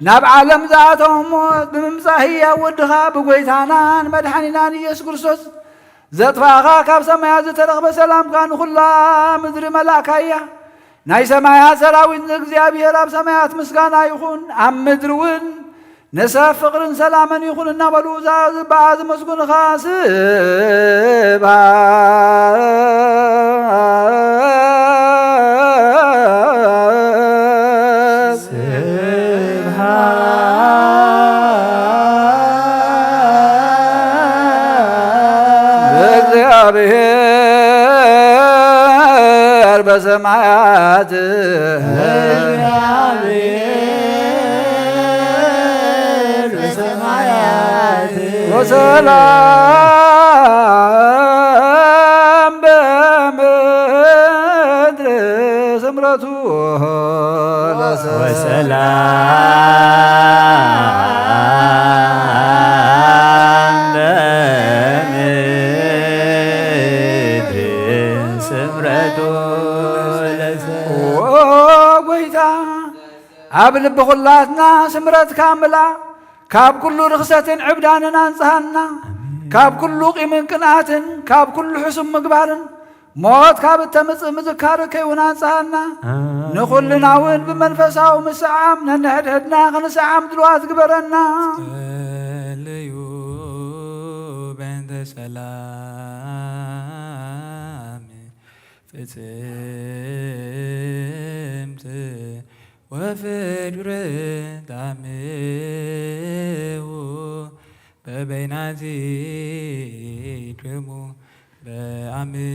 ናብ ዓለም ዝኣተወ ሞት ብምምጻእ ህያው ወድኻ ብጎይታናን መድሓኒናን ኢየሱስ ክርስቶስ ዘጥፋእኻ፣ ካብ ሰማያት ዝተረኽበ ሰላምካ ንኹላ ምድሪ መላእካያ። ናይ ሰማያት ሰራዊት ንእግዚኣብሔር ኣብ ሰማያት ምስጋና ይኹን፣ ኣብ ምድሪ እውን ንሰብ ፍቕርን ሰላምን ይኹን እናበሉ እዛ ዝብኣ ዝመስጉንኻ። ስብሐት ስብሐት ለእግዚአብሔር በሰማያት። እግዚአብሔር በሰማያት። ወሰላም በምድር ስምረቱ ለሰ- ወሰላም በምድር ስምረቱ ለሰ- ኦ ጎይታ፣ ኣብ ልቢ ኩላትና ስምረትካ ምላ፣ ካብ ኩሉ ርኽሰትን ዕብዳንን ኣንጽሃና፣ ካብ ኩሉ ቂምን ቅንኣትን፣ ካብ ኩሉ ሕሱም ምግባርን፣ ሞት ካብ እተምጽእ ምዝካር ከይውን ኣንጽሃና። ኣሜን። ንኹልና እውን ብመንፈሳዊ ምስዓም ነንሕድሕድና ክንስዓም ድልዋት ግበረና። ጸልዩ በእንተ ሰላም ፍጽምት ወፍቅር ታምሁ በበይናቲክሙ በአምሃ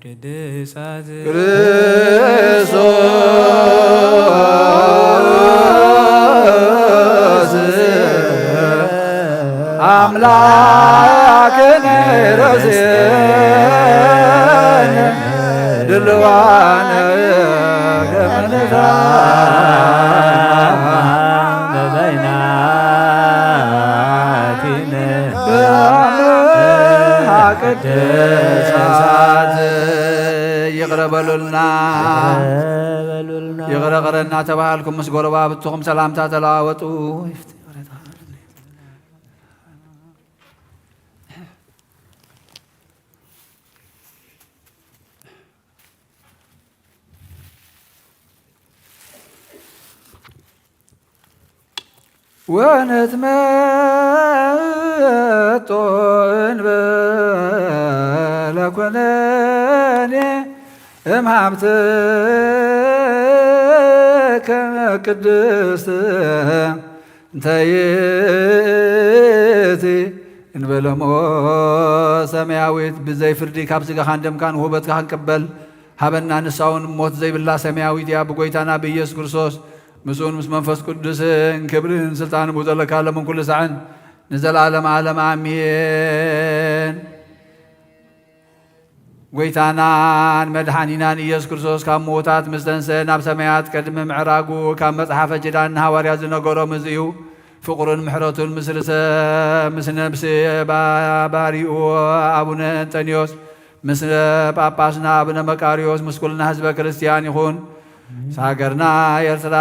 ቅድሳት ክርስቶስ አምላክ ድልዋነ ከመ ንታመ በይናቲነ ቅድሳት። ይቕረ በሉልና። ይቕረ ቅረ እናተባሃልኩም ምስ ጎረባብትኹም ሰላምታ ተለዋወጡ። ወነትመጦ እንበለ ኮነኔ እምሃብትከ ቅድስት እንተ ይእቲ እንበለሞ ሰማያዊት ብዘይ ፍርዲ ካብ ስጋኻን ደምካን ውህበትካ ክንቅበል ሃበና። ንሳውን ሞት ዘይብላ ሰማያዊት እያ። ብጎይታና ብኢየሱስ ክርስቶስ ምስኡን ምስ መንፈስ ቅዱስን ክብርን ስልጣንን ብኡ ዘለካ ለምን ኩሉ ሳዕን ንዘለዓለም ዓለም ኣሜን። ጎይታናን መድሓኒናን ኢየሱስ ክርስቶስ ካብ ምዉታት ምስ ተንስአ ናብ ሰማያት ቅድሚ ምዕራጉ ካብ መጽሓፈ ኪዳን ንሃዋርያት ዝነገሮም እዚ እዩ። ፍቕሩን ምሕረቱን ምስ ርእሰ ምስ ነብሲ ባሪኡ ኣቡነ እንጠንዮስ ምስ ጳጳስና ኣቡነ መቃርዮስ ምስ ኩልና ህዝበ ክርስቲያን ይኹን። ምስ ሃገርና ኤርትራ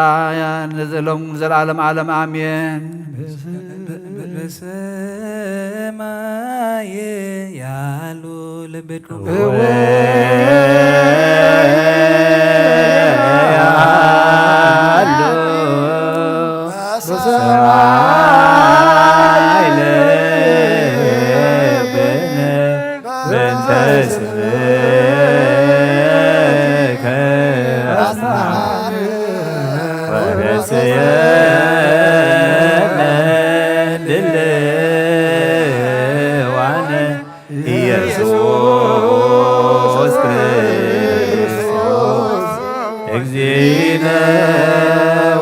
ንዘሎም ንዘለዓለም ዓለም ኣሜን። በሰማይ ያሉ ልብድኩም እወ ያሉ በሰማይ ልብነ በእንተ ስምከ አስማር ወረስየነ ድልዋነ ኢየሱስ ክርስቶስ እግዚእነ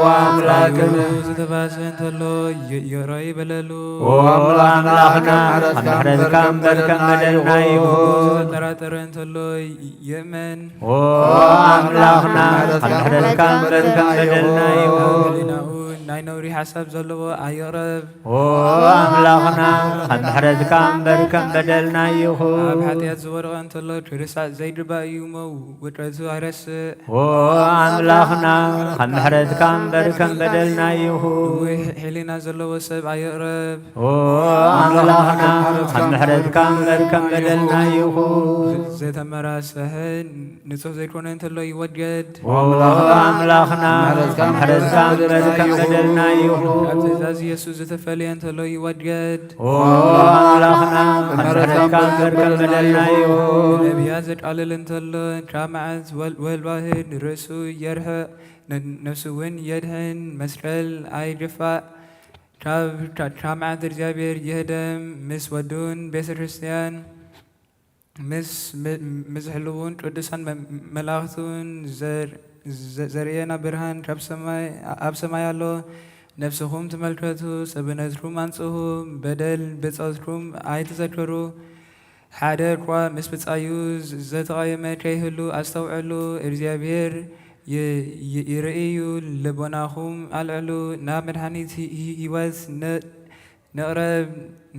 ወአምላክነ። ዝተባስዐ እንተሎ ይ-፣ ይቕረ ይበለሉ። ኦ ኣምላኽና፣ ካብ ምሕረትካ እምበር ከም በደልና ይኹን። ዝተጠራጠረ እንተሎ ይ-፣ ይእመን። ኦ ኣምላኽና፣ ካብ ምሕረትካ እምበር ከም በደልና ይኹን። ህሊናኡ ናይ ነውሪ ሓሳብ ዘለዎ ኣይቕረብ። ኦ ኣምላኽና፣ ካብ ምሕረትካ እምበር ከም በደልና ይኹን። ኣብ ሓጢኣት ዝወደቐ እንተሎ ክርሳዕ ዘይግባእ እዩ እሞ ውጥረቱ ኣይረስዕ። ኦ ኣምላኽና፣ ካብ ምሕረትካ እምበር ከም በደልና ይኹን። ድውይ ሕሊና ዘለዎ ሰብ ኣይቕረብ። ኦ ኣምላኽና፣ ካብ ምሕረትካ እምበር ከም በደልና ይኹን። ዘ-፣ ዘተመራሰሐ ንጹሕ ዘይኮነ እንተሎ ይወገድ። ኦ ኣምላኽና፣ ካብ ምሕረትካ እምበር ከም በደልና ይኹን። ካብ ትእዛዝ ኢየሱስ ዝተፈልየ እንተሎ ይወገድ። ኦ ኣምላኽና፣ ካብ ምሕረትካ እምበር ከም በደልና ይኹን። ነቢያት ዘቃልል እንተሎ፣ ካብ መዓት ወል-፣ ወልዋህድ ንርእሱ የርሕቕ፣ ነ-፣ ነፍሱ እውን የድሕን። መስቀል ኣይድፋእ፣ ካብ፣ ካብ፣ ካብ መዓት እግዚኣብሔር ይህደም። ምስ ወዱን ቤተ ክርስቲያን ምስ፣ ም-፣ ምስ ዝሕልውን ቅዱሳን መ-፣ መላእኽቱን ዘር-፣ ዘ-፣ ዘርእየና ብርሃን ካብ ሰማይ፣ ኣብ ሰማይ ኣሎ። ነፍስኹም ተመልከቱ፣ ሰብነትኩም ኣንጽሁ፣ በደል ብጾትኩም ኣይትዘክሩ። ሓደ እኳ ምስ ብጻዩ ዘ-፣ ዘተቓየመ ከይህሉ ኣስተውዕሉ። እግዚኣብሔር ይ-፣ ይ-፣ ይርእዩ፣ ልቦናኹም ኣልዕሉ፣ ናብ መድሓኒት ሂ-፣ ሂ-፣ ህይወት ነ-፣ ንቕረብ።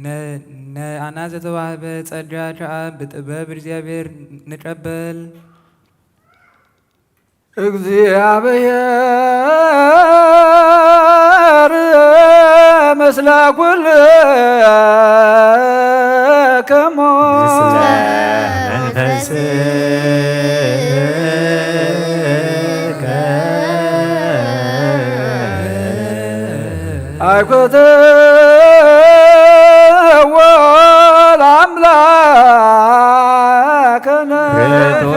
ነ-፣ ነኣና ዘተዋህበ ጸጋ ከኣ ብጥበብ እግዚኣብሔር ንቀበል። እግዚኣብሔር ምስለ ኩልክሙ። ምስለ መንፈስከ። ኣይኮተዎ ለአምላክነ። ርቱዕ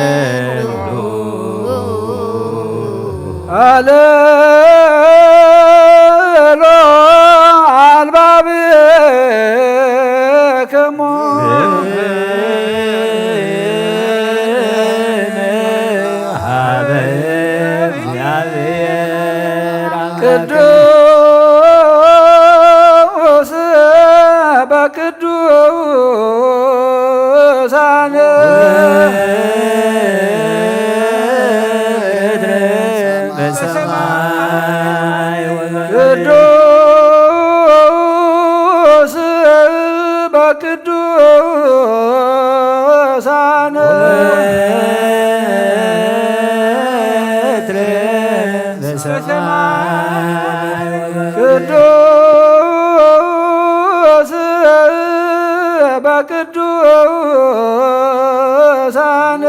ይደሉ አለሎ አልባብክሙ። ሀበ ቅዱሳን በሰማይ ወበምድር። ቅዱስ በቅዱሳን ወበምድር በሰማይ ወበምድር። ቅዱስ በቅዱሳን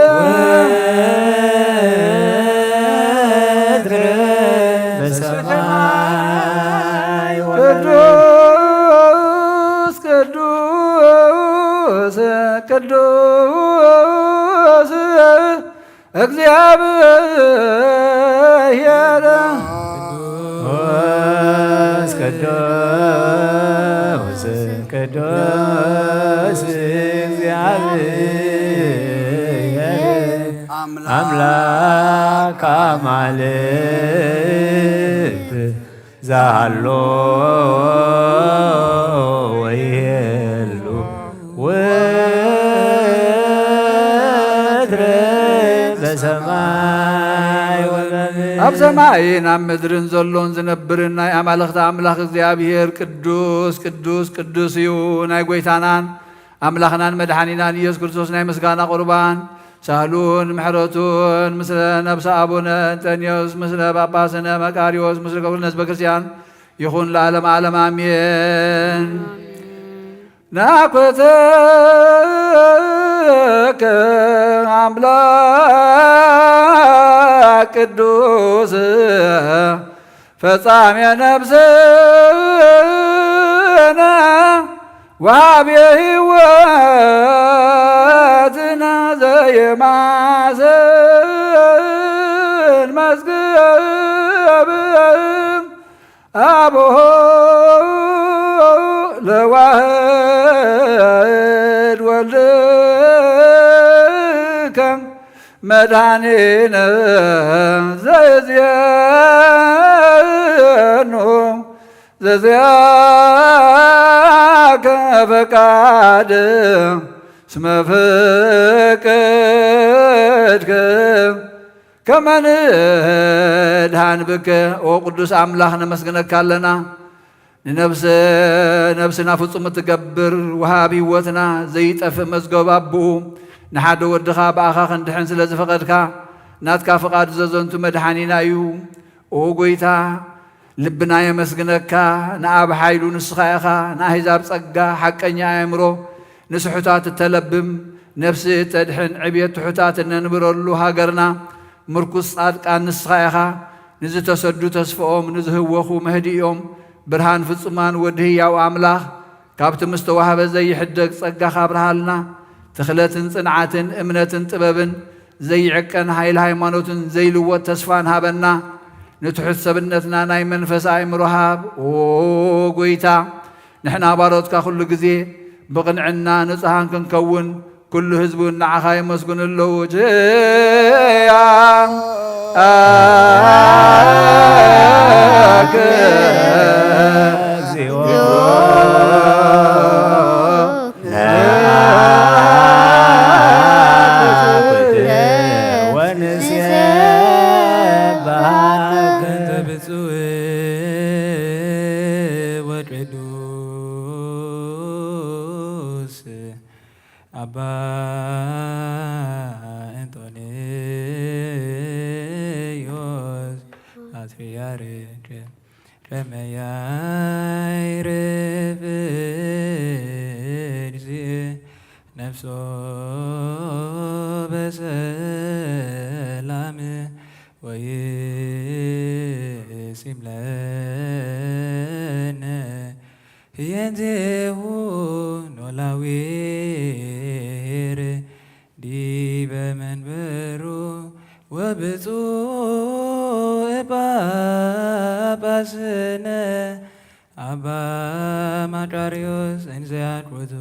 ወበምድር በሰማይ ወበምድር። ቅዱስ ቅዱስ ቅዱስ እግዚአብሔር ቅዱስ ቅዱስ ቅዱስ እግዚአብሔር አምላክ አማልክት ዛሎ ወይሄሉ ወትረ በሰማይ ወበምድር። ኣብ ሰማይን ኣብ ምድርን ዘሎን ዝነብርን ናይ ኣማልኽቲ ኣምላኽ እግዚኣብሔር ቅዱስ ቅዱስ ቅዱስ እዩ። ናይ ጐይታናን ኣምላኽናን መድሓኒናን ኢየሱስ ክርስቶስ ናይ ምስጋና ቁርባን ሳህሉን ምሕረቱን ምስለ ነብሰ ኣቡነ እንጠንዮስ ምስለ ጳጳስነ መቃርዮስ ምስለ ኩልነ ህዝበ ክርስቲያን ይኹን ለዓለመ ዓለም ኣሜን። ናኩትከ ኣምላክ ቅዱስ ፈጻሜ ነፍስነ ወሃቤ ሕይወትነ ዘይማስን መዝገብ አቦ ለዋህድ ወልድከ መድኃኒነ ዘዝየኑ ዘዚያከ ፈቃድ እስመ ፍቅድከ ከመ ንድኃን ብከ። ኦ ቅዱስ ኣምላኽ ነመስግነካ ኣለና። ንነብሰ ነብስና ፍጹም እትገብር ወሃብ ህይወትና ዘይጠፍእ መዝገብ ኣቦኡ ንሓደ ወድኻ ብኣኻ ክንድሕን ስለ ዝፈቐድካ ናትካ ፍቓድ ዘዘንቱ መድሓኒና እዩ። ኦ ጐይታ ልብና የመስግነካ። ንኣብ ሓይሉ ንስኻ ኢኻ፣ ንኣህዛብ ጸጋ፣ ሓቀኛ ኣእምሮ፣ ንስሑታት እተለብም፣ ነፍሲ እተድሕን፣ ዕብየት ትሑታት እነንብረሉ ሃገርና ምርኩስ ጻድቃን ንስኻ ኢኻ። ንዝተሰዱ ተስፍኦም፣ ንዝህወኹ መህድኢኦም፣ ብርሃን ፍጹማን ወዲ ህያው ኣምላኽ፣ ካብቲ ምስ ተዋህበ ዘይሕደግ ጸጋኻ ኣብርሃልና። ትኽለትን ጽንዓትን፣ እምነትን ጥበብን፣ ዘይዕቀን ኃይሊ ሃይማኖትን ዘይልወጥ ተስፋን ሃበና። ንትሑት ሰብነትና ናይ መንፈስ ኣእምሮ ሃብ። ኦ ጐይታ፣ ንሕና ባሮትካ ኩሉ ግዜ ብቕንዕና ንጹሃን ክንከውን፣ ኩሉ ህዝቡ ንዓኻ የመስግኑ ኣለዉ። ጀያ ኣከ እግዚኦ። ወንሴብሐከ። ብፁዕ ወቅዱስ አባ እንጦንዮስ ፓትርያርክ ደመያይርፍ ነፍሶ በሰላም ወይሲምለነ ህየንቴሁ ኖላዊር ዲበ መንበሩ ወብፁዕ ጳጳስነ አባ ማቃርዮስ እንዘያቆቶት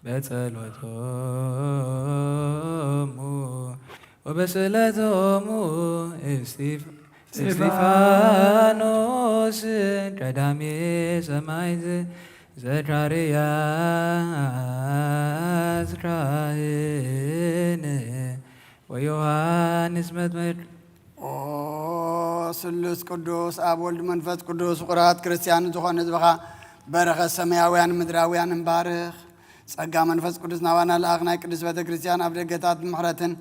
በጸሎቶሙ ወበስእለቶሙ እስጢፋኖስ ስ ቀዳሜ ሰማይ ዘካርያስ ካህን ወዮሃንስ መጥምቅ። ኦ ስሉስ ቅዱስ ኣብ ወልድ መንፈስ ቅዱስ ፍቁራት ክርስቲያን ዝኾነ ህዝብኻ በረኸት ሰማያውያን ምድራውያን እንባርኽ። ጸጋ መንፈስ ቅዱስ ናባና ለኣኽ ናይ ቅድስት ቤተ ክርስቲያን ኣብ ደገታት ብምሕረትን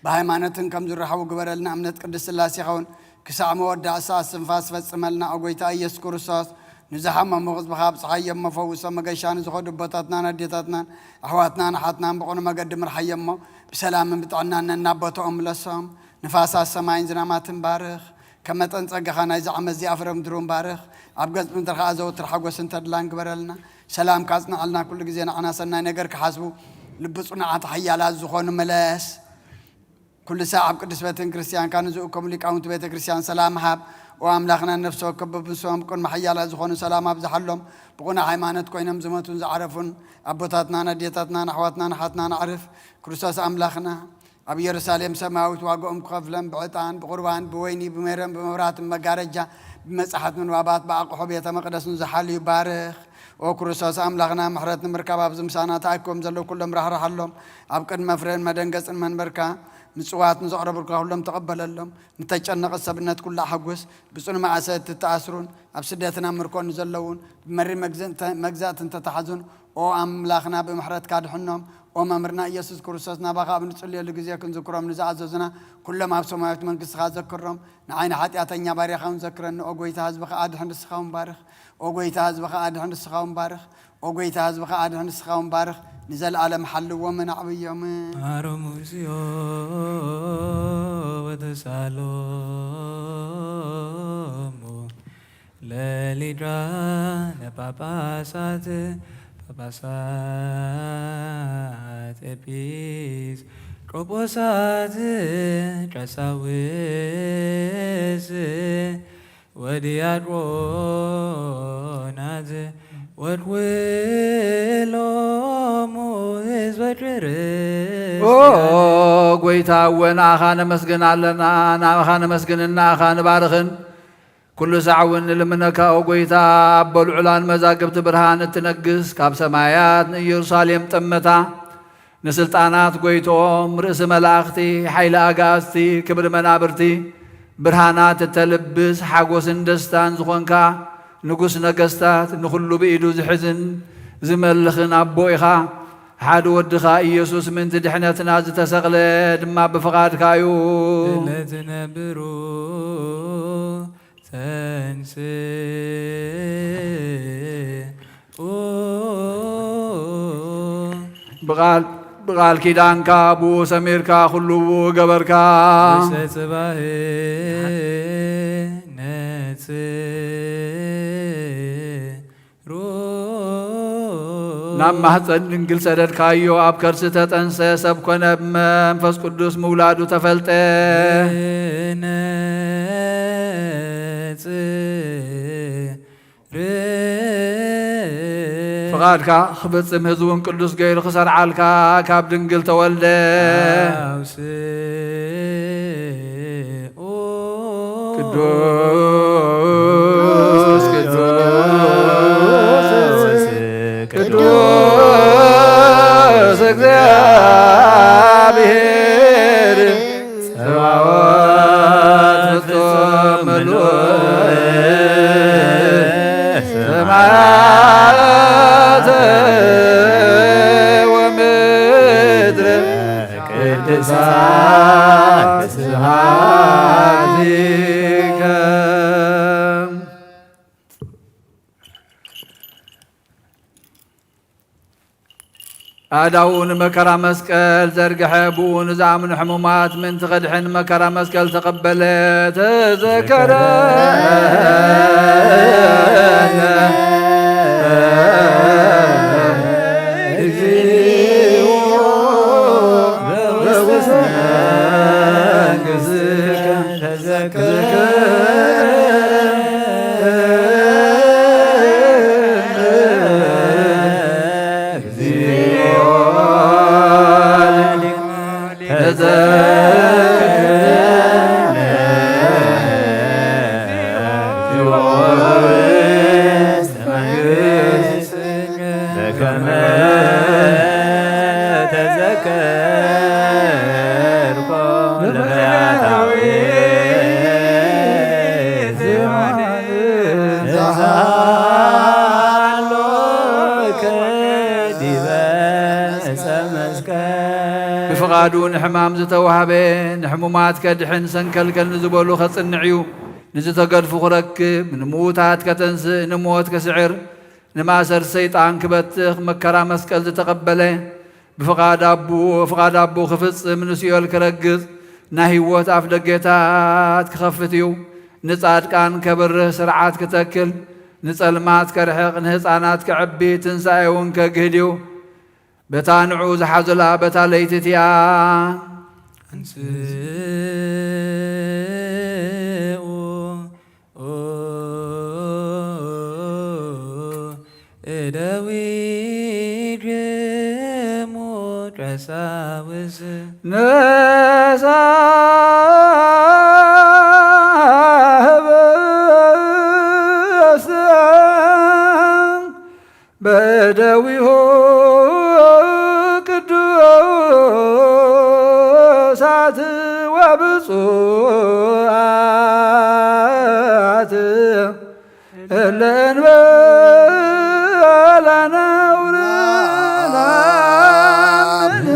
ብሃይማኖትን ከም ዝረኸቡ ግበረልና። እምነት ቅድስት ስላሴ ይኸውን። ክሳዕ መወዳእ ሰዓት ስንፋስ ፈጽመልና። ኦ ጎይታ ኢየሱስ ክርስቶስ፣ ንዝሓመሙ ህዝብኻ ኣብጽሓዮም እሞ ፈውሶም። መገሻ ንዝኸዱ ኣቦታትናን ኣዴታትናን ኣሕዋትናን ኣሓትናን ብቕኑ መገዲ ምርሓዮም እሞ ብሰላምን ብጥዕናን ነናቦታኦም ምለሶም። ንፋሳት ሰማይን ዝናማትን ባርኽ። ከም መጠን ጸጋኻ ናይዚ ዓመት እዚኣ ፍረ ምድሪ እውን ባርኽ። ኣብ ገጽ ምድሪ ኸኣ ዘወትር ሓጎስን ተድላን ግበረልና። ሰላምካ ኣጽንዓልና፣ ኩሉ ግዜ ንዓና ሰናይ ነገር ክሓስቡ ልቢ ጽኑዓት ሓያላት ዝኾኑ ምለስ። ኩሉ ሳዕ ኣብ ቅዱስ ቤትን ክርስቲያንካ ንዝእከቡ ሊቃውንቲ ቤተ ክርስቲያን ሰላም ሃብ። ኦ ኣምላኽና፣ ነፍሲ ወከፍ በብንስኦም ቅድሚ ሓያላት ዝኾኑ ሰላም ኣብዝሓሎም። ብቑኑዕ ሃይማኖት ኮይኖም ዝመቱን ዝዓረፉን ኣቦታትናን ኣዴታትናን ኣሕዋትናን ኣሓትናን ኣዕርፍ። ክርስቶስ ኣምላኽና፣ ኣብ ኢየሩሳሌም ሰማያዊት ዋጋኦም ክኸፍለን ብዕጣን፣ ብቑርባን፣ ብወይኒ፣ ብሜሮን፣ ብመብራህትን መጋረጃ፣ ብመጻሕፍት ምንባባት፣ ብኣቕሑ ቤተ መቕደስን ዝሓልዩ ባርኽ። ኦ ክርስቶስ ኣምላኽና፣ ምሕረት ንምርካብ ኣብዚ ምሳና ተኣኪቦም ዘለዉ ኩሎም ራህርሃሎም። ኣብ ቅድሚ መፍረን መደንገጽን መንበርካ ምጽዋት ንዘቕረቡልካ ኩሎም ተቐበለሎም። ንተጨነቐት ሰብነት ኩላ ኣሐጉስ። ብጽኑ ማእሰርቲ እተኣስሩን ኣብ ስደትን ኣብ ምርኮን ንዘለዉን ብመሪር መግዝእተ-፣ መግዛእቲ እንተተሓዙን ኦ ኣምላኽና ብምሕረትካ ድሕኖም። ኦ መምህርና ኢየሱስ ክርስቶስ ናባኻ ኣብ ንጽልየሉ ግዜ ክንዝክሮም ንዝኣዘዙና ኩሎም ኣብ ሰማያዊት መንግስትኻ ዘክሮም። ንዓይ ንሓጢኣተኛ ባርያኻ እውን ዘክረኒ። ኦ ጎይታ ህዝብኻ ኣድሕን ንስኻ እውን ባርኽ። ኦ ጎይታ ህዝብኻ ኣድሕን ንስኻ እውን ባርኽ። ኦ ጎይታ ህዝብኻ ኣድሕን ንስኻ እውን ባርኽ። ንዘለኣለም ሓልዎምን ኣዕብዮምን። ማሮም እግዚኦ ወተሳሎሙ ለሊቃነ ጳጳሳት ጳጳሳት ኤጲስ ቆጶሳት ቀሳውስ ወዲያቆናት ወድኩሎሙ ህዝበ ኦ ክርስቲያን። ጎይታ እወ ንኣኻ ነመስግን ኣለና፣ ንኣኻ ነመስግንን ንኣኻ ንባርኽን። ኩሉ ሳዕ እውን ንልምነካ ኦ ጎይታ፣ ኣቦ ልዑላን መዛግብቲ ብርሃን እትነግስ፣ ካብ ሰማያት ንኢየሩሳሌም ጠመታ፣ ንስልጣናት ጎይትኦም፣ ርእሲ መላእኽቲ፣ ሓይሊ ኣጋእዝቲ፣ ክብሪ መናብርቲ፣ ብርሃናት እተልብስ፣ ሓጎስን ደስታን ዝኾንካ፣ ንጉስ ነገስታት፣ ንኹሉ ብኢዱ ዝሕዝን ዝመልኽን ኣቦ ኢኻ። ሓደ ወድኻ ኢየሱስ ምእንቲ ድሕነትና ዝተሰቕለ ድማ ብፍቓድካ እዩ። ለትነብሩ ተንስኡ። ብቓል፣ ብቓል ኪዳንካ ብኡ ሰሚርካ ኩሉ ብኡ ገበርካ። ውስተ ጽባሕ ነጽሩ። ናብ ማህፀን ድንግል ሰደድካዮ፣ ኣብ ከርሲ ተጠንሰ፣ ሰብ ኮነ፣ ብመንፈስ ቅዱስ ምውላዱ ተፈልጠ። ነጽር። ፍቓድካ ክፍጽም ህዝቡን ቅዱስ ገይሩ ክሰርዓልካ ካብ ድንግል ተወልደ። ኣውስኡ ቅዱስ፣ ቅዱስ፣ ቅዱስ እግዚአብሔር ጸባኦት ፍጹም ምሉእ ሰማያተ ወምድር ቅዱሳን ስብሐቲከ። ኣእዳዉ ንመከራ መስቀል ዘርግሐ፣ ብኡ ንዝኣምኑ ሕሙማት ምእንቲ ከድሕን መከራ መስቀል ተቐበለ፣ ተዘከረ። እግዚኦ በውስተ መንግሥትከ ተዘከረ። ኣሎከ ዲበ ዕፀ መስቀል። ብፍቓዱ ንሕማም ዝተዋህበ፣ ንሕሙማት ከድሕን፣ ሰንከልከል ንዝበሉ ከጽንዕ እዩ። ንዝተገድፉ ክረክብ፣ ንምዉታት ከተንስእ፣ ንሞት ከስዕር፣ ንማእሰር ሰይጣን ክበትኽ፣ መከራ መስቀል ዝተቐበለ፣ ብፍቓድ ኣቦኡ፣ ፍቓድ ኣቦኡ ክፍጽም፣ ንሲኦል ክረግጽ፣ ናይ ህይወት ኣፍ ደገታት ክኸፍት እዩ። ንጻድቃን ከብርህ፣ ስርዓት ክተክል፣ ንጸልማት ከርሕቕ፣ ንህፃናት ከዕቢ፣ ትንሳኤ እውን ከግህድ እዩ። በታ ንዑ ዝሓዙላ በታ ለይቲ እቲኣ። ኣንስኡ እደዊክሙ ቀሳውስት። ነሳ ህብስተ በደዊሁ ቅዱሳት ወብፁዓት እለ እንበላ ነውር ናምን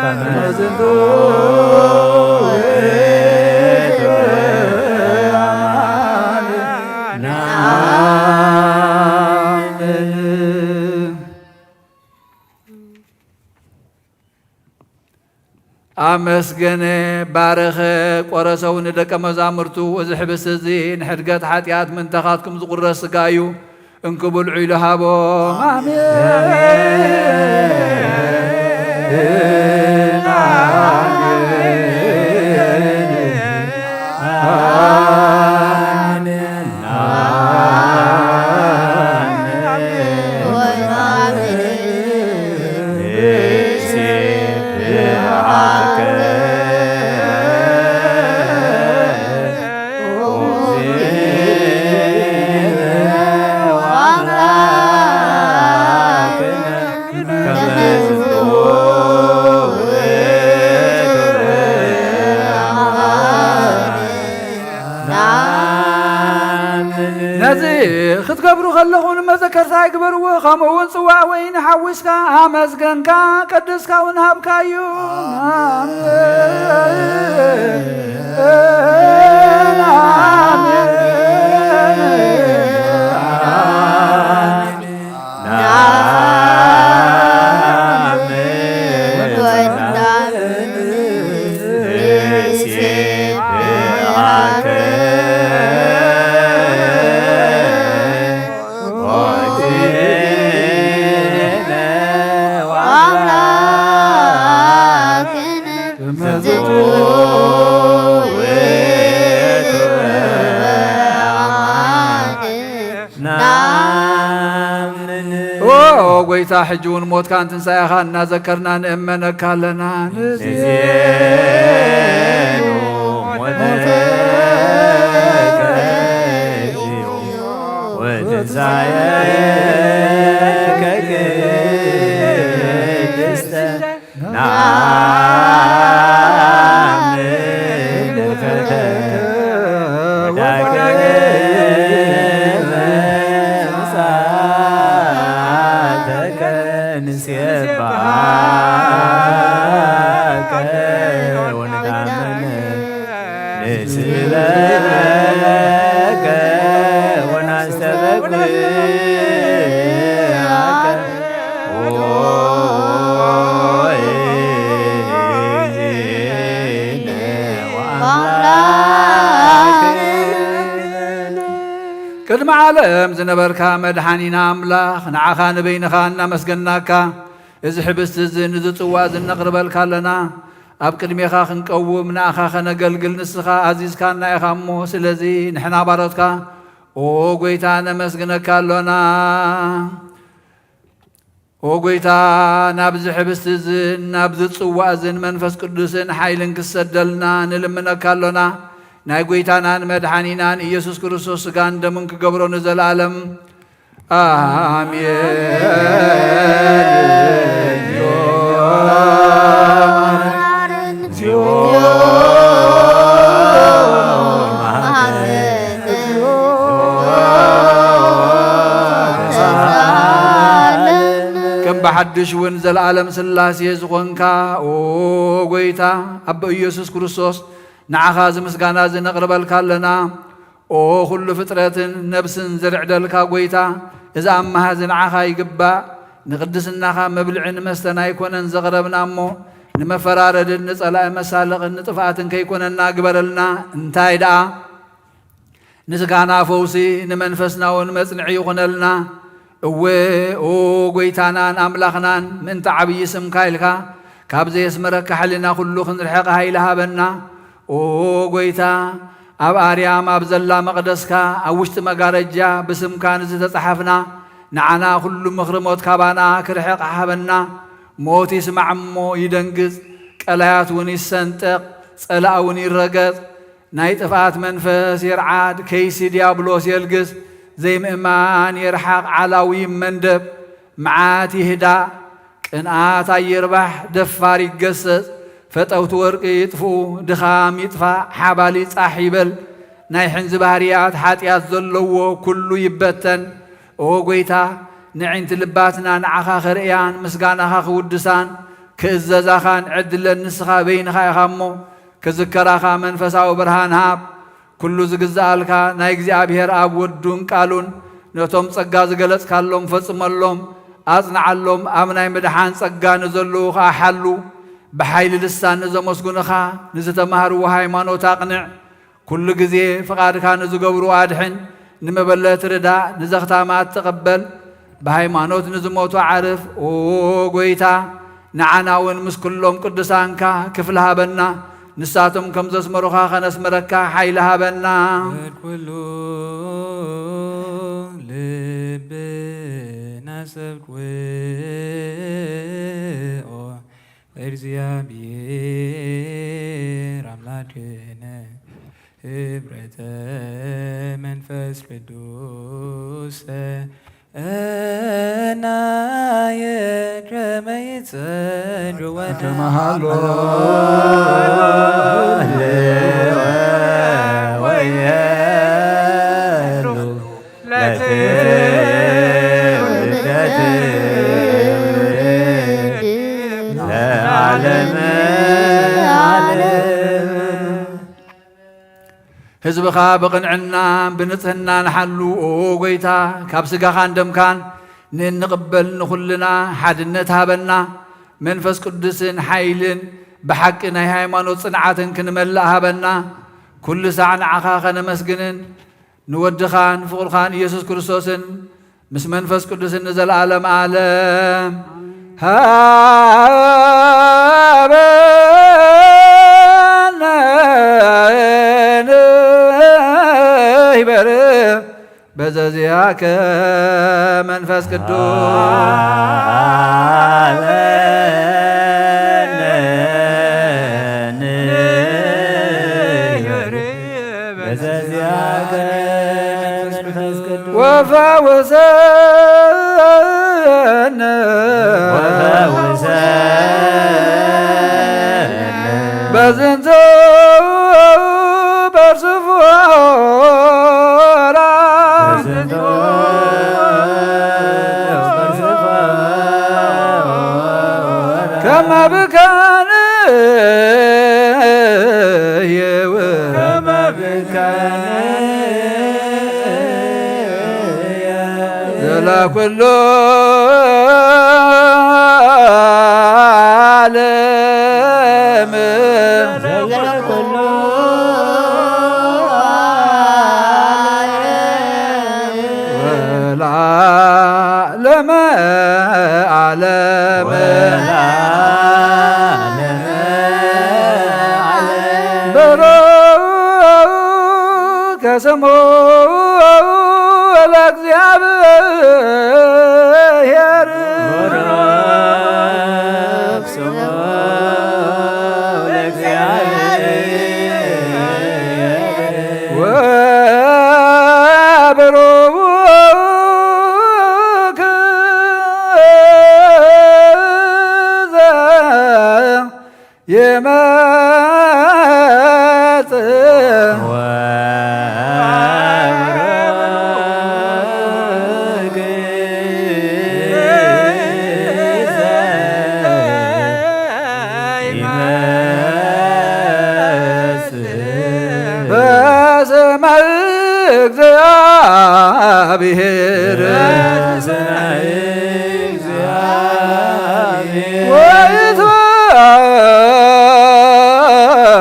ከመ ዝንቱ ናምን። ኣመስገነ፣ ባረኸ፣ ቆረሰው ንደቀ መዛሙርቱ፣ እዚ ሕብስቲ እዚ ንሕድገት ሓጢኣት ምእንታኻትኩም ዝቑረስ ስጋ እዩ፣ እንኩ ብልዑ ኢሉ ሃቦም። ኣሜን። ነዚ ክትገብሩ ከለኹም ንመዘከርታ ይግበርዎ። ከምኡ እውን ጽዋእ ወይኒ ሓዊስካ ኣመስገንካ፣ ቀድስካ እውን ሃብካዩ። ኣሜን፣ ኣሜን፣ ኣሜን። ኦ ጎይታ፣ ሕጂ እውን ሞትካን ትንሳኤኻን እናዘከርና ንእመነካ ኣለና። ንዜኑ ሞተከ ወትንሳኤከ ቅድስተ ናምን። ወዳግመ ምጽኣተከ ንሴብሐከ ወንታመነ ንስብሐከ ወናስተበቅዓከ። ቅድሚ ዓለም ዝነበርካ መድሓኒና ኣምላኽ፣ ንዓኻ ንበይንኻ እናመስገናካ፣ እዚ ሕብስቲ እዚ ንዚ ጽዋ እዚ እነቕርበልካ ኣለና። ኣብ ቅድሜኻ ክንቀውም ንኣኻ ከነገልግል ንስኻ ኣዚዝካና ኢኻ እሞ፣ ስለዚ ንሕና ባሮትካ፣ ኦ ጎይታ፣ ነመስግነካ ኣሎና። ኦ ጎይታ፣ ናብዚ ሕብስቲ እዝን ናብዚ ጽዋ እዝን መንፈስ ቅዱስን ሓይልን ክሰደልና ንልምነካ ኣሎና። ናይ ጎይታናን መድሓኒናን ኢየሱስ ክርስቶስ ስጋን ደሙን ክገብሮ ንዘለኣለም ኣሜን። ብሓድሽ እውን ዘለዓለም ሥላሴ ዝኾንካ ኦ ጐይታ ኣቦ ኢየሱስ ክርስቶስ፣ ንዓኻ እዚ ምስጋና እዚ ነቕርበልካ ኣለና። ኦ ኹሉ ፍጥረትን ነብስን ዝርዕደልካ ጐይታ፣ እዚ ኣማሃ እዚ ንዓኻ ይግባእ። ንቅድስናኻ መብልዕን መስተን ኣይኮነን ዘቕረብና እሞ፣ ንመፈራረድን ንጸላኢ መሳለቕን ንጥፍኣትን ከይኮነና ግበረልና። እንታይ ደኣ ንስጋና ፈውሲ ንመንፈስና እውን መጽንዒ ይኹነልና። እወ ኦ ጐይታናን ኣምላኽናን፣ ምእንቲ ዓብዪ ስምካ ኢልካ ካብ ዘየስመረካ ሕልና ኩሉ ክንርሕቕ ሃይሊ ሃበና። ኦ ጐይታ፣ ኣብ ኣርያም ኣብ ዘላ መቕደስካ ኣብ ውሽጢ መጋረጃ ብስምካ ንዝተጻሓፍና ንዓና ኩሉ ምኽሪ ሞት ካባና ክርሕቕ ሃበና። ሞት ይስማዕ እሞ ይደንግጽ፣ ቀላያት እውን ይሰንጠቕ፣ ጸላእ እውን ይረገጽ። ናይ ጥፍኣት መንፈስ የርዓድ፣ ከይሲ ዲያብሎስ የልግስ፣ ዘይምእማን የርሓቕ፣ ዓላዊ ይመንደብ፣ መዓት ይህዳእ፣ ቅንኣት ኣይርባሕ፣ ደፋር ይገሰጽ፣ ፈጠውቲ ወርቂ ይጥፍኡ፣ ድኻም ይጥፋእ፣ ሓባሊ ጻሕ ይበል፣ ናይ ሕንዚ ባህርያት ሓጢኣት ዘለዎ ኩሉ ይበተን። ኦ ጐይታ፣ ንዕንቲ ልባትና ንዓኻ ክርእያን ምስጋናኻ ክውድሳን ክእዘዛኻን ዕድለን ንስኻ በይንኻ ኢኻ እሞ፣ ክዝከራኻ መንፈሳዊ ብርሃን ሃብ። ኩሉ ዝግዝኣልካ ናይ እግዚኣብሔር ኣብ ወዱን ቃሉን ነቶም ጸጋ ዝገለጽካሎም ፈጽመሎም፣ ኣጽንዓሎም፣ ኣብ ናይ ምድሓን ጸጋ ንዘለዉ ኸኣ ሓሉ። ብሓይሊ ልሳን ንዘመስጉንኻ ንዝተማህርዎ ሃይማኖት ኣቕንዕ። ኩሉ ግዜ ፍቓድካ ንዝገብሩ ኣድሕን፣ ንመበለት ርዳእ፣ ንዘኽታማት ተቐበል። ብሃይማኖት ንዝሞቱ ዓርፍ። ኦ ጐይታ፣ ንዓና እውን ምስ ኩሎም ቅዱሳንካ ክፍሊ ሃበና። ንሳቶም ከም ዘስመሩኻ ኸነስምረካ ሓይሊ ሃበና። በል ኩሉ ልብና ሰብ ክብኦ እግዚኣብሔር ኣምላክነ ህብረተ መንፈስ ቅዱስ እናየ ከመ ይጸሉ ወተመሃሎ ወየሉ ለትውልደት ለዓለም ዓለም። ህዝብኻ ብቕንዕናን ብንጽህናን ሓሉ። ኦ ጐይታ፣ ካብ ስጋኻን ደምካን ንእንቕበል ንኹልና ሓድነት ሃበና። መንፈስ ቅዱስን ሓይልን ብሓቂ ናይ ሃይማኖት ጽንዓትን ክንመልእ ሃበና። ኩሉ ሳዕ ንዓኻ ኸነመስግንን ንወድኻን ፍቑርካን ኢየሱስ ክርስቶስን ምስ መንፈስ ቅዱስን ንዘለዓለም ዓለም ሃበነ ንህበር። በዘዚያከ መንፈስ ቅዱስ በዘዚያከ መንፈስ ቅዱስ ወፈውሰነ ወፈውሰነ በዝንቱ በርሱ ፎራ በዝንቱ በርሱ ፎራ ከመ ብካን የው ከመ ብካን ዘላ ኩሉ ዓለም ዘላ ኩሉ ዓለም ወላ ለመ ዓለም ወለዓለመ ዓለም። በሮ ከስሙ ለእግዚአብሔር በሮ ከስሙ ለእግዚአብሔር ወበሮ ይመጽእ ወብሩክ እግዚአብሔር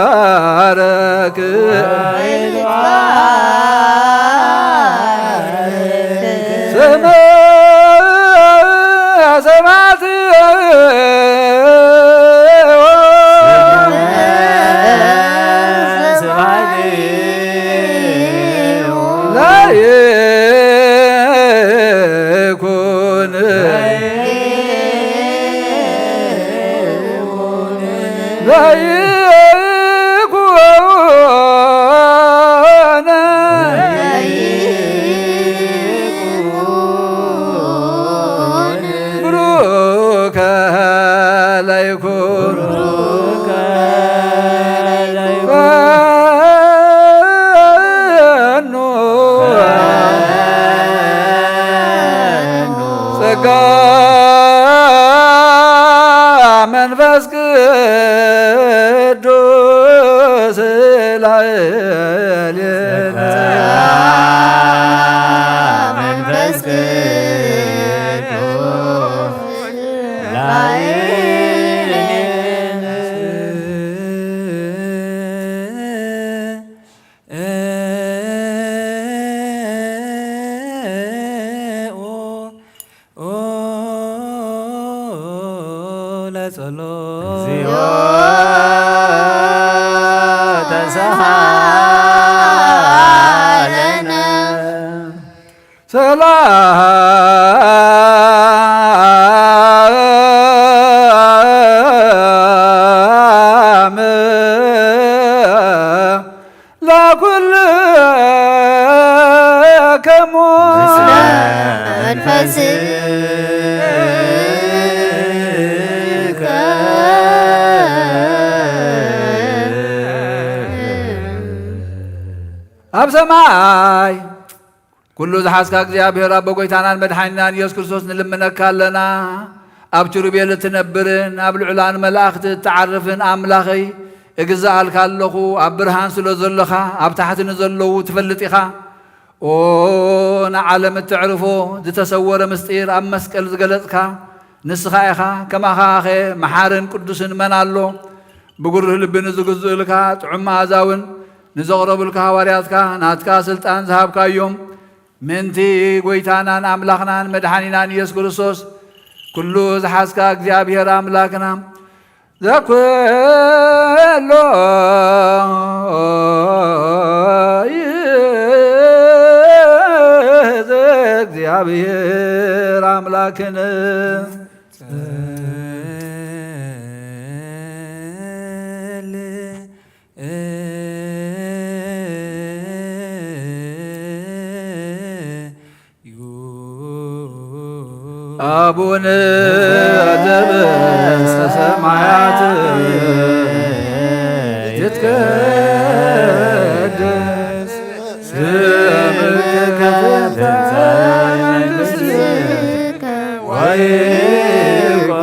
ወይትባረክ ስመ ሰማዕት ላይኩን ላይኩን ብሩከ ላይኩን ጸጋ መንፈስ ቅዱስ ላዕሌነ። መንፈስ ቅዱስ ላዕሌነ። ኦ ለጸሎት። እግዚኦ ተሳሃለነ። ሰላም ለኩልክሙ። ኣብ ሰማይ ኩሉ ዝሓዝካ እግዚኣብሔር ኣቦ፣ ጎይታናን መድሓኒናን ኢየሱስ ክርስቶስ፣ ንልምነካ ኣለና። ኣብ ኪሩቤል እትነብርን ኣብ ልዑላን መላእኽቲ እትዓርፍን ኣምላኸይ፣ እግዛኣልካ ኣለኹ። ኣብ ብርሃን ስለ ዘለኻ፣ ኣብ ታሕቲ ንዘለዉ ትፈልጥ ኢኻ። ኦ ንዓለም እተዕርፎ ዝተሰወረ ምስጢር ኣብ መስቀል ዝገለጽካ ንስኻ ኢኻ። ከማኻኸ መሓርን ቅዱስን መን ኣሎ? ብጉሩህ ልቢ ንዝግዝኡልካ፣ ጥዑም መኣዛ እውን ንዘቕረቡልካ ሃዋርያትካ ናትካ ስልጣን ዝሃብካዮም፣ ምእንቲ ጐይታናን ኣምላኽናን መድሓኒናን ኢየሱስ ክርስቶስ፣ ኩሉ ዝሓዝካ እግዚኣብሔር ኣምላክና፣ ዘኩሎ ይእዝ እግዚኣብሔር ኣምላክን። አቡነ ዘበሰማያት ይትቀደስ ስምከ ትምጻእ መንግሥትከ ወይኩን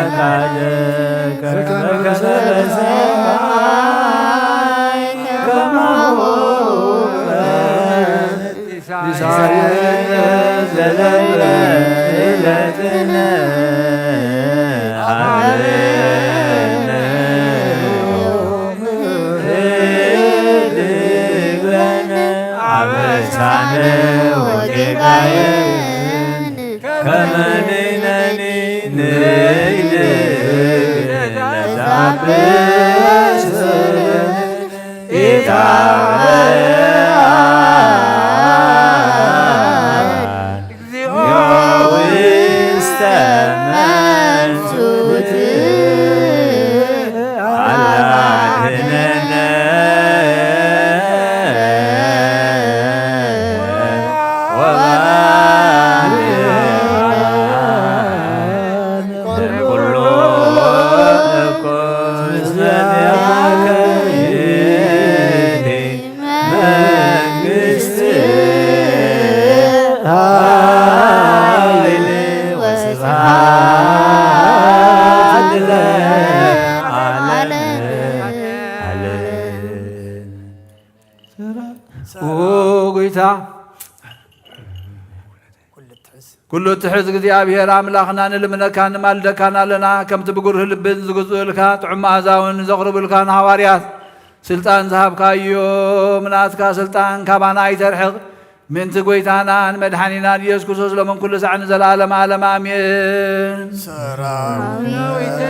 ፈቃድከ በከመ በሰማይ ከማሁ በምድር። ሲሳየነ ዘለለ ዕለትነ ሀበነ ዮም ህድግ ለነ አበሳነ ወጌጋየነ ከመ ንሕነኒ ንሕድግ ለዘአበሰ ኢታብአነ እግዚኦ ውስተ መንሱት አላድነነ ወባልዓነ ኩሉ እኩይ ምስለ ዚአከ ይእቲ ጎይታ ኩሉ እትሕዝ እግዚኣብሔር ኣምላኽና ንልምነካን ንማልደካን ኣለና። ከምቲ ብጉርህ ልብን ዝግዝኡልካ ጥዑም መኣዛውን ዘቕርቡልካ ንሃዋርያት ስልጣን ዝሃብካዮም ናትካ ስልጣን ካባና ኣይተርሕቕ። ምእንቲ ጎይታናን መድሓኒናን ኢየሱስ ክርስቶስ ሎምን ኩሉ ሳዕ ንዘለዓለም ዓለም ኣሜን። ሰራዊት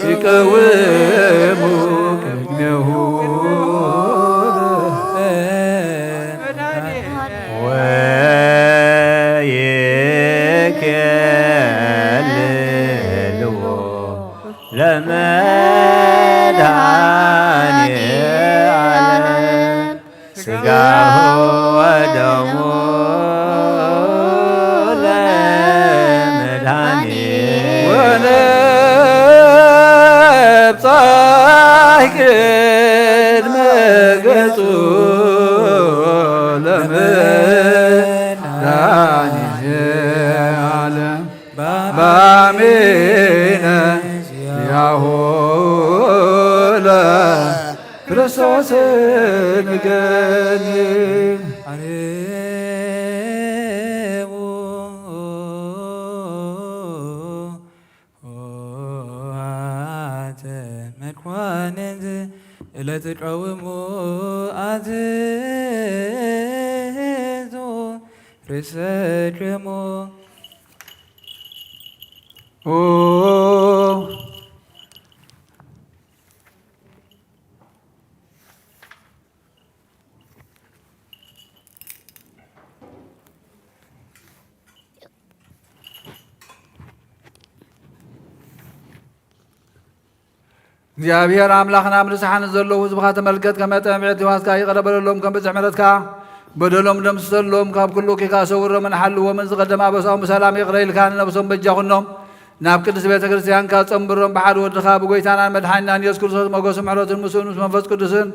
ይቀውሙ ቅድሜሁ ወይኬልልዎ ለመድኃኔ ዓለም ሥጋሁ ወደሙ ለመድኃኔ ወነብጻሕ ቅድመ ገጹ ለመድኃኔ ዓለም ባሜነ ያሆለ ክርስቶስ ንገኒ። አርቡ አተ መኳንንት ለትቀውሙ አትሕዙ ርእሰክሙ። ኦ እግዚኣብሔር ኣምላኽና፣ ኣብ ንስሓ ንዘለዉ ህዝብኻ ተመልከት፣ ከመ ጠምዕቲ ዋስካ ይቕረ በለሎም፣ ከም ብዝሒ ምሕረትካ በደሎም ደምስሰሎም፣ ካብ ኩሉ እኪካ ሰውሮምን ሓልዎምን፣ ዝቐደመ ኣበሳኦም ብሰላም ይቕረ ኢልካ ንነብሶም በጃ ኩኖም፣ ናብ ቅድስት ቤተ ክርስቲያንካ ጸንብሮም፣ ብሓደ ወድኻ ብጎይታናን መድሓኒናን ኢየሱስ ክርስቶስ ሞገስን ምሕረትን ምስኡን ምስ መንፈስ ቅዱስን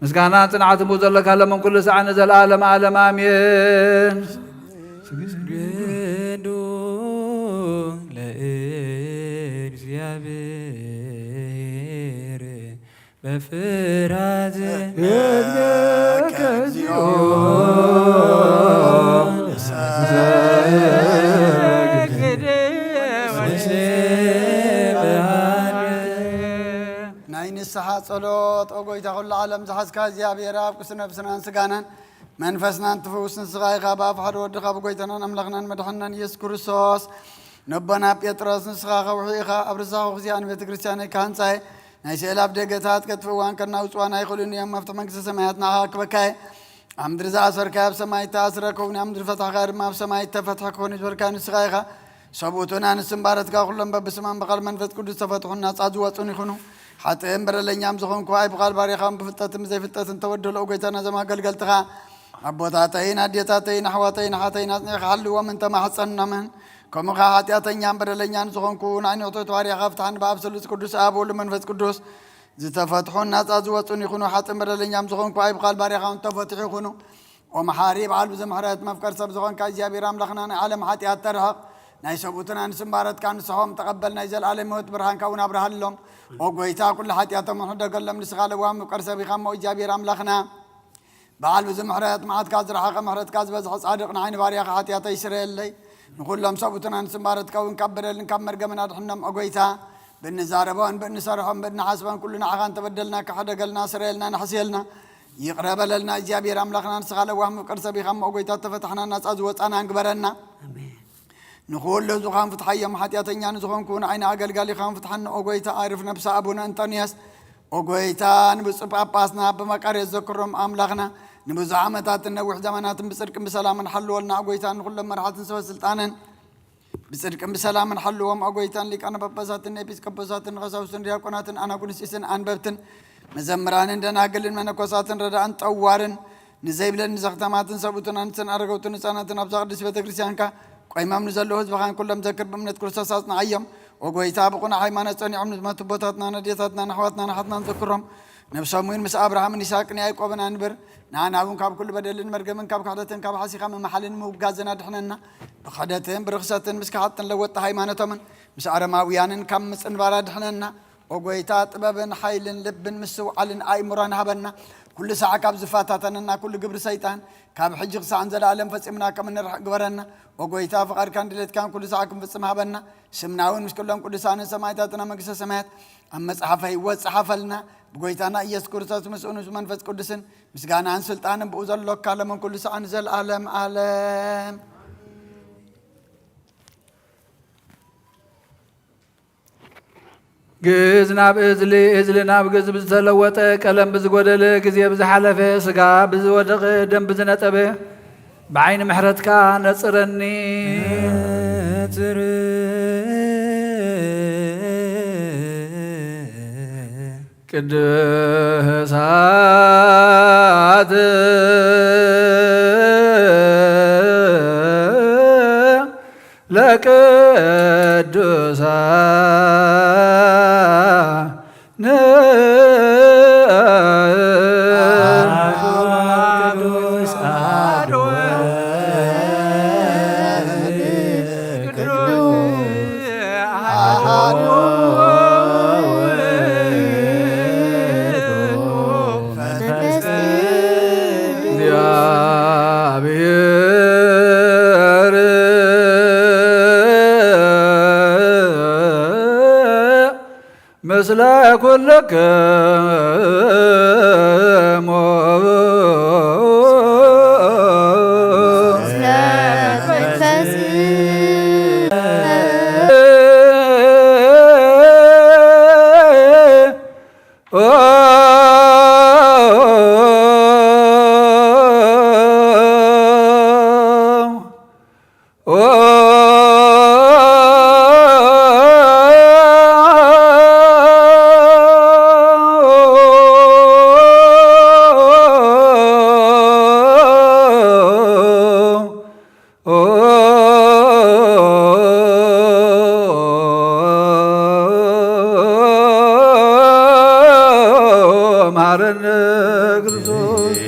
ምስጋናን ጽንዓትን ብኡ ዘለካ ለመን ኩሉ ሰዓት ንዘለዓለመ ዓለም ኣሜን። ስግዱ ለእግዚአብሔር በፍርሃት እብለከ እግዚኦ። ናይ ንስሓ ጸሎት። ኦ ጎይታ ኩሉ ዓለም ዝሓዝካ እግዚኣብሔር ኣብ ቅዱስ ነፍስናን ስጋናን መንፈስናን ትፍውስ ንስኻ ኢኻ። ብኣፍ ሓደ ወድኻ ብጎይታናን ኣምላኽናን መድሓንናን ኢየሱስ ክርስቶስ ነቦና ጴጥሮስ ንስኻ ከውሒ ኢኻ። ኣብ ርሳኹ ግዚኣ ንቤተ ክርስቲያነይ ክሃንጻ እየ። ናይ ስእለ ኣብ ደገታት ከጥፍእዋን ከናውጽዋን ኣይኽእሉን እዮም። መፍትሒ መንግስተ ሰማያት ንዓኻ ክበካ እየ። ኣብ ምድሪ ዝኣሰርካዮ ኣብ ሰማይ እተኣስረ ክኸውን፣ ኣብ ምድሪ ፈታሕካዮ ድማ ኣብ ሰማይ እተፈትሐ ክኸውን ዝበልካዮ ንስኻ ኢኻ። ሰብኡትን ኣንስትን ባረትካ ኩሎም በብስሞም ብቓል መንፈስ ቅዱስ ዝተፈትሑን ናጻ ዝወጹን ይኹኑ። ሓጥእን በደለኛም ዝኾንኩ ኣይ ብቓል ባሪኻውን ብፍልጠትን ብዘይፍልጠትን ተበደሎ። ጎይታ ነዞም ኣገልገልትኻ ኣቦታተይን ኣዴታተይን ኣሕዋተይን ኣሓተይን ኣጽኒዕካ ሓልዎም እንተማሕጸንኖምን ከምኡ ኸዓ ሓጢኣተኛን በደለኛን ዝኾንኩ ንዓይ ንእሕቶት ባሪያኻ ፍትሓን ብኣብ ስሉስ ቅዱስ ኣብ ወሉ መንፈስ ቅዱስ ዝተፈትሑን ናጻ ዝወጹን ይኹኑ። ሓጥእን በደለኛም ዝኾንኩ ኣይ ብቓል ባሪያኻ እውን ተፈትሑ ይኹኑ። ኦ መሓሪ በዓል ብዙሕ ምሕረት መፍቀር ሰብ ዝኾንካ እግዚኣብሔር ኣምላኽና ናይ ዓለም ሓጢኣት ተርሕቕ ናይ ሰብኡትን ኣንስትን ባረትካ ንስሖም ተቐበል። ናይ ዘለኣለም ህይወት ብርሃንካ እውን ኣብርሃሎም። ኦ ጎይታ ኩሉ ሓጢኣቶም ሕደገሎም ንስኻ ለዋህ መፍቀር ሰብ ኢኻ እሞ እግዚኣብሔር ኣምላኽና በዓል ብዙሕ ምሕረት መዓትካ ዝረሓቐ ምሕረትካ ዝበዝሐ ጻድቕ ንዓይ ንባርያኻ ሓጢኣተይ ስረየለይ። ንኹሎም ሰብኡትን ኣንስትን ባረትካ እውን ካብ በደልን ካብ መርገምን ኣድሕኖም ኦ ጎይታ። ብእንዛረቦን ብእንሰርሖን ብእንሓስቦን ኩሉ ንዓኻ እንተበደልና ክሕደገልና ስረየልና ንሕስየልና። ይቕረ በለልና እግዚኣብሔር ኣምላኽና ንስኻ ለዋህ መፍቀር ሰብ ኢኻ እሞ ኦ ጎይታ ተፈታሕና ናጻ ዝወጻና ንግበረና። ኣሜን። ንኹሉ ህዝብኻን ፍትሓዮም ሓጢኣተኛ ንዝኾንኩ ንዓይ ንኣገልጋሊኻን ፍትሓኒ ኦ ጎይታ። ኣዕርፍ ነብሲ ኣቡነ እንጦንዮስ ኦ ጎይታ። ንብፁዕ ጳጳስና ብመቃርዮስ ዘክሮም ኣምላኽና ንብዙሕ ዓመታትን ነዊሕ ዘመናትን ብጽድቅን ብሰላምን ሓልወልና ኦ ጎይታ። ንኹሎም መራሕትን ሰበ ስልጣንን ብጽድቅን ብሰላምን ሓልዎም ኦ ጎይታን ሊቃነ ጳጳሳትን ኤጲስቆጶሳትን ቀሳውስትን ዲያቆናትን ኣናጉንስጢስን ኣንበብትን መዘምራንን ደናግልን መነኮሳትን ረዳእን ጠዋርን ንዘይብለን ንዘኽተማትን ሰብኡትን ኣንስትን ኣረገውትን ህፃናትን ኣብዛ ቅድስት ቤተ ክርስቲያንካ ቆይሞም ንዘለዉ ህዝብኻን ኩሎም ዘክር ብእምነት ክርስቶስ ኣጽንዓዮም። ኦ ጎይታ ብቑኑዕ ሃይማኖት ጸኒዖም ንዝሞቱ ኣቦታትና ነዴታትና ንኣሕዋትና ንሓትናን ዘክሮም። ነብሶም እውን ምስ ኣብርሃምን ይስሐቅን ያዕቆብን ኣንብር። ንኣና እውን ካብ ኩሉ በደልን መርገምን ካብ ክሕደትን ካብ ሓሲኻ ምምሓልን ምውጋዝን ኣድሕነና። ብክሕደትን ብርኽሰትን ምስ ከሓድትን ለወጥቲ ሃይማኖቶምን ምስ ኣረማውያንን ካብ ምጽንባር ኣድሕነና። ኦ ጎይታ፣ ጥበብን ሓይልን ልብን ምስትውዓልን ኣእምሮን ሃበና። ኩሉ ሳዕ ካብ ዝፈታተነና ኩሉ ግብሪ ሰይጣን ካብ ሕጂ ክሳዕ ንዘለኣለም ፈጺምና ከም እንርሕቕ ግበረና። ኦ ጎይታ፣ ፍቓድካን ድሌትካን ኩሉ ሳዕ ክንፍጽም ሃበና። ስምና እውን ምስ ኩሎም ቅዱሳንን ሰማዕታትን ኣብ መንግስተ ሰማያት ኣብ መጽሓፈ ህይወት ጸሓፈልና። ብጎይታና ኢየሱስ ክርስቶስ ምስኡን ምስ መንፈስ ቅዱስን ምስጋናን ስልጣንን ብኡ ዘሎካ ለምን ኩሉ ሳዕ ንዘለኣለም ኣለም። ግእዝ ናብ እዝሊ፣ እዝሊ ናብ ግእዝ ብዝተለወጠ፣ ቀለም ብዝጎደለ፣ ግዜ ብዝሓለፈ፣ ስጋ ብዝወደቐ፣ ደም ብዝነጠበ፣ ብዓይኒ ምሕረትካ ነጽረኒ። ነጽር። ቅዱሳት ለቅዱሳን ምስለ ኩልክሙ። መሐረነ ክርስቶስ።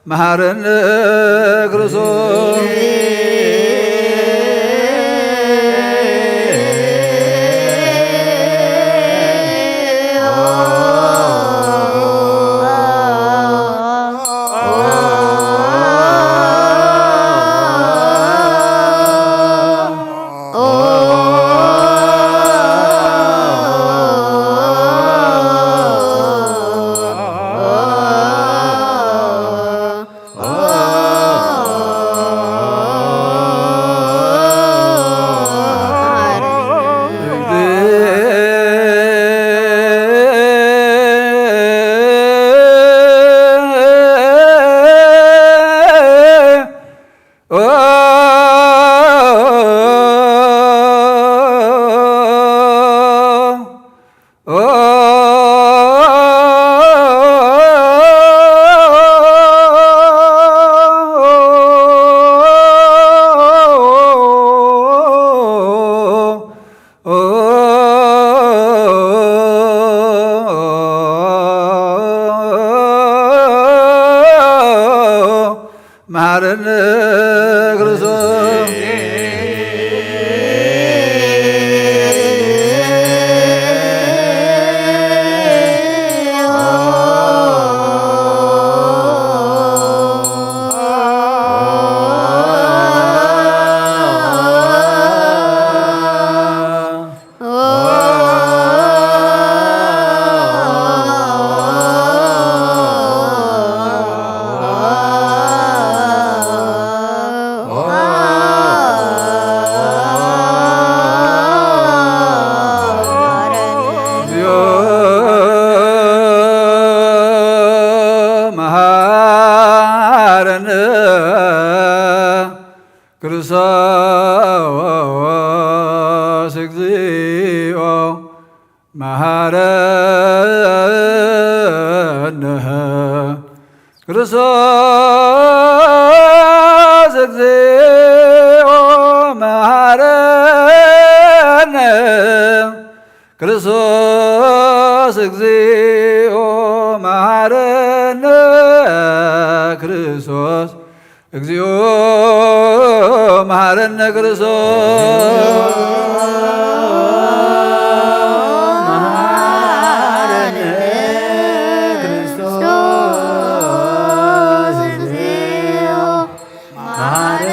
መሐረነ ክርስቶስ። መሃረነ ክርስቶስ እግዚኦ መሃረነ ክርስቶስ እግዚኦ መሃረነ ክርስቶስ እግዚኦ መሃረነ ክርስቶስ መሃረነ ክርስቶስ እግዚኦ መሃረነ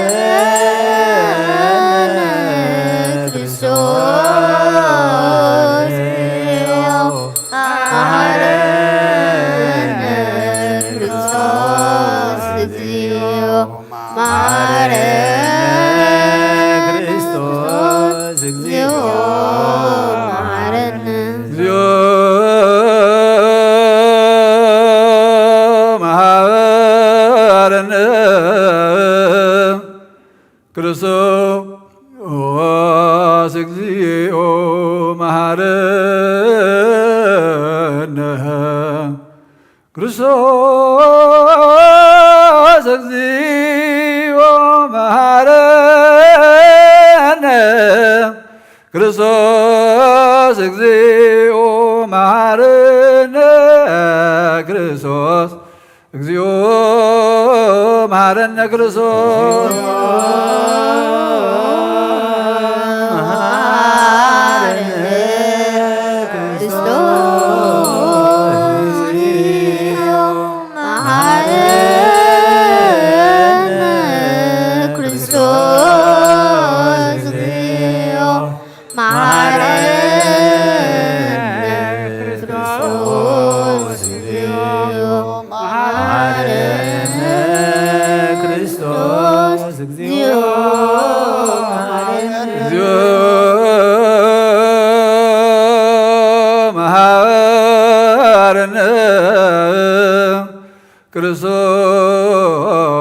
ክርስቶስ መሃረነ ክርስቶስ እግዚኦ መሃረነ ክርስቶስ እግዚኦ መሃረነ። እግዚኦ መሃረነ ክርስቶስ እግዚኦ መሃረነ ክርስቶስ እግዚኦ መሃረነ ክርስቶስ እግዚኦ መሃረነ ክርስቶስ እግዚኦ መሃረነ ክርስቶስ መሃረነ ክርስቶስ መሃረነ ክርስቶስ እግዚኦ መሃረነ ክርስቶስ እግዚኦ መሃረነ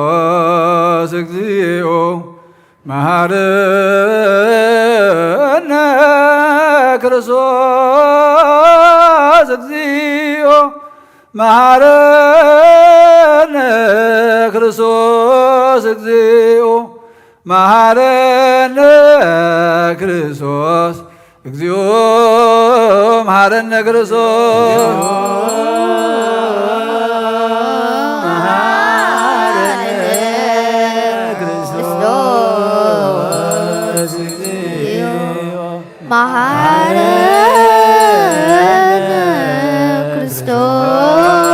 ክርስቶስ እግዚኦ መሃረነ። እግዚኦ መሃረነ ክርስቶስ እግዚኦ መሃረነ ክርስቶስ እግዚኦ መሃረነ ክርስቶስ እግዚኦ መሃረነ ክርስቶስ እግዚኦ መሃረነ ክርስቶስ መሃረነ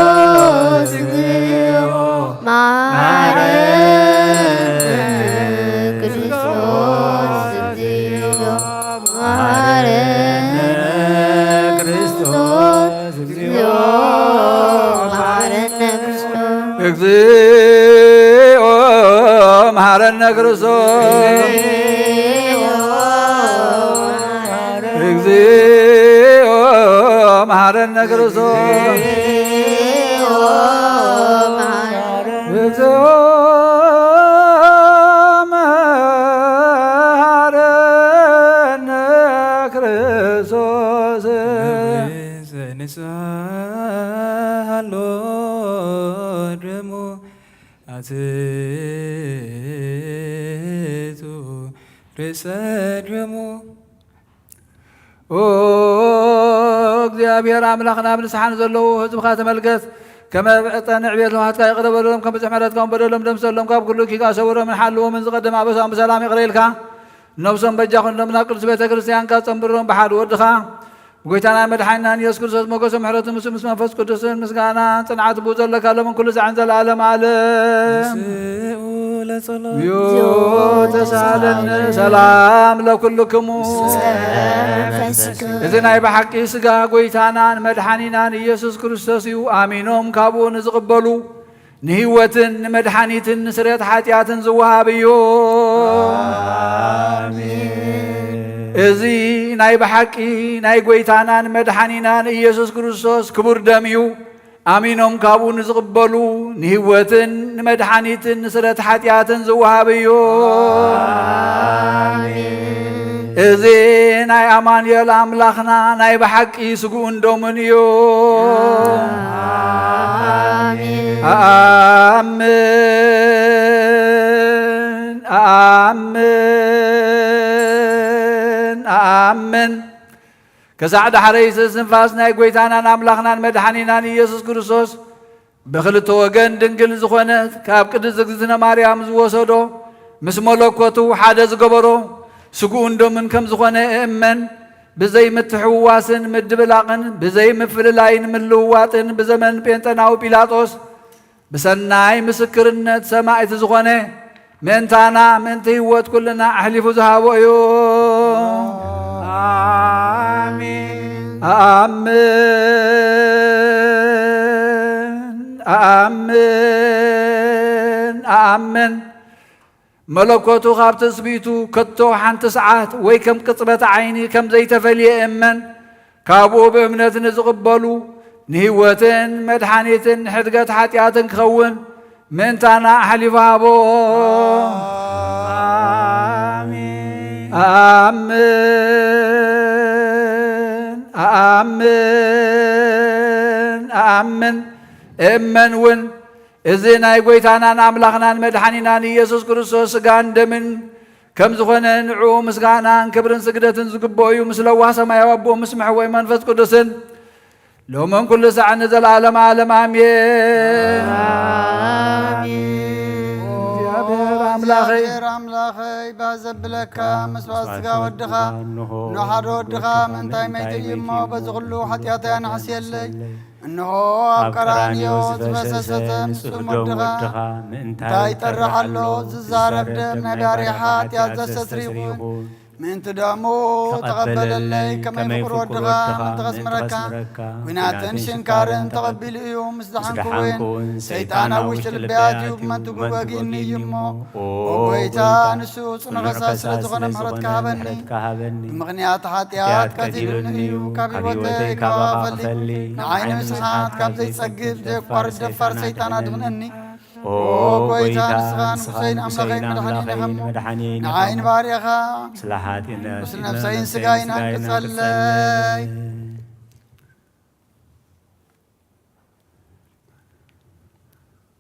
ክርስቶስ እግዚኦ መሃረነ ክርስቶስ እግዚኦ መሃረነ ክርስቶስ እግዚኦ መሃረነ ክርስቶስ እግዚኦ መሃረነ ክርስቶስ እግዚኦ መሃረነ ክርስቶስ እግዚኦ መሃረነ ክርስቶስ እግዚኦ መሃረነ ክርስቶስ። ንስሓ ኣሎ ደሙ ኣትቱ ርእሰ ደሙ። ኦ እግዚኣብሔር ኣምላኽና፣ ኣብ ንስሓ ንዘለዉ ህዝብኻ ተመልከት። ከም ዕጸ ንዕቤት ለውሃትካ ይቕረ በሎም። ከም ብዝሒ ምሕረትካ እውን በደሎም ደምሰሎም። ካብ ኩሉ ኪጋ ሰውሮምን ሓልዎምን። ዝቐደመ ኣበሳኦም ብሰላም ይቕረ ኢልካ፣ ነብሶም በጃ ክንዶም ናብ ቅድስት ቤተ ክርስቲያንካ ጸንብሮም። ብሓደ ወድኻ ብጎይታናን መድሓኒናን ኢየሱስ ክርስቶስ ሞገስን ምሕረትን ምስ፣ ምስ መንፈስ ቅዱስን ምስጋናን ጽንዓት ብኡ ዘለካ ሎምን ኩሉ ሳዕን ዘለዓለም ዓለም። ምስኡ ለጸሎት። እግዚኦ ተሳለነ። ሰላም ለኩልክሙ። መንፈስክ። እዚ ናይ ብሓቂ ስጋ ጎይታናን መድሓኒናን ኢየሱስ ክርስቶስ እዩ። ኣሚኖም ካብኡ ንዝቕበሉ ንህይወትን ንመድሓኒትን ንስርየት ሓጢኣትን ዝወሃብ እዩ። ኣሜን። እዚ ናይ ብሓቂ ናይ ጎይታናን መድሓኒናን ኢየሱስ ክርስቶስ ክቡር ደም እዩ። ኣሚኖም ካብኡ ንዝቕበሉ ንህይወትን ንመድሓኒትን ንስርየት ሓጢኣትን ዝወሃብ እዩ። ኣሜን። እዚ ናይ ኣማኑኤል ኣምላኽና ናይ ብሓቂ ስግኡን ደሙን እዩ። ኣሜን። ኣኣምን፣ ኣኣምን፣ ኣኣምን። ክሳዕ ዳሕረይ ስንፋስ ናይ ጐይታናን ኣምላኽናን መድሓኒናን ኢየሱስ ክርስቶስ ብኽልተ ወገን ድንግል ዝኾነት ካብ ቅድስት እግዝእትነ ማርያም ዝወሰዶ፣ ምስ መለኮቱ ሓደ ዝገበሮ፣ ስግኡን ደሙን ከም ዝኾነ እእመን። ብዘይ ምትሕውዋስን ምድብላቕን፣ ብዘይ ምፍልላይን ምልውዋጥን፣ ብዘመን ጴንጠናዊ ጲላጦስ ብሰናይ ምስክርነት ሰማዕቲ ዝኾነ፣ ምእንታና፣ ምእንቲ ህይወት ኩልና ኣሕሊፉ ዝሃቦ እዩ። ኣሜን። ኣኣምን፣ ኣኣምን፣ ኣኣምን። መለኮቱ ካብ ትስብእቱ ከቶ ሓንቲ ሰዓት ወይ ከም ቅጽበት ዓይኒ ከም ዘይተፈልየ እመን። ካብኡ ብእምነት ንዝቕበሉ ንህይወትን መድሓኒትን ንሕድገት ሓጢኣትን ክኸውን ምእንታና ኣሕሊፉ ሃቦ። ኣሜን። ኣኣምን፣ ኣኣምን፣ ኣኣምን። እመን እውን እዚ ናይ ጐይታናን ኣምላኽናን መድሓኒናን ኢየሱስ ክርስቶስ ስጋን ደምን ከም ዝኾነ፣ ንዕኡ ምስጋናን ክብርን ስግደትን ዝግብኦ እዩ፣ ምስ ለዋህ ሰማያዊ ኣቦኡ፣ ምስ ምሕወይ መንፈስ ቅዱስን፣ ሎምን ኩሉ ሳዕ ንዘለዓለም ዓለም ኣሜን። ኣሜን። እግዚኣብሔር ኣምላኸይ፣ እግዚኣብሔር ኣምላኸይ፣ ባህ ዘብለካ መስዋዕት ስጋ ወድኻ፣ እንሆ ሓደ ወድኻ ምእንታይ መይቱ እዩ እሞ፣ በዚ ኩሉ ሓጢኣተይ ኣናሕስየለይ። እንሆ ኣብ ቀራንዮ ዝፈሰሰ ንጹህ ደም ወድኻ ምእንታይ ይጠርሕ ኣሎ? ዝዛረብ ደም ናይ ባርያ ሓጢኣት ዘስተስሪ ይኹን። ምእንቲ ደሙ ተቐበለለይ፣ ከመይ ፍቁር ወድኻ ምእንቲ ከስምረካ። ኲናትን ሽንካርን ተቐቢሉ እዩ፣ ምስ ደሓንኩ እውን ሰይጣን ኣብ ውሽጢ ልበይ ኣትዩ፣ ብመንትጉ ወጊእኒ እዩ እሞ፣ ኦ ጐይታ፣ ንሱ ጽኑዕ ከሳሲ ስለ ዝኾነ ምሕረትካ ሃበኒ። ብምኽንያት ሓጢኣት ቀቲሉኒ እዩ፣ ካብ ህይወተይ ካባኻ ክፈሊ። ንዓይ ንምስሓት ካብ ዘይጸግብ ዘየቋርጽ ደፋር ሰይጣን ኣድሕነኒ። ኦ ጐይታ፣ ንስኻ ንጉሰይን ኣምላኸይን መድሓኒን ኢኻ እሞ፣ ንዓይ ንባርያኻ ቁስል ነፍሰይን ስጋይን ኣንቅጸለይ።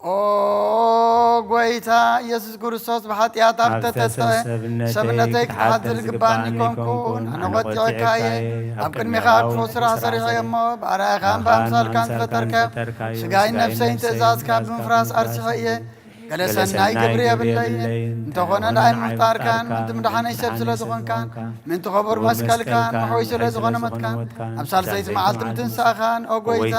ኦ ጐይታ ኢየሱስ ክርስቶስ፣ ብሓጢኣት ኣብ ተተትዐ ሰብነተይ ክትሓድር ዝግባኒ ኮንኩ። ኣነ ቈጢዐካ እየ፣ ኣብ ቅድሜኻ ክፉእ ስራሕ ሰሪሐ እየ እሞ፣ ብኣርኣያኻ እምበኣር ኣምሳልካን ዝፈጠርከ፣ ስጋይን ነፍሰይን ትእዛዝካ ብምፍራስ ኣርሲሐ እየ። ገለ ሰናይ ግብሪ የብለይን፣ እንተኾነ ንዓይ ምፍጣርካን ምእንቲ ምድሓነይ ሰብ ስለ ዝኾንካን፣ ምእንቲ ክቡር መስቀልካን መሕወይ ስለ ዝኾነ ሞትካን፣ ኣብ ሳልሰይቲ መዓልቲ ምትንሳእኻን፣ ኦ ጐይታ፣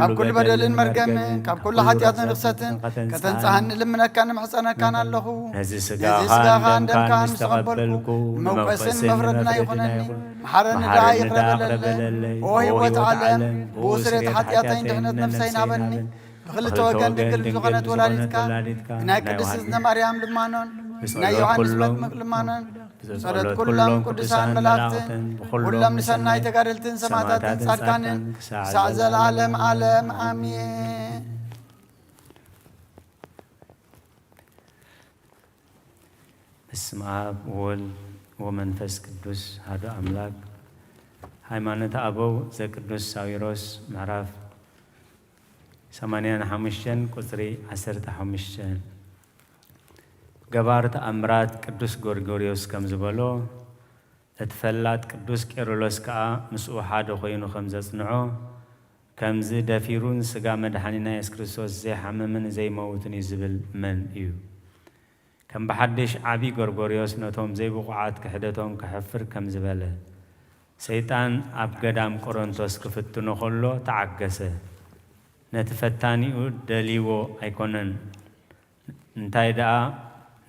ካብ ኩሉ በደልን መርገምን፣ ካብ ኩሉ ሓጢኣትን ርኽሰትን ከተንጽሃኒ ልምነካን እምሕጸነካን ኣለኹ። ነዚ ስጋኻን ደምካን ምስ ተቐበልኩ፣ ንመውቀስን መፍረድና ይኹነኒ። መሓረኒ ደኣ ይቕረ በለለይ። ኦ ህይወት ዓለም፣ ብኡ ስርየት ሓጢኣተይን ድሕነት ነፍሰይን ሃበኒ። ብኽልተ ወገን ድንግል ዝኾነት ወላዲትካ፣ ናይ ቅድስት እዝነ ማርያም ልማኖን፣ ናይ ዮሃንስ መጥምቅ ልማኖን፣ ብጸሎት ኩሎም ቅዱሳን መላእክትን፣ ኩሎም ንሰናይ ተጋደልትን ሰማዕታትን ጻድቃንን፣ ክሳዕ ዘለዓለም ዓለም ኣሜን። በስመ አብ ወወልድ ወመንፈስ ቅዱስ አሐዱ አምላክ። ሃይማኖተ አበው ዘቅዱስ ሳዊሮስ ምዕራፍ ሰማንያን ሓሙሽተን ቁጽሪ ዓሰርተ ሓሙሽተ። ገባር ተኣምራት ቅዱስ ጎርጎርዮስ ከም ዝበሎ፣ እቲ ፈላጥ ቅዱስ ቄርሎስ ከኣ ምስኡ ሓደ ኮይኑ ከም ዘጽንዖ፣ ከምዚ ደፊሩን ስጋ መድሓኒና የሱስ ክርስቶስ ዘይሓምምን ዘይመውትን እዩ ዝብል መን እዩ? ከም ብሓድሽ ዓቢ ጎርጎርዮስ ነቶም ዘይብቑዓት ክሕደቶም ከሕፍር ከም ዝበለ፣ ሰይጣን ኣብ ገዳም ቆሮንቶስ ክፍትኖ ከሎ ተዓገሰ። ነቲ ፈታኒኡ ደልይዎ ኣይኮነን፣ እንታይ ደኣ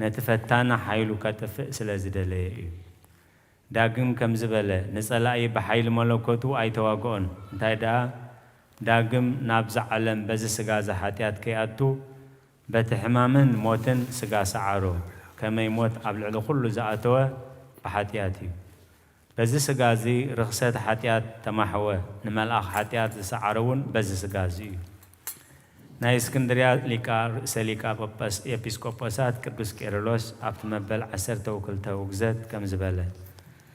ነቲ ፈታኒ ሓይሉ ከጥፍእ ስለ ዝደለየ እዩ። ዳግም ከምዚ በለ፣ ንጸላኢ ብሓይሊ መለኮቱ ኣይተዋግኦን፣ እንታይ ደኣ ዳግም ናብዛ ዓለም በዚ ስጋ እዚ ሓጢኣት ከይኣቱ በቲ ሕማምን ሞትን ስጋ ሰዓሮ። ከመይ ሞት ኣብ ልዕሊ ኩሉ ዝኣተወ ብሓጢኣት እዩ። በዚ ስጋ እዚ ርኽሰት ሓጢኣት ተማሕወ፣ ንመልኣኽ ሓጢኣት ዝሰዓረ እውን በዚ ስጋ እዚ እዩ። ናይ እስክንድርያ ሊቃ ርእሰ ሊቃ ጳጳስ ኤጲስቆጶሳት ቅዱስ ቄርሎስ ኣብቲ መበል ዓሰርተ ወክልተ ውግዘት ከምዚ በለ፣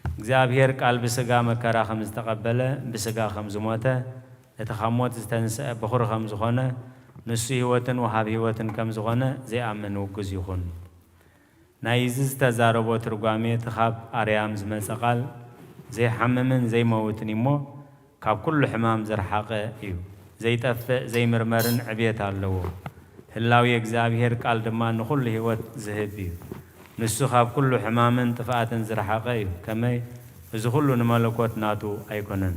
እግዚኣብሔር ቃል ብስጋ መከራ ከም ዝተቐበለ፣ ብስጋ ከም ዝሞተ፣ እቲ ካብ ሞት ዝተንስአ በኹሪ ከም ዝኾነ፣ ንሱ ህይወትን ወሃብ ህይወትን ከም ዝኾነ ዘይኣምን ውጉዝ ይኹን። ናይዚ ዝተዛረቦ ትርጓሜ፣ እቲ ካብ ኣርያም ዝመጸ ቃል ዘይሓምምን ዘይመውትን እሞ፣ ካብ ኩሉ ሕማም ዝረሓቐ እዩ። ዘይጠፍእ ዘይምርመርን ዕቤት ኣለዎ። ህላዌ እግዚኣብሔር ቃል ድማ ንኹሉ ህይወት ዝህብ እዩ። ንሱ ካብ ኩሉ ሕማምን ጥፍኣትን ዝረሓቐ እዩ። ከመይ? እዚ ኩሉ ንመለኮት ናቱ ኣይኮነን።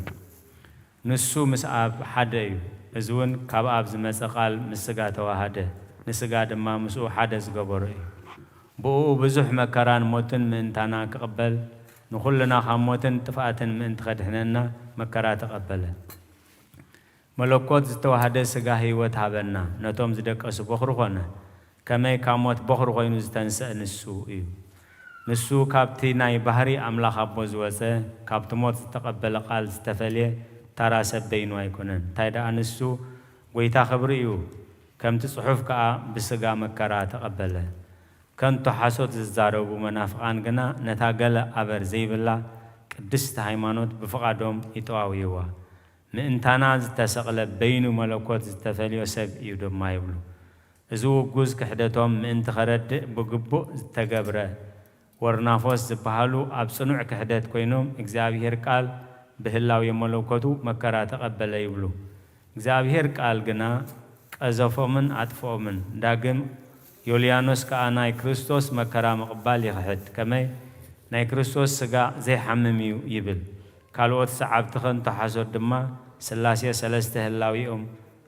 ንሱ ምስ ኣብ ሓደ እዩ። እዚ እውን ካብ ኣብ ዝመጸ ቃል ምስ ስጋ ተዋሃደ፣ ንስጋ ድማ ምስኡ ሓደ ዝገበሮ እዩ። ብእኡ ብዙሕ መከራን ሞትን ምእንታና ክቕበል፣ ንኹልና ካብ ሞትን ጥፍኣትን ምእንቲ ከድሕነና መከራ ተቐበለ። መለኮት ዝተዋህደ ስጋ ህይወት ሃበና፣ ነቶም ዝደቀሱ በኹሪ ኾነ። ከመይ ካብ ሞት በኹሪ ኮይኑ ዝተንስአ ንሱ እዩ። ንሱ ካብቲ ናይ ባህሪ ኣምላኽ ኣቦ ዝወጸ፣ ካብቲ ሞት ዝተቐበለ ቃል ዝተፈልየ ታራ ሰብ በይኑ ኣይኮነን። እንታይ ደኣ ንሱ ጐይታ ክብሪ እዩ። ከምቲ ጽሑፍ ከኣ ብስጋ መከራ ተቐበለ። ከንቱ ሓሶት ዝዛረቡ መናፍቓን ግና ነታ ገለ ኣበር ዘይብላ ቅድስቲ ሃይማኖት ብፍቓዶም ይጠዋውይዋ። ምእንታና ዝተሰቕለ በይኑ መለኮት ዝተፈልዮ ሰብ እዩ ድማ ይብሉ። እዚ ውጉዝ ክሕደቶም ምእንቲ ኸረድእ ብግቡእ ዝተገብረ፣ ወርናፎስ ዝበሃሉ ኣብ ጽኑዕ ክሕደት ኮይኖም እግዚኣብሔር ቃል ብህላዌ መለኮቱ መከራ ተቐበለ ይብሉ። እግዚኣብሔር ቃል ግና ቀዘፎምን ኣጥፍኦምን። ዳግም ዮልያኖስ ከኣ ናይ ክርስቶስ መከራ ምቕባል ይኽሕድ። ከመይ? ናይ ክርስቶስ ስጋ ዘይሓምም እዩ ይብል። ካልኦት ሰዓብቲ ከንቱ ሓሶት ድማ ስላሴ ሰለስተ ህላዊኦም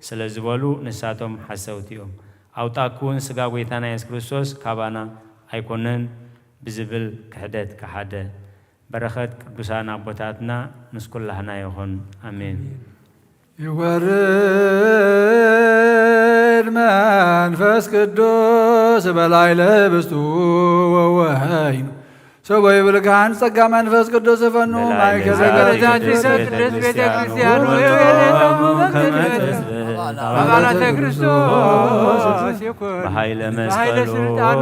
ስለ ዝበሉ ንሳቶም ሓሰውቲ እዮም። ኣውጣኩ እውን ስጋ ጐይታና የሱስ ክርስቶስ ካባና ኣይኮነን ብዝብል ክሕደት ከሓደ። በረኸት ቅዱሳን ኣቦታትና ምስ ኩላህና ይኹን። ኣሜን። ይወርድ መንፈስ ቅዱስ በላዕለ ህብስቱ ወወይኑ። ሰቦ ይብል ካህን ጸጋ መንፈስ ቅዱስ ፈኑ በላዕለ ማእከለ ዛቲ ቅድስት ቤተ ክርስቲያን አባላተ ክርስቶስ ይኩን። በኃይለ በኃይለ መስቀሉ ስልጣኑ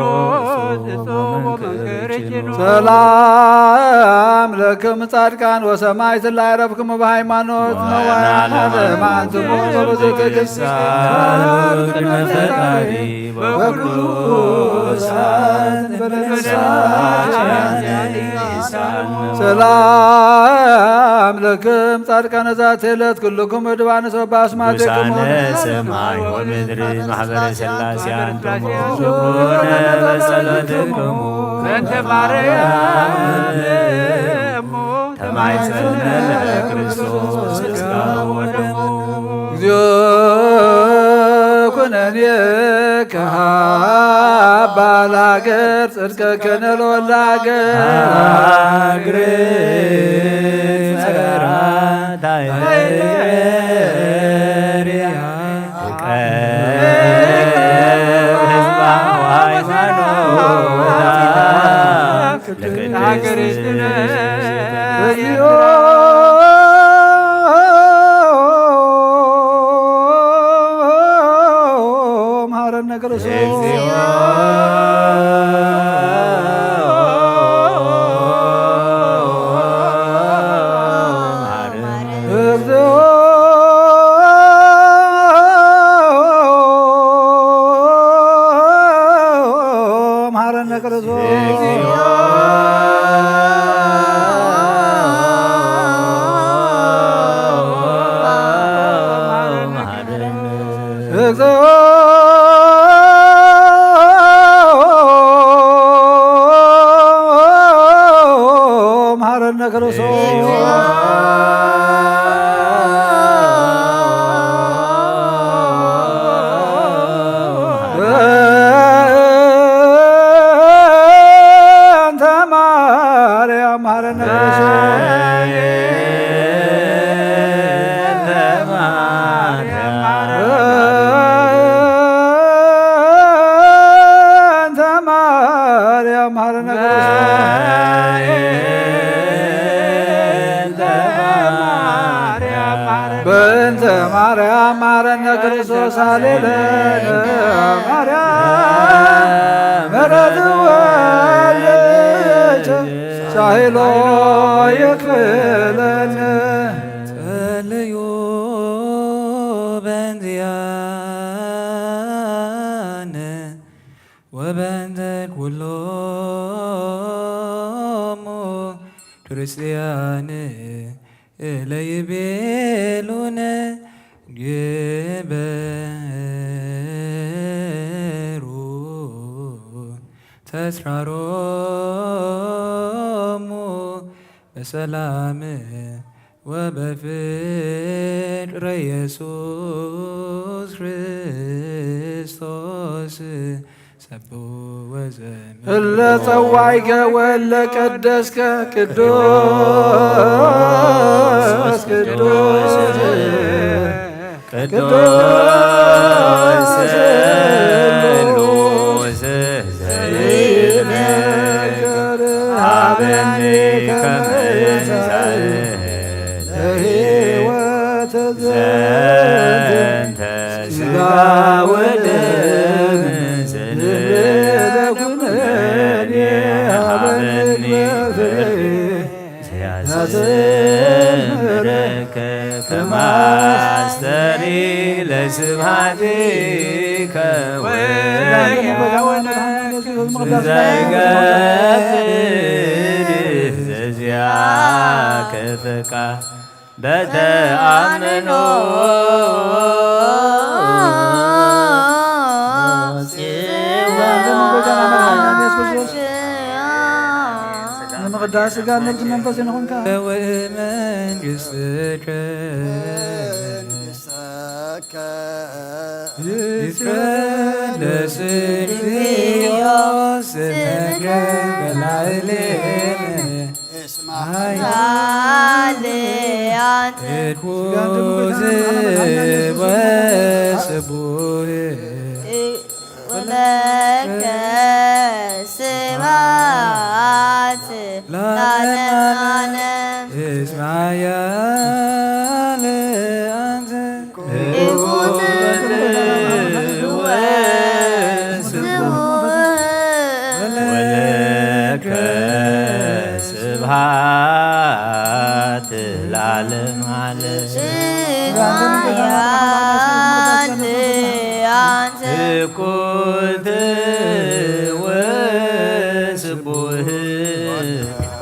ጽጽዎ መንክር ኪኑ። ሰላም ለክም ጻድቃን ወሰማዕት ላዕረፍክሙ በሃይማኖት። ወናነ ወናነ ማንትሙ ማንትሙ በብዙ በብዙ ትዕግስት ትዕግስት ቅድመ ፈጣሪ በኩሉ ሰዓት በመንሳት ሰላም ለክም ጻድቃነ ዛቲ ዕለት ኩልኩም እድባን ሰባ አስማቲክሙ ቅዱሳነ ሰማይ ወምድር ማህበረ ሥላሴ አንትሙ ትኩነ በጸሎትክሙ በእንተ ማርያም ተማይጸነ ለክርስቶስ ሥጋ ወደሙ። እግዚኦ ኩነኔ ከሃባ ለሀገር ጽድቀ ከነ ለወልደ ሀገር። ሀገር ጸራ ታይበሪያ እቀብ ህዝባ ወሃይማኖታ ለቅድስት እግዚኦ መሐረነ ክርስቶስ። እግዚኦ መሐረነ ክርስቶስ። እግዚኦ መሐረነ ክርስቶስ። በእንተ ማርያም መሐረነ ክርስቶስ። በእንተ ማርያም መሐረነ ክርስቶስ። በእንተ ማርያም መሐረነ ክርስቶስ። ሃሌሉያ ማርያም ምሕረት ወልድኪ ዳይሎ የክፍለነ ጸልዩ በእንቲኣነ ወበእንተ ኩሎሙ ክርስቲያን እለ ይቤሉነ ግበሩ ተስራሮሙ በሰላም ወበፍቅረ ኢየሱስ ክርስቶስ። ሰብሖ ወዘምር እለ ጸዋይከ ወለ ቀደስከ ቅዱስ ቅዱስ ቅዱስ ስሉስ ዘይትነገር ሀበኒ ከመ ለሕይወት ዘንተ ስጋ ወደም ስለ ኩነኔ ሀበኒ ዘያስምረከ ከማስተሪ ለስብሐቲከ ወዘይገብር ዘዚአከ ፈቃድ በተአምኖ ጽዋ ስጋ ነብስ መንፈስ ንኹንካ ወመንግስትከ ይትቀደስ እግዚኦ ስምከ በላዕሌነ እስማ ቃል አንተ ትኩዝ ወስቡህ ወለከ ስብሐት ለዓለመ ዓለም። እስማ ያለ አንተ ትኩዝ ወስቡህ ወለከ ስብሐት ለዓለመ ዓለም። እስማ ያለ አንተ ትኩዝ ወስቡህ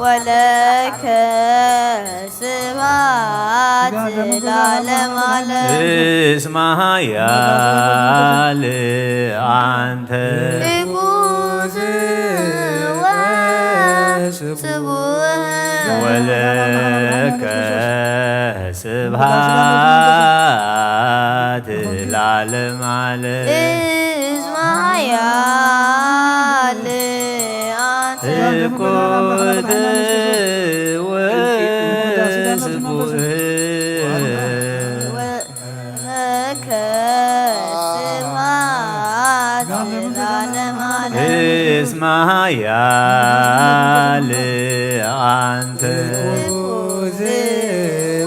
ወለከ ስብሐት ለዓለመ ዓለም። እስማ ኃያል አንተ ትኩዝ ወስቡህ ወለከ ስብሐት ለዓለመ ዓለም። እስማ ኃያል አንተ ትኩዝ ወስቡህ ወለከ ስብሐት ለዓለመ ዓለም። እስማ ኃያል አንተ ትኩዝ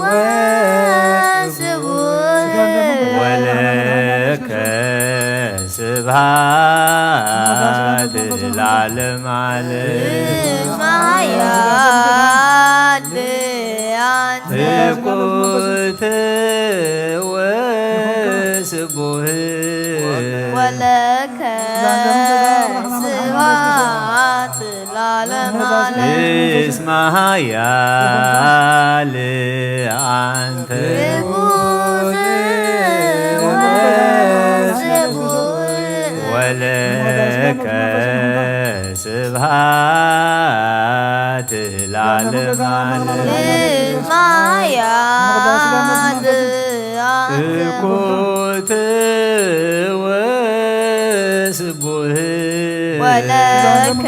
ወስቡህ ወለከ ስብሐት ለዓለመ ዓለም። እስማ ኃያል አንተ ትኩዝ ወስቡህ ወለከ ስብሐት ለዓለመ ዓለም። እስማ ኃያል አንተ ትኩዝ ወስቡህ ወለከ ስብሐት ለዓለመ ዓለም። እስማ ኃያል አንተ ትኩዝ ወስቡህ ወለከ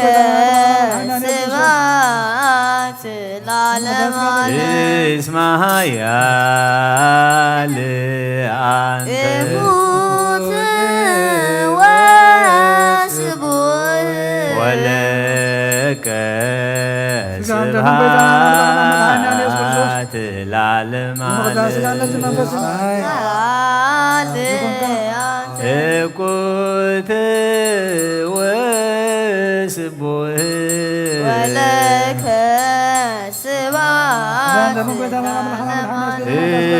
ስብሐት ለዓለመ ዓለም። እስማ ኃያል አንተ ትኩዝ ወስቡህ ወለከ ስብሐት ለዓለመ ዓለም። ትኩዝ ወስቡህ ወለከ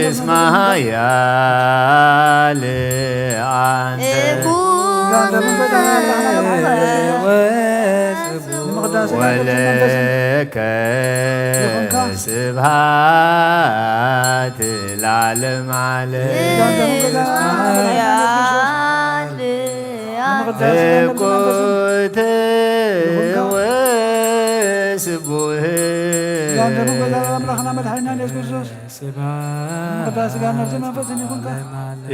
እስመ ኃያል አንተ ወለከ ስብሐት ለዓለመ ዓለም። ትኩት ወስቡህ ስብሐት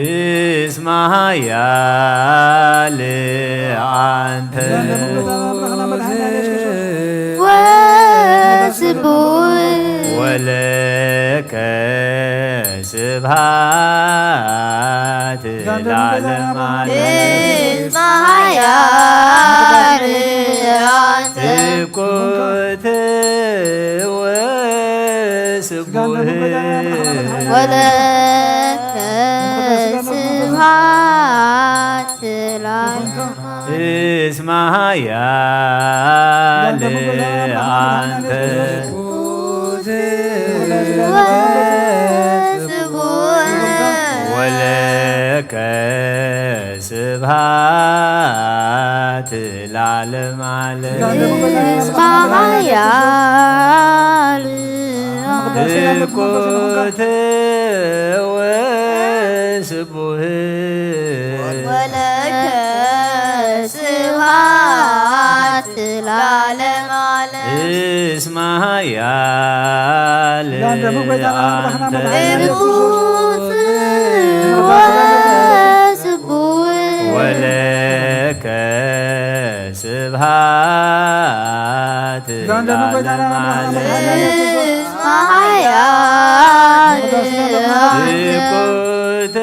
እስመ ኃያል አንተ ወስቡህ ወለከ ስብሐት ለዓለመ ዓለም። እስመ ኃያል አንተ ትኩት ወስቡህ ወለከ ስብሐት ለዓለመ እስመ ኃያል አንተ ወስቡህ ወለከ ስብሐት ለዓለመ ዓለም። እስመ ኃያል ትኩት ወስቡህ ወለከ ስብሐት ለዓለመ ዓለም። እስመ ኃያል አንተ ትኩት ወስቡህ ወለከ ስብሐት ለዓለመ ዓለም። እስመ ኃያል ትኩት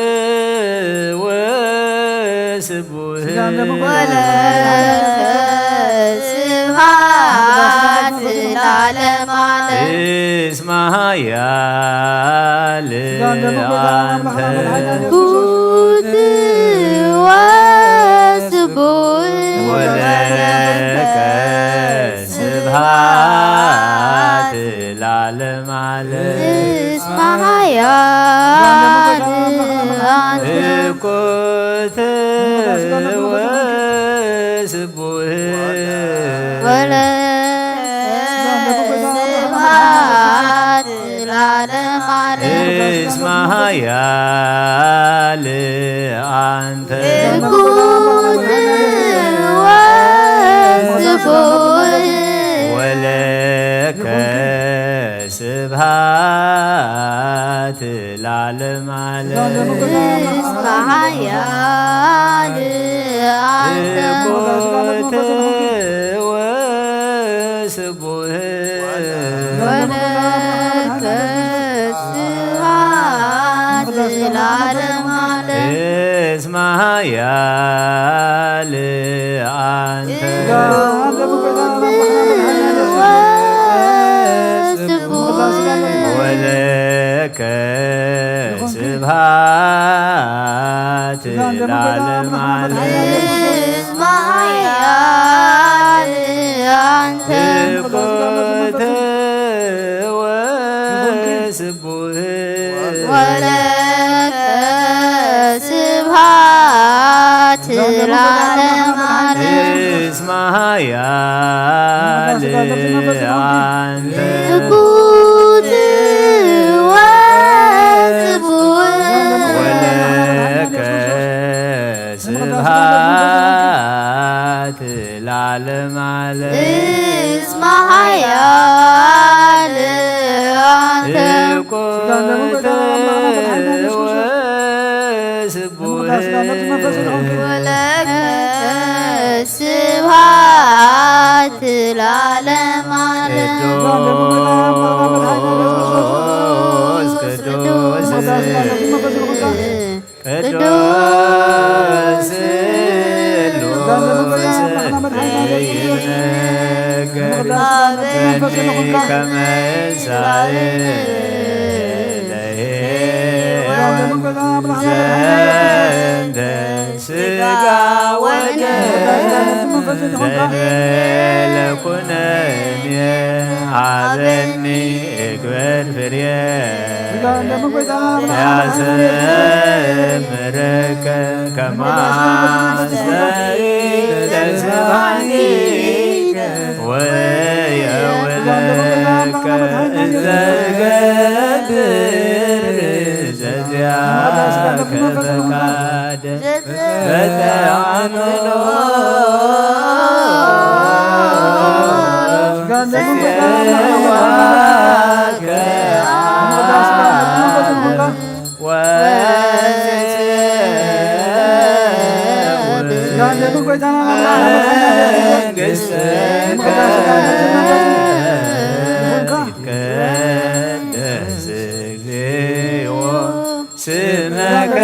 ወስቡህ ወለከ ስብሐት ለዓለመ ዓለም። እስመ ኃያል አንተ ትኩት ወስቡህ ወለከ ስብሐት ለዓለመ ዓለም። እስመ ኃያል አንተ ትኩት ወስቡህ ወለከ ስብሐት ለዓለመ ዓለም። እስመ ኃያል አንተ ትኩት ወስቡህ ወለከ ስብሐት ለዓለመ ዓለም። እስመ ኃያል አንተ ትኩት ወስቡህ ወለከ ስብሐት ለዓለመ ዓለም። እስመ ኃያል አንተ ትኩት ወስቡህ ወለከ ስብሐት ለዓለመ ዓለም። እስመ ኃያል አንተ ትኩት ወስቡህ ወለከ ስብሐት ለዓለመ ዓለም። እስመ ኃያል አንተ ትኩት ወስቡህ ወለከ ስብሐት ለዓለመ ዓለም። እስመ ኃያል አንተ ትኩት ወስቡህ ወለከ ስብሐት ለዓለመ ዓለም። ቅዱስ ቅዱስ ቅዱስ ስሉስ ይነገር እምኔ ከመ እንሳእ ለሔዋን ዘንተ ሥጋ ወደም ለነ ለኩነኔ ሃበኒ እግበር ፍሬ ያዘምረከ ከማስተሪ ተስፋኒ ወየውለከ እንዘገብር ዘዚያከ ፈቃደ በተአምኖ መንግስትከ ይትቀደስ እግዚኦ ስመከ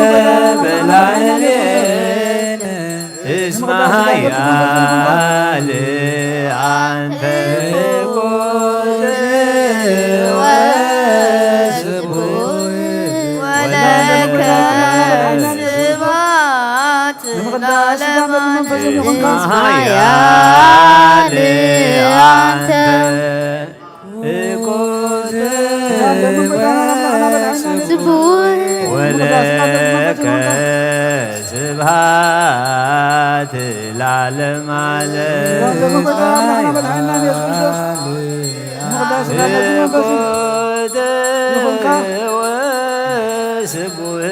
በላዕሌነ እስመ ኃያል አንተ ንጉሥ ወስቡሕ ወለከ ስብሐት ለዓለመ ዓለም። እስመ ኃያል አንተ ንጉሥ ስቡሕ ወለከ ስብሐት ለዓለመ ዓለም። ንጉሥ ወስቡሕ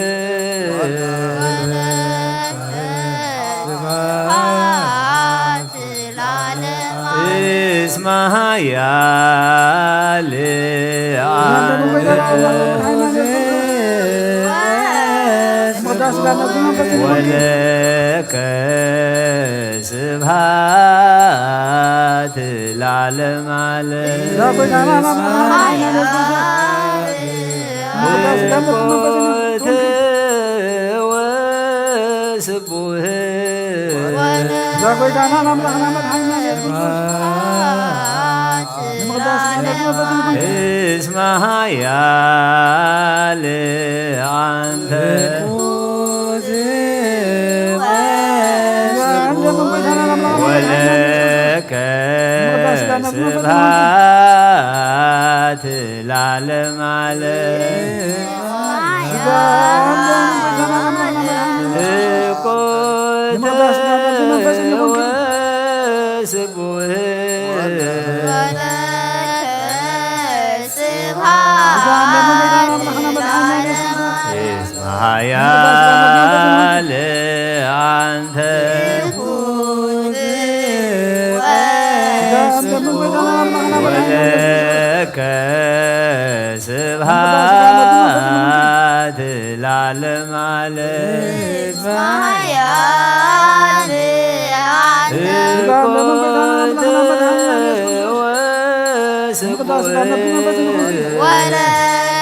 እስመ ኃያል አንተ ወለከ ስብሐት ለዓለመ ዓለም። ንጉሥ ወስቡሕ እስመ ኃያል አንተ ወለከ ስብሐት ለዓለመ ዓለም። እኮ ወስቡሕ እስመ ኃያል አንተ ወለከ ስብሐት ለዓለመ ዓለም። እኮት ወስቡሕ ወለከ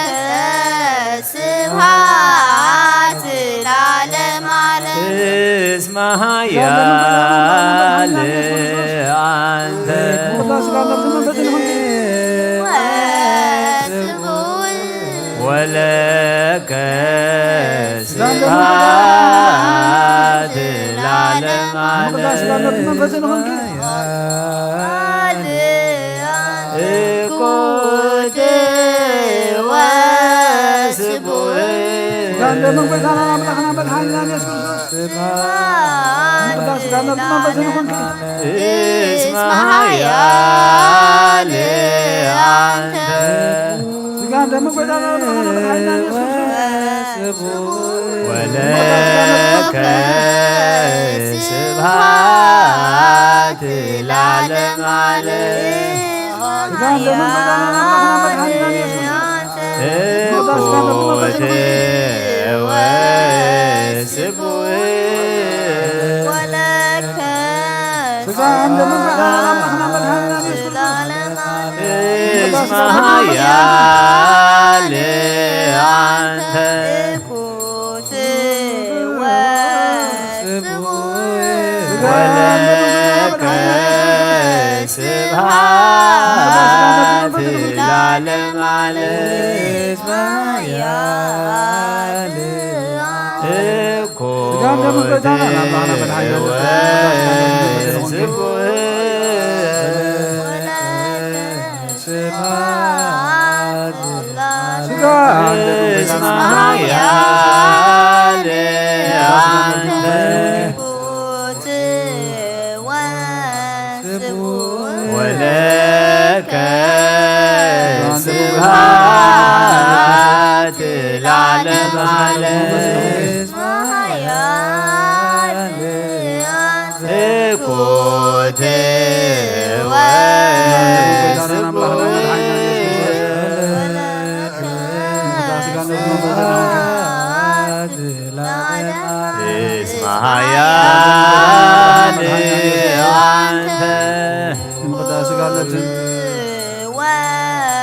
ስብሐት ለዓለመ ዓለም። እስመ ኃያል አንተ ወስቡሕ ወለከ ስብሐት ለዓለመ ዓለም። እኮት ወስቡሕ ስብሐት ለዓለመ ዓለም። እስመ ኃያል አንተ ወለከ ስብሐት ለዓለመ ዓለም። እኮት ወስቡሕ ወለከ ስብሐት ለዓለመ ዓለም። እስመ ኃያል አንተ እኮት ወስቡሕ ወለከ ስብሐት ለዓለመ ዓለም። እስመ ኃያል እኮ ስብሐት ለዓለመ ዓለም። ወስቡሕ ወለከ እስመ ኃያል አንተ። ወለከ ስብሐት ለዓለመ ዓለም። ስኩት ወስቡሕ። እስመ ኃያል አንተ። ምቕዳስ ሥጋ ነፍስን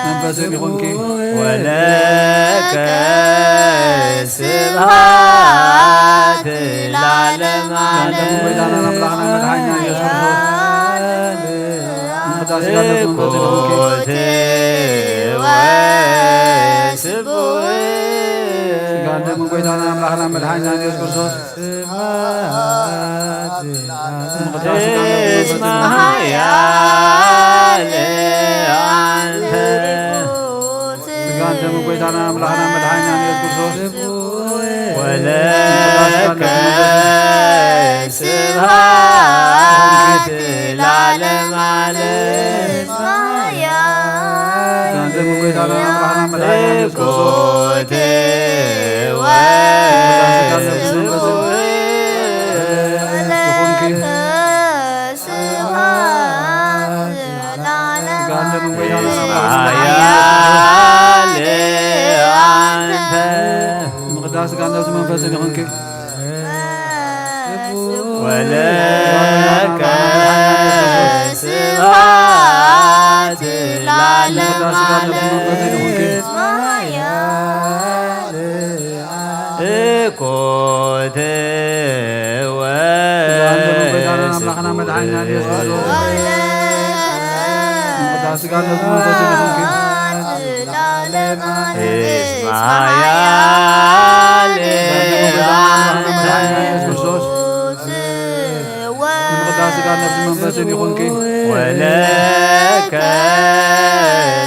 መንፈስን ይኹንኪ። ወለከ ስብሐት ለዓለመ ዓለም። ጎይታና አምላክና መድኃኒና ኢየሱስ ክርስቶስ። ምቕዳስ ሥጋ ነፍስን መንፈስን ይኹንኪ። ስኩት ወስቡሕ። ሥጋ ደም ጎይታና አምላክና መድኃኒና ኢየሱስ ክርስቶስ። ስብሐት ለዓለመ ዓለም። እስመ ኃያል አንተ። ሥጋ ደም ጎይታና አምላክና መድኃኒና ኢየሱስ ክርስቶስ። ወለከ ስብሐት ለዓለመ ዓለም። ሥጋ ደም ጎይታና አምላክና መድኃኒና ኢየሱስ ክርስቶስ። ስኩት ወስቡሕ። ኃያል አንተ። ምቕዳስ ሥጋ ነፍስ መንፈስን ይኹንኪ። ወለከ ስብሐት ለዓለመ ዓለም። ስኩት ወስቡሕ። አምላክና መድኃኒና ኢየሱስ ክርስቶስ። ምቕዳስ ሥጋ ነፍስ መንፈስን ይኹንኪ። እስመ ኃያል አንተ። ኢየሱስ ክርስቶስ። ምቕዳስ ሥጋ ነፍስ መንፈስን ይኹንኪ። ወለከ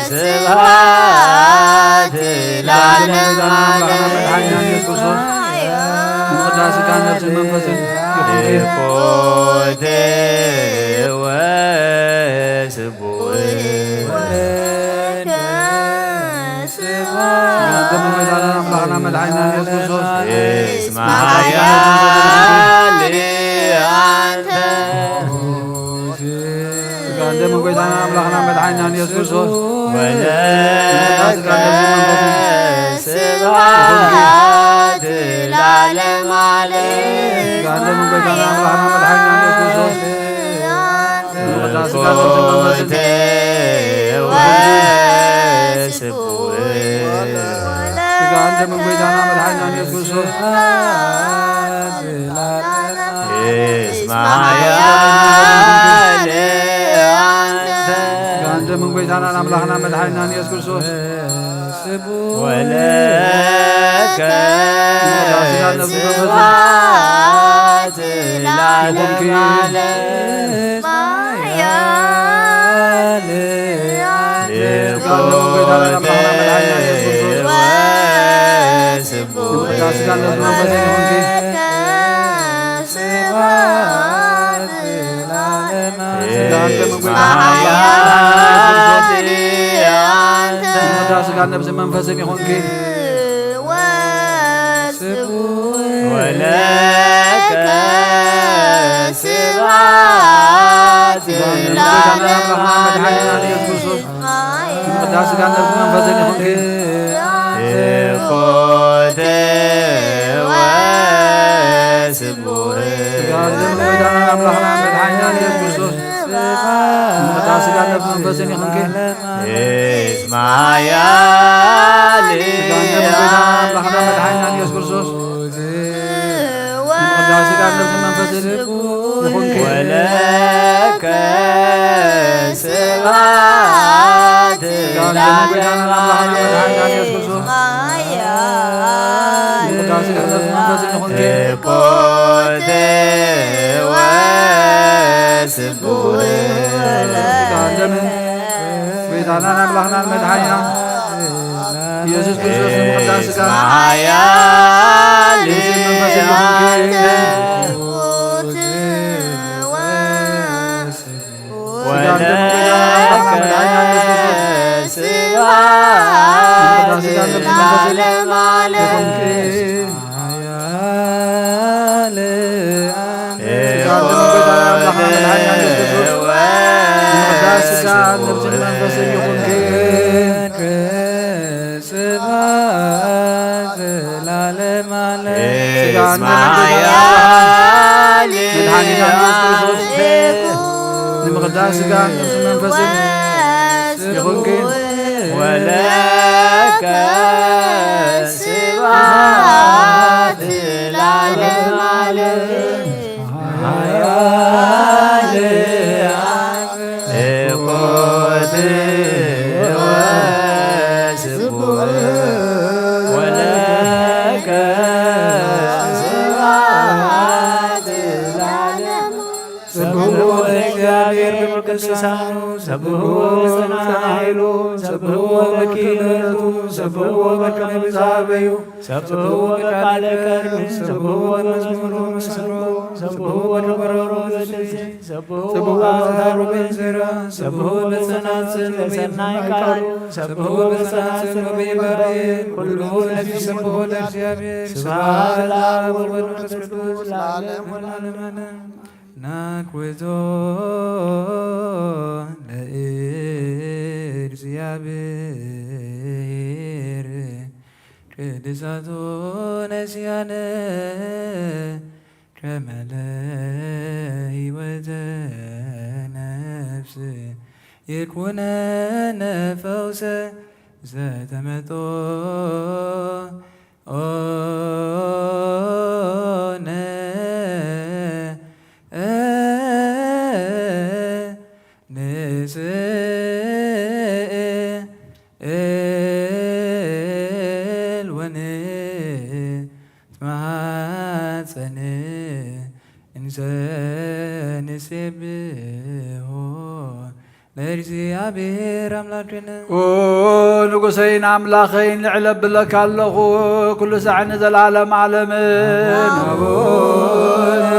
ስብሐት ለዓለመ ዓለም። ኢየሱስ ክርስቶስ። ምቕዳስ ሥጋ ነፍስ መንፈስን ይኹንኪ። ስኩት ወስቡሕ። ስብሐት ለመድኃኒነ ኢየሱስ ክርስቶስ። እስመ ኃያል አንተ። ሥጋ ደም ጎይታና አምላክና መድኃኒና ኢየሱስ ክርስቶስ። ወለከ ስብሐት ለዓለመ ዓለም። ሥጋ ደም ጎይታና አምላክና መድኃኒና ኢየሱስ ክርስቶስ። ስብሐት ወስቡሕ። ሥጋ ደም ጎይታና መድኃኒና ኢየሱስ ክርስቶስ። እስመ ኃያል አንተ። ሥጋ ደም ጎይታና አምላክና መድኃኒና ኢየሱስ ክርስቶስ። ወለከ ስብሐት ለዓለመ ዓለም። ስብሐት ለመድኃኒነ ኢየሱስ ክርስቶስ። ሥጋ ነፍስ መንፈስን ይኹንኪ። ወለከ ስብሐት ለዓለመ ዓለም። ቅዳሴ ሥጋ ነፍስ መንፈስን ይኹንኪ። ስብሐት ወስቡሕ። ሥጋ ደም ጎይታና አምላክና መድኃኒና ኢየሱስ ክርስቶስ። ቅዳሴ ሥጋ ነፍስ መንፈስን ይኹንኪ። እስመ ኃያል ሥጋ ደም ጎይታና አምላክና መድኃኒና ኢየሱስ ክርስቶስ። ቅዳሴ ሥጋ ነፍስ መንፈስን ይኹንኪ። ወለከ ስብሐት ሥጋ ደም ጎይታና አምላክና መድኃኒና ኢየሱስ ክርስቶስ። ቅዳሴ ሥጋ ነፍስ መንፈስን ይኹንኪ። ስብሐት ወስቡሕ። ሥጋ ደም ጎይታናን አምላክናን መድኃኒናን ኢየሱስ ክርስቶስ ንምቕዳስ ሥጋ ሓያል ነፍስን መንፈስን ይኹንኪ። ሥጋ ወደም ወገዳ ኣምላኽና መድኃኒና ኢየሱስ ክርስቶስ ንምቕዳስ ሥጋ ነፍስን መንፈስን ይኹንኪ። ሥጋ ወደም ወገዳ ኣምላኽና መድኃኒና ኢየሱስ ክርስቶስ ንምቕዳስ ሥጋ ነፍስን መንፈስን ይኹንኪ። ስብሐት ለዓለመ ዓለም። ሥጋ ወደም ወገዳ ኣምላኽና መድኃኒና ኢየሱስ ክርስቶስ ንምቕዳስ ሥጋ ነፍስን መንፈስን ይኹንኪ። ወለከ ስብሐት ለዓለመ ዓለም። ኃያል ሕይወት ወስቡሕ ወለከ ስብሐት ለዓለም። ስብሑ ለእግዚአብሔር በቅዱሳኑ፣ ስብሑ በጽንዓት ኃይሉ፣ ስብሑ በኪለቱ፣ ስብሑ በከመ ብዛበዩ፣ ስብሑ በቃለ ከርቤ፣ ስብሑ በመዝሙር ወመሰንቆ፣ ስብሑ በከበሮ ዘችዜ፣ ስብሑ በአውታሩ በእንዚራ፣ ስብሑ በጸናጽል በሰናይ ቃሉ፣ ስብሑ በጸናጽል ወበይባቤ፣ ኩሉ ነፍስ ስብሑ ለእግዚአብሔር። ስብሐት ለአብ ወወልድ ወመንፈስ ቅዱስ ለዓለሙ ለዓለመ ዓለም። ናኩቶ ለእግዚአብሔር ቅድሳቶ ነሲያነ ከመ ለህይወተ ነፍስ ይኩነነ ፈውሰ ዘተመጦ ኦነ ንስእል ወንትማጸን እንሰ ንሴብሖ ለእግዚአብሔር አምላክነ። ኦ ንጉሰይን ኣምላኸይን፣ ልዕል ኣብለካ ኣለኹ፣ ኩሉ ሳዕ ንዘለዓለም ዓለምን። ኣቡነ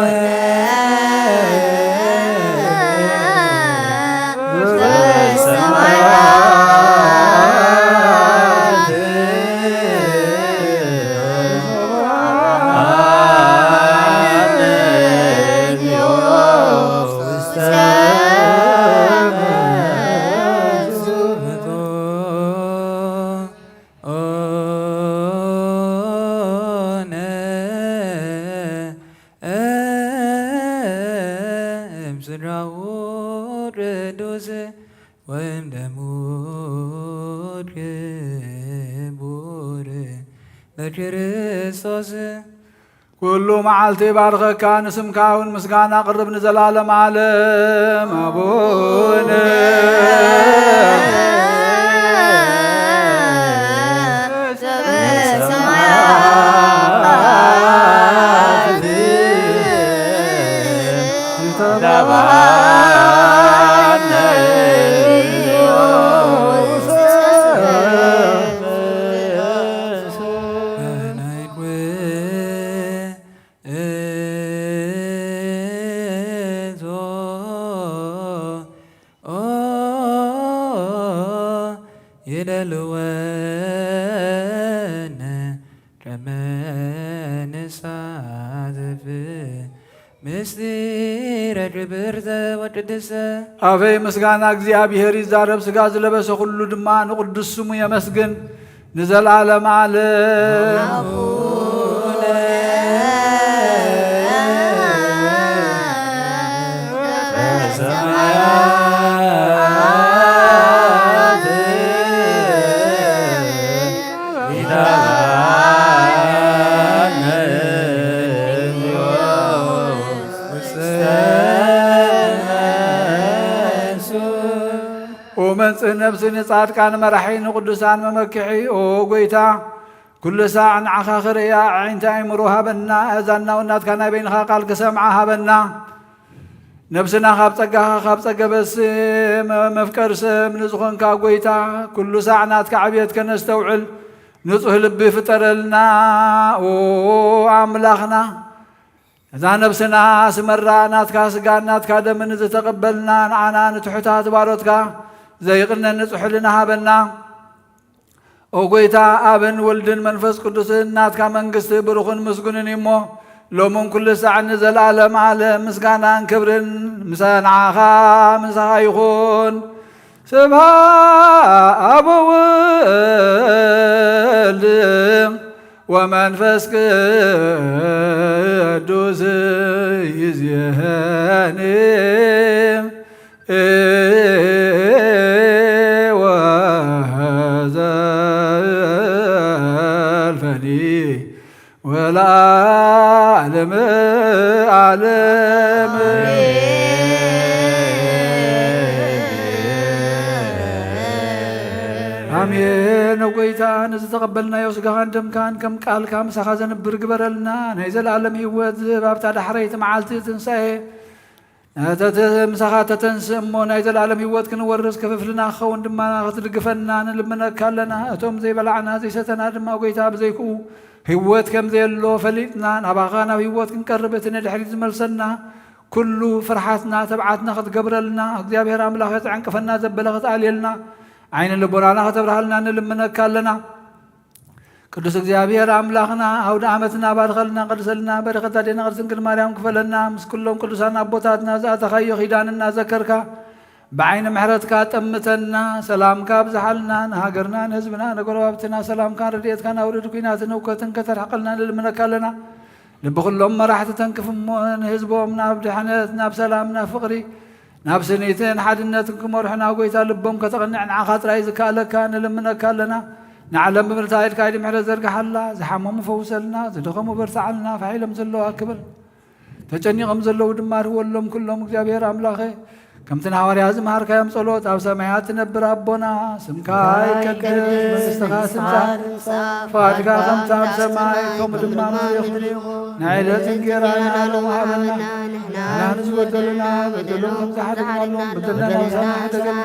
ኦነ እምስድራሁ ቅዱስ ወእምደሙ ክቡር ለክርስቶስ። ኩሉ መዓልቲ ይባርከካ፣ ንስምካ እውን ምስጋና ኣቕርብ ንዘላለም ዓለም። ኣቡነ ይደልወነ ከመ ንሳተፍ ምስጢረ ክብርተ ወቅድስተ። ኣፈይ ምስጋና እግዚኣብሔር ይዛረብ፣ ሥጋ ዝለበሰ ኩሉ ድማ ንቅዱስ ስሙ የመስግን ንዘለዓለም ዓለም። ኦ መንጽህ ነፍሲ ንጻድቃን መራሒ ንቅዱሳን መመክሒ። ኦ ጎይታ ኩሉ ሳዕ ንዓኻ ክርእያ ኣዒንቲ ኣእምሮ ሃበና። እዛ ናው ናትካ ናይ በይንኻ ቃል ክሰምዓ ሃበና። ነፍስና ካብ ጸጋኻ ካብ ጸገበ ስም መፍቀር ሰብ ንዝኾንካ ጎይታ ኩሉ ሳዕ ናትካ ዕብየት ከነስተውዕል ንጹህ ልቢ ፍጠረልና። ኦ ኣምላኽና፣ እዛ ነብስና ስመራ ናትካ ስጋን ናትካ ደምን ዝተቐበልና፣ ንዓና ንትሑታት ባሮትካ ዘይቕነን ንጹሕ ሕልና ሃበና። ኦ ጎይታ፣ ኣብን ወልድን መንፈስ ቅዱስን ናትካ መንግስቲ ብሩኽን ምስጉንን እዩ እሞ፣ ሎምን ኩሉ ሳዕ ንዘለኣለም ዓለም ምስጋናን ክብርን ምስ ንዓኻ ምሳኻ ይኹን። ስብሐት ኣብ ወወልድ ወመንፈስ ቅዱስ ይዜኒ ወዘልፈኒ ወለዓለመ ዓለም። ኣሜን። ጎይታ፣ ንዝተቐበልናዮ ስጋኻን ደምካን ከም ቃልካ ምሳኻ ዘንብር ግበረልና። ናይ ዘለኣለም ህይወት ዝህብ ኣብታ ዳሕረይቲ መዓልቲ ትንሳኤ፣ ተተ-፣ ምሳኻ ተተንስእ እሞ ናይ ዘለኣለም ህይወት ክንወርስ ክፍፍልና ክኸውን ድማ ክትድግፈና ንልምነካ ኣለና። እቶም ዘይበላዕና ዘይሰተና ድማ፣ ጎይታ፣ ብዘይክኡ ህይወት ከም ዘየሎ ፈሊጥና ናባኻ ናብ ህይወት ክንቀርብ እቲ ንድሕሪት ዝመልሰና ኩሉ ፍርሓትና ተብዓትና ክትገብረልና፣ እግዚኣብሔር ኣምላኽ ዘዕንቅፈና ዘበለ ክትኣልየልና፣ ዓይኒ ልቦናና ከተብርሃልና ንልምነካ ኣለና። ቅዱስ እግዚኣብሔር ኣምላኽና፣ ኣውደ ዓመትና ባርኸልና፣ ቅድሰልና፣ በረኸት ኣዴና ቅድስት ድንግል ማርያም ክፈለና፣ ምስ ኩሎም ቅዱሳን ኣቦታትና ዝኣተኻዮ ኪዳን እናዘከርካ፣ ብዓይኒ ምሕረትካ ጠምተና፣ ሰላምካ ኣብዝሓልና፣ ንሃገርና፣ ንህዝብና፣ ንጎረባብትና ሰላምካን ረድኤትካን ኣውርድ፣ ኲናትን ህውከትን ከተርሕቐልና ንልምነካ ኣለና። ልቢ ኩሎም መራሕቲ ተንክፍ እሞ፣ ንህዝቦም ናብ ድሕነት፣ ናብ ሰላም፣ ናብ ፍቕሪ፣ ናብ ስኒትን ሓድነትን ክመርሑና፣ ጎይታ፣ ልቦም ከተቕንዕ ንዓኻ ጥራይ ዝከኣለካ ንልምነካ ኣለና። ንዓለም ብምልእታ ኢድካ ኢድ ምሕረት ዘርግሓላ፣ ዝሓመሙ ፈውሰልና፣ ዝደኸሙ በርትዓልና፣ ፋሕ ኢሎም ዘለዉ ኣክብል፣ ተጨኒቖም ዘለዉ ድማ ርህወሎም ኩሎም። እግዚኣብሔር ኣምላኸ፣ ከምቲ ንሃዋርያ ዝመሃርካዮም ጸሎት፣ ኣብ ሰማያት ትነብር ኣቦና፣ ስምካ ይቀደስ፣ መንግስትኻ ትምጻእ፣ ፍቓድካ ከምቲ ኣብ ሰማይ፣ ከምኡ ድማ ኣብ ምድሪ ይኹን። ናይ ዕለት እንጌራና ሎሚ ሃበና፣ ንሕና ንዝበደሉና በደሎም ከም ዝሓደግናሎም በደልና ናብ ምሕረትካ ሓደገና፣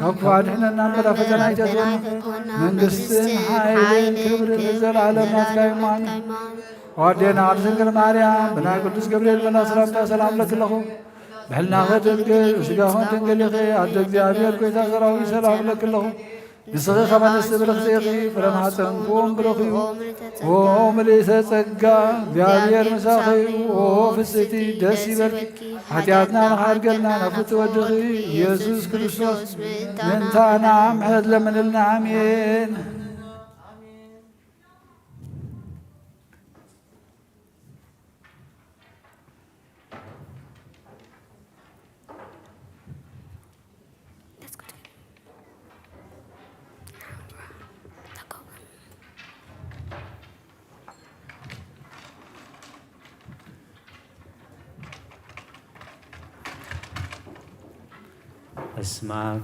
ካብ ክፉእ ኣድሕነና እምበር ኣብ ፈተና ኣይተእትወና። መንግስትን ሓይልን ክብርን ንዘለኣለም ናትካ እዩ። ኣሜን። ኣዴና ቅድስት ድንግል ማርያም፣ ብናይ ቅዱስ ገብርኤል መልኣኽ ሰላምታ ሰላም እብለኪ ኣለኹ። ብሕልናኺ ድንግል፣ ብስጋኺ እውን ድንግል ኢኺ። ኣደ እግዚኣብሔር፣ ጎይታ ሰራዊት፣ ሰላም እብለኪ ኣለኹ። ንስኺ ከመ ኣንስቲ ብርኽቲ ኢኺ፣ ፍረ ማህፀንኪ እውን ብሩኽ እዩ። ኦ ምልእተ ጸጋ፣ እግዚኣብሔር ምሳኺ እዩ። ኦ ፍስቲ፣ ደስ ይበልኪ። ሓጢኣትና ንኻሕድገልና ናብ ፍትወ ወድኺ ኢየሱስ ክርስቶስ ምእንታና ምሕረት ለምንልና። ኣሜን። በስመ አብ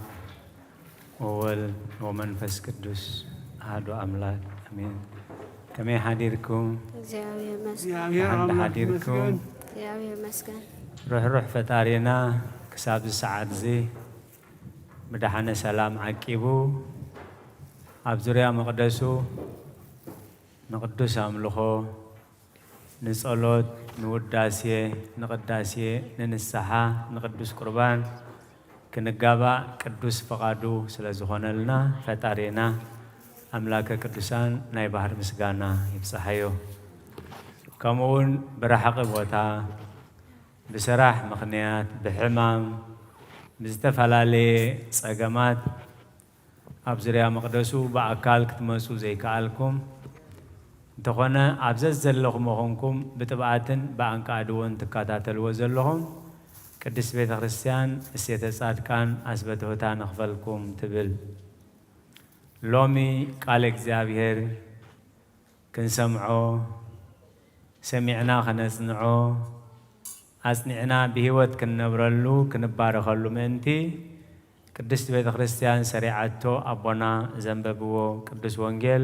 ወወልድ ወመንፈስ ቅዱስ አሐዱ አምላክ አሜን። ከመይ ሓዲርኩም? እግዚኣብሔር ይመስገን። እግዚኣብሔር ደሓን ኣምላክ ሓዲርኩም? ይመስገን። እግዚኣብሔር ይመስገን። ርሕሩሕ ፈጣሪና ክሳብ እዚ ሰዓት እዚ ብደሓነ ሰላም ዓቂቡ ኣብ ዙርያ መቕደሱ ንቅዱስ ኣምልኾ፣ ንጸሎት፣ ንውዳሴ፣ ንቅዳሴ፣ ንንስሓ፣ ንቅዱስ ቁርባን ክንጋባእ ቅዱስ ፍቓዱ ስለ ዝኾነልና ፈጣሪና ኣምላከ ቅዱሳን ናይ ባህር ምስጋና ይብጽሓዮ። ከምኡውን ብረሓቒ ቦታ፣ ብስራሕ ምኽንያት፣ ብሕማም፣ ብዝተፈላለየ ጸገማት ኣብ ዙርያ መቕደሱ ብኣካል ክትመጹ ዘይከኣልኩም፣ እንተኾነ ኣብ ዘዘለኹሞ ኾንኩም ብጥብኣትን ብኣንቃዲ እውን ትከታተልዎ ዘለኹም ቅድስት ቤተ ክርስቲያን እሴተ ጻድቃን ኣስበትሑታ ንኽፈልኩም ትብል። ሎሚ ቃለ እግዚኣብሔር ክንሰምዖ፣ ሰሚዕና ኸነጽንዖ፣ ኣጽኒዕና ብህይወት ክንነብረሉ፣ ክንባረኸሉ ምእንቲ፣ ቅድስት ቤተ ክርስቲያን ሰሪዓቶ ኣቦና ዘንበብዎ ቅዱስ ወንጌል፣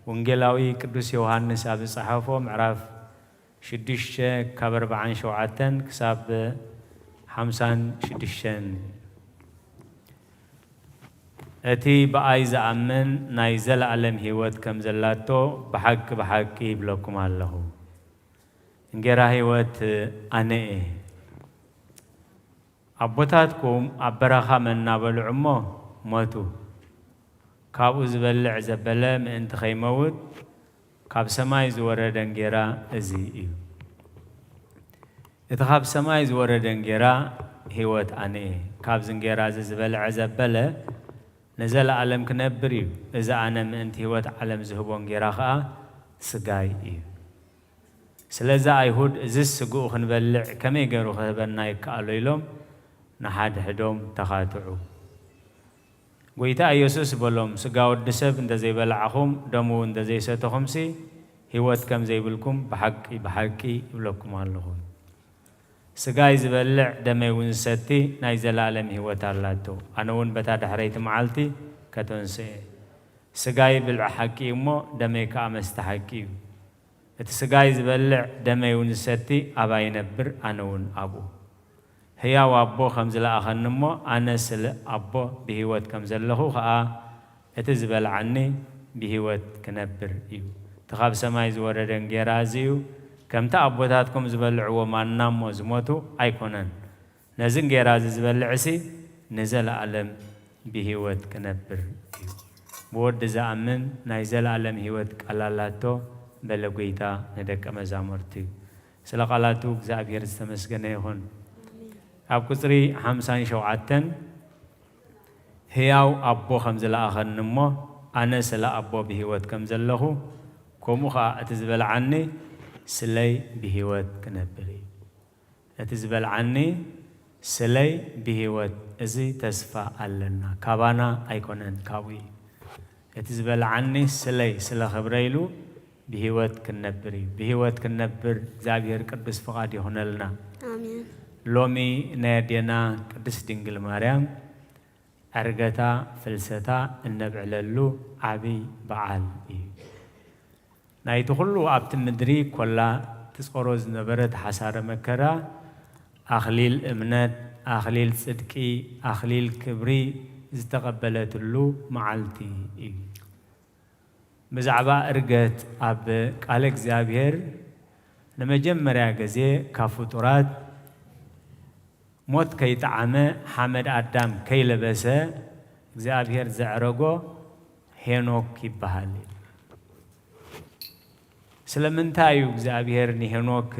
ወንጌላዊ ቅዱስ ዮሃንስ ኣብ ዝጸሓፎ ምዕራፍ ሽዱሽተ ካብ ኣርብዓን ሸውዓተን ክሳብ ሓምሳን ሽዱሽተን። እቲ ብኣይ ዝኣምን ናይ ዘለኣለም ህይወት ከም ዘላቶ ብሓቂ ብሓቂ ይብለኩም ኣለኹ። እንጌራ ህይወት ኣነ እየ። ኣቦታትኩም ኣብ በረኻ መና በልዑ እሞ ሞቱ። ካብኡ ዝበልዕ ዘበለ ምእንቲ ኸይመውት ካብ ሰማይ ዝወረደ እንጌራ እዚ እዩ። እቲ ካብ ሰማይ ዝወረደ እንጌራ ህይወት ኣነ እየ። ካብዚ እንጌራ እዚ ዝበልዐ ዘበለ ንዘለኣለም ክነብር እዩ። እዚ ኣነ ምእንቲ ህይወት ዓለም ዝህቦ እንጌራ ኸኣ ስጋይ እዩ። ስለዚ ኣይሁድ፣ እዝስ ስግኡ ክንበልዕ ከመይ ገይሩ ክህበና ይከኣሎ? ኢሎም ንሓድሕዶም ተኻትዑ። ጐይታ ኢየሱስ በሎም፣ ስጋ ወዲ ሰብ እንተ ዘይበላዕኹም፣ ደሙ እውን እንተ ዘይሰተኹምሲ፣ ህይወት ከም ዘይብልኩም ብሓቂ ብሓቂ ይብለኩም ኣለኹ። ስጋይ ዝበልዕ ደመይ እውን ዝሰቲ ናይ ዘለኣለም ህይወት ኣላቶ። ኣነ እውን በታ ዳሕረይቲ መዓልቲ ከተንስኦ እየ። ስጋይ ብልዒ ሓቂ እዩ እሞ፣ ደመይ ከኣ መስተ ሓቂ እዩ። እቲ ስጋይ ዝበልዕ ደመይ እውን ዝሰቲ ኣባይ ይነብር፣ ኣነ እውን ኣብኡ። ህያው ኣቦ ከም ዝለኣኸኒ እሞ፣ ኣነ ስለ ኣቦ ብህይወት ከም ዘለኹ ኸኣ፣ እቲ ዝበልዓኒ ብህይወት ክነብር እዩ። እቲ ካብ ሰማይ ዝወረደ እንጌራ እዚ እዩ። ከምቲ ኣቦታትኩም ዝበልዕዎ ማና እሞ ዝሞቱ ኣይኮነን። ነዚ እንጌራ እዚ ዝበልዕሲ ንዘለኣለም ብህይወት ክነብር እዩ። ብወዲ ዝኣምን ናይ ዘለኣለም ህይወት ቃል ኣላቶ፣ በለ ጐይታ ንደቀ መዛሙርቱ። ስለ ቃላቱ እግዚኣብሔር ዝተመስገነ ይኹን። ኣብ ቁጽሪ ሓምሳን ሸውዓተን፣ ህያው ኣቦ ከም ዝለኣኸኒ እሞ፣ ኣነ ስለ ኣቦ ብህይወት ከም ዘለኹ፣ ከምኡ ኸኣ እቲ ዝበልዓኒ ስለይ ብህይወት ክነብር እዩ። እቲ ዝበልዓኒ ስለይ ብህይወት፣ እዚ ተስፋ ኣለና፣ ካባና ኣይኮነን፣ ካብኡ እዩ። እቲ ዝበልዓኒ ስለይ፣ ስለ ኽብረይ ኢሉ ብህይወት ክንነብር እዩ። ብህይወት ክንነብር እግዚኣብሔር ቅዱስ ፍቓድ ይኹነልና። ኣሜን። ሎሚ ናይ ኣዴና ቅድስት ድንግል ማርያም ዕርገታ፣ ፍልሰታ እነብዕለሉ ዓብይ በዓል እዩ። ናይቲ ኩሉ ኣብቲ ምድሪ ኮላ ትጾሮ ዝነበረት ሓሳረ መከራ፣ ኣኽሊል እምነት፣ ኣኽሊል ጽድቂ፣ ኣኽሊል ክብሪ ዝተቐበለትሉ መዓልቲ እዩ። ብዛዕባ ዕርገት ኣብ ቃለ እግዚኣብሔር ንመጀመርያ ግዜ ካብ ፍጡራት ሞት ከይጠዓመ ሓመድ ኣዳም ከይለበሰ እግዚኣብሔር ዘዕረጎ ሄኖክ ይበሃል። ስለምንታይ እዩ እግዚኣብሔር ንሄኖክ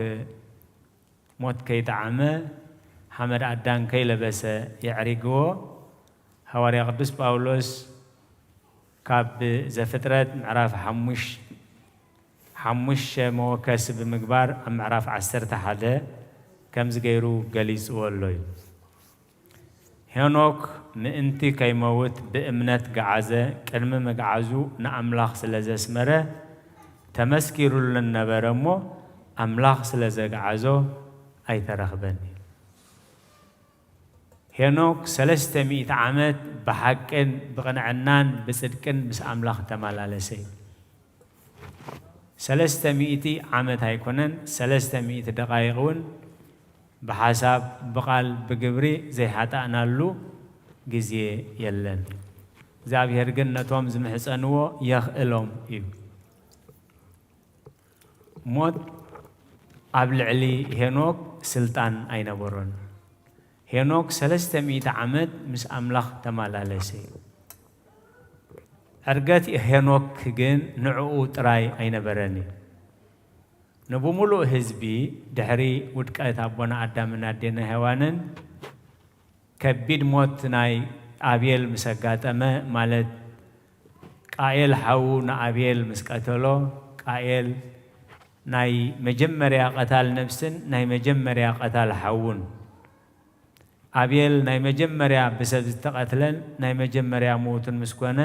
ሞት ከይጠዓመ ሓመድ ኣዳም ከይለበሰ የዕሪግዎ? ሃዋርያ ቅዱስ ጳውሎስ ካብ ዘፍጥረት ምዕራፍ ሓሙሽ-፣ ሓሙሽተ መወከሲ ብምግባር ኣብ ምዕራፍ ዓሰርተ ሓደ ከምዚ ገይሩ ገሊጽዎ ኣሎ እዩ። ሄኖክ ምእንቲ ከይመውት ብእምነት ገዓዘ፣ ቅድሚ ምግዓዙ ንኣምላኽ ስለ ዘስመረ ተመስኪሩሉ ነበረ እሞ፣ ኣምላኽ ስለ ዘግዓዞ ኣይተረኽበን እዩ። ሄኖክ ሰለስተ ሚእቲ ዓመት ብሓቅን ብቕንዕናን ብጽድቅን ምስ ኣምላኽ ተመላለሰ እዩ። ሰለስተ ሚእቲ ዓመት ኣይኮነን፣ ሰለስተ ሚእቲ ደቓይቕ እውን ብሓሳብ፣ ብቓል፣ ብግብሪ ዘይሓጣእናሉ ግዜ የለን። እግዚኣብሔር ግን ነቶም ዝምሕጸንዎ የኽእሎም እዩ። ሞት ኣብ ልዕሊ ሄኖክ ስልጣን ኣይነበሮን። ሄኖክ ሰለስተ ሚእቲ ዓመት ምስ ኣምላኽ ተመላለሰ እዩ። ዕርገት ሄኖክ ግን ንዕኡ ጥራይ ኣይነበረን እዩ። ንብምሉእ ህዝቢ ድሕሪ ውድቀት ኣቦና ኣዳምን ኣዴና ሄዋንን ከቢድ ሞት ናይ ኣቤል ምስ ኣጋጠመ፣ ማለት ቃኤል ሓዉ ንኣቤል ምስ ቀተሎ፣ ቃኤል ናይ መጀመርያ ቀታል ነብስን ናይ መጀመርያ ቀታል ሓዉን፣ ኣቤል ናይ መጀመርያ ብሰብ ዝተቐትለን ናይ መጀመርያ ምዉትን ምስ ኮነ፣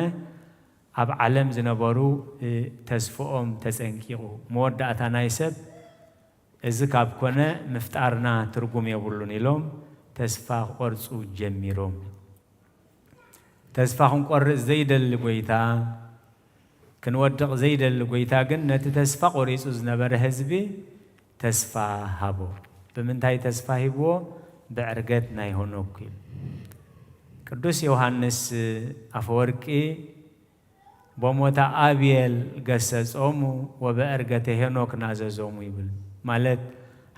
ኣብ ዓለም ዝነበሩ፣ እ፣ ተስፍኦም ተጸንቂቑ። መወዳእታ ናይ ሰብ እዚ ካብ ኮነ ምፍጣርና ትርጉም የብሉን ኢሎም ተስፋ ክቖርጹ ጀሚሮም። ተስፋ ክንቆርጽ ዘይደሊ ጐይታ፣ ክንወድቕ ዘይደሊ ጐይታ ግን ነቲ ተስፋ ቆሪጹ ዝነበረ ህዝቢ ተስፋ ሃቦ። ብምንታይ ተስፋ ሂብዎ? ብዕርገት ናይ ሄኖክ ኢሉ። ቅዱስ ዮሃንስ ኣፈወርቂ፣ "በሞተ አቤል ገሰጾሙ ወበዕርገተ ሄኖክ ናዘዞሙ" ይብል። ማለት፣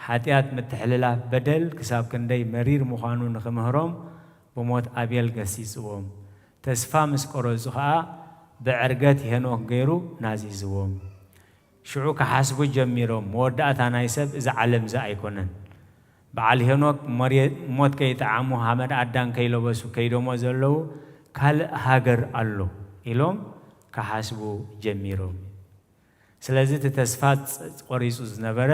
ሓጢኣት፣ ምትሕልላፍ፣ በደል ክሳብ ክንደይ መሪር ምዃኑ ንኽምህሮም ብሞት ኣቤል ገሲጽዎም። ተስፋ ምስ ቆረጹ ኸኣ ብዕርገት ሄኖክ ገይሩ ናዚዝዎም። ሽዑ ክሓስቡ ጀሚሮም፣ "መወዳእታ ናይ ሰብ እዚ ዓለም እዚ ኣይኮነን። በዓል ሄኖክ መሬ-፣ ሞት ከይጠዓሙ፣ ሓመድ ኣዳም ከይለበሱ ከይዶሞ ዘለዉ ካልእ ሃገር ኣሎ" ኢሎም ክሓስቡ ጀሚሮም። ስለዚ እቲ ተስፋ ጸ-፣ ቆሪጹ ዝነበረ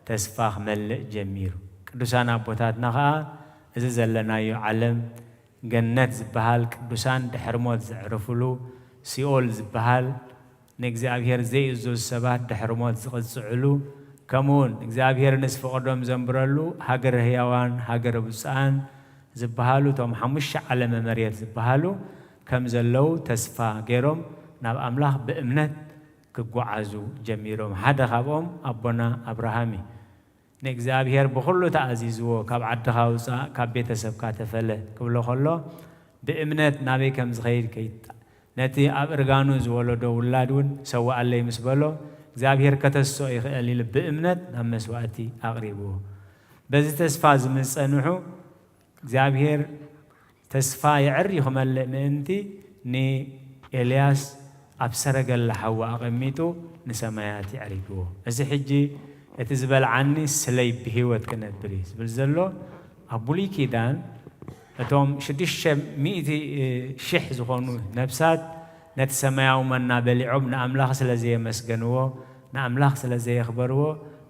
ተስፋ ክመልእ ጀሚሩ። ቅዱሳን ኣቦታትና ኸኣ እዚ ዘለናዮ ዓለም ገነት ዝበሃል፣ ቅዱሳን ድሕሪ ሞት ዘዕርፍሉ፣ ሲኦል ዝበሃል፣ ንእግዚኣብሔር ዘይእዘዙ ሰባት ድሕሪ ሞት ዝቕጽዕሉ፣ ከምኡውን እግዚኣብሔር ንዝፈቐዶም ዘንብረሉ ሃገረ ህያዋን፣ ሃገረ ብፁዓን ዝበሃሉ እቶም ሓሙሽተ ዓለመ መሬት ዝበሃሉ ከም ዘለዉ ተስፋ ገይሮም ናብ ኣምላኽ ብእምነት ክጓዓዙ ጀሚሮም። ሓደ ካብኦም ኣቦና ኣብርሃም እዩ። ንእግዚኣብሔር ብኹሉ ተኣዚዝዎ፣ "ካብ ዓድኻ ውጻእ፣ ካብ ቤተሰብካ ተፈለ" ክብሎ ከሎ፣ ብእምነት ናበይ ከም ዝኸይድ ከይት-፣ ነቲ ኣብ እርጋኑ ዝወለዶ ውላድ እውን "ሰውኣለይ" ምስ በሎ፣ እግዚኣብሔር ከተስኦ ይኽእል ኢሉ ብእምነት ናብ መስዋእቲ ኣቕሪብዎ። በዚ ተስፋ እዚ ምስ ጸንሑ፣ እግዚኣብሔር ተስፋ የዕርዩ ክመልእ ምእንቲ፣ ንኤልያስ ኣብ ሰረገላ ሓዊ ኣቐሚጡ ንሰማያት የዕሪግዎ። እዚ ሕጂ እቲ ዝበልዓኒ ስለይ ብህይወት ክነብር እዩ ዝብል ዘሎ፣ ኣብ ብሉይ ኪዳን እቶም ሽዱሽተ ሚእቲ ሽሕ ዝኾኑ ነፍሳት ነቲ ሰማያዊ መና በሊዖም ንኣምላኽ ስለ ዘየመስገንዎ፣ ንኣምላኽ ስለ ዘየኽበርዎ፣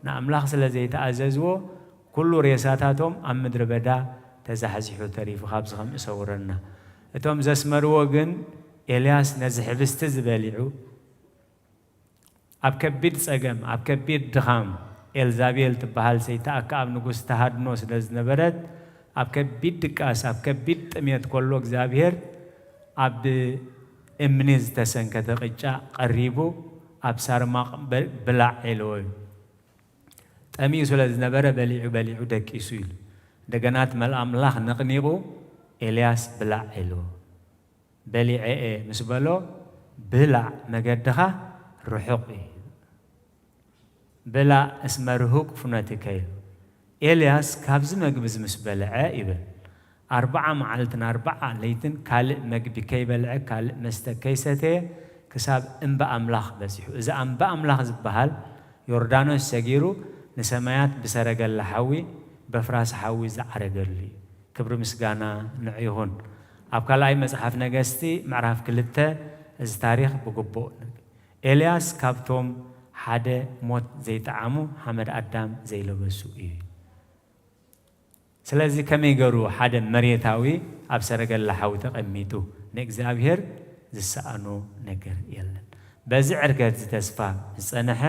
ንኣምላኽ ስለ ዘይተኣዘዝዎ፣ ኩሉ ሬሳታቶም ኣብ ምድረ በዳ ተዛሕዚሑ ተሪፉ፣ ካብዚ ከም እሰውረና። እቶም ዘስመርዎ ግን፣ ኤልያስ ነዚ ሕብስቲ ዝበሊዑ፣ ኣብ ከቢድ ጸገም፣ ኣብ ከቢድ ድኻም፣ ኤልዛቤል ትበሃል ሰይቲ ኣከኣብ ንጉስ ተሃድኖ ስለ ዝነበረት፣ ኣብ ከቢድ ድቃስ፣ ኣብ ከቢድ ጥሜት ከሎ፣ እግዚኣብሔር ኣብ እምኒ ዝተሰንከተ ቅጫ ቀሪቡ፣ ኣብ ሳርማቕ በ-፣ ብላዕ ኢልዎ እዩ። ጠሚዩ ስለ ዝነበረ፣ በሊዑ በሊዑ ደቂሱ ኢሉ። እንደገና እቲ መልኣም ኣምላኽ ነቕኒቑ፣ "ኤልያስ ብላዕ" ኢልዎ። "በሊዐ እየ" ምስ በሎ፣ "ብላዕ፣ መገድኻ ርሑቕ እዩ። ብላዕ እስመ ርሁቅ ፍኖትከ" ኢሉ። ኤልያስ ካብዚ መግቢ እዚ ምስ በልዐ ይብል፣ ኣርብዓ መዓልትን ኣርብዓ ለይትን ካልእ መግቢ ከይበልዐ፣ ካልእ መስተ ከይሰተየ፣ ክሳብ እምባ ኣምላኽ በጺሑ። እዚ እምባ ኣምላኽ ዝበሃል፣ ዮርዳኖስ ሰጊሩ ንሰማያት ብሰረገላ ሓዊ፣ በፍራስ ሓዊ ዝዓረገሉ እዩ። ክብሪ ምስጋና ንዑ ይኹን። ኣብ ካልኣይ መጽሓፍ ነገስቲ ምዕራፍ ክልተ እዚ ታሪኽ ብግቡእ፣ ኤልያስ ካብቶም ሓደ ሞት ዘይጠዓሙ፣ ሓመድ ኣዳም ዘይለበሱ እዩ። ስለዚ ከመይ ገሩ ሓደ መሬታዊ ኣብ ሰረገላ ሓዊ ተቐሚጡ፣ ንእግዚኣብሔር ዝሰኣኖ ነገር የለን። በዚ ዕርገት እዚ ተስፋ ዝጸንሐ፣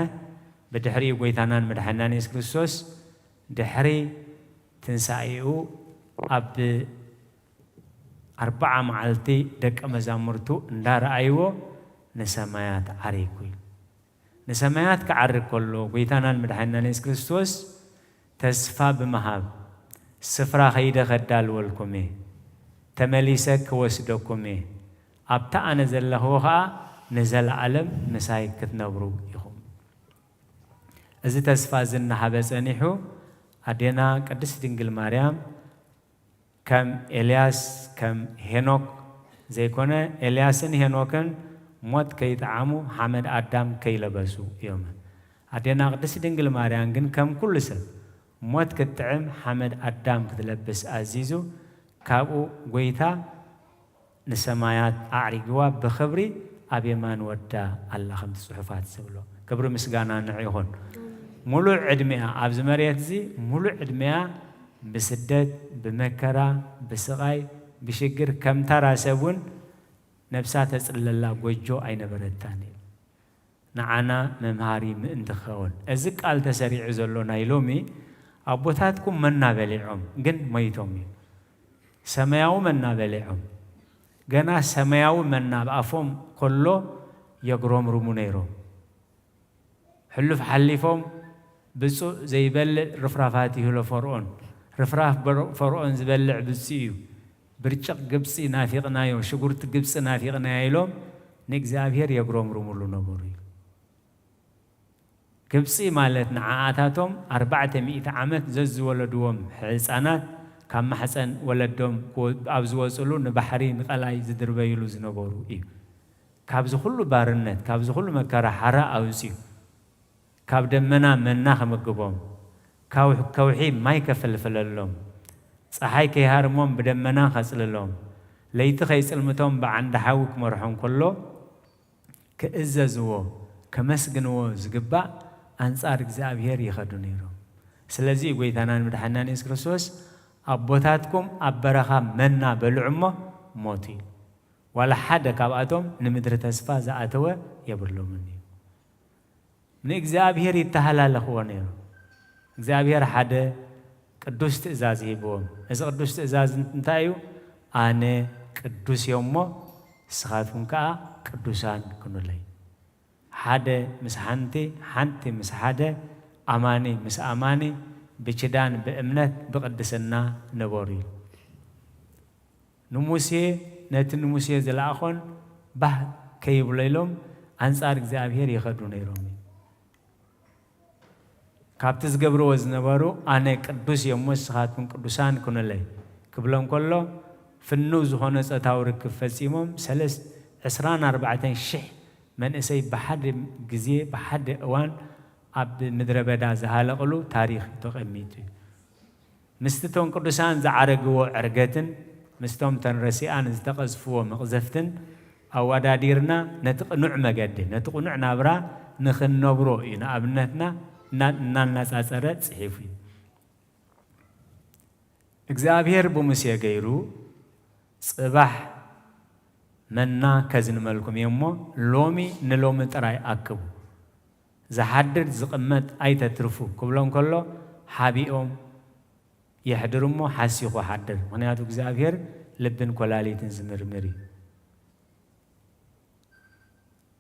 ብድሕሪኡ ጎይታናን መድሓኒናን የሱስ ክርስቶስ ድሕሪ ትንሳኤኡ ኣብ ኣርብዓ መዓልቲ ደቀ መዛሙርቱ እንዳረኣይዎ ንሰማያት ዓሪጉ እዩ። ንሰማያት ክዓርግ ከሎ፣ ጎይታናን መድሓኒናን የሱስ ክርስቶስ ተስፋ ብምሃብ፣ "ስፍራ ኸይደ ኸዳልወልኩም እየ፣ ተመሊሰ ክወስደኩም እየ፣ ኣብታ ኣነ ዘለኽዎ ኸኣ ንዘለኣለም ምሳይ ክትነብሩ ኢኹም።" እዚ ተስፋ እዚ እናሃበ ጸኒሑ፣ ኣዴና ቅድስት ድንግል ማርያም ከም ኤልያስ፣ ከም ሄኖክ ዘይኮነ፣ ኤልያስን ሄኖክን ሞት ከይጠዓሙ፣ ሓመድ ኣዳም ከይለበሱ እዮም። ኣዴና ቅድስት ድንግል ማርያም ግን ከም ኩሉ ሰብ ሞት ክትጥዕም፣ ሓመድ ኣዳም ክትለብስ ኣዚዙ፣ ካብኡ ጎይታ ንሰማያት ኣዕሪግዋ፣ ብኽብሪ ኣብ የማን ወዳ ኣላ፣ ከምቲ ጽሑፋት ዝብሎ። ክብሪ ምስጋና ንዑ ይኹን። ሙሉእ ዕድሚኣ፣ ኣብዚ መሬት እዚ ሙሉእ ዕድሚኣ ብስደት፣ ብመከራ፣ ብስቓይ፣ ብሽግር፣ ከም ተራ ሰብ እውን ነብሳ ተጽልለላ ጎጆ ኣይነበረታን እዩ። ንዓና መምሃሪ ምእንቲ ክኸውን። እዚ ቃል ተሰሪዑ ዘሎ ናይ ሎሚ፣ ኣቦታትኩም መና በሊዖም፣ ግን ሞይቶም እዮም። ሰማያዊ መና በሊዖም። ገና ሰማያዊ መና ኣብ ኣፎም ከሎ የጉረምርሙ ነይሮም። ሕሉፍ ሓሊፎም፣ "ብጹእ ዘይበልዕ ርፍራፋት ይህሎ ፈርኦን፣ ርፍራፍ በሮ-፣ ፈርኦን ዝበልዕ ብጹእ እዩ፣ ብርጭቕ ግብፂ ናፊቕናዮ፣ ሽጉርቲ ግብፂ ናፊቕናዮ ኢሎም ንእግዚኣብሔር የጉረምርሙሉ ነበሩ እዩ። ግብፂ ማለት ንዓኣታቶም ኣርባዕተ ሚእቲ ዓመት ዘዝወለድዎም ህፃናት ካብ ማሕፀን ወለዶም ክወ-፣ ኣብ ዝወፅሉ ንባሕሪ ንቐላይ ዝድርበይሉ ዝነበሩ እዩ። ካብዚ ኩሉ ባርነት፣ ካብዚ ኩሉ መከራ ሓራ ኣውፅዩ፣ ካብ ደመና መና ክምግቦም፣ ካብ ከውሒ ማይ ከፈልፍለሎም፣ ፀሓይ ከይሃርሞም ብደመና ከፅልሎም፣ ለይቲ ከይፅልምቶም ብዓንዲ ሓዊ ክመርሖም ከሎ፣ ክእዘዝዎ፣ ከመስግንዎ ዝግባእ ኣንጻር እግዚኣብሔር ይኸዱ ነይሮም። ስለዚ እዩ ጎይታናን መድሓናን የሱስ ክርስቶስ፣ "ኣቦታትኩም ኣብ በረኻ መና በልዑ እሞ ሞቱ" ኢሉ። ዋላ ሓደ ካብኣቶም ንምድሪ ተስፋ ዝኣተወ የብሎምን እዩ። ንእግዚኣብሔር ይተሃላለኽዎ ነይሩ። እግዚኣብሔር ሓደ ቅዱስ ትእዛዝ ሂብዎም። እዚ ቅዱስ ትእዛዝ እንታይ እዩ? "ኣነ ቅዱስ እየ እሞ ንስኻትኩም ከኣ ቅዱሳን ኩኑለይ።" ሓደ ምስ ሓንቲ፣ ሓንቲ ምስ ሓደ፣ ኣማኒ ምስ ኣማኒ፣ ብኪዳን ብእምነት ብቅድስና ንበሩ ኢሉ። ንሙሴ፣ ነቲ ንሙሴ ዝለኣኾን ባህ ከይብሎ ኢሎም ኣንጻር እግዚኣብሔር ይኸዱ ነይሮም እዩ። ካብቲ ዝገብርዎ ዝነበሩ፣ "ኣነ ቅዱስ እየ እሞ ንስኻትኩም ቅዱሳን ኩኑለይ" ክብሎም ከሎ፣ ፍኑው ዝኾነ ጾታዊ ርክብ ፈጺሞም፣ ሰለስ-፣ ዕስራን ኣርባዕተን ሽሕ መንእሰይ ብሓደ ግዜ፣ ብሓደ እዋን ኣብ ምድረ በዳ ዝሃለቕሉ ታሪኽ ተቐሚጡ እዩ። ምስቲ እቶም ቅዱሳን ዝዓረግዎ ዕርገትን ምስቶም ተን ረሲኣን ዝተቐዝፍዎ መቕዘፍትን ኣወዳዲርና፣ ነቲ ቅኑዕ መገዲ፣ ነቲ ቅኑዕ ናብራ ንኽንነብሮ እዩ ንኣብነትና እና-፣ እናነጻጸረ ጽሒፉ እዩ። እግዚኣብሔር ብሙሴ ገይሩ፣ "ጽባሕ መና ከዝንመልኩም እየ እሞ፣ ሎሚ ንሎሚ ጥራይ ኣክቡ፣ ዝሓድር ዝቕመጥ ኣይተትርፉ" ክብሎም ከሎ፣ ሓቢኦም የሕድር እሞ ሓሲኹ ሓድር። ምኽንያቱ እግዚኣብሔር ልብን ኮላሊትን ዝምርምር እዩ።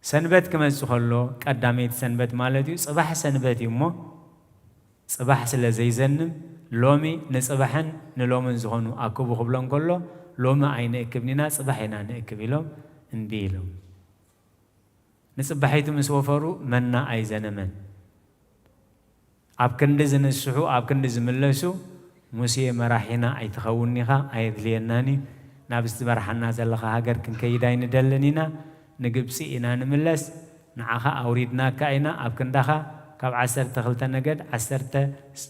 ሰንበት ክመጽእ ከሎ፣ ቀዳመይቲ ሰንበት ማለት እዩ፣ ጽባሕ ሰንበት እዩ እሞ፣ ጽባሕ ስለ ዘይዘንም፣ ሎሚ ንጽባሕን ንሎምን ዝኾኑ ኣክቡ ክብሎም ከሎ፣ ሎሚ ኣይንእክብን ኢና፣ ጽባሕ ኢና ንእክብ ኢሎም እምቢ ኢሎም። ንጽባሒቱ ምስ ወፈሩ፣ መና ኣይዘነመን። ኣብ ክንዲ ዝንስሑ፣ ኣብ ክንዲ ዝምለሱ፣ "ሙሴ መራሒና ኣይትኸውን ኢኻ፣ ኣየድልየናን እዩ። ናብ ዝትመርሓና ዘለኻ ሃገር ክንከይድ ኣይንደልን ኢና፣ ንግብጺ ኢና ንምለስ። ንዓኻ ኣውሪድናካ ኢና፣ ኣብ ክንዳኻ ካብ ዓሰርተ ክልተ ነገድ ዓሰርተ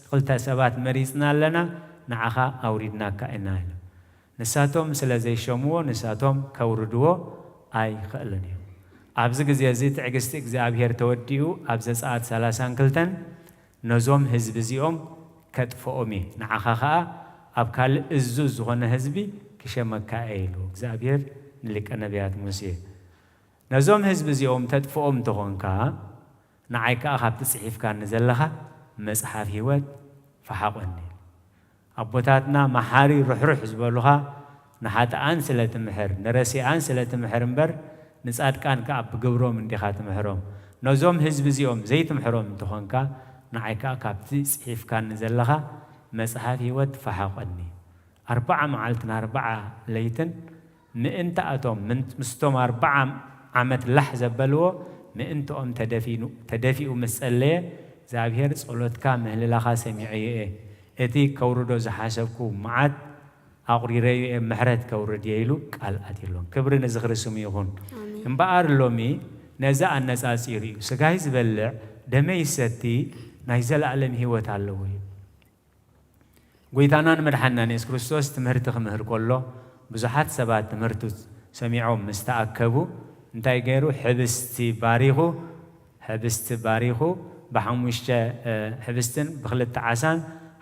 ክልተ ሰባት መሪጽና ኣለና፣ ንዓኻ ኣውሪድናካ ኢና" ኢሎም። ንሳቶም ስለ ዘይሸምዎ፣ ንሳቶም ከውርድዎ ኣይኽእሉን እዮም። ኣብዚ ግዜ እዚ ትዕግስቲ እግዚኣብሔር ተወዲኡ፣ ኣብ ዘጸኣት ሰላሳን ክልተን፣ "ነዞም ህዝቢ እዚኦም ከጥፍኦም እየ፣ ንዓኻ ኸኣ ኣብ ካልእ እዙዝ ዝኾነ ህዝቢ ክሸመካ እየ" ኢሉ እግዚኣብሔር ንሊቀ ነቢያት ሙሴ። "ነዞም ህዝቢ እዚኦም ተጥፍኦም እንተኾንካ፣ ንዓይ ከኣ ካብቲ ጽሒፍካኒ ዘለኻ መጽሓፍ ህይወት ፈሓቖኒ። ኣቦታትና መሓሪ ርሕሩሕ ዝበሉኻ፣ ንሓጥኣን ስለ ትምሕር፣ ንረሲኣን ስለ ትምሕር እምበር፣ ንጻድቃን ከኣ ብግብሮም እንዲኻ ትምሕሮም። ነዞም ህዝቢ እዚኦም ዘይትምሕሮም እንተኾንካ፣ ንዓይ ከኣ ካብቲ ጽሒፍካኒ ዘለኻ መጽሓፍ ህይወት ፈሓቖኒ።" ኣርብዓ መዓልትን ኣርብዓ ለይትን ምእንቲ ኣቶም ምን-፣ ምስቶም ኣርብዓ ዓመት ላሕ ዘበልዎ ምእንትኦም ተደፊኑ-፣ ተደፊኡ ምስ ጸለየ፣ እግዚኣብሔር ጸሎትካ ምህልላኻ ሰሚዐዮ እየ፣ እቲ ከውርዶ ዝሓሰብኩ መዓት ኣቑሪረዮ እየ፣ ምሕረት ከውርድ እየ ኢሉ ቃል ኣትዩሎም። ክብሪ ንዝኽሪ ስሙ ይኹን። ኣሜን። እምበኣር ሎሚ ነዚ ኣነጻጺሩ እዩ፣ "ስጋይ ዝበልዕ ደመይ ይሰቲ ናይ ዘለኣለም ህይወት ኣለዎ" እዩ። ጎይታናን መድሓናን የሱስ ክርስቶስ ትምህርቲ ክምህር ከሎ፣ ብዙሓት ሰባት ትምህርቱ ሰሚዖም ምስ ተኣከቡ፣ እንታይ ገይሩ? ሕብስቲ ባሪኹ፣ ሕብስቲ ባሪኹ፣ ብሓሙሽተ፣ እ፣ ሕብስትን ብኽልተ ዓሳን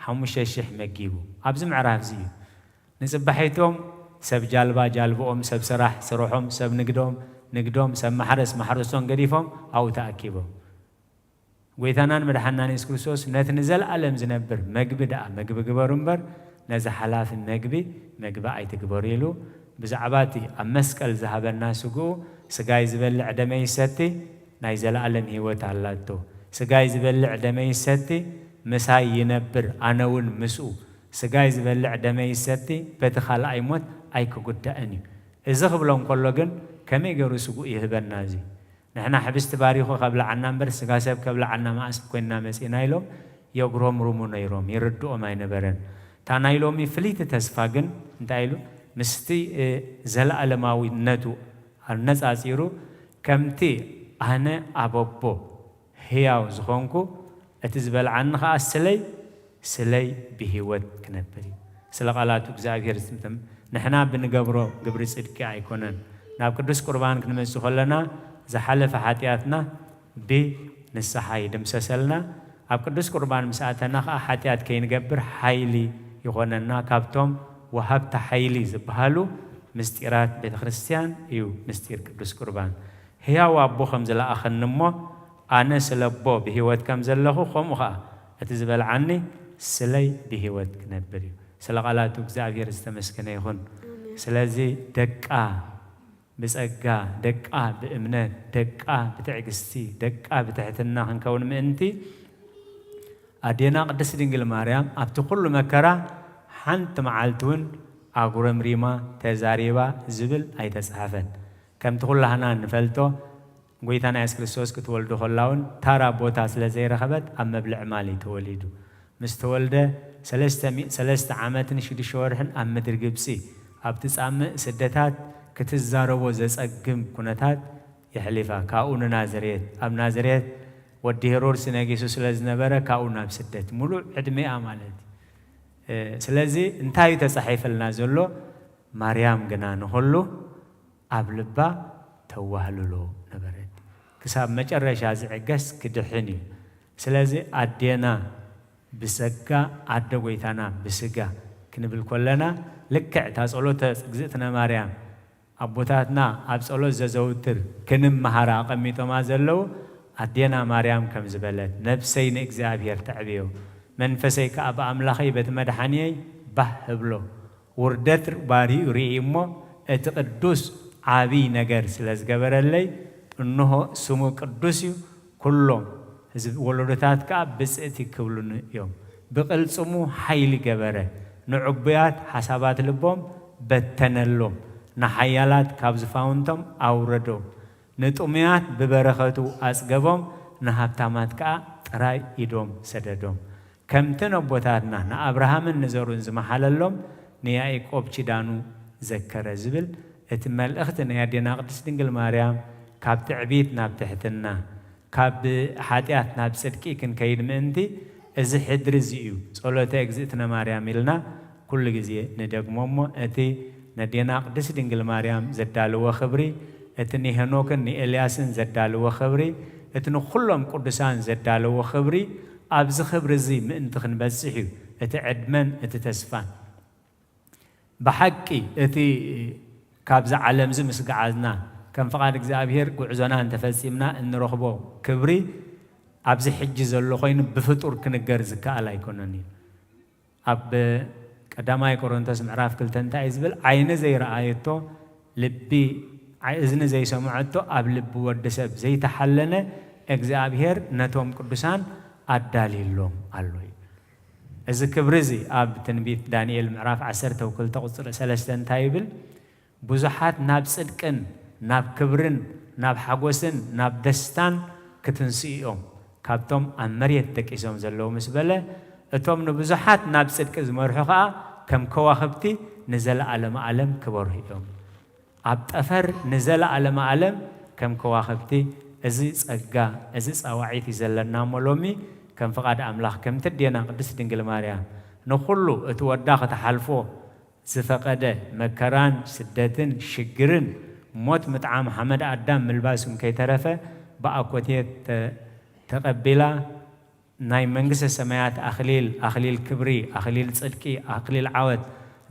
ሓሙሽተ ሽሕ መጊቡ። ኣብዚ ምዕራፍ እዚ እዩ። ንጽባሒቶም ሰብ ጃልባ ጃልብኦም፣ ሰብ ስራሕ ስርሖም፣ ሰብ ንግዶም ንግዶም፣ ሰብ ማሕረስ ማሕረሶም ገዲፎም ኣብኡ ተኣኪቦም። ጎይታናን መድሓናን የሱስ ክርስቶስ ነቲ ንዘለኣለም ዝነብር መግቢ ደኣ መግቢ ግበሩ እምበር፣ ነዚ ሓላፊ መግቢ መግቢ ኣይትግበሩ ኢሉ፣ ብዛዕባ እቲ ኣብ መስቀል ዝሃበና ስግኡ፣ "ስጋይ ዝበልዕ ደመይ ይሰቲ ናይ ዘለኣለም ህይወት ኣላቶ። ስጋይ ዝበልዕ ደመይ ይሰቲ ምሳይ ይነብር፣ ኣነ እውን ምስኡ። ስጋይ ዝበልዕ ደመይ ይሰቲ በቲ ካልኣይ ሞት ኣይክጉዳእን እዩ። እዚ ክብሎ እንከሎ ግን ከመይ ገይሩ ስጉእ ይህበና? እዚ ንሕና ሕብስቲ ባሪኹ ከብልዓና እምበር ስጋ ሰብ ከብልዓና መኣስ ኮይንና መጺእና ኢሎም የጉረምርሙ ነይሮም፣ ይርድኦም ኣይነበረን። እታ ናይ ሎሚ ፍልይቲ ተስፋ ግን እንታይ ኢሉ? ምስቲ ዘለኣለማዊነቱ ኣነጻጺሩ፣ ከምቲ ኣነ ኣብ ኣቦ ህያው ዝኾንኩ እቲ ዝበልዓኒ ኸዓ ስለይ ስለይ ብህይወት ክነብር እዩ። ስለ ቃላቱ እግዚኣብሔር ዝትምትም። ንሕና ብንገብሮ ግብሪ ጽድቂ ኣይኮነን። ናብ ቅዱስ ቁርባን ክንመጽእ ከለና ዝሓለፈ ሓጢኣትና ብንስሓ ይድምሰሰልና። ኣብ ቅዱስ ቁርባን ምስ ኣተና ኸዓ ሓጢኣት ከይንገብር ሓይሊ ይኾነና። ካብቶም ወሃብቲ ሓይሊ ዝበሃሉ ምስጢራት ቤተ ክርስቲያን እዩ ምስጢር ቅዱስ ቁርባን። ህያው ኣቦ ከም ዝለኣኸኒ እሞ ኣነ ስለ ኣቦ ብህይወት ከም ዘለኹ ከምኡ ኸዓ እቲ ዝበልዓኒ ስለይ ብህይወት ክነብር እዩ። ስለ ቃላቱ እግዚኣብሔር ዝተመስገነ ይኹን። ስለዚ ደቃ ብጸጋ፣ ደቃ ብእምነት፣ ደቃ ብትዕግስቲ፣ ደቃ ብትሕትና ክንከውን ምእንቲ ኣዴና ቅድስት ድንግል ማርያም ኣብቲ ኩሉ መከራ ሓንቲ መዓልቲ እውን ኣጉረምሪማ ተዛሪባ ዝብል ኣይተጻሕፈን። ከምቲ ኩላህና ንፈልጦ ጎይታና የሱስ ክርስቶስ ክትወልዶ ከላ እውን ታራ ቦታ ስለ ዘይረኸበት ኣብ መብልዒ ማሊ ተወሊዱ። ምስ ተወልደ ሰለስተ ሚእቲ ሰለስተ ዓመትን ሽዱሽተ ወርሕን ኣብ ምድሪ ግብጺ ኣብቲ ጻምእ ስደታት ክትዛረቦ ዘጸግም ኩነታት የሕሊፋ። ካብኡ ንናዝሬት፣ ኣብ ናዝሬት ወዲ ሄሮድስ ነጊሱ ስለ ዝነበረ ካብኡ ናብ ስደት፣ ሙሉእ ዕድሜኣ ማለት እዩ። ስለዚ እንታይ እዩ ተጻሒፈልና ዘሎ? ማርያም ግና ንኹሉ ኣብ ልባ ተዋህልሎ ነበረት። ክሳብ መጨረሻ ዝዕገስ ክድሕን እዩ። ስለዚ ኣዴና ብጸጋ ኣደ ጎይታና ብስጋ ክንብል ከለና ልክዕ እታ ጸሎተ እግዝእትነ ማርያም ኣቦታትና ኣብ ጸሎት ዘዘውትር ክንመሃራ ኣቐሚጦማ ዘለዉ ኣዴና ማርያም ከም ዝበለት፣ ነፍሰይ ንእግዚኣብሔር ተዕብዮ፣ መንፈሰይ ከኣ ብኣምላኸይ በቲ መድሓንየይ ባህ እብሎ። ውርደት ባሪኡ ርኢ እሞ፣ እቲ ቅዱስ ዓብይ ነገር ስለ ዝገበረለይ፣ እንሆ ስሙ ቅዱስ እዩ፣ ኩሎም ህዝቢ ወለዶታት ከኣ ብጽእቲ ክብሉኒ እዮም። ብቕልጽሙ ሓይሊ ገበረ፣ ንዕቡያት ሓሳባት ልቦም በተነሎም፣ ንሓያላት ካብ ዝፋውንቶም ኣውረዶም፣ ንጥሙያት ብበረኸቱ ኣጽገቦም፣ ንሃብታማት ከኣ ጥራይ ኢዶም ሰደዶም። ከምቲ ነቦታትና ንኣብርሃምን ንዘሩን ዝመሓለሎም ንያኢቆብ ኪዳኑ ዘከረ ዝብል እቲ መልእኽቲ ናይ ኣዴና ቅድስት ድንግል ማርያም ካብ ትዕቢት ናብ ትሕትና፣ ካብ ሓጢኣት ናብ ጽድቂ ክንከይድ ምእንቲ እዚ ሕድሪ እዚ እዩ ጸሎተ እግዝእትነ ማርያም ኢልና ኩሉ ግዜ ንደግሞ እሞ እቲ ነዴና ቅድስት ድንግል ማርያም ዘዳልዎ ክብሪ፣ እቲ ንሄኖክን ንኤልያስን ዘዳልዎ ክብሪ፣ እቲ ንኹሎም ቅዱሳን ዘዳልዎ ክብሪ፣ ኣብዚ ክብሪ እዚ ምእንቲ ክንበጽሕ እዩ እቲ ዕድመን እቲ ተስፋን። ብሓቂ እቲ ካብዚ ዓለም እዚ ምስ ገዓዝና ከም ፍቓድ እግዚኣብሔር ጉዕዞና እንተፈጺምና እንረኽቦ ክብሪ ኣብዚ ሕጂ ዘሎ ኮይኑ ብፍጡር ክንገር ዝከኣል ኣይኮነን እዩ። ኣብ ቀዳማይ ቆሮንቶስ ምዕራፍ ክልተ እንታይ እዩ ዝብል? ዓይኒ ዘይረኣየቶ፣ ልቢ፣ ኣይ-፣ እዝኒ ዘይሰምዐቶ፣ ኣብ ልቢ ወዲ ሰብ ዘይተሓለነ እግዚኣብሔር ነቶም ቅዱሳን ኣዳልዩሎም ኣሎ እዩ። እዚ ክብሪ እዚ ኣብ ትንቢት ዳንኤል ምዕራፍ ዓሰርተ ክልተ ቁጽሪ ሰለስተ እንታይ ይብል? ብዙሓት ናብ ጽድቅን ናብ ክብርን ናብ ሓጎስን ናብ ደስታን ክትንስኡ እዮም፣ ካብቶም ኣብ መሬት ደቂሶም ዘለዉ ምስ በለ፣ እቶም ንብዙሓት ናብ ጽድቂ ዝመርሑ ኸኣ ከም ከዋኽብቲ ንዘለኣለመ ዓለም ክበርሁ እዮም። ኣብ ጠፈር ንዘለኣለመ ዓለም ከም ከዋኽብቲ። እዚ ጸጋ፣ እዚ ጻዋዒት እዩ ዘለና እሞ ሎሚ ከም ፍቓድ ኣምላኽ ከምቲ ኣዴና ቅድስት ድንግል ማርያም ንኹሉ እቲ ወዳ ክትሓልፎ ዝፈቐደ መከራን ስደትን ሽግርን ሞት ምጥዓም ሓመድ ኣዳም ምልባስ እውን ከይተረፈ ብኣኮቴት ተ-፣ ተቐቢላ ናይ መንግስተ ሰማያት ኣኽሊል፣ ኣኽሊል ክብሪ፣ ኣኽሊል ጽድቂ፣ ኣኽሊል ዓወት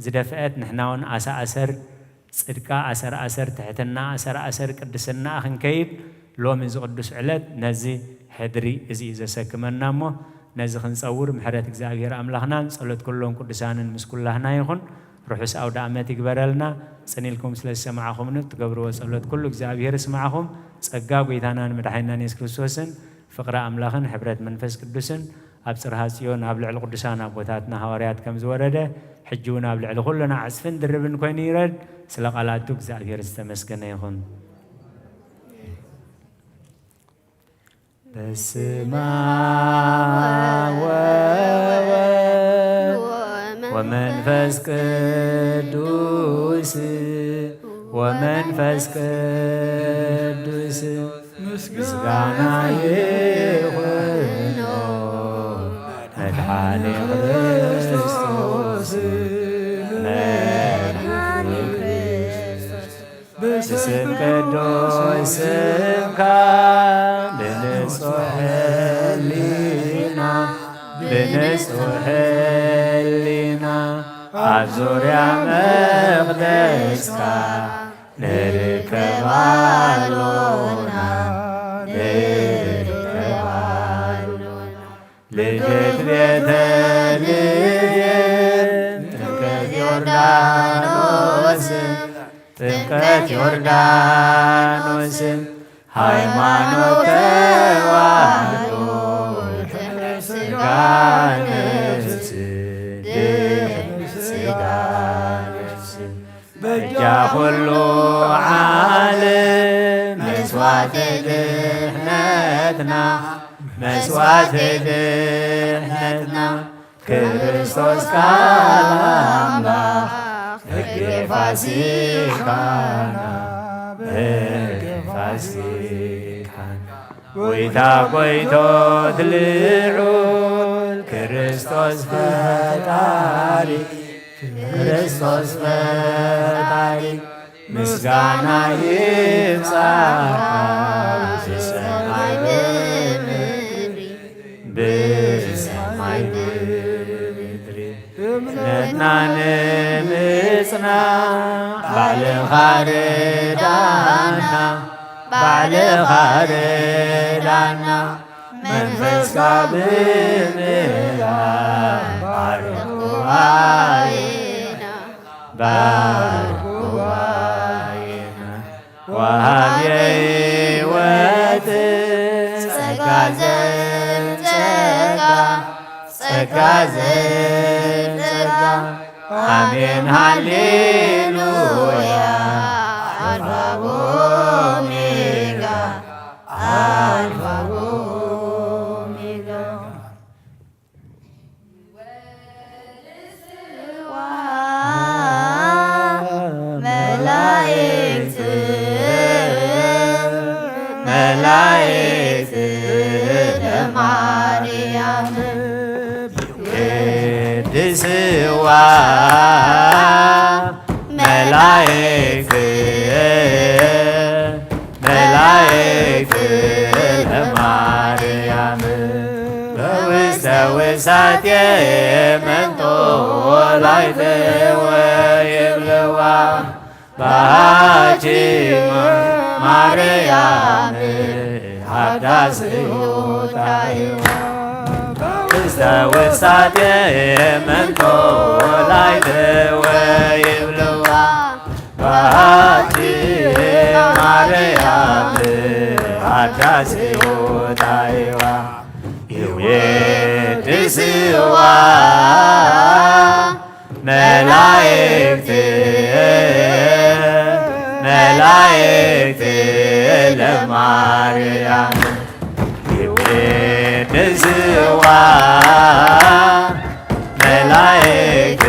ዝደፍአት ንሕና እውን ኣሰኣሰር ጽድቃ ኣሰር ኣሰር ትሕትና ኣሰር ኣሰር ቅድስና ክንከይድ ሎሚ እዚ ቅዱስ ዕለት ነዚ ሕድሪ እዚ እዩ ዘሰክመና እሞ ነዚ ክንጸውር ምሕረት እግዚኣብሔር ኣምላኽናን ጸሎት ኩሎም ቅዱሳንን ምስ ኩላህና ይኹን። ርሑስ ኣውደ ዓመት ይግበረልና። ጽን ኢልኩም ስለ ዝሰማዕኹምኒ እትገብርዎ ጸሎት ኩሉ እግዚኣብሔር ይስማዕኹም። ጸጋ ጐይታናን መድሓኒናን የሱስ ክርስቶስን ፍቕሪ ኣምላኽን ሕብረት መንፈስ ቅዱስን ኣብ ጽርሃ ጽዮን ኣብ ልዕሊ ቅዱሳን ኣቦታትና ሃዋርያት ከም ዝወረደ፣ ሕጂ እውን ኣብ ልዕሊ ኩልና ዕጽፍን ድርብን ኮይኑ ይረድ። ስለ ቃላቱ እግዚኣብሔር ዝተመስገነ ይኹን። በስመ አብ ወወልድ ወመንፈስ ቅዱስ፣ ወመንፈስ ቅዱስ ምስጋና ይኹኖ መድኃኔ ክርስቶስ፣ መድኃኔ ክርስቶስ። ብስም ቅዱስ ስምካ ብንጹሕ ሕሊና፣ ብንጹሕ ሕሊና ኣብ ዙርያ መቕደስካ ንርከብ ኣሎና፣ ንርከብ ኣሎና። ልደት ቤተልሔም፣ ጥምቀት ዮርዳኖስ፣ ጥምቀት ዮርዳኖስ፣ ሃይማኖት ተዋህዶ፣ ድሕነት ሥጋ ነፍስ፣ ድሕነት ሥጋ ነፍስ። በጃ ኩሉ ዓለም መስዋዕቲ ድሕነትና፣ መስዋዕቲ ድሕነትና፣ ክርስቶስ ቃል ኣምላኽ በገ ፋሲካና፣ በገ ፋሲካና። ጎይታ ጎይቶት ልዑል ክርስቶስ ፈጣሪ፣ ክርስቶስ ፈጣሪ ምስጋና ይብጻሕካ ብሰማይ ብምድሪ፣ ብሰማይ ብምድሪ። እምነትና ንምጽና ባዕልኻ ርዳና፣ ባዕልኻ ርዳና። መንፈስካ ብምልኣት ባርኽ ጉባኤና፣ ባርኽ ጉባኤና። ወሃቢ ሕይወት ጸጋ ዘጸጋ፣ ጸጋ ዘጸጋ። ኣሜን ሃሌሉያ። ኣልፋ ኦሜጋ፣ ኣልፋ ኦሜጋ። መላእክት፣ መላእክት ለማርያም ቅድስዋ መላእክት፣ መላእክት ለማርያም በውስተ ውሳጤ መንጦ ላይተ ወይብልዋ ባቲ ማርያም ሀዳስ ዮታይዋ በውስተ ውሳጤ መንጦ ላይተ ወይብልዋ ባቲ ማርያም ሀዳስ ዮታይዋ ይዌድስዋ መላእክት፣ መላእክት ለማርያም ይዌድስዋ መላእክት፣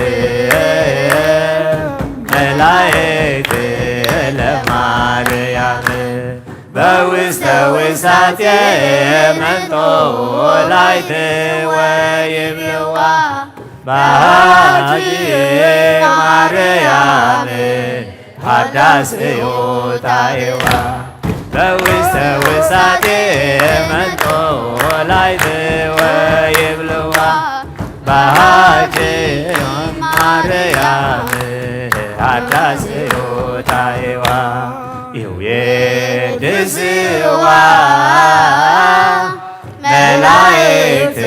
መላእክት ለማርያም በውስተ ውሳጤ መንጦ ላይት ወይብልዋ ባቲ ማርያም ሀዳስ ዮታይዋ በውስተ ውሳጤ መንጦ ላይት ወይብልዋ ባቲ ማርያም ሀዳስ ዮታይዋ ይዌድስዋ መላእክት፣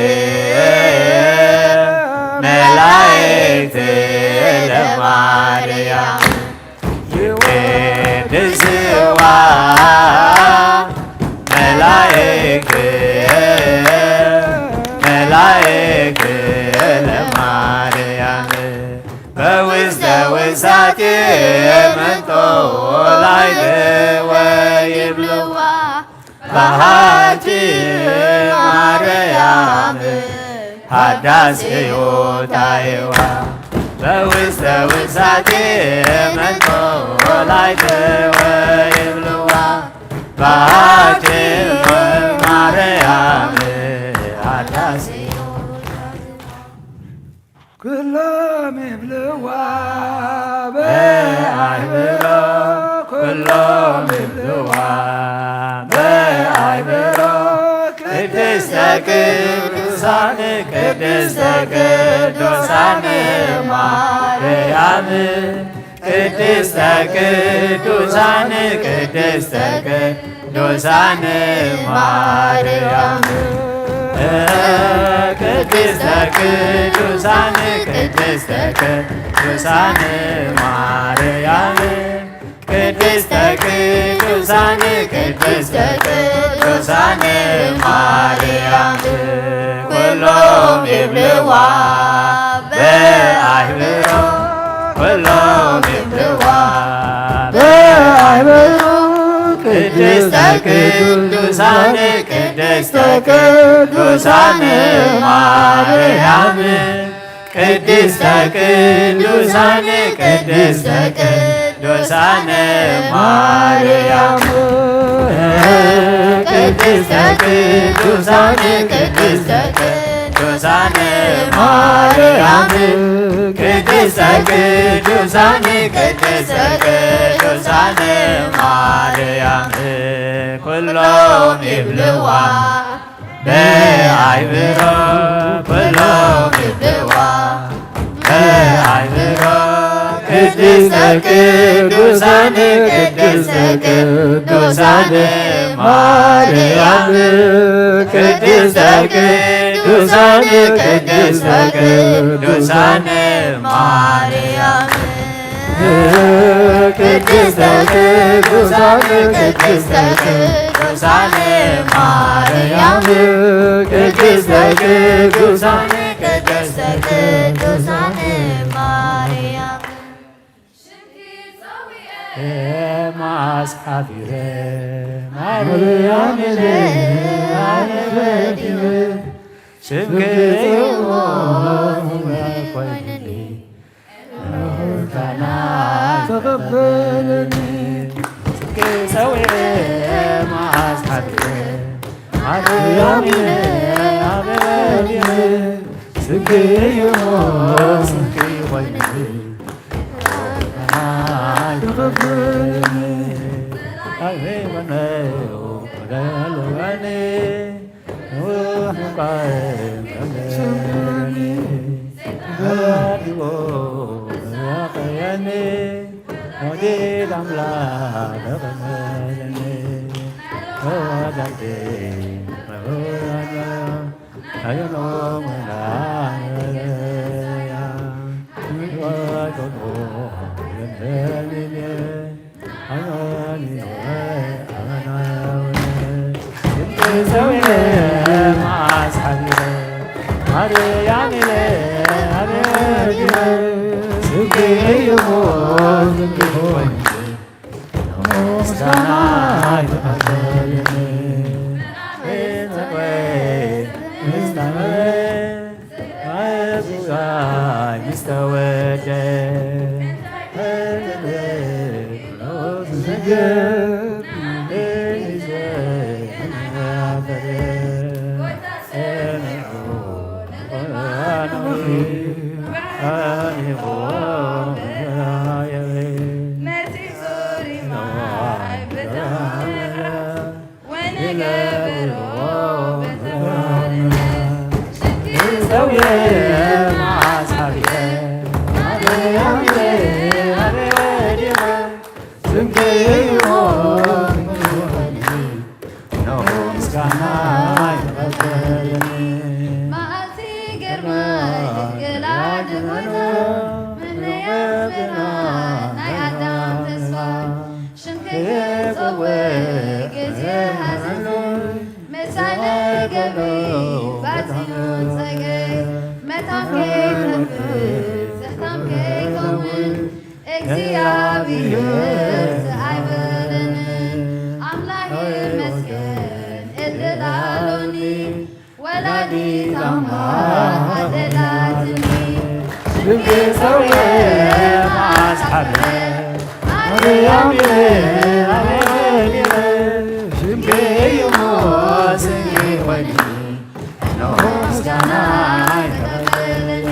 መላእክት ለማርያም ይዌድስዋ መላእክት፣ መላእክት ሳቴ መንጦ ላይለ ወይብልዋ፣ በሃቲ ማርያም ሃዳስ እዩ ታየዋ። በውስተ ውሳቴ መንጦ ላይለ ወይብልዋ፣ በሃቲ ማርያም ሃዳስ እዩ። ኩሎም ይብልዋ ብኣይምሮ፣ ኩሎም ይብልዋ ብኣይምሮ፣ ቅድስተ ቅዱሳን ቅድስተ ቅዱሳን ማርያም ቅድስተ ቅዱሳን ቅድስተ ቅዱሳን ማርያም ቅድስተ ቅዱሳን ቅድስተ ቅዱሳን ማርያም ቅድስተ ቅዱሳን ቅድስተ ቅዱሳን ማርያም ኩሎም ይብልዋ ብኣይምሮ ኩሎም ይብልዋ ብኣይምሮ ቅድስተ ቅዱሳን ቅድስተ ቅዱሳን ማርያም ቅድስተ ቅዱሳን ቅድስተ ቅዱሳን ማርያም ቅድስተ ቅዱሳን ቅድስተ ቅዱሳን ማርያም ቅድስተ ቅዱሳን ቅድስተ ቅዱሳን ማርያም ኩሎም ይብልዋ ብኣይምሮ ኩሎም ይብልዋ ብኣይምሮ ቅድስተ ቅዱሳን ቅድስተ ቅዱሳን ማርያም ቅድስተ ቅዱሳን ቅድስተ ቅዱሳን ማርያም ቅድስተ ቅዱሳን ቅድስተ ቅዱሳን ማርያም ቅድስተ ቅዱሳን ቅድስተ ቅዱሳን ማርያም ኤማስ ሓቢረ ማርያም ኢለ ኣነ ፈዲመ ስምኪ እዩ እሞ ኮይኑኒ ተቐበለኒ ስምኪ ሰዊረ መዓስ ሓቢረ ማርያም ኢለ ኣነ ፈዲመ ስምኪ እዩ እሞ ስምኪ ኮይኑኒ መዓልቲ ግርማ ድንግል ኣድህኖ መለያ ናይ ኣዳም ተስፋ ሽምኪ ክጸውዕ ግዜ ሃዚዙ መሳለ ገብሪ ባጽዩ ጸገ መታም ከይከፍት ዘሕታም ከይከውን እግዚኣብሔር ኣይበለንን ኣምላኽ ይመስገን እድል ኣሎኒ ወላዲት ኣምላኽ ኣደላትኒ ሽምኪ ጸውየ መዓስ ሓለ ኣርያም ኢለ ኣሜን ኢለ ሽምኪ እዩ እሞ ስምዒ ኾይኒ እነሆ ምስጋናይ ተቐበለኒ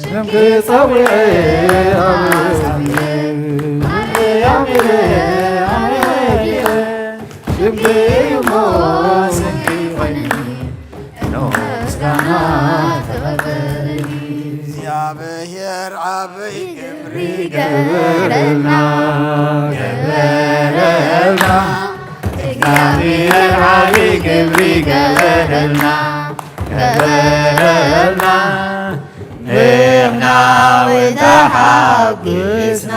ሽምኪ ጸውየ ኣመስግነ ኣርያም ኢለ ኣሜን ኢለ ሽምኪ እዩ እሞ ስምዒ ኾይኒ እነሆ ምስጋና ተቐበለኒ እግዚኣብሔር ዓብይ ግብሪ ገበረልና ገበረልና እግዚኣብሔር ዓብይ ግብሪ ገበረልና ገበረልና ንሕና እውን ተሓጒስና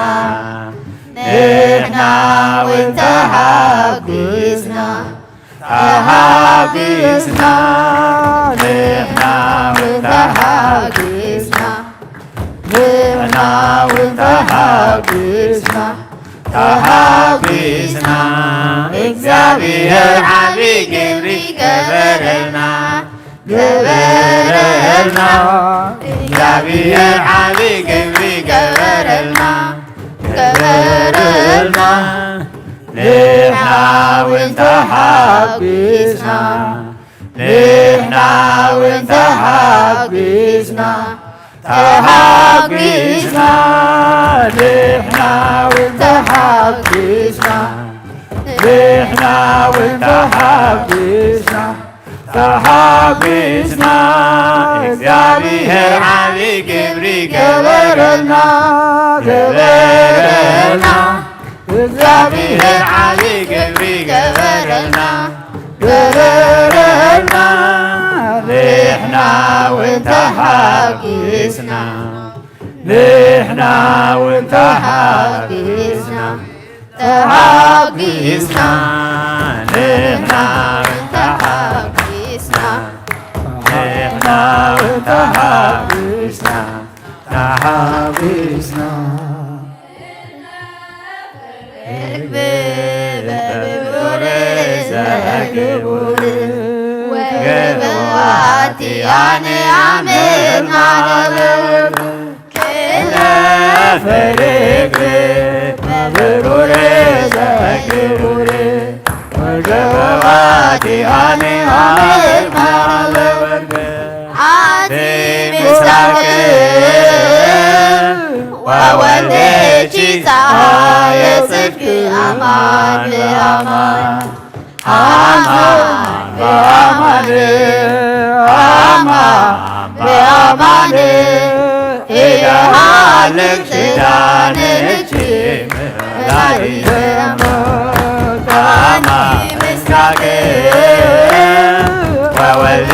ንሕና እውን ተሓጒስና ተሓጒስና ንሕና እውን ተሓጒስና ንሕና እውን ተሓጒስና ተሓጒስና እግዚኣብሔር ዓብዪ ግብሪ ገበረልና ገበረልና እግዚኣብሔር ዓብዪ ግብሪ ገበረልና ገበረልና ንሕና እውን ተሓጒስና ንሕና እውን ተሓጒስና ተሓጒስና ንሕና እውን ተሓጒስና ንሕና እውን ተሓጒስና ተሓጒስና እግዚኣብሔር ዓብዪ ግብሪ ገበረልና ገበረልና እግዚኣብሔር ዓብዪ ግብሪ ገበረልና ገበረልና ንሕና እውን ተሓጒስና ንሕና እውን ተሓጒስና ተሓጒስና ንሕና እውን ተሓጒስና ንሕና እውን ተሓጒስና ተሓጒስና ርግቢ በብሩር ዘግቡር ወገበዋቲ ኣነ ኣመልማለውር ክነፈ ርግቢ በብሩር ዘግቡር ወገበዋቲ ኣነ ኣመልማለውር ኣቲ ምስራቅ ወወልድ ኪ ፀሐየ ጽድቅ ኣማን በኣማን ኣማን በኣማን ኣማን በኣማን እየሃልክ ኪዳንኪ መላእክተ ኣማን ምስራቅ ወወልድ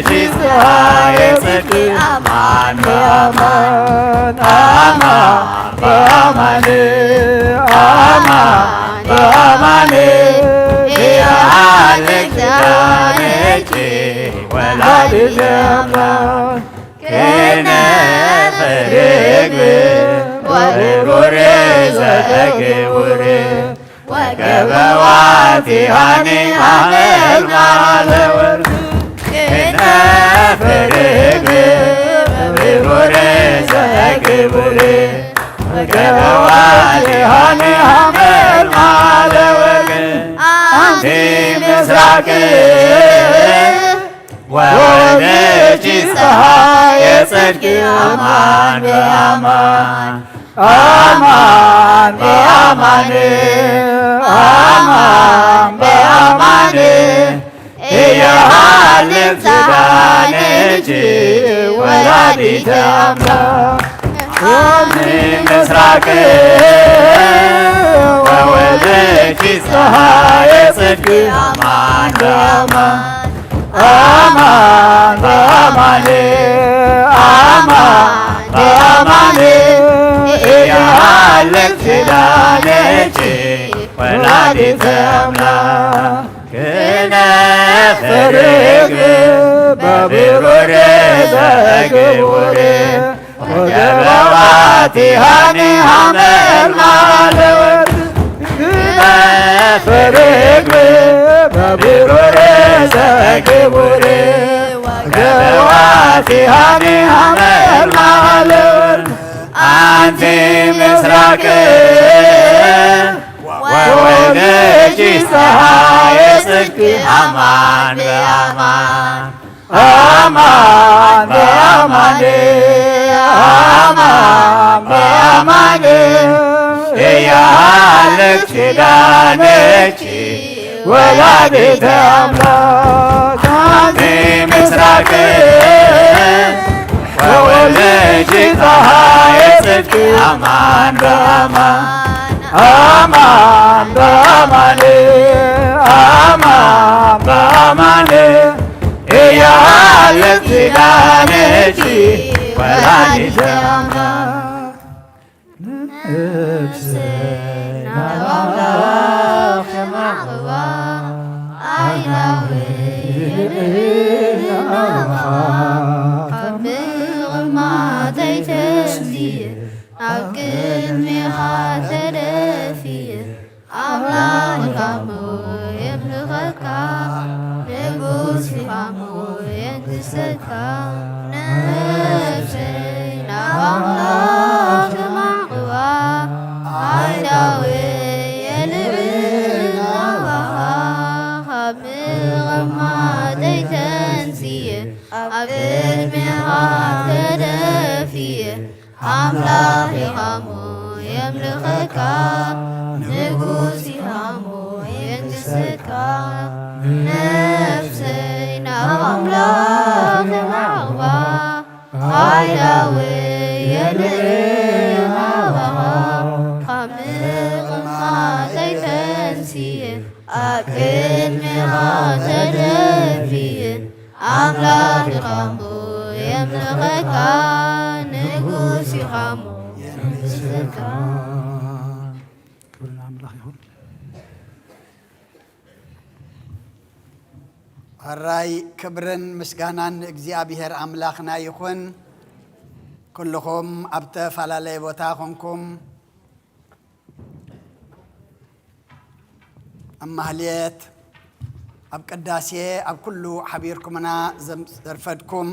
ኪ ፀሐየ ጽድቅ ኣማን በኣማን ኣማን በኣማን ኣማን በኣማን እየሃልክ ኪዳንኪ ወላዲተ ኣምላክ ክነፈ ርግብ ወብሩር ዘግቡር ወገበዋቲ ሃኒ ኣመልማለ ወርቅ ክነፈ ርግብ ወብሩር ዘግቡር ወገበዋቲ ሃኒ ኣመልማለ ወርቅ ኣንቲ ምስራቅ ወወልድኪ ፀሐየ ጽድቂ ኣማን በኣማን ኣማን በኣማን ኣማን በኣማን እየሃልፍ ኪዳንኪ ወላዲተ ኣምላክ ኣንቲ ምስራቅ ወወልድኪ ፀሐየ ጽድቂ ኣማን በኣማን ኣማን በኣማን ኣማን በኣማን እየሃልፍ ኪዳንኪ ወላዲተ ኣምላክ ክነፈ ርግብ በብሩር ዘግቡር ወገበዋ ቲሃኒ ሃመልማለ ወርቅ ግመ ፍርግብ በብሩር ዘግቡር ገዋቲሃኒ ሃመልማለ ወርቅ ኣንቲ ምስራቅ ወወይነኪ ፀሃየ ጽድቅ ኣማን በኣማን ኣማን በአማን አማን በአማን እያለች ዳነች ወላዲተ አምላክ። አንቲ ምስራቅ ወወልድኪ ፀሐየ ጽድቅ አማን በአማን አማን በአማን አማን በአማን እያለች ዳነች ወላዲተ አምላክ። ነፍሰይ ናብ ኣምላኽ የማዕዋ፣ ኣይናዊ የልዕል ናባኻ፣ ካብ ምቕማተይ ተንስየ፣ ኣብ ቅድሜኻ ተደፍየ፣ ኣምላኽ ኢኻ እሞ የምልኸካ፣ ንጉስ ኢኻ እሞ የንግሰካ። ነፍሰይ ናብ ኣምላኽ የማዕዋ፣ ኣይናዊ የልዕል ናባኻ፣ ካብ ምቕማተይ ተንስየ፣ ኣብ ቅድሜኻ ተደፍየ፣ ኣምላኽ ኢኻ እሞ የምልኸካ፣ ንጉስ ኢኻ እሞ የንግሰካ። ነፍሰይ ናብ ኣምላኽ የማዕዋ፣ ኣይናዊ የልዕል ናባኻ፣ ካብ ምቕማተይ ተንስየ፣ ኣብ ቅድሜኻ ተደፍየ፣ ኣምላኽ ኢኻ እሞ የምልኸካ፣ ንጉስ ኢኻ እሞ የንግሰካ። ክብሪ ንኣምላኽ ይኹን። ሕራይ ክብርን ምስጋናን ንእግዚኣብሔር ኣምላኽና ይኹን። ኩልኹም ኣብ ተፈላለየ ቦታ ኾንኩም ኣብ ማህሌት፣ ኣብ ቅዳሴ፣ ኣብ ኩሉ ሓቢርኩምና ዘም-፣ ዘርፈድኩም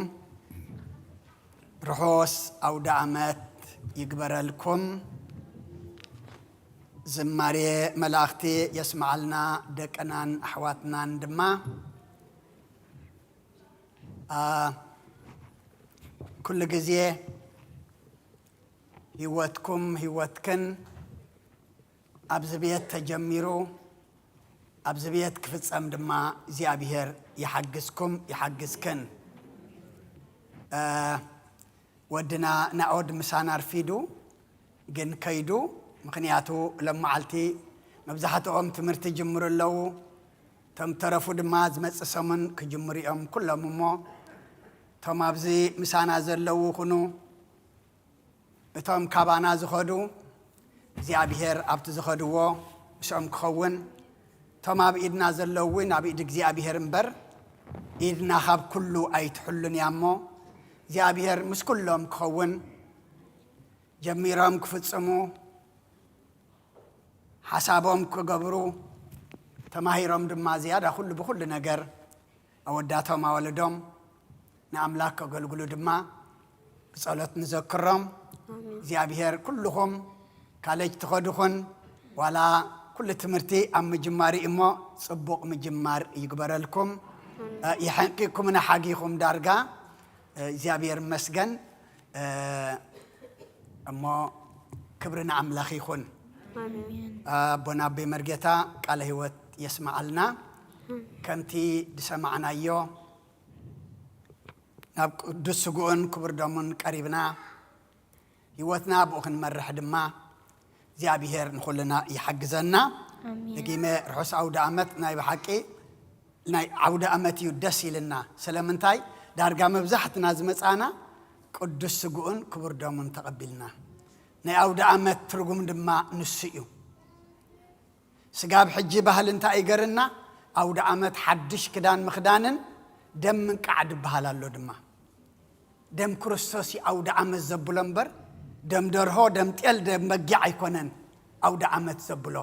ርሑስ ኣውደ ኣመት ይግበረልኩም። ዝማሬ መላእኽቲ የስምዓልና ደቅናን ኣሕዋትናን ድማ። ኣ፣ ኩሉ ግዜ ህይወትኩም ህይወትክን ኣብዚ ቤት ተጀሚሩ ኣብዚ ቤት ክፍጸም ድማ እግዚኣብሔር ይሓግዝኩም ይሓግዝክን። እ፣ ወድና ናኦድ ምሳና ኣርፊዱ ግን ከይዱ፣ ምኽንያቱ ሎም መዓልቲ መብዛሕትኦም ትምህርቲ ይጅምሩ ኣለዉ። እቶም ተረፉ ድማ ዝመጽእ ሰሙን ክጅምሩ እዮም ኩሎም። እሞ እቶም ኣብዚ ምሳና ዘለዉ ይኹኑ፣ እቶም ካባና ዝኸዱ እግዚኣብሔር ኣብቲ ዝኸድዎ ምስኦም ክኸውን፣ እቶም ኣብ ኢድና ዘለዉ እውን ኣብ ኢድ እግዚኣብሔር እምበር፣ ኢድና ካብ ኩሉ ኣይትሕሉን እያ እሞ እግዚኣብሔር ምስ ኩሎም ክኸውን፣ ጀሚሮም ክፍጽሙ፣ ሓሳቦም ክገብሩ፣ ተማሂሮም ድማ ዝያዳ ኩሉ ብኩሉ ነገር ኣወዳቶም ኣዋልዶም ንኣምላኽ ከገልግሉ ድማ ብጸሎት ንዘክሮም። ኣሜን። እግዚኣብሔር ኩልኹም ካለጅ ትኸድኹን ዋላ ኩሉ ትምህርቲ ኣብ ምጅማር እዩ እሞ ጽቡቕ ምጅማር ይግበረልኩም። ኣሜን። እ፣ የሐንቂኩምና ሓጊኹም ዳርጋ። እ፣ እግዚኣብሔር ይመስገን። እ፣ እሞ ክብሪ ንኣምላኽ ይኹን። ኣሜን። ኣቦና ኣቦይ መርጌታ ቃለ ህይወት የስምዓልና። ኣሜን። ከምቲ ዝሰማዕናዮ ናብ ቅዱስ ስግኡን ክቡር ደሙን ቀሪብና ህይወትና ብኡ ክንመርሕ ድማ እግዚኣብሔር ንኹልና ይሓግዘና። ኣሜን። ደጊመ ርሑስ ኣውደ ኣመት። ናይ ብሓቂ ናይ ዓውደ ኣመት እዩ ደስ ኢልና። ስለምንታይ? ዳርጋ መብዛሕትና ዝመጻና ቅዱስ ስግኡን ክቡር ደሙን ተቐቢልና። ናይ ኣውደ ኣመት ትርጉም ድማ ንሱ እዩ። ስጋብ ሕጂ ባህሊ እንታይ ይገርና? ኣውደ ኣመት ሓድሽ ክዳን ምኽዳንን ደም ምንቃዕ ዝበሃል ኣሎ ድማ። ደም ክርስቶስ እዩ ኣውደ ኣመት ዘብሎ እምበር፣ ደም ደርሆ፣ ደም ጤል፣ ደም በጊዕ ኣይኮነን ኣውደ ዓመት ዘብሎ።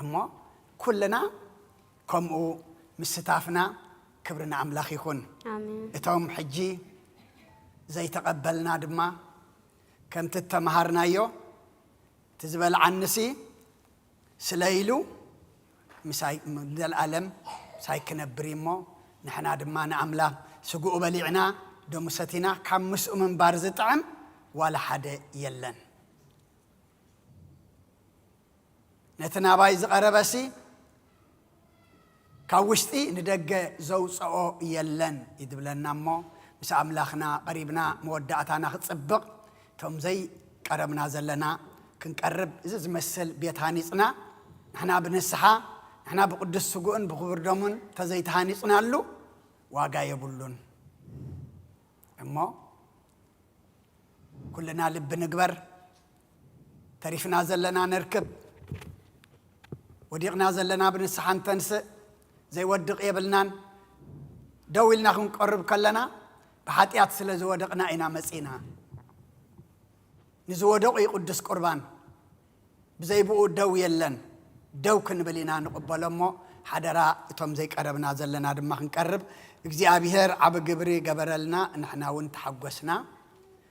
እሞ ኩልና ከምኡ ምስታፍና ክብሪ ንኣምላኽ ይኹን። ኣሜን። እቶም ሕጂ ዘይተቐበልና ድማ ከምቲ እተምሃርናዮ፣ እቲ ዝበልዓንሲ ስለ ኢሉ ምሳይ፣ ዘልኣለም ምሳይ ክነብር እዩ እሞ፣ ንሕና ድማ ንኣምላኽ ስግኡ በሊዕና ደሙ ሰቲና ካብ ምስኡ ምንባር ዝጥዕም ዋላ ሓደ የለን። ነቲ ናባይ ዝቐረበሲ ካብ ውሽጢ ንደገ ዘውፅኦ የለን እዩ ዝብለና እሞ፣ ምስ ኣምላኽና ቀሪብና መወዳእታና ክፅብቕ፣ እቶም ዘይቀረብና ዘለና ክንቀርብ፣ እዚ ዝመስል ቤት ሃኒፅና፣ ንሕና ብንስሓ፣ ንሕና ብቅዱስ ስጉእን ብክቡር ደሙን ተዘይተሃኒፅናሉ ዋጋ የብሉን። እሞ ኩልና ልቢ ንግበር። ተሪፍና ዘለና ነርክብ፣ ወዲቕና ዘለና ብንስሓ እንተንስእ ዘይወድቕ የብልናን። ደው ኢልና ክንቆርብ ከለና ብሓጢኣት ስለ ዝወደቕና ኢና መጺና። ንዝወደቑ እዩ ቅዱስ ቁርባን። ብዘይ ብኡ ደው የለን። ደው ክንብል ኢና ንቕበሎ እሞ፣ ሓደራ እቶም ዘይቀረብና ዘለና ድማ ክንቀርብ። እግዚኣብሔር ዓቢ ግብሪ ገበረልና፣ ንሕና እውን ተሓጎስና።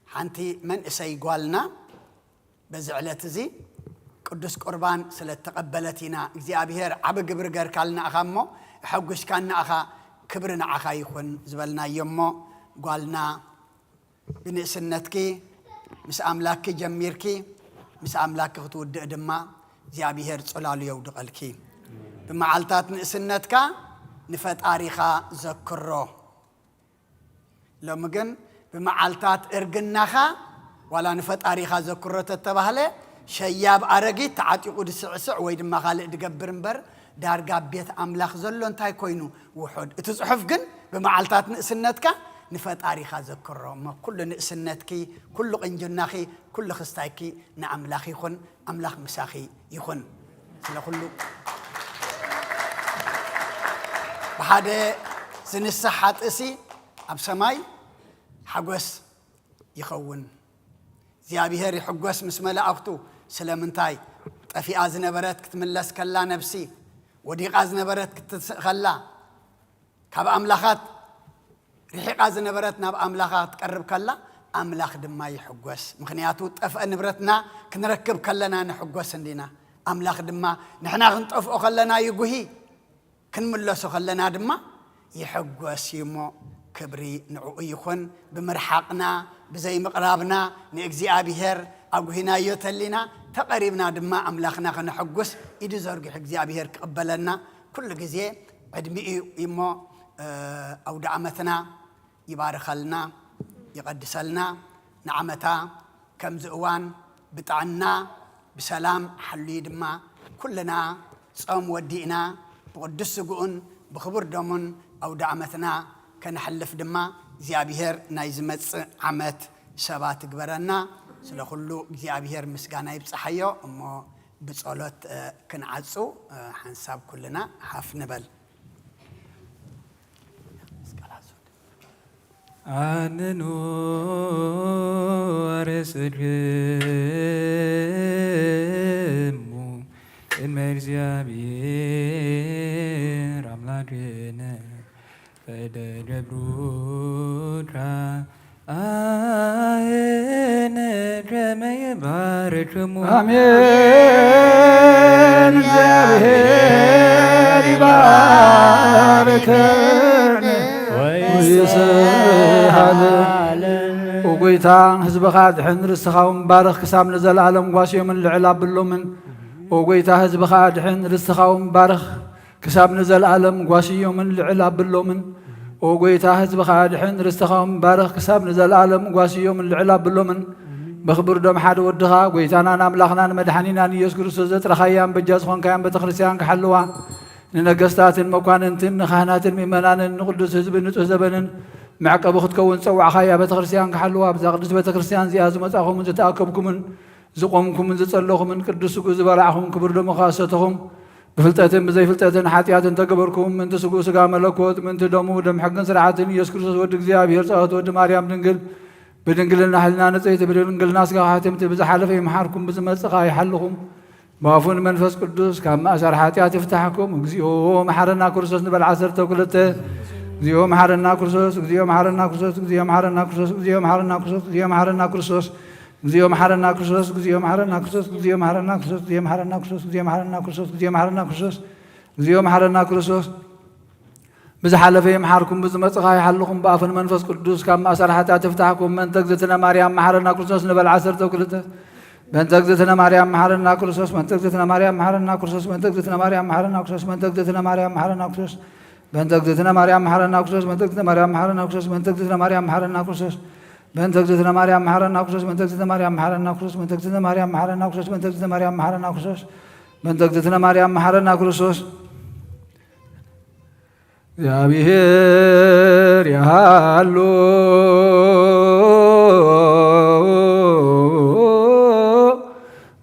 ሓንቲ መንእሰይ ጓልና በዚ ዕለት እዚ ቅዱስ ቁርባን ስለ እተቐበለት ኢና፣ እግዚኣብሔር ዓቢ ግብሪ ገርካልና ኢኻ እሞ፣ ኣሐጒስካና ኢኻ፣ ክብሪ ንዓኻ ይኹን ዝበልናዮ እሞ፣ ጓልና ብንእስነትኪ ምስ ኣምላክኪ ጀሚርኪ፣ ምስ ኣምላክኪ ክትውድእ ድማ እግዚኣብሔር ጽላሉ የውድቐልኪ። ብመዓልታት ንእስነትካ ንፈጣሪኻ ዘክሮ። ሎሚ ግን ብመዓልታት እርግናኻ ዋላ ንፈጣሪኻ ዘክሮ ተተባህለ፣ ሸያብ ኣረጊት ተዓጢቑ ድስዕስዕ ወይ ድማ ካልእ ድገብር እምበር፣ ዳርጋ ኣብ ቤት ኣምላኽ ዘሎ እንታይ ኮይኑ ውሑድ። እቲ ጽሑፍ ግን ብመዓልታት ንእስነትካ ንፈጣሪኻ ዘክሮ። እሞ ኩሉ ንእስነትኪ፣ ኩሉ ቕንጅናኺ፣ ኩሉ ክስታይኪ ንኣምላኽ ይኹን። ኣምላኽ ምሳኺ ይኹን። ስለ ኩሉ ብሓደ ዝንሳሕ ሓጥእሲ ኣብ ሰማይ ሓጎስ ይኸውን። እግዚኣብሔር ይሕጎስ ምስ መላእኽቱ። ስለምንታይ? ጠፊኣ ዝነበረት ክትምለስ ከላ ነብሲ፣ ወዲቓ ዝነበረት ክትስእ ከላ፣ ካብ ኣምላኻት ርሒቓ ዝነበረት ናብ ኣምላኻ ክትቀርብ ከላ፣ ኣምላኽ ድማ ይሕጎስ። ምኽንያቱ ጠፍአ ንብረትና ክንረክብ ከለና ንሕጎስ እንዲና። ኣምላኽ ድማ ንሕና ክንጠፍኦ ከለና ይጉሂ፣ ክንምለሶ ከለና ድማ ይሕጎስ እዩ እሞ፣ ክብሪ ንዕኡ ይኹን። ብምርሓቕና፣ ብዘይምቕራብና ንእግዚኣብሔር ኣጉሂናዮ ተሊና፣ ተቐሪብና ድማ ኣምላኽና ከነሐጉስ ኢዱ ዘርጊሑ እግዚኣብሔር ክቕበለና ኩሉ ግዜ ዕድሚኡ እዩ እሞ፣ እ፣ ኣውደ ዓመትና ይባርኸልና፣ ይቐድሰልና። ንዓመታ ከምዚ እዋን ብጥዕና ብሰላም ሓልዩ ድማ ኩልና ጾም ወዲእና ብቕዱስ ስግኡን ብኽቡር ደሙን ኣውደ ዓመትና ከነሕልፍ ድማ እግዚኣብሔር ናይ ዝመጽእ ዓመት ሰባት ይግበረና። ስለ ኩሉ እግዚኣብሔር ምስጋና ይብጽሓዮ። እሞ ብጸሎት፣ እ፣ ክንዓጹ፣ እ፣ ሓንሳብ ኩልና ሃፍ ንበል። ኣነኑ ኣረስድክሙ ቅድመ እግዚኣብሔር ኣምላክነ ፈደገብሩካ ኣየነ ከመ ይባርክሙ። ኣሜን። እግዚኣብሔር ይባርክን ወይስሃልን። ኦ ጎይታ፣ ህዝብኻ ኣድሕን፣ ርስትኻ እውን ባርኽ፣ ክሳብ ንዘለኣለም ጓስዮምን ልዕል ኣብሎምን። ኦ ጎይታ፣ ህዝብኻ ኣድሕን፣ ርስትኻ እውን ባርኽ፣ ክሳብ ንዘለኣለም ጓስዮምን ልዕል ኣብሎምን። ኦ ጎይታ፣ ህዝብኻ ኣድሕን፣ ርስትኻ እውን ባርኽ፣ ክሳብ ንዘለኣለም ጓስዮምን ልዕል ኣብሎምን። ብኽቡር ደም ሓደ ወድኻ፣ ጎይታናን ኣምላኽናን መድሓኒናን ኢየሱስ ክርስቶስ ዘጥረኻያን በጃ ዝኾንካያን ቤተ ክርስቲያን ክሓልዋ፣ ንነገስታትን መኳንንትን ንኻህናትን ምእመናንን ንቅዱስ ህዝቢ ንጹህ ዘበንን መዕቀቢ ክትከውን ጸዋዕኻያ ቤተ ክርስቲያን ክሓልዋ፣ ብዛ ቅድስት ቤተ ክርስቲያን እዚኣ ዝመጻኹምን ዝተኣከብኩምን ዝቆምኩምን ዝጸለኹምን ቅዱስ ስግኡ ዝበላዕኹም ክቡር ደሙ ከኣ ዝሰተኹም ብፍልጠትን ብዘይፍልጠትን ሓጢኣት እንተገበርኩም ምእንቲ ስግኡ ስጋ መለኮት ምእንቲ ደሙ ደም ሕግን ስርዓትን ኢየሱስ ክርስቶስ ወዲ እግዚኣብሔር ጸሎት ወዲ ማርያም ድንግል ብድንግልና ሕልና ንጽሕቲ፣ ብድንግልና ስጋ ሓትምቲ፣ ብዝሓለፈ ይምሓርኩም፣ ብዝመጽእ ኸኣ ይሓልኹም። ብኣፉን መንፈስ ቅዱስ ካብ ማእሰር ሓጢኣት ይፍታሕኩም። እግዚኦ መሓረና ክርስቶስ ንበል ዓሰርተ ክልተ። እግዚኦ መሓረና ክርስቶስ፣ እግዚኦ መሓረና ክርስቶስ፣ እግዚኦ መሓረና ክርስቶስ፣ እግዚኦ መሓረና ክርስቶስ፣ እግዚኦ መሓረና ክርስቶስ፣ እግዚኦ መሓረና ክርስቶስ፣ እግዚኦ መሓረና ክርስቶስ፣ እግዚኦ መሓረና ክርስቶስ፣ እግዚኦ መሓረና ክርስቶስ፣ እግዚኦ መሓረና ክርስቶስ፣ እግዚኦ መሓረና ክርስቶስ፣ እግዚኦ መሓረና ክርስቶስ። ብዝሓለፈ ይምሓርኩም፣ ብዝመጽእ ኸኣ ይሓልኹም። ብኣፍን መንፈስ ቅዱስ ካብ ማእሰር ሓጢኣት ይፍታሕኩም። በእንተ እግዝእትነ ማርያም መሓረና ክርስቶስ ንበል ዓሰርተ ክልተ። በእንተ እግዝእትነ ማርያም መሓረና ክርስቶስ፣ በእንተ እግዝእትነ ማርያም መሓረና ክርስቶስ፣ በእንተ እግዝእትነ ማርያም መሓረና ክርስቶስ፣ በእንተ እግዝእትነ ማርያም መሓረና ክርስቶስ፣ በእንተ እግዝእትነ ማርያም መሓረና ክርስቶስ፣ በእንተ እግዝእትነ ማርያም መሓረና ክርስቶስ፣ በእንተ እግዝእትነ ማርያም መሓረና ክርስቶስ፣ በእንተ እግዝእትነ ማርያም መሓረና ክርስቶስ፣ በእንተ እግዝእትነ ማርያም መሓረና ክርስቶስ፣ በእንተ እግዝእትነ ማርያም መሓረና ክርስቶስ፣ በእንተ እግዝእትነ ማርያም መሓረና ክርስቶስ፣ በእንተ እግዝእትነ ማርያም መሓረና ክርስቶስ። እግዚኣብሔር ይሃሉ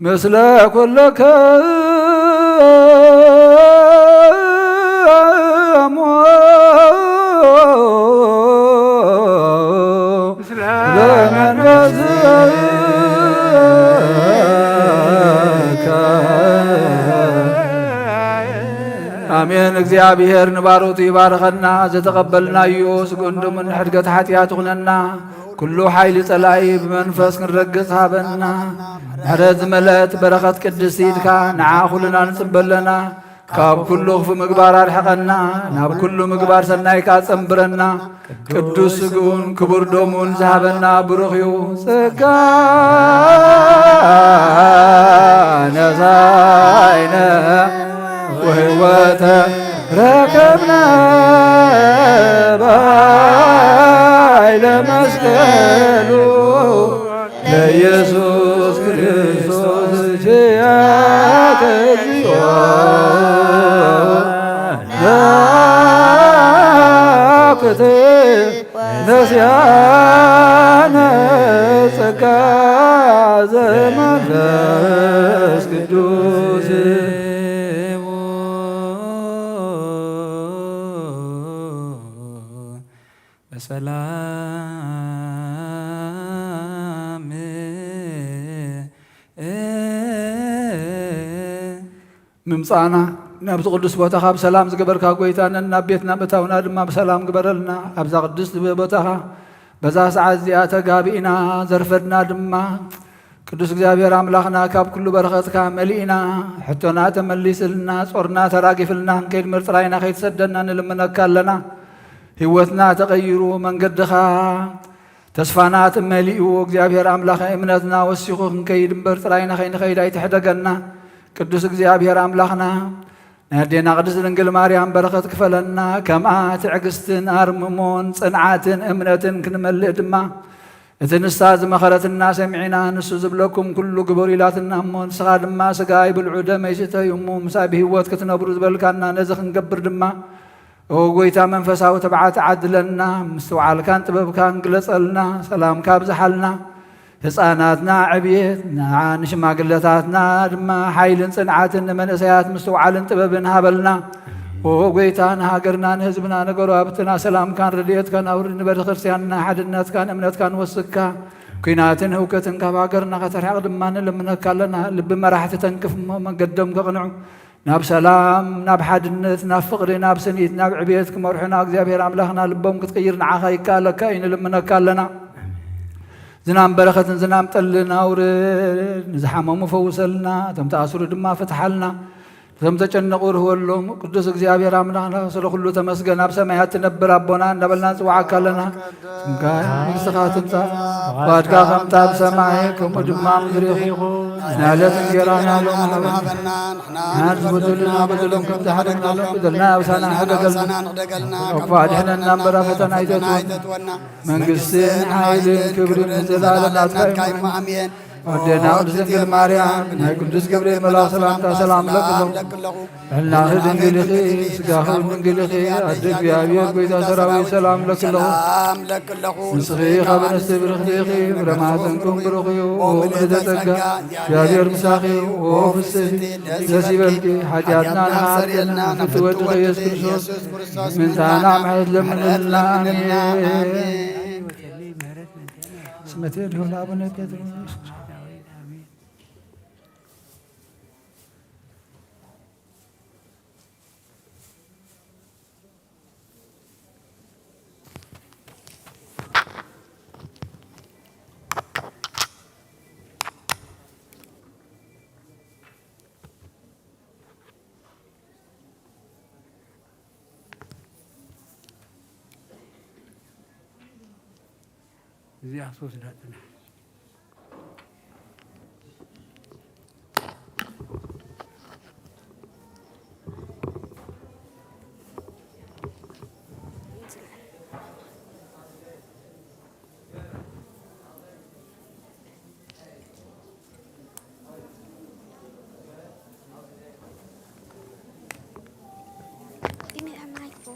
ምስለ ኩልክሙ። ምስለ መንፈስከ። ኣሜን። እግዚኣብሔር ንባሮቱ ይባርኸና። ዘተቐበልናዮ ስግኡን ደሙን ንሕድገት ሓጢኣት ይኹነና። ኩሉ ሓይሊ ጸላኢ ብመንፈስ ክንረግጽ ሃበና። ምሕረት ዝመልአት በረኸት ቅድስቲ ኢድካ ንዓ ኩልና ንጽበ ኣለና። ካብ ኩሉ ክፉእ ምግባር ኣርሕቐና፣ ናብ ኩሉ ምግባር ሰናይ ከኣ ጸንብረና። ቅዱስ ስግኡን ክቡር ደሙን ዝሃበና ብሩኽ እዩ። ጸጋ ነሳይነ ወህይወተ ረከብነ ባይለ መስቀሉ ለኢየሱስ ክርስቶስ ኪያተ እግዚኦ ላክት ነስያነ ጸጋ ዘመንፈስ ቅዱስ። በሰላም ምምጻእና ናብዚ ቅዱስ ቦታኻ ብሰላም ዝገበርካ ጐይታ፣ ነናብ ቤትና ምእታውና ድማ ብሰላም ግበረልና። ኣብዛ ቅድስቲ ቦታኻ በዛ ሰዓት እዚኣ ተጋቢእና ዘርፈድና ድማ ቅዱስ እግዚኣብሔር ኣምላኽና ካብ ኩሉ በረኸትካ መሊእና፣ ሕቶና ተመሊስልና፣ ጾርና ተራጊፍልና ክንከይድ ምር ጥራይና ከይትሰደና ንልምነካ ኣለና። ህይወትና ተቐይሩ መንገድኻ ተስፋና ተመሊኡ እግዚኣብሔር ኣምላኸ እምነትና ወሲኹ ክንከይድ እምበር ጥራይና ከይንኸይድ ኣይትሕደገና። ቅዱስ እግዚኣብሔር ኣምላኽና ናይ ኣዴና ቅድስት ድንግል ማርያም በረኸት ክፈለና። ከምኣ ትዕግስትን ኣርምሞን ጽንዓትን እምነትን ክንመልእ ድማ እቲ ንሳ ዝመኸረትና ሰሚዕና ንሱ ዝብለኩም ኩሉ ግበሩ ኢላትና እሞ ንስኻ ድማ ስጋይ ብልዑ ደመይ ስተዩ እሞ ምሳይ ብህይወት ክትነብሩ ዝበልካና ነዚ ክንገብር ድማ ኦ ጐይታ መንፈሳዊ ትብዓት ዓድለና፣ ምስትውዓልካን ጥበብካን ግለጸልና፣ ሰላምካ ኣብዝሓልና። ህፃናትና ዕብየት ንዓ ንሽማግለታትና ድማ ሓይልን ጽንዓትን ንመንእሰያት ምስትውዓልን ጥበብን ሃበልና። ኦ ጐይታ ንሃገርና ንህዝብና ንጎረባብትና ሰላምካን ረድኤትካን ኣውርድ ንበሪ ክርስትያንና ሓድነትካን እምነትካን ወስካ ኲናትን ህውከትን ካብ ሃገርና ከተርሕቕ ድማ ንልምነካ ኣለና። ልቢ መራሕቲ ተንክፍ እሞ መንገዶም ከቕንዑ ናብ ሰላም፣ ናብ ሓድነት፣ ናብ ፍቕሪ፣ ናብ ስኒት፣ ናብ ዕብየት ክመርሑና እግዚኣብሔር ኣምላኽና ልቦም ክትቅይር ንዓኻ ይከኣለካ እዩ፣ ንልምነካ ኣለና። ዝናም በረኸትን ዝናም ጠልን ኣውርድ፣ ንዝሓመሙ ፈውሰልና፣ እቶም ተኣስሩ ድማ ፍትሓልና፣ እቶም ተጨነቑ ርህወሎም። ቅዱስ እግዚኣብሔር ኣምላኽና ስለ ኩሉ ተመስገን። ኣብ ሰማያት ትነብር ኣቦና እንዳበልና ንጽውዓካ ኣለና። ስምካ መንግስትኻ ትምጻእ፣ ፍቓድካ ከምታ ኣብ ሰማይ ከምኡ ድማ ኣብ ምድሪ ይኹን። ናይ ዕለት እንጀራና ሎሚ ሃበና። ንሕና ንበደልና በደሎም ከም ዝሓደግናሎም በደልና ኣበሳና ሕደገልና። ካብ ክፉእ ኣድሕነና እምበር ኣብ ፈተና ኣይተእትወና። መንግስትን ሓይልን ክብርን ንዘለኣለም ናትካ እዩ። ኣሜን። ኣዴና ቅድስት ድንግል ማርያም ናይ ቅዱስ ገብርኤል መልኣኽ ሰላምታ ሰላም እብለኪ ኣለኹ። ጥዕናኺ ድንግል ኢኺ፣ ስጋኺ እውን ድንግል ኢኺ። ኣደ እግዚኣብሔር ጐይታ ሰራዊት ሰላም እብለኪ ኣለኹ። ሰላም እብለኪ ኣለኹ። ንስኺ ካብ ኣንስቲ ብርኽቲ ኢኺ፣ ፍረ ማህፀንኩም ብሩኽ እዩ። ኦ ምልዕተ ጸጋ፣ እግዚኣብሔር ምሳኺ እዩ። ኦ ፍስሕቲ ደስ ይበልኪ፣ ሓጢኣትና ንሓርየልና፣ ንፍትወድኺ ኢየሱስ ክርስቶስ ምእንታና ምሕረት ለምንልና። ኣሜን። መቴ ልዑል ኣቡነ ጴጥሮስ። እዚኣ ሶስት ዳጥና። Give me that mic, boy.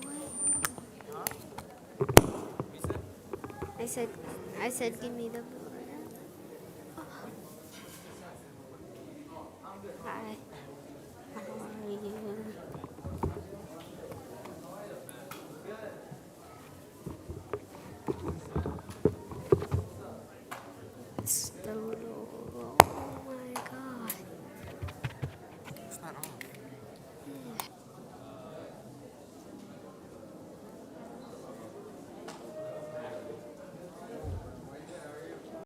I said, I said, give me the mic.